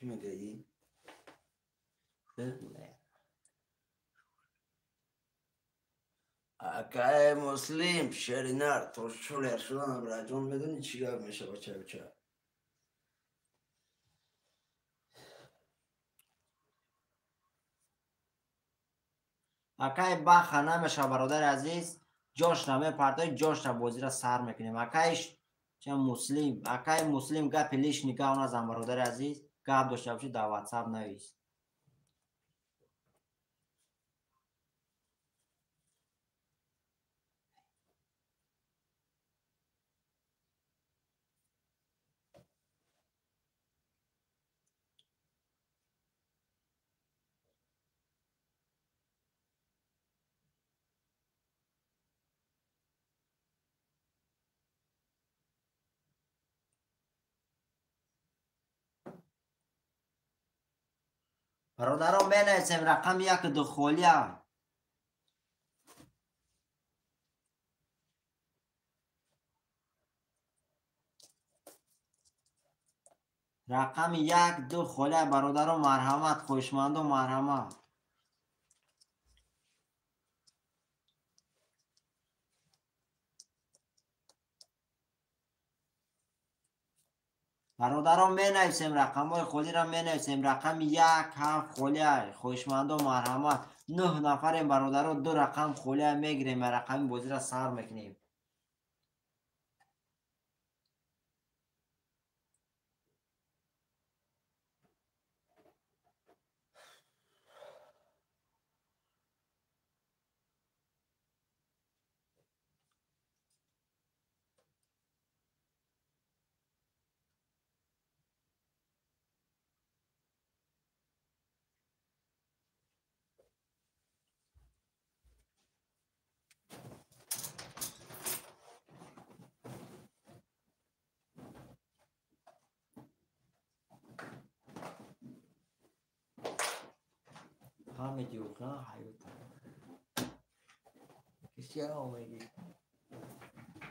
Чӣ мегӯӣ? Акай Муслим, шеринар, то шулер шудан браҷон, медонӣ чӣ гап меша бача бача? Акай Баха намеша бародари азиз, ҷош намепартои, ҷошта бозира сар мекунем. Акай Муслим, акай Муслим гапи лишний гап назан бародари азиз, гап дошта бошӣ дар WhatsApp навис. Бародаро, менависем рақами 1 2 холия. Рақами 1 2 холия бародаро марҳамат, хоҳишмандо марҳамат. Бародаро менависем рақамҳои холиро менависем. Рақами 1 7 холия, хоҳишмандо марҳамат. 9 нафарем бародаро, 2 рақам холия мегирем ва рақами бозиро сар мекунем.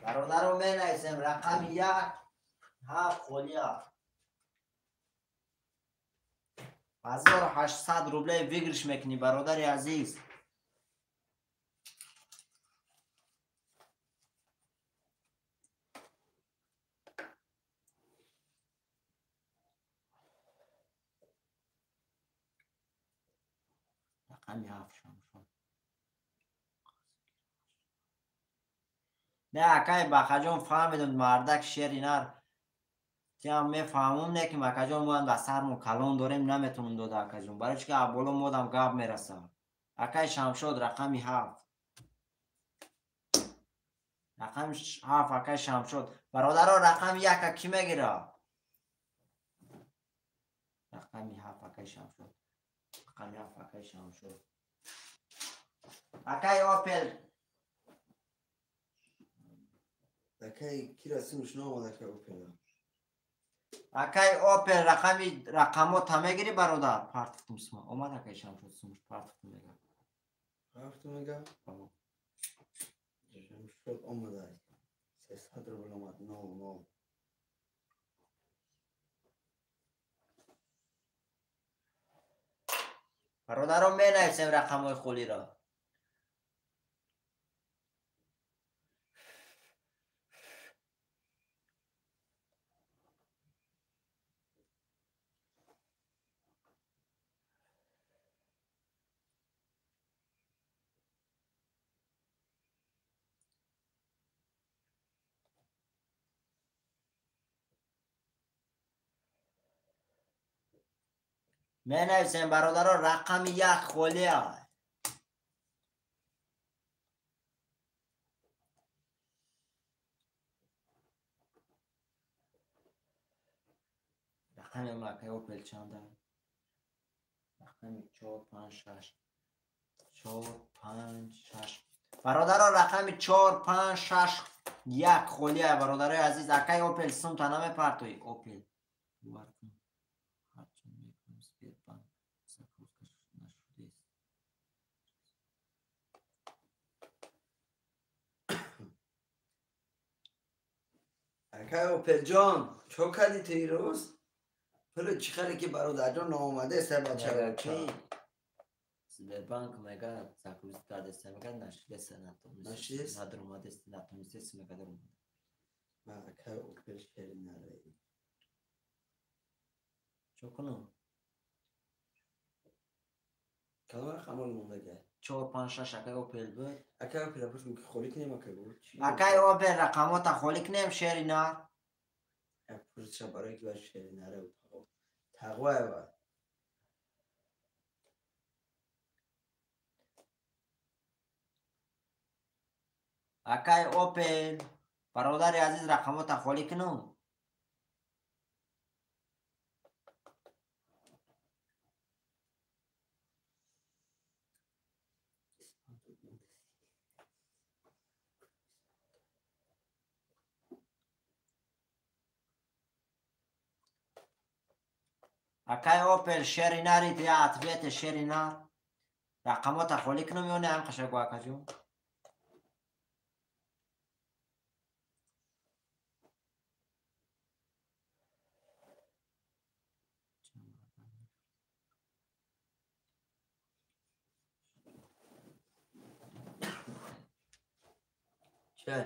Бародаро менависем рақами 1 7 холия. 1800 рублей выигрыш мекунӣ бародари азиз. Рақами 7 шамшон. Не акай Бахаҷон фаҳмидум мардак шери нар. Тиам мефаҳмум не ки Акаҷон мо дар сармон калон дорем наметонум дода акаҷон. Барои чӣ ки боло модам гап мераса. Акай Шамшод рақами 7. Рақами 7 акай Шамшод. Бародаро рақами 1 кӣ мегира? Рақами 7 акай Шамшод. Рақами 7 акай Шамшод. Акай Опел. Акай кира сумуш наомад акай Опел. Акай Опел рақами рақамо та мегири бародар? Партуфтум сума. Омад акай Шамшод сумуш партуфтум мега. Партуфтум мега? Шамшод омада. 300 рубл омад 0 0. Бародаро менависем рақамҳои холиро. Менависем бародаро рақами 1 холия. Рақами акай Опел чанда? Рақами 4 5 6. 4 5 6. Бародаро рақами 4 5 6 1 холия бародарои азиз. Акай Опел сумта намепартои Опел. Сбербанк загрузка нашудест. Акай Опелҷон, чо кардӣ ту ирӯз? Пули чӣ харе ки бародарҷон наомадест бача. Сбербанк мега загрузка кардест, мега нашудест, натонистест, надромадест, натонистест, мега даромад. Акай Опел шери наре. Чо кунам? Кадом рақамҳоро монда? 4 5 6 акай Опел буд. Акай Опел пурсим ки холӣ кунем акай буд. Акай Опел рақамота холӣ кунем шери нар. Пурсиша барои ки шери наре тағвае ва. Акай Опел бародари азиз рақамота холӣ кунам. Акай Опел шери нарид я ответе шери нар. Рақамота холӣ кунам ё не ҳам қашагу акаҷон? Ча?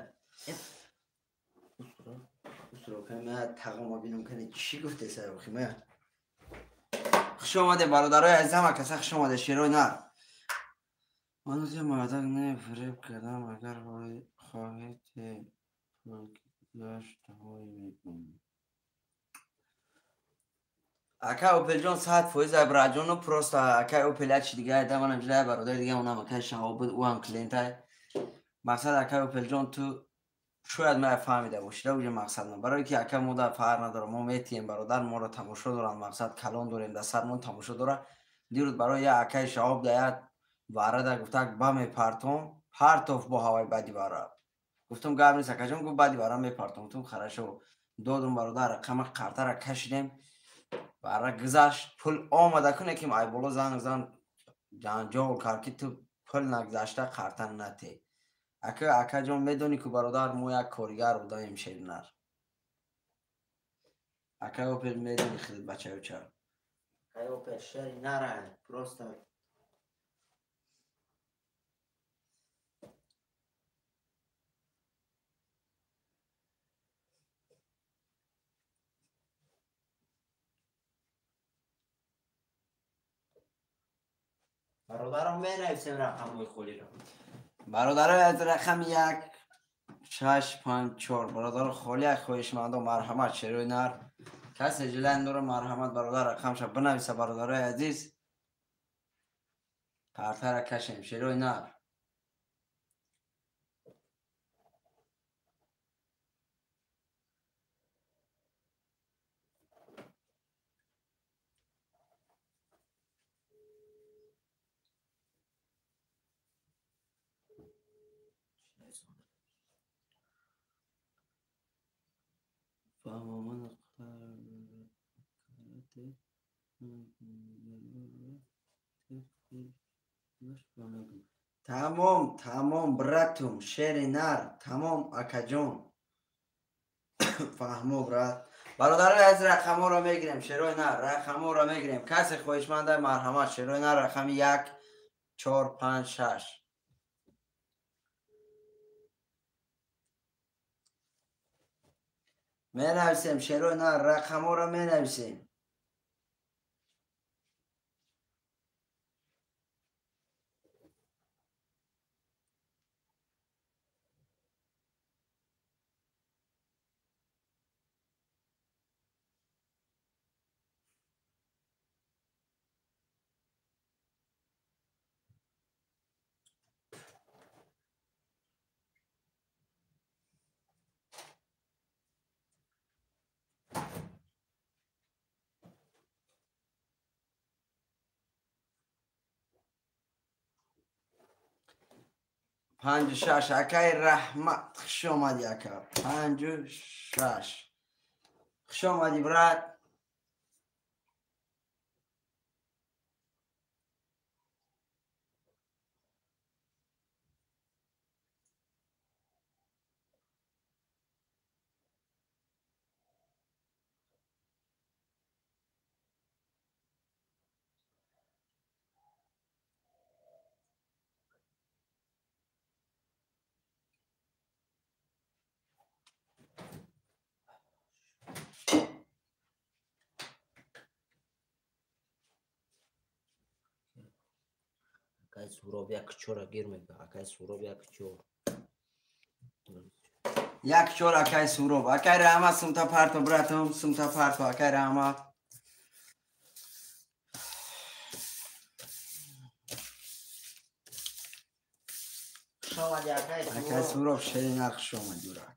Усро кама тағома бинам кани чӣ гуфтеса охи ма. Хуш омаде бародарои азиз, ҳама каса хуш омаде шерои нар. Ман ози мардак не фиреб кардам, агар хоҳед пулгаштҳои мекунем. Ака Опелҷон 100% Абраҷону просто ака Опел як чи дига да манам жилай бародари дига онам ака Шаҳоб буд, ӯ ҳам клиентай. Мақсад ака Опелҷон ту шояд мая фаҳмида бошӣ да уҷа мақсад ма. Барое ки ака мо да фарқ надорам, мо метием бародар, моро тамошо доранд, мақсад калон дорем, дар сармон тамошо дора. Дирӯз барои як акаи Шаҳоб да як варада гуфтак ба мепартом, партоф бо ҳавои бади вара. Гуфтам гап нест акаҷон, гуфт бади вара мепартом. Гуфтам хорошо, додум бародар, рақама қартара кашидем. Вара гузашт, пул омада куне ки ай боло занг зан ҷанҷол кард ки ту пул нагузашта қарта нате. Ака акаҷон медонӣ ку бародар, мо як коригар будаем шеринар. Ака Опел медонӣ худат бачаюча. Ака Опел шеринара просто бародарам менависем рақамҳои холиро. Бародарои аз рақами 1 6 5 4 бародаро холи як хоҳишмандо марҳамат шерои нар. Касе жилайн дора марҳамат бародар рақамша бинависа бародарои азиз. Қартара кашем шерои нар. Тамом, тамом, братум, шери нар, тамом, акаҷон. Фаҳмо, брат. Бародарои азиз, рақамҳоро мегирем, шерои нар, рақамҳоро мегирем. Касе хоҳишманда марҳамат, шерои нар рақами 1 4 5 6. Менависем, шерои нар, рақамҳоро менависем. Панҷу шаш, акаи Раҳмат, хуш омадӣ ака. 5 6. Хуш омадӣ брат. Акай Суроб як чора гир мега. Акай Суроб як чор. Як чор акай Суроб. Акай Раҳмат сумта парто братом, сумта парто акай Раҳмат. Хуш омадӣ акай Суроб. Акай Суроб шеринар хуш омадӣ брат.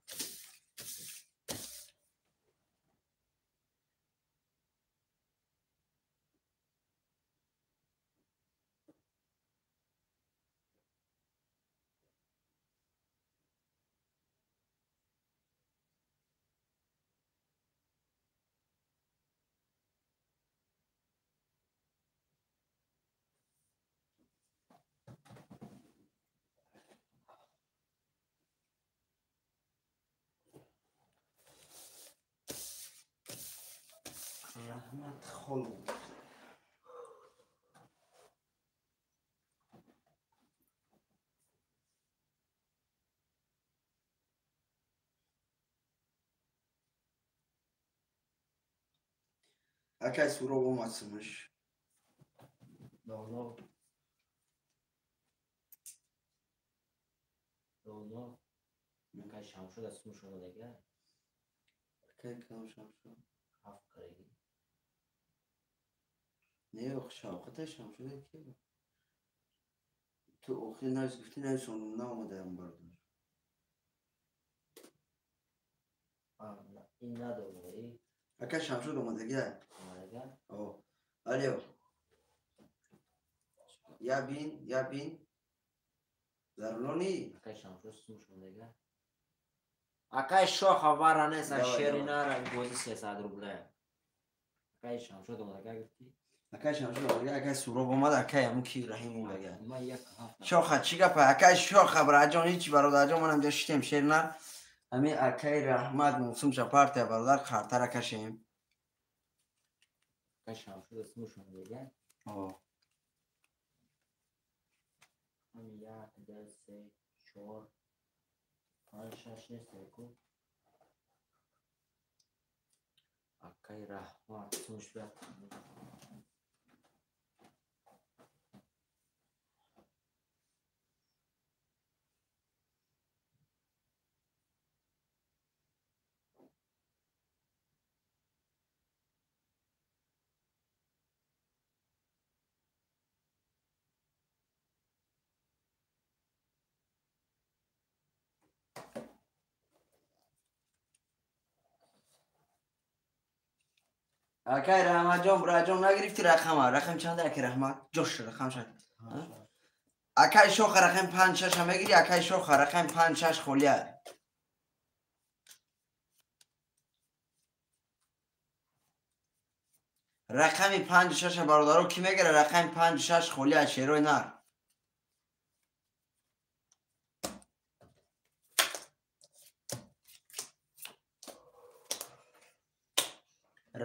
Раҳмат холу. Акай Суроб омад сумаш. 00 00. Акай Шамшод аз сумаш омадага. Акай кадом Шамшод? Ҳафт караги. Не, ох Шавқата Шамшода ки? Ту охир навис гуфти, нависон наомадаям, бародар. Ин надомада. Акай Шамшод омадага. Омадага? О. Алё. Я бин, я бин. Зарулони? Акай Шамшод сумаш омадага. Акай Шоха вара нест, шери нара бози 300 рубля. Акай Шамшод омадага гуфти? Акай Шамшод омадага, акай Суроб омад, акай ҳамун ки Раҳим омадага. Ман як ҳафт. Шоха чӣ гапа? Акай Шоха бараҷон, ҳеҷ бародарҷон, манам ҷа шитем шер нар. Ҳамин акай Раҳмат мусумша партия, бародар, қартара кашем. Акай Шамшод сумаш омадага. О. Ҳами як, ду, се, чор, панҷ, шаш нест ку. Акай Раҳмат сумаш биёд. Акай Раҳматҷон, бираҷон, нагирифти рақама? Рақам чанда, акай Раҳмат? Ҷош рақам шад. Акай Шоха рақами панҷ шаша мегири, акай Шоха рақами панҷ шаш холия. Рақами панҷ шаша, бародаро, кӣ мегира? Рақами панҷ шаш холия, шерои нар.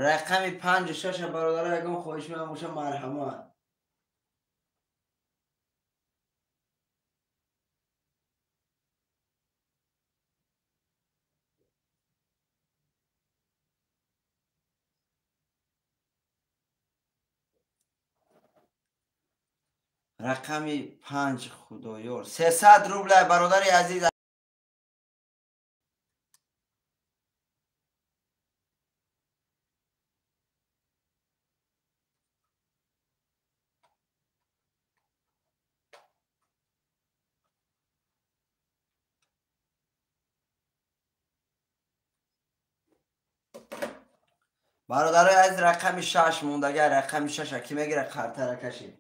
Рақами панҷу шаша, бародаро, ягон хоҳиш меам боша, марҳамат. Рақами панҷ, худоёр, 300 рубля, бародари азиз. Бародарои азиз, рақами шаш мондага, рақами шаша кӣ мегира? Қартара кашем.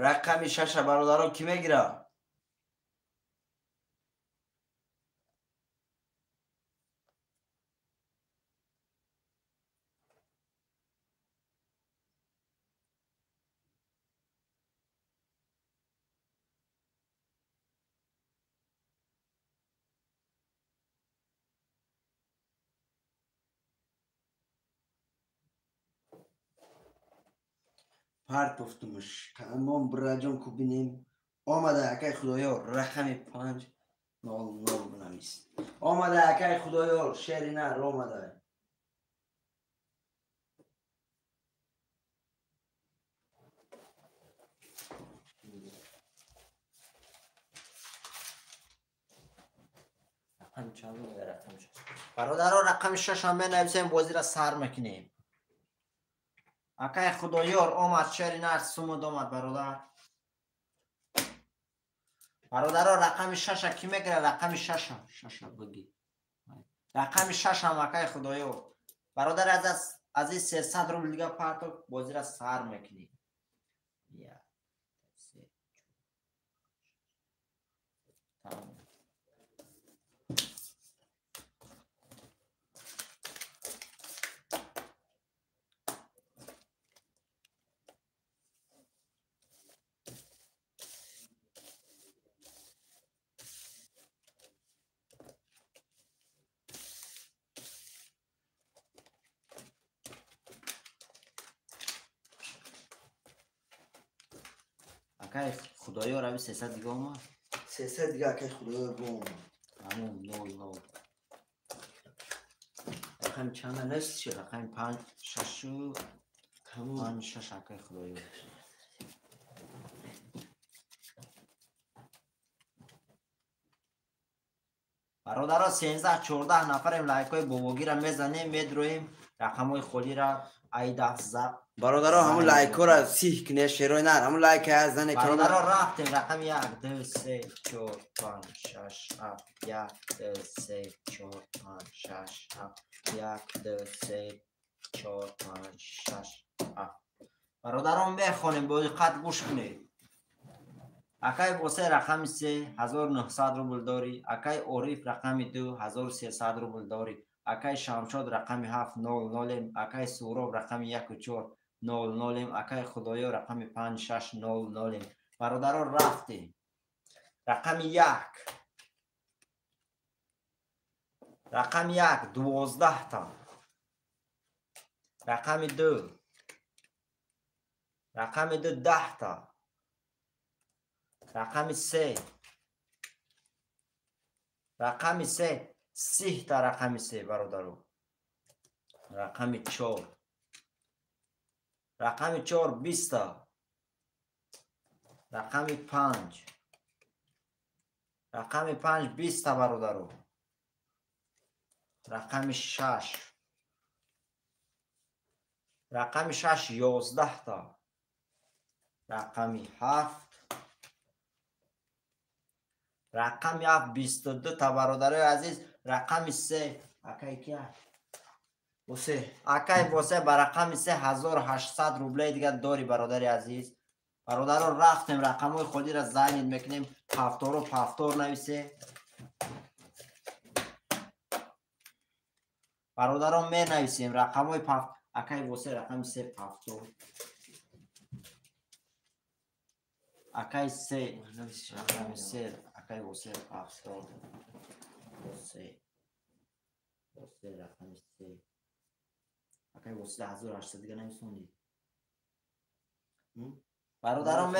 Рақами шаша, бародаро, кӣ мегира? Партофтумш тамом, бираҷон, ку бинем. Омада, акай Худоёр, рақами панҷ нол нол бинавис. Омада, акай Худоёр, шери нар омада. Рақами чанд омада? Рақами шаш. Бародаро, рақами шашам менависем, бозиро сар мекунем. Акай Худоёр омад, шери нар сумуд омад, бародар. Бародаро, рақами шаша кӣ мегира? Рақами шаша, шаша бигӣ. Рақами шашам, акай Худоёр. Бародар азиз, 300 рубл дига парто, бозиро сар мекунем. Як, се, чор. Тамом. Акай Худоёр аби 300 дига омад. 300 дига акай Худоёр бо омад. Тамом 0 0. Рақами чанда нест чи? Рақами 5 6 Тамом. 5 6 акай Худоёр. Бародаро 13 14 нафарем, лайкҳои бобогира мезанем, медроем, рақамҳои холира айдаф за. Бародаро, ҳамун лайкҳоро сиҳ кунед, шерои нар, ҳамун лайка зане. Бародаро, рафтем. Рақами 1 2 3 4 5 6 7 1 2 3 4 5 6 7 1 2 3 4 5 6 7. Бародарон, мехонем, бо диққат гӯш кунед. Акай Босе рақами 3 1900 рубл дорӣ. Акай Ориф рақами 2 1300 рубл дорӣ. Акай Шамшод рақами 7 0 0. Акай Суроб рақами 1 4 0 0. Акай Худоё рақами 5 6 0 0. Бародарон, рафтем. Рақами 1, рақами 1 12 та. Рақами 2, рақами 2 10 та. Рақами 3, рақами 3 30 та. Рақами 3, бародаро. Рақами 4, рақами 4 20 та. Рақами 5, рақами 5 20 та, бародаро. Рақами 6, рақами 6 11 та. Рақами 7, рақами 7 22 та. Бародарои азиз, рақами 3 акай кия? Босе. Акай Босе ба рақами 3 1800 рублей дига дорӣ, бародари азиз. Бародаро, рафтем, рақамҳои холиро занид мекунем. Ҳафторо пафтор нависе, бародарон, менависем рақамҳои паф. Акай Босе рақами 3 пафтор. Акай се, рақами 3, акай Босе пафтор. Босе, Босе рақами 3. Акай Босе 1800 дига нависондӣ, бародарон.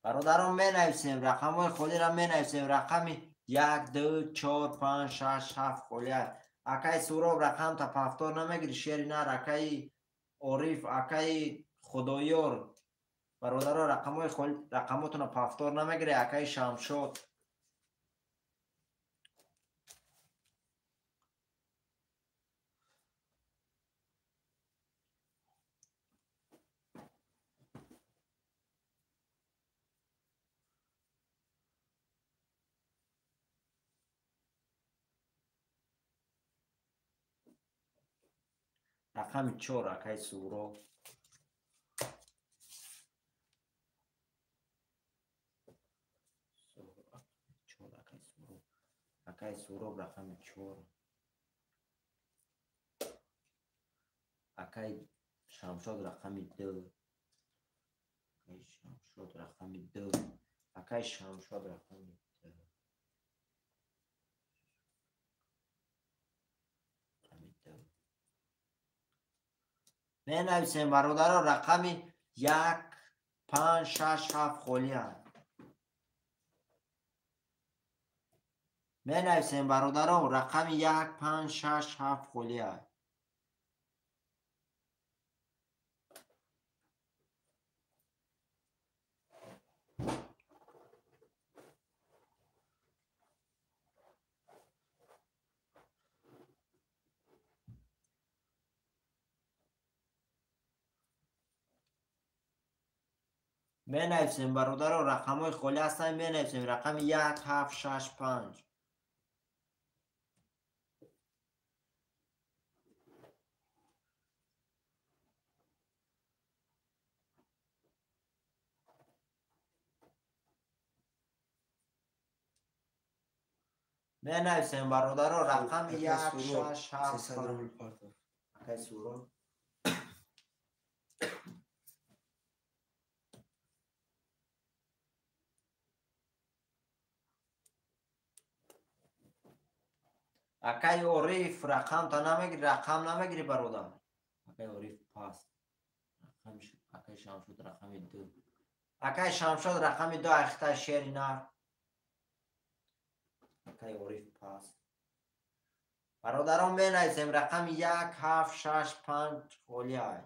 Бародарон, менависем рақамҳои холиро, менависем. Рақами 1 2 4 5 6 7 холия. Акаи Суроб, рақамта пафтор намегири, шери нар. Акаи Ориф, акаи Худоёр, бародаро, рақамҳои рақамотонро пафтор намегире. Акаи Шамшод. Рақами 4, акаи Суроб. Акаи Суроб, акаи Суроб рақами 4. Акаи Шамшод рақами 2. Акаи Шамшод рақами 2. Акаи Шамшод рақами 2, рақами 2. Менависем, бародаро, рақами 1 5 6 7 холианд. Менависем, бародаро, рақами 1 5 6 7 холианд. Менависем, бародаро, рақамҳои холӣ ҳастанд. Менависем рақами 1 7 6 5. Менависем, бародаро, рақами 1 6 7. 300 рубл партов. Акаи Суроб. Акай Ориф рақамта намегири, рақам намегири бародар. Акай Ориф пас. Акай Шамшод рақами 2. Акай Шамшод рақами 2 ахта шери нар. Акай Ориф пас. Бародарон менависем рақами 1 7 6 5 холиай.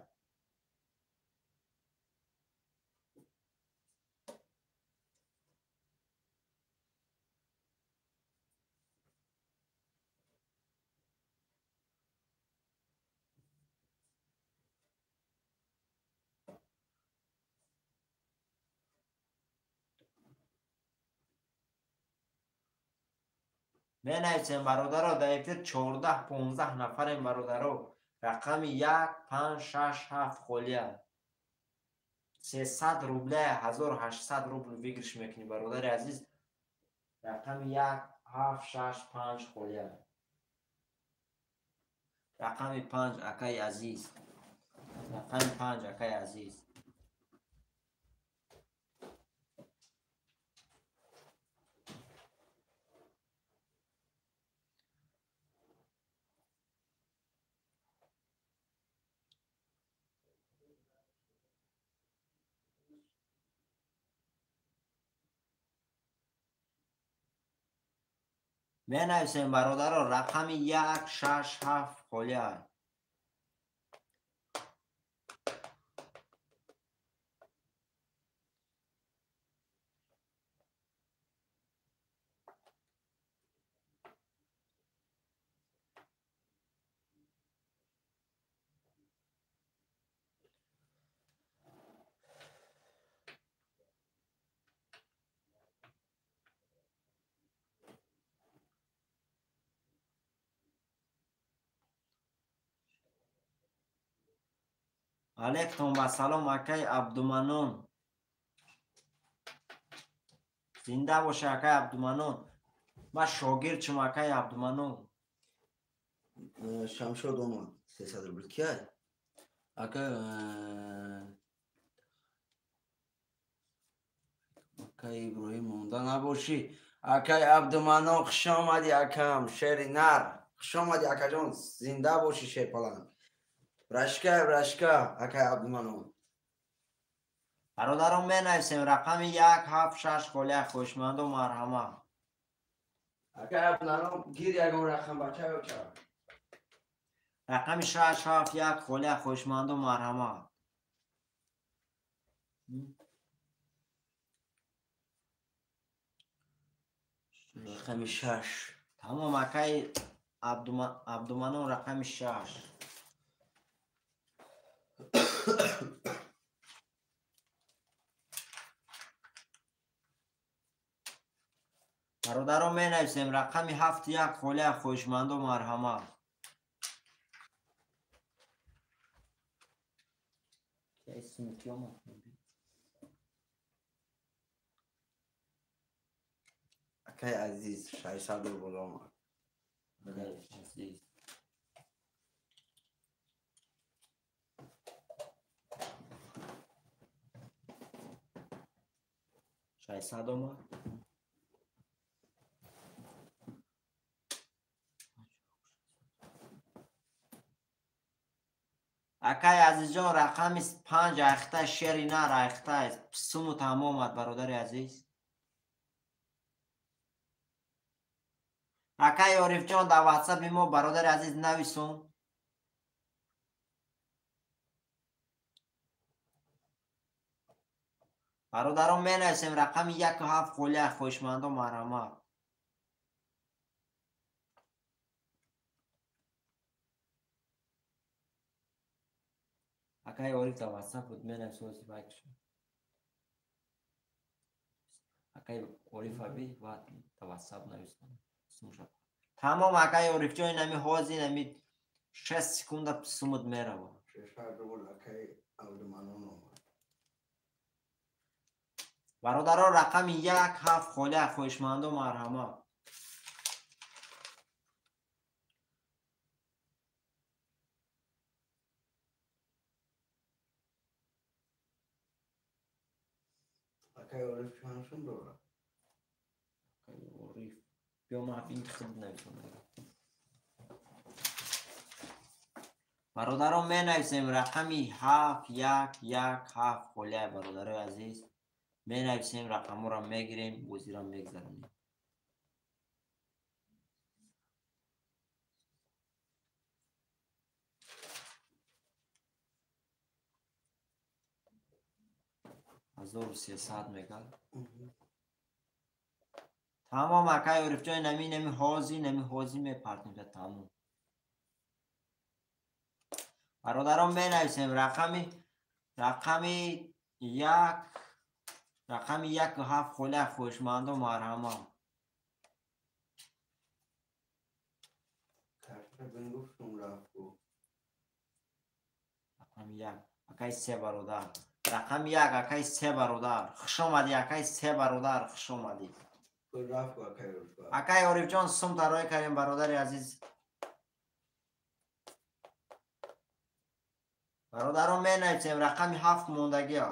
Менависем бародаро, дар эфир 14-15 нафарем бародаро. Рақами 1 5 6 7 холия. 300 рубля 1800 рубл выигрыш мекунӣ бародари азиз. Рақами 1 7 6 5 холия. Рақами 5 акай азиз. Рақами 5 акай азиз. Менависем бародаро рақами 1 6 7 холия. Алейкум ассалом акай Абдуманон. Зинда боша акай Абдуманон. Ма шогирд чум акай Абдуманон. Шамшод омад 300 рубл кияй? Акай акай Иброҳим монда набошӣ. Акай Абдуманон хуш омадӣ акам, шери нар. Хуш омадӣ акаҷон, зинда бошӣ шерпаланг. Рашка, рашка, акай Абдуманон. Бародарон менависем рақами 1 7 6 холия хушманду марҳамат. Акай Абдуманон гир ягон рақам бача ёча. Рақами 6 7 1 холия хушманду марҳамат. Рақами 6. Тамом акай Абдуманон рақами 6. Бародарон менависем рақами 7 1 холия хушманду марҳамат. Акай Азиз 600 рубл омад. Азиз. 600 омад. Акай Азизҷон рақами 5 ахта шери нар ахта суму тамом омад бародари азиз. Акай Орифҷон дар ватсапи мо бародари азиз нависон. Бародарон менависем рақами 1 7 холия хушмандо марҳамат. Акай Ориф дар ватсап буд, менависози байкшо. Акай Ориф аби ва дар ватсап нависон. Тамом акай Орифҷон инами ҳозир инами 6 секунда сумуд мерава. 600 рубл акай Абдуманон омад. Бародарон рақами 1 7 холия хоҳишманду марҳамат. Акай Ориф чанд сум дорад? Акай Ориф биё ман ин худ нависонам. Бародарон менависем рақами 7 1 1 7 холия бародарои азиз. Менависем рақамҳоро мегирем, бозиро мегзаронем. 1300 мегад. Тамом акай Орифҷон, нами ҳози, нами ҳози мепартем та тамом. Бародарон менависем рақами 1 рақами 1 7 холия хоҳишмандо марҳамат. Рақами 1 акай се бародар. Рақами 1 акай се бародар. Хуш омадӣ акай се бародар, хуш омадӣ. Акай Орифҷон сум тарои кардем бародари азиз. Бародарон менависем рақами 7 мондагиа.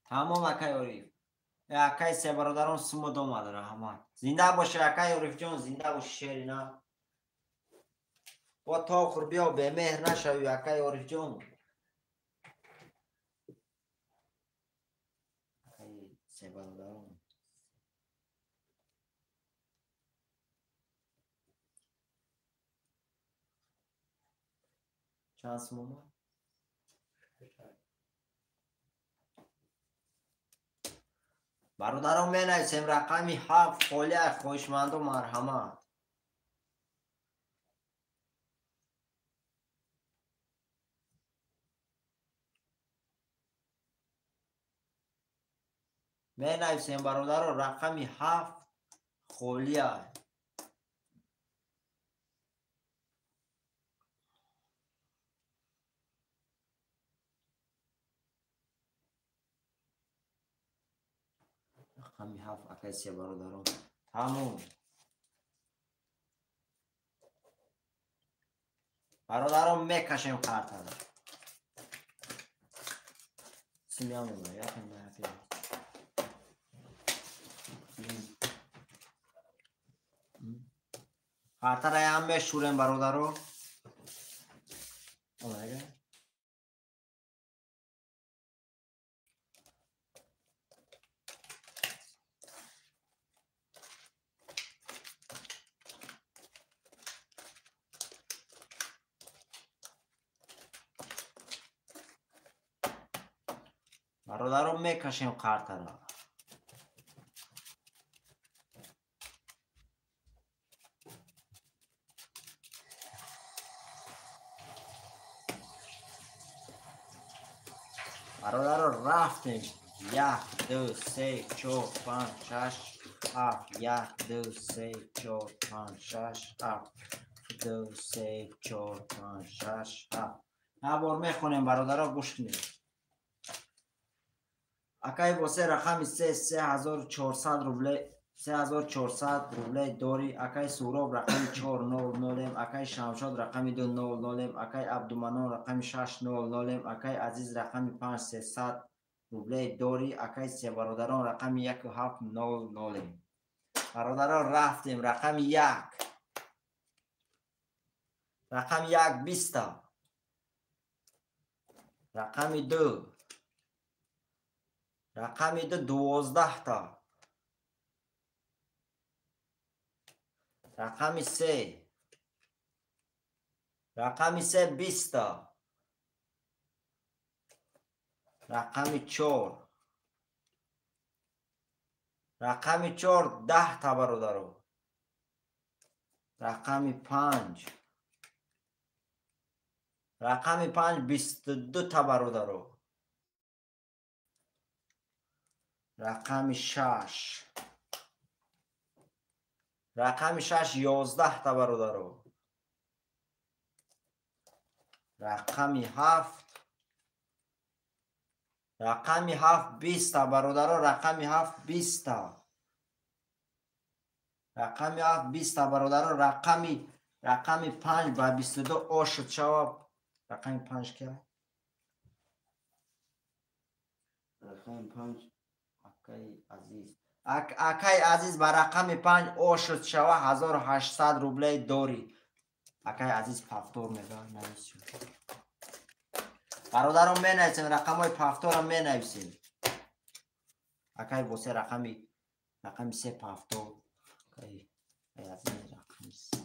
Тамом акай Ориф. Акай се бародарон сумод омад, раҳмат. Зинда боши акай Орифҷон, зинда боши шерина. Бо то охир биё, бемеҳр нашавӣ акай Орифҷон. Акай се бародарон. Чанд сум омад? Бародарон менависем рақами 7 холия хоҳишмандо марҳамат. Менависем бародарон рақами 7 холия. Рақами 7 акай се бародарон. Тамом. Бародарон мекашем картаро. Симямона, якам нафи. Картаро ям мешурем бародаро. Омага. Бародарон мекашем картаро. Бародарон рафтем. 1 2 3 4 5 6 7 1 2 3 4 5 6 7 2 3 4 5 6 7. Набор мехонем бародарон, гӯш кунед. Акай босе рақами 3 3400 рубле 3400 рубле дори. Акай Суроб рақами 400, акай Шамшод рақами 200, акай Абдуманон рақами 600, акай Азиз рақами 5300 рубле дори. Акай се бародарон рақами 1700. Бародарон рафтем рақами 1. Рақами 1 20. Рақами 2. Рақами 2 12 та. Рақами 3. Рақами 3 20 та. Рақами 4. Рақами 4 10 та бародаро. Рақами 5. Рақами 5 22 та бародаро. Рақами 6. Рақами 6 11 та бародаро. Рақами 7. Рақами 7 20 та бародаро. Рақами 7 20 та. Рақами 7 20 бародарон, рақами 5 ба 22 ошуд шава. Рақами 5 ки? Рақами 5 акай Азиз. Акай Азиз ба рақами 5 ошуд шава 1800 рублей дорӣ. Акай Азиз повтор мега, навис. Бародарон менависем, рақамҳои повторам менависем. Акай босе рақами 3 повтор. Акай Азиз рақами 3.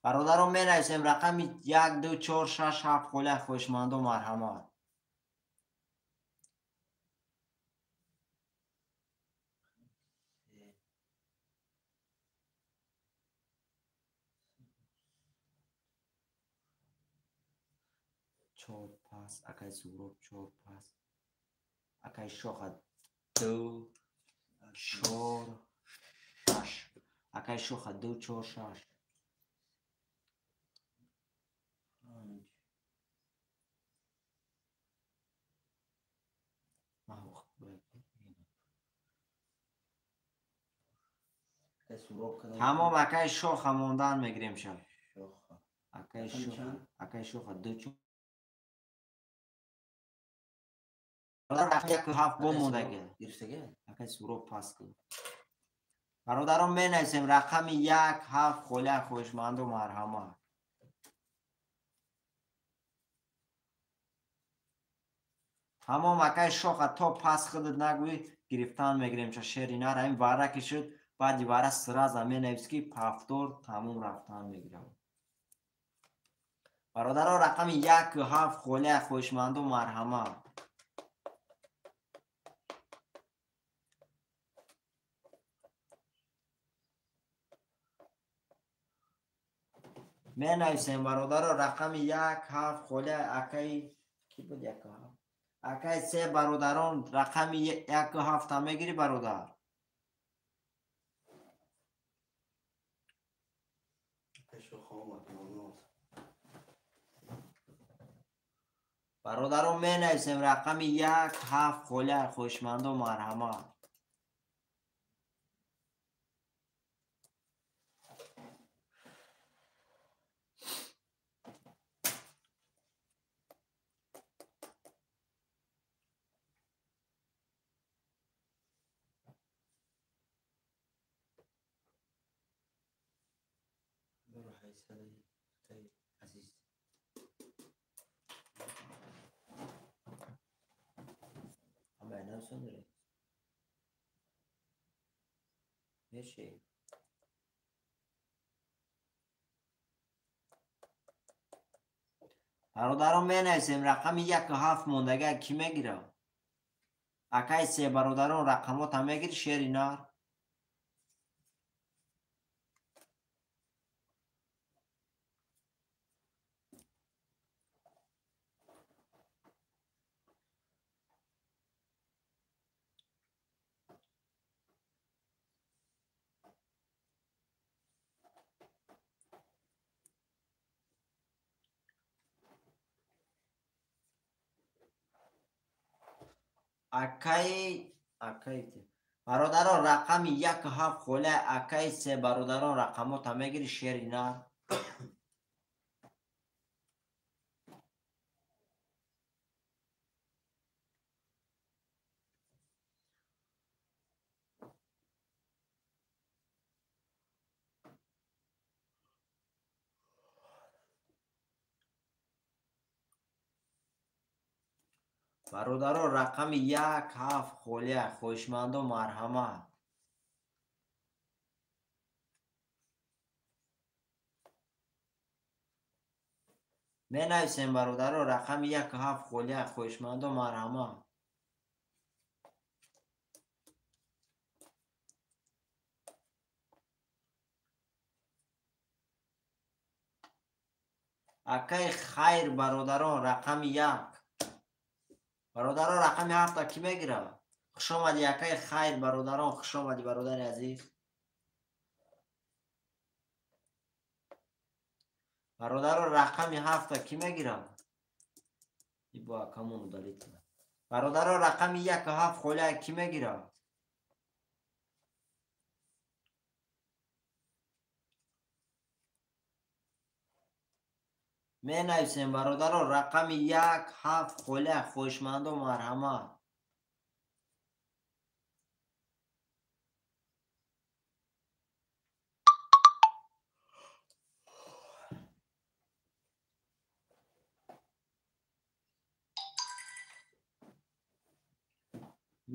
Бародарон менависем рақами 1 2 4 6 7 холя хоҳишмандо марҳамат. Чор пас, акай Суроб 4 пас, акай Шоха 2 4 6, акай Шоха 2 4 6. Тамом, акай Шоха мондан мегирем шав. Акай Шоха 2 4 1 7 бо мондаги. Акай Суроб пас кун. Бародарон менависем рақами 1 7 холя хоҳишманду марҳамат. Тамом, акай Шоха то пас худат нагӯӣ гирифтан мегирем ча шери нар. Ҳамин вара ки шуд, баъди вара сразу менавис ки повтор тамом рафтан мегирам. Бародарон рақами 1 7 холя хоҳишманду марҳамат. Менависем бародаро рақами 1 7 холя акай ки буд 1 7? Акай 3 бародарон рақами 1 7 мегири бародар. Бародарон менависем рақами 1 7 холя хоҳишмандо марҳамат. Бародарон менависем рақами 1 7 мондага ки мегира? Акай 3 бародарон рақамота мегири шери нар. Акай бародарон рақами 1 7 холя акай 3 бародарон рақамота мегири шери нар. Бародарон рақами 1 7 холя хоҳишмандо марҳамат. Менависем бародарон рақами 1 7 холя хоҳишмандо марҳамат. Акай Хайр бародарон рақами 1. Бародарон рақами 7 ки мегира? Хуш омадӣ акай Хайр бародарон, хуш омадӣ бародари азиз. Бародарон рақами 7 ки мегира? Ибо акамон удалит. Бародарон рақами 1 7 холя ки мегира? Менависем бародаро, рақами 1 7 холия, хоҳишмандо марҳамат.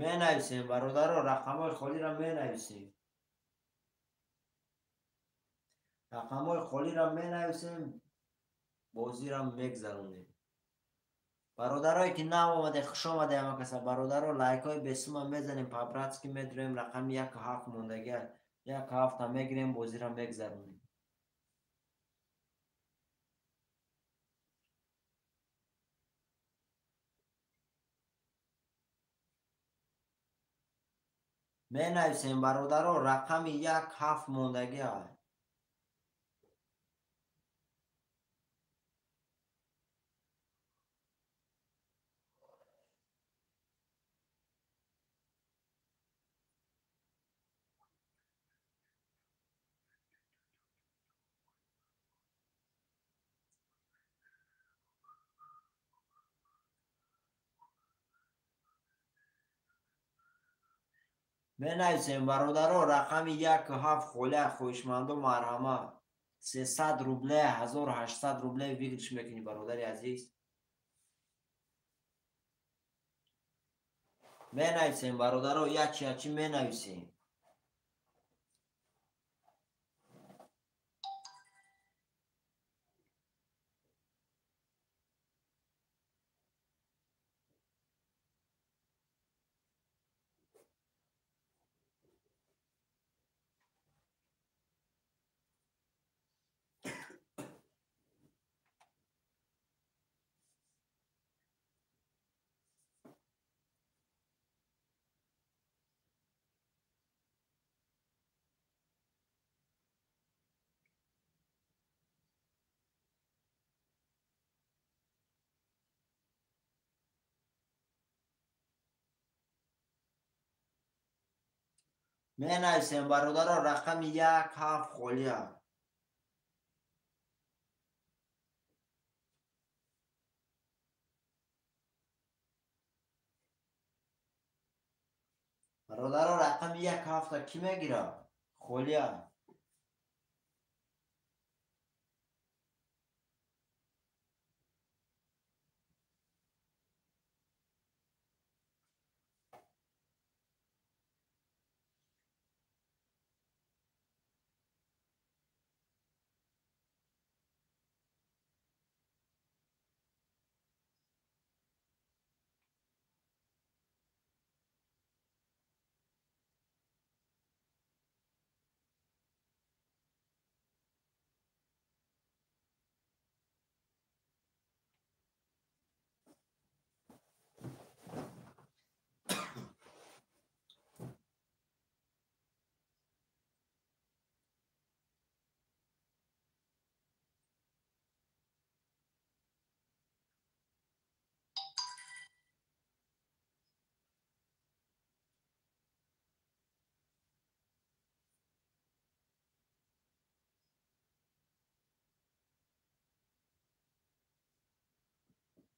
Менависем бародаро, рақамҳои холиро менависем. Рақамҳои холиро менависем, бозиро мегзаронем. Бародарое ки нав омаде, хуш омаде ҳама каса. Бародаро, лайкҳои бесума мезанем, по-братски медурем, рақами 1 7 мондагия, 1 7-та мегирем, бозиро мегзаронем. Менависем бародаро, рақами 1 7 мондагия. Менависем бародаро, рақами 1 7 холия, хоҳишмандо марҳамат. 300 рубле, 1800 рубле выигрыш мекунӣ, бародари азиз. Менависем бародаро, ячи ячи менависем. Менависем бародаро, рақами 1 7 холия. Бародаро, рақами 1 7-та кӣ мегирад? Холия.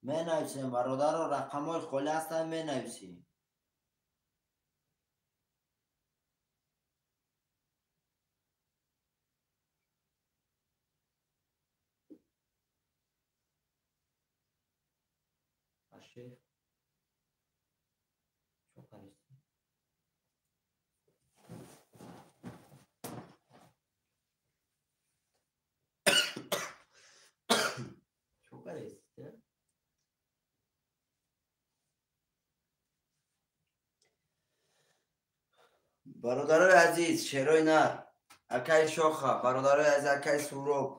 Менависем бародаро, рақамҳои холӣ ҳастанд, менависем. Ашеф. Чо каристи? Чо каристи? Бародарои азиз, шерои нар, акаи Шоха, бародарои азиз, акаи Суроб,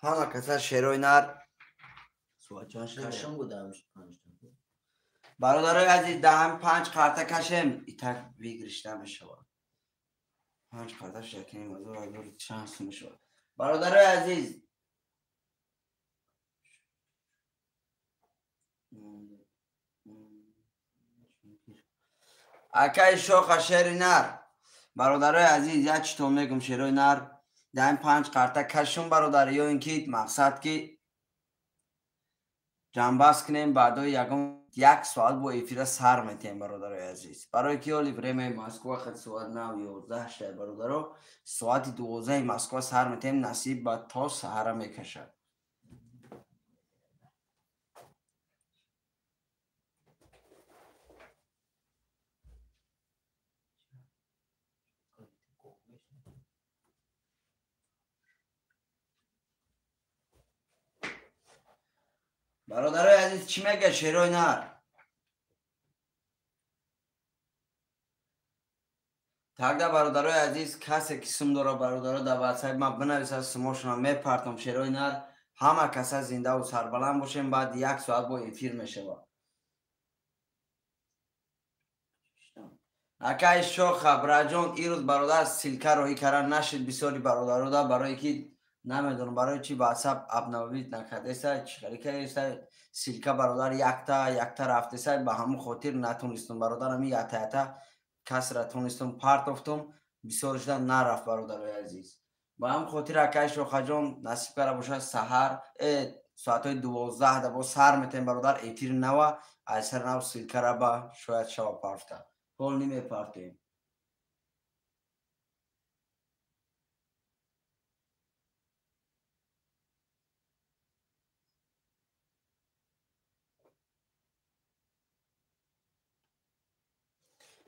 ҳама каса шерои нар. Кашон будам панҷта. Бародарои азиз, даҳами панҷ қарта кашем, итак выигрыш намешавад. Панҷ қарташ якним ҳазор, ҳазор чанд сум мешавад. Бародарои азиз, акаи Шоха, шери нар, бародарои азиз, як читон мегум, шерои нар, даҳами панҷ қарта кашум, бародар, ё ин ки мақсад ки Ҷамъбаст кунем, баъдои ягон як соат бо эфира сар метиҳем, бародарои азиз. Барое ки ҳоли времяи Москва хел соат нав 11 шуда, бародаро, соати 12 Москва сар метиҳем, насиб ба то саҳара мекашад. Бародарои азиз, чӣ мегӯяд шерои нар? Тогда, бародарои азиз, касе ки сум дора, бародаро, дар ватсапи ман бинависад, сумошона мепартом. Шерои нар, ҳама каса зиндаву сарбаланд бошем, баъд як соат бо эфир мешавад. Акай Шоха, браҷон, ирӯз бародар ссылка роҳӣ кардан нашид бисёри бародарода, барое ки намедонам барои чи ватсап обновить накардеса, чӣ хеле кардеса, ссылка бародар якта якта рафтеса, ба ҳамон хотир натонистум, бародар, ами ята ята касра тонистум партофтум, бисёр шуда нарафт, бародарои азиз. Ба ҳамон хотир, акай Шохаҷон, насиб кара бошад, саҳар соатҳои 12 да бо сар метем, бародар, эфири нава, аз сар нав ссылкара ба шояд шава парфта, ҳол намепартем.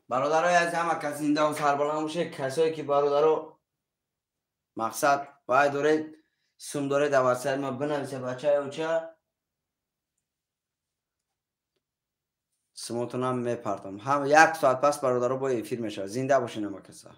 Бародарои азиз, ҳама кас зиндаву сарбаланд бошед. Касое ки, бародаро, мақсад вай доред, сум доред, дар ватсапи ма бинависе, бачаи оча, сумотонам мепартам. Ҳам як соат пас, бародаро, бо эфир мешавад. Зинда бошед ҳама каса.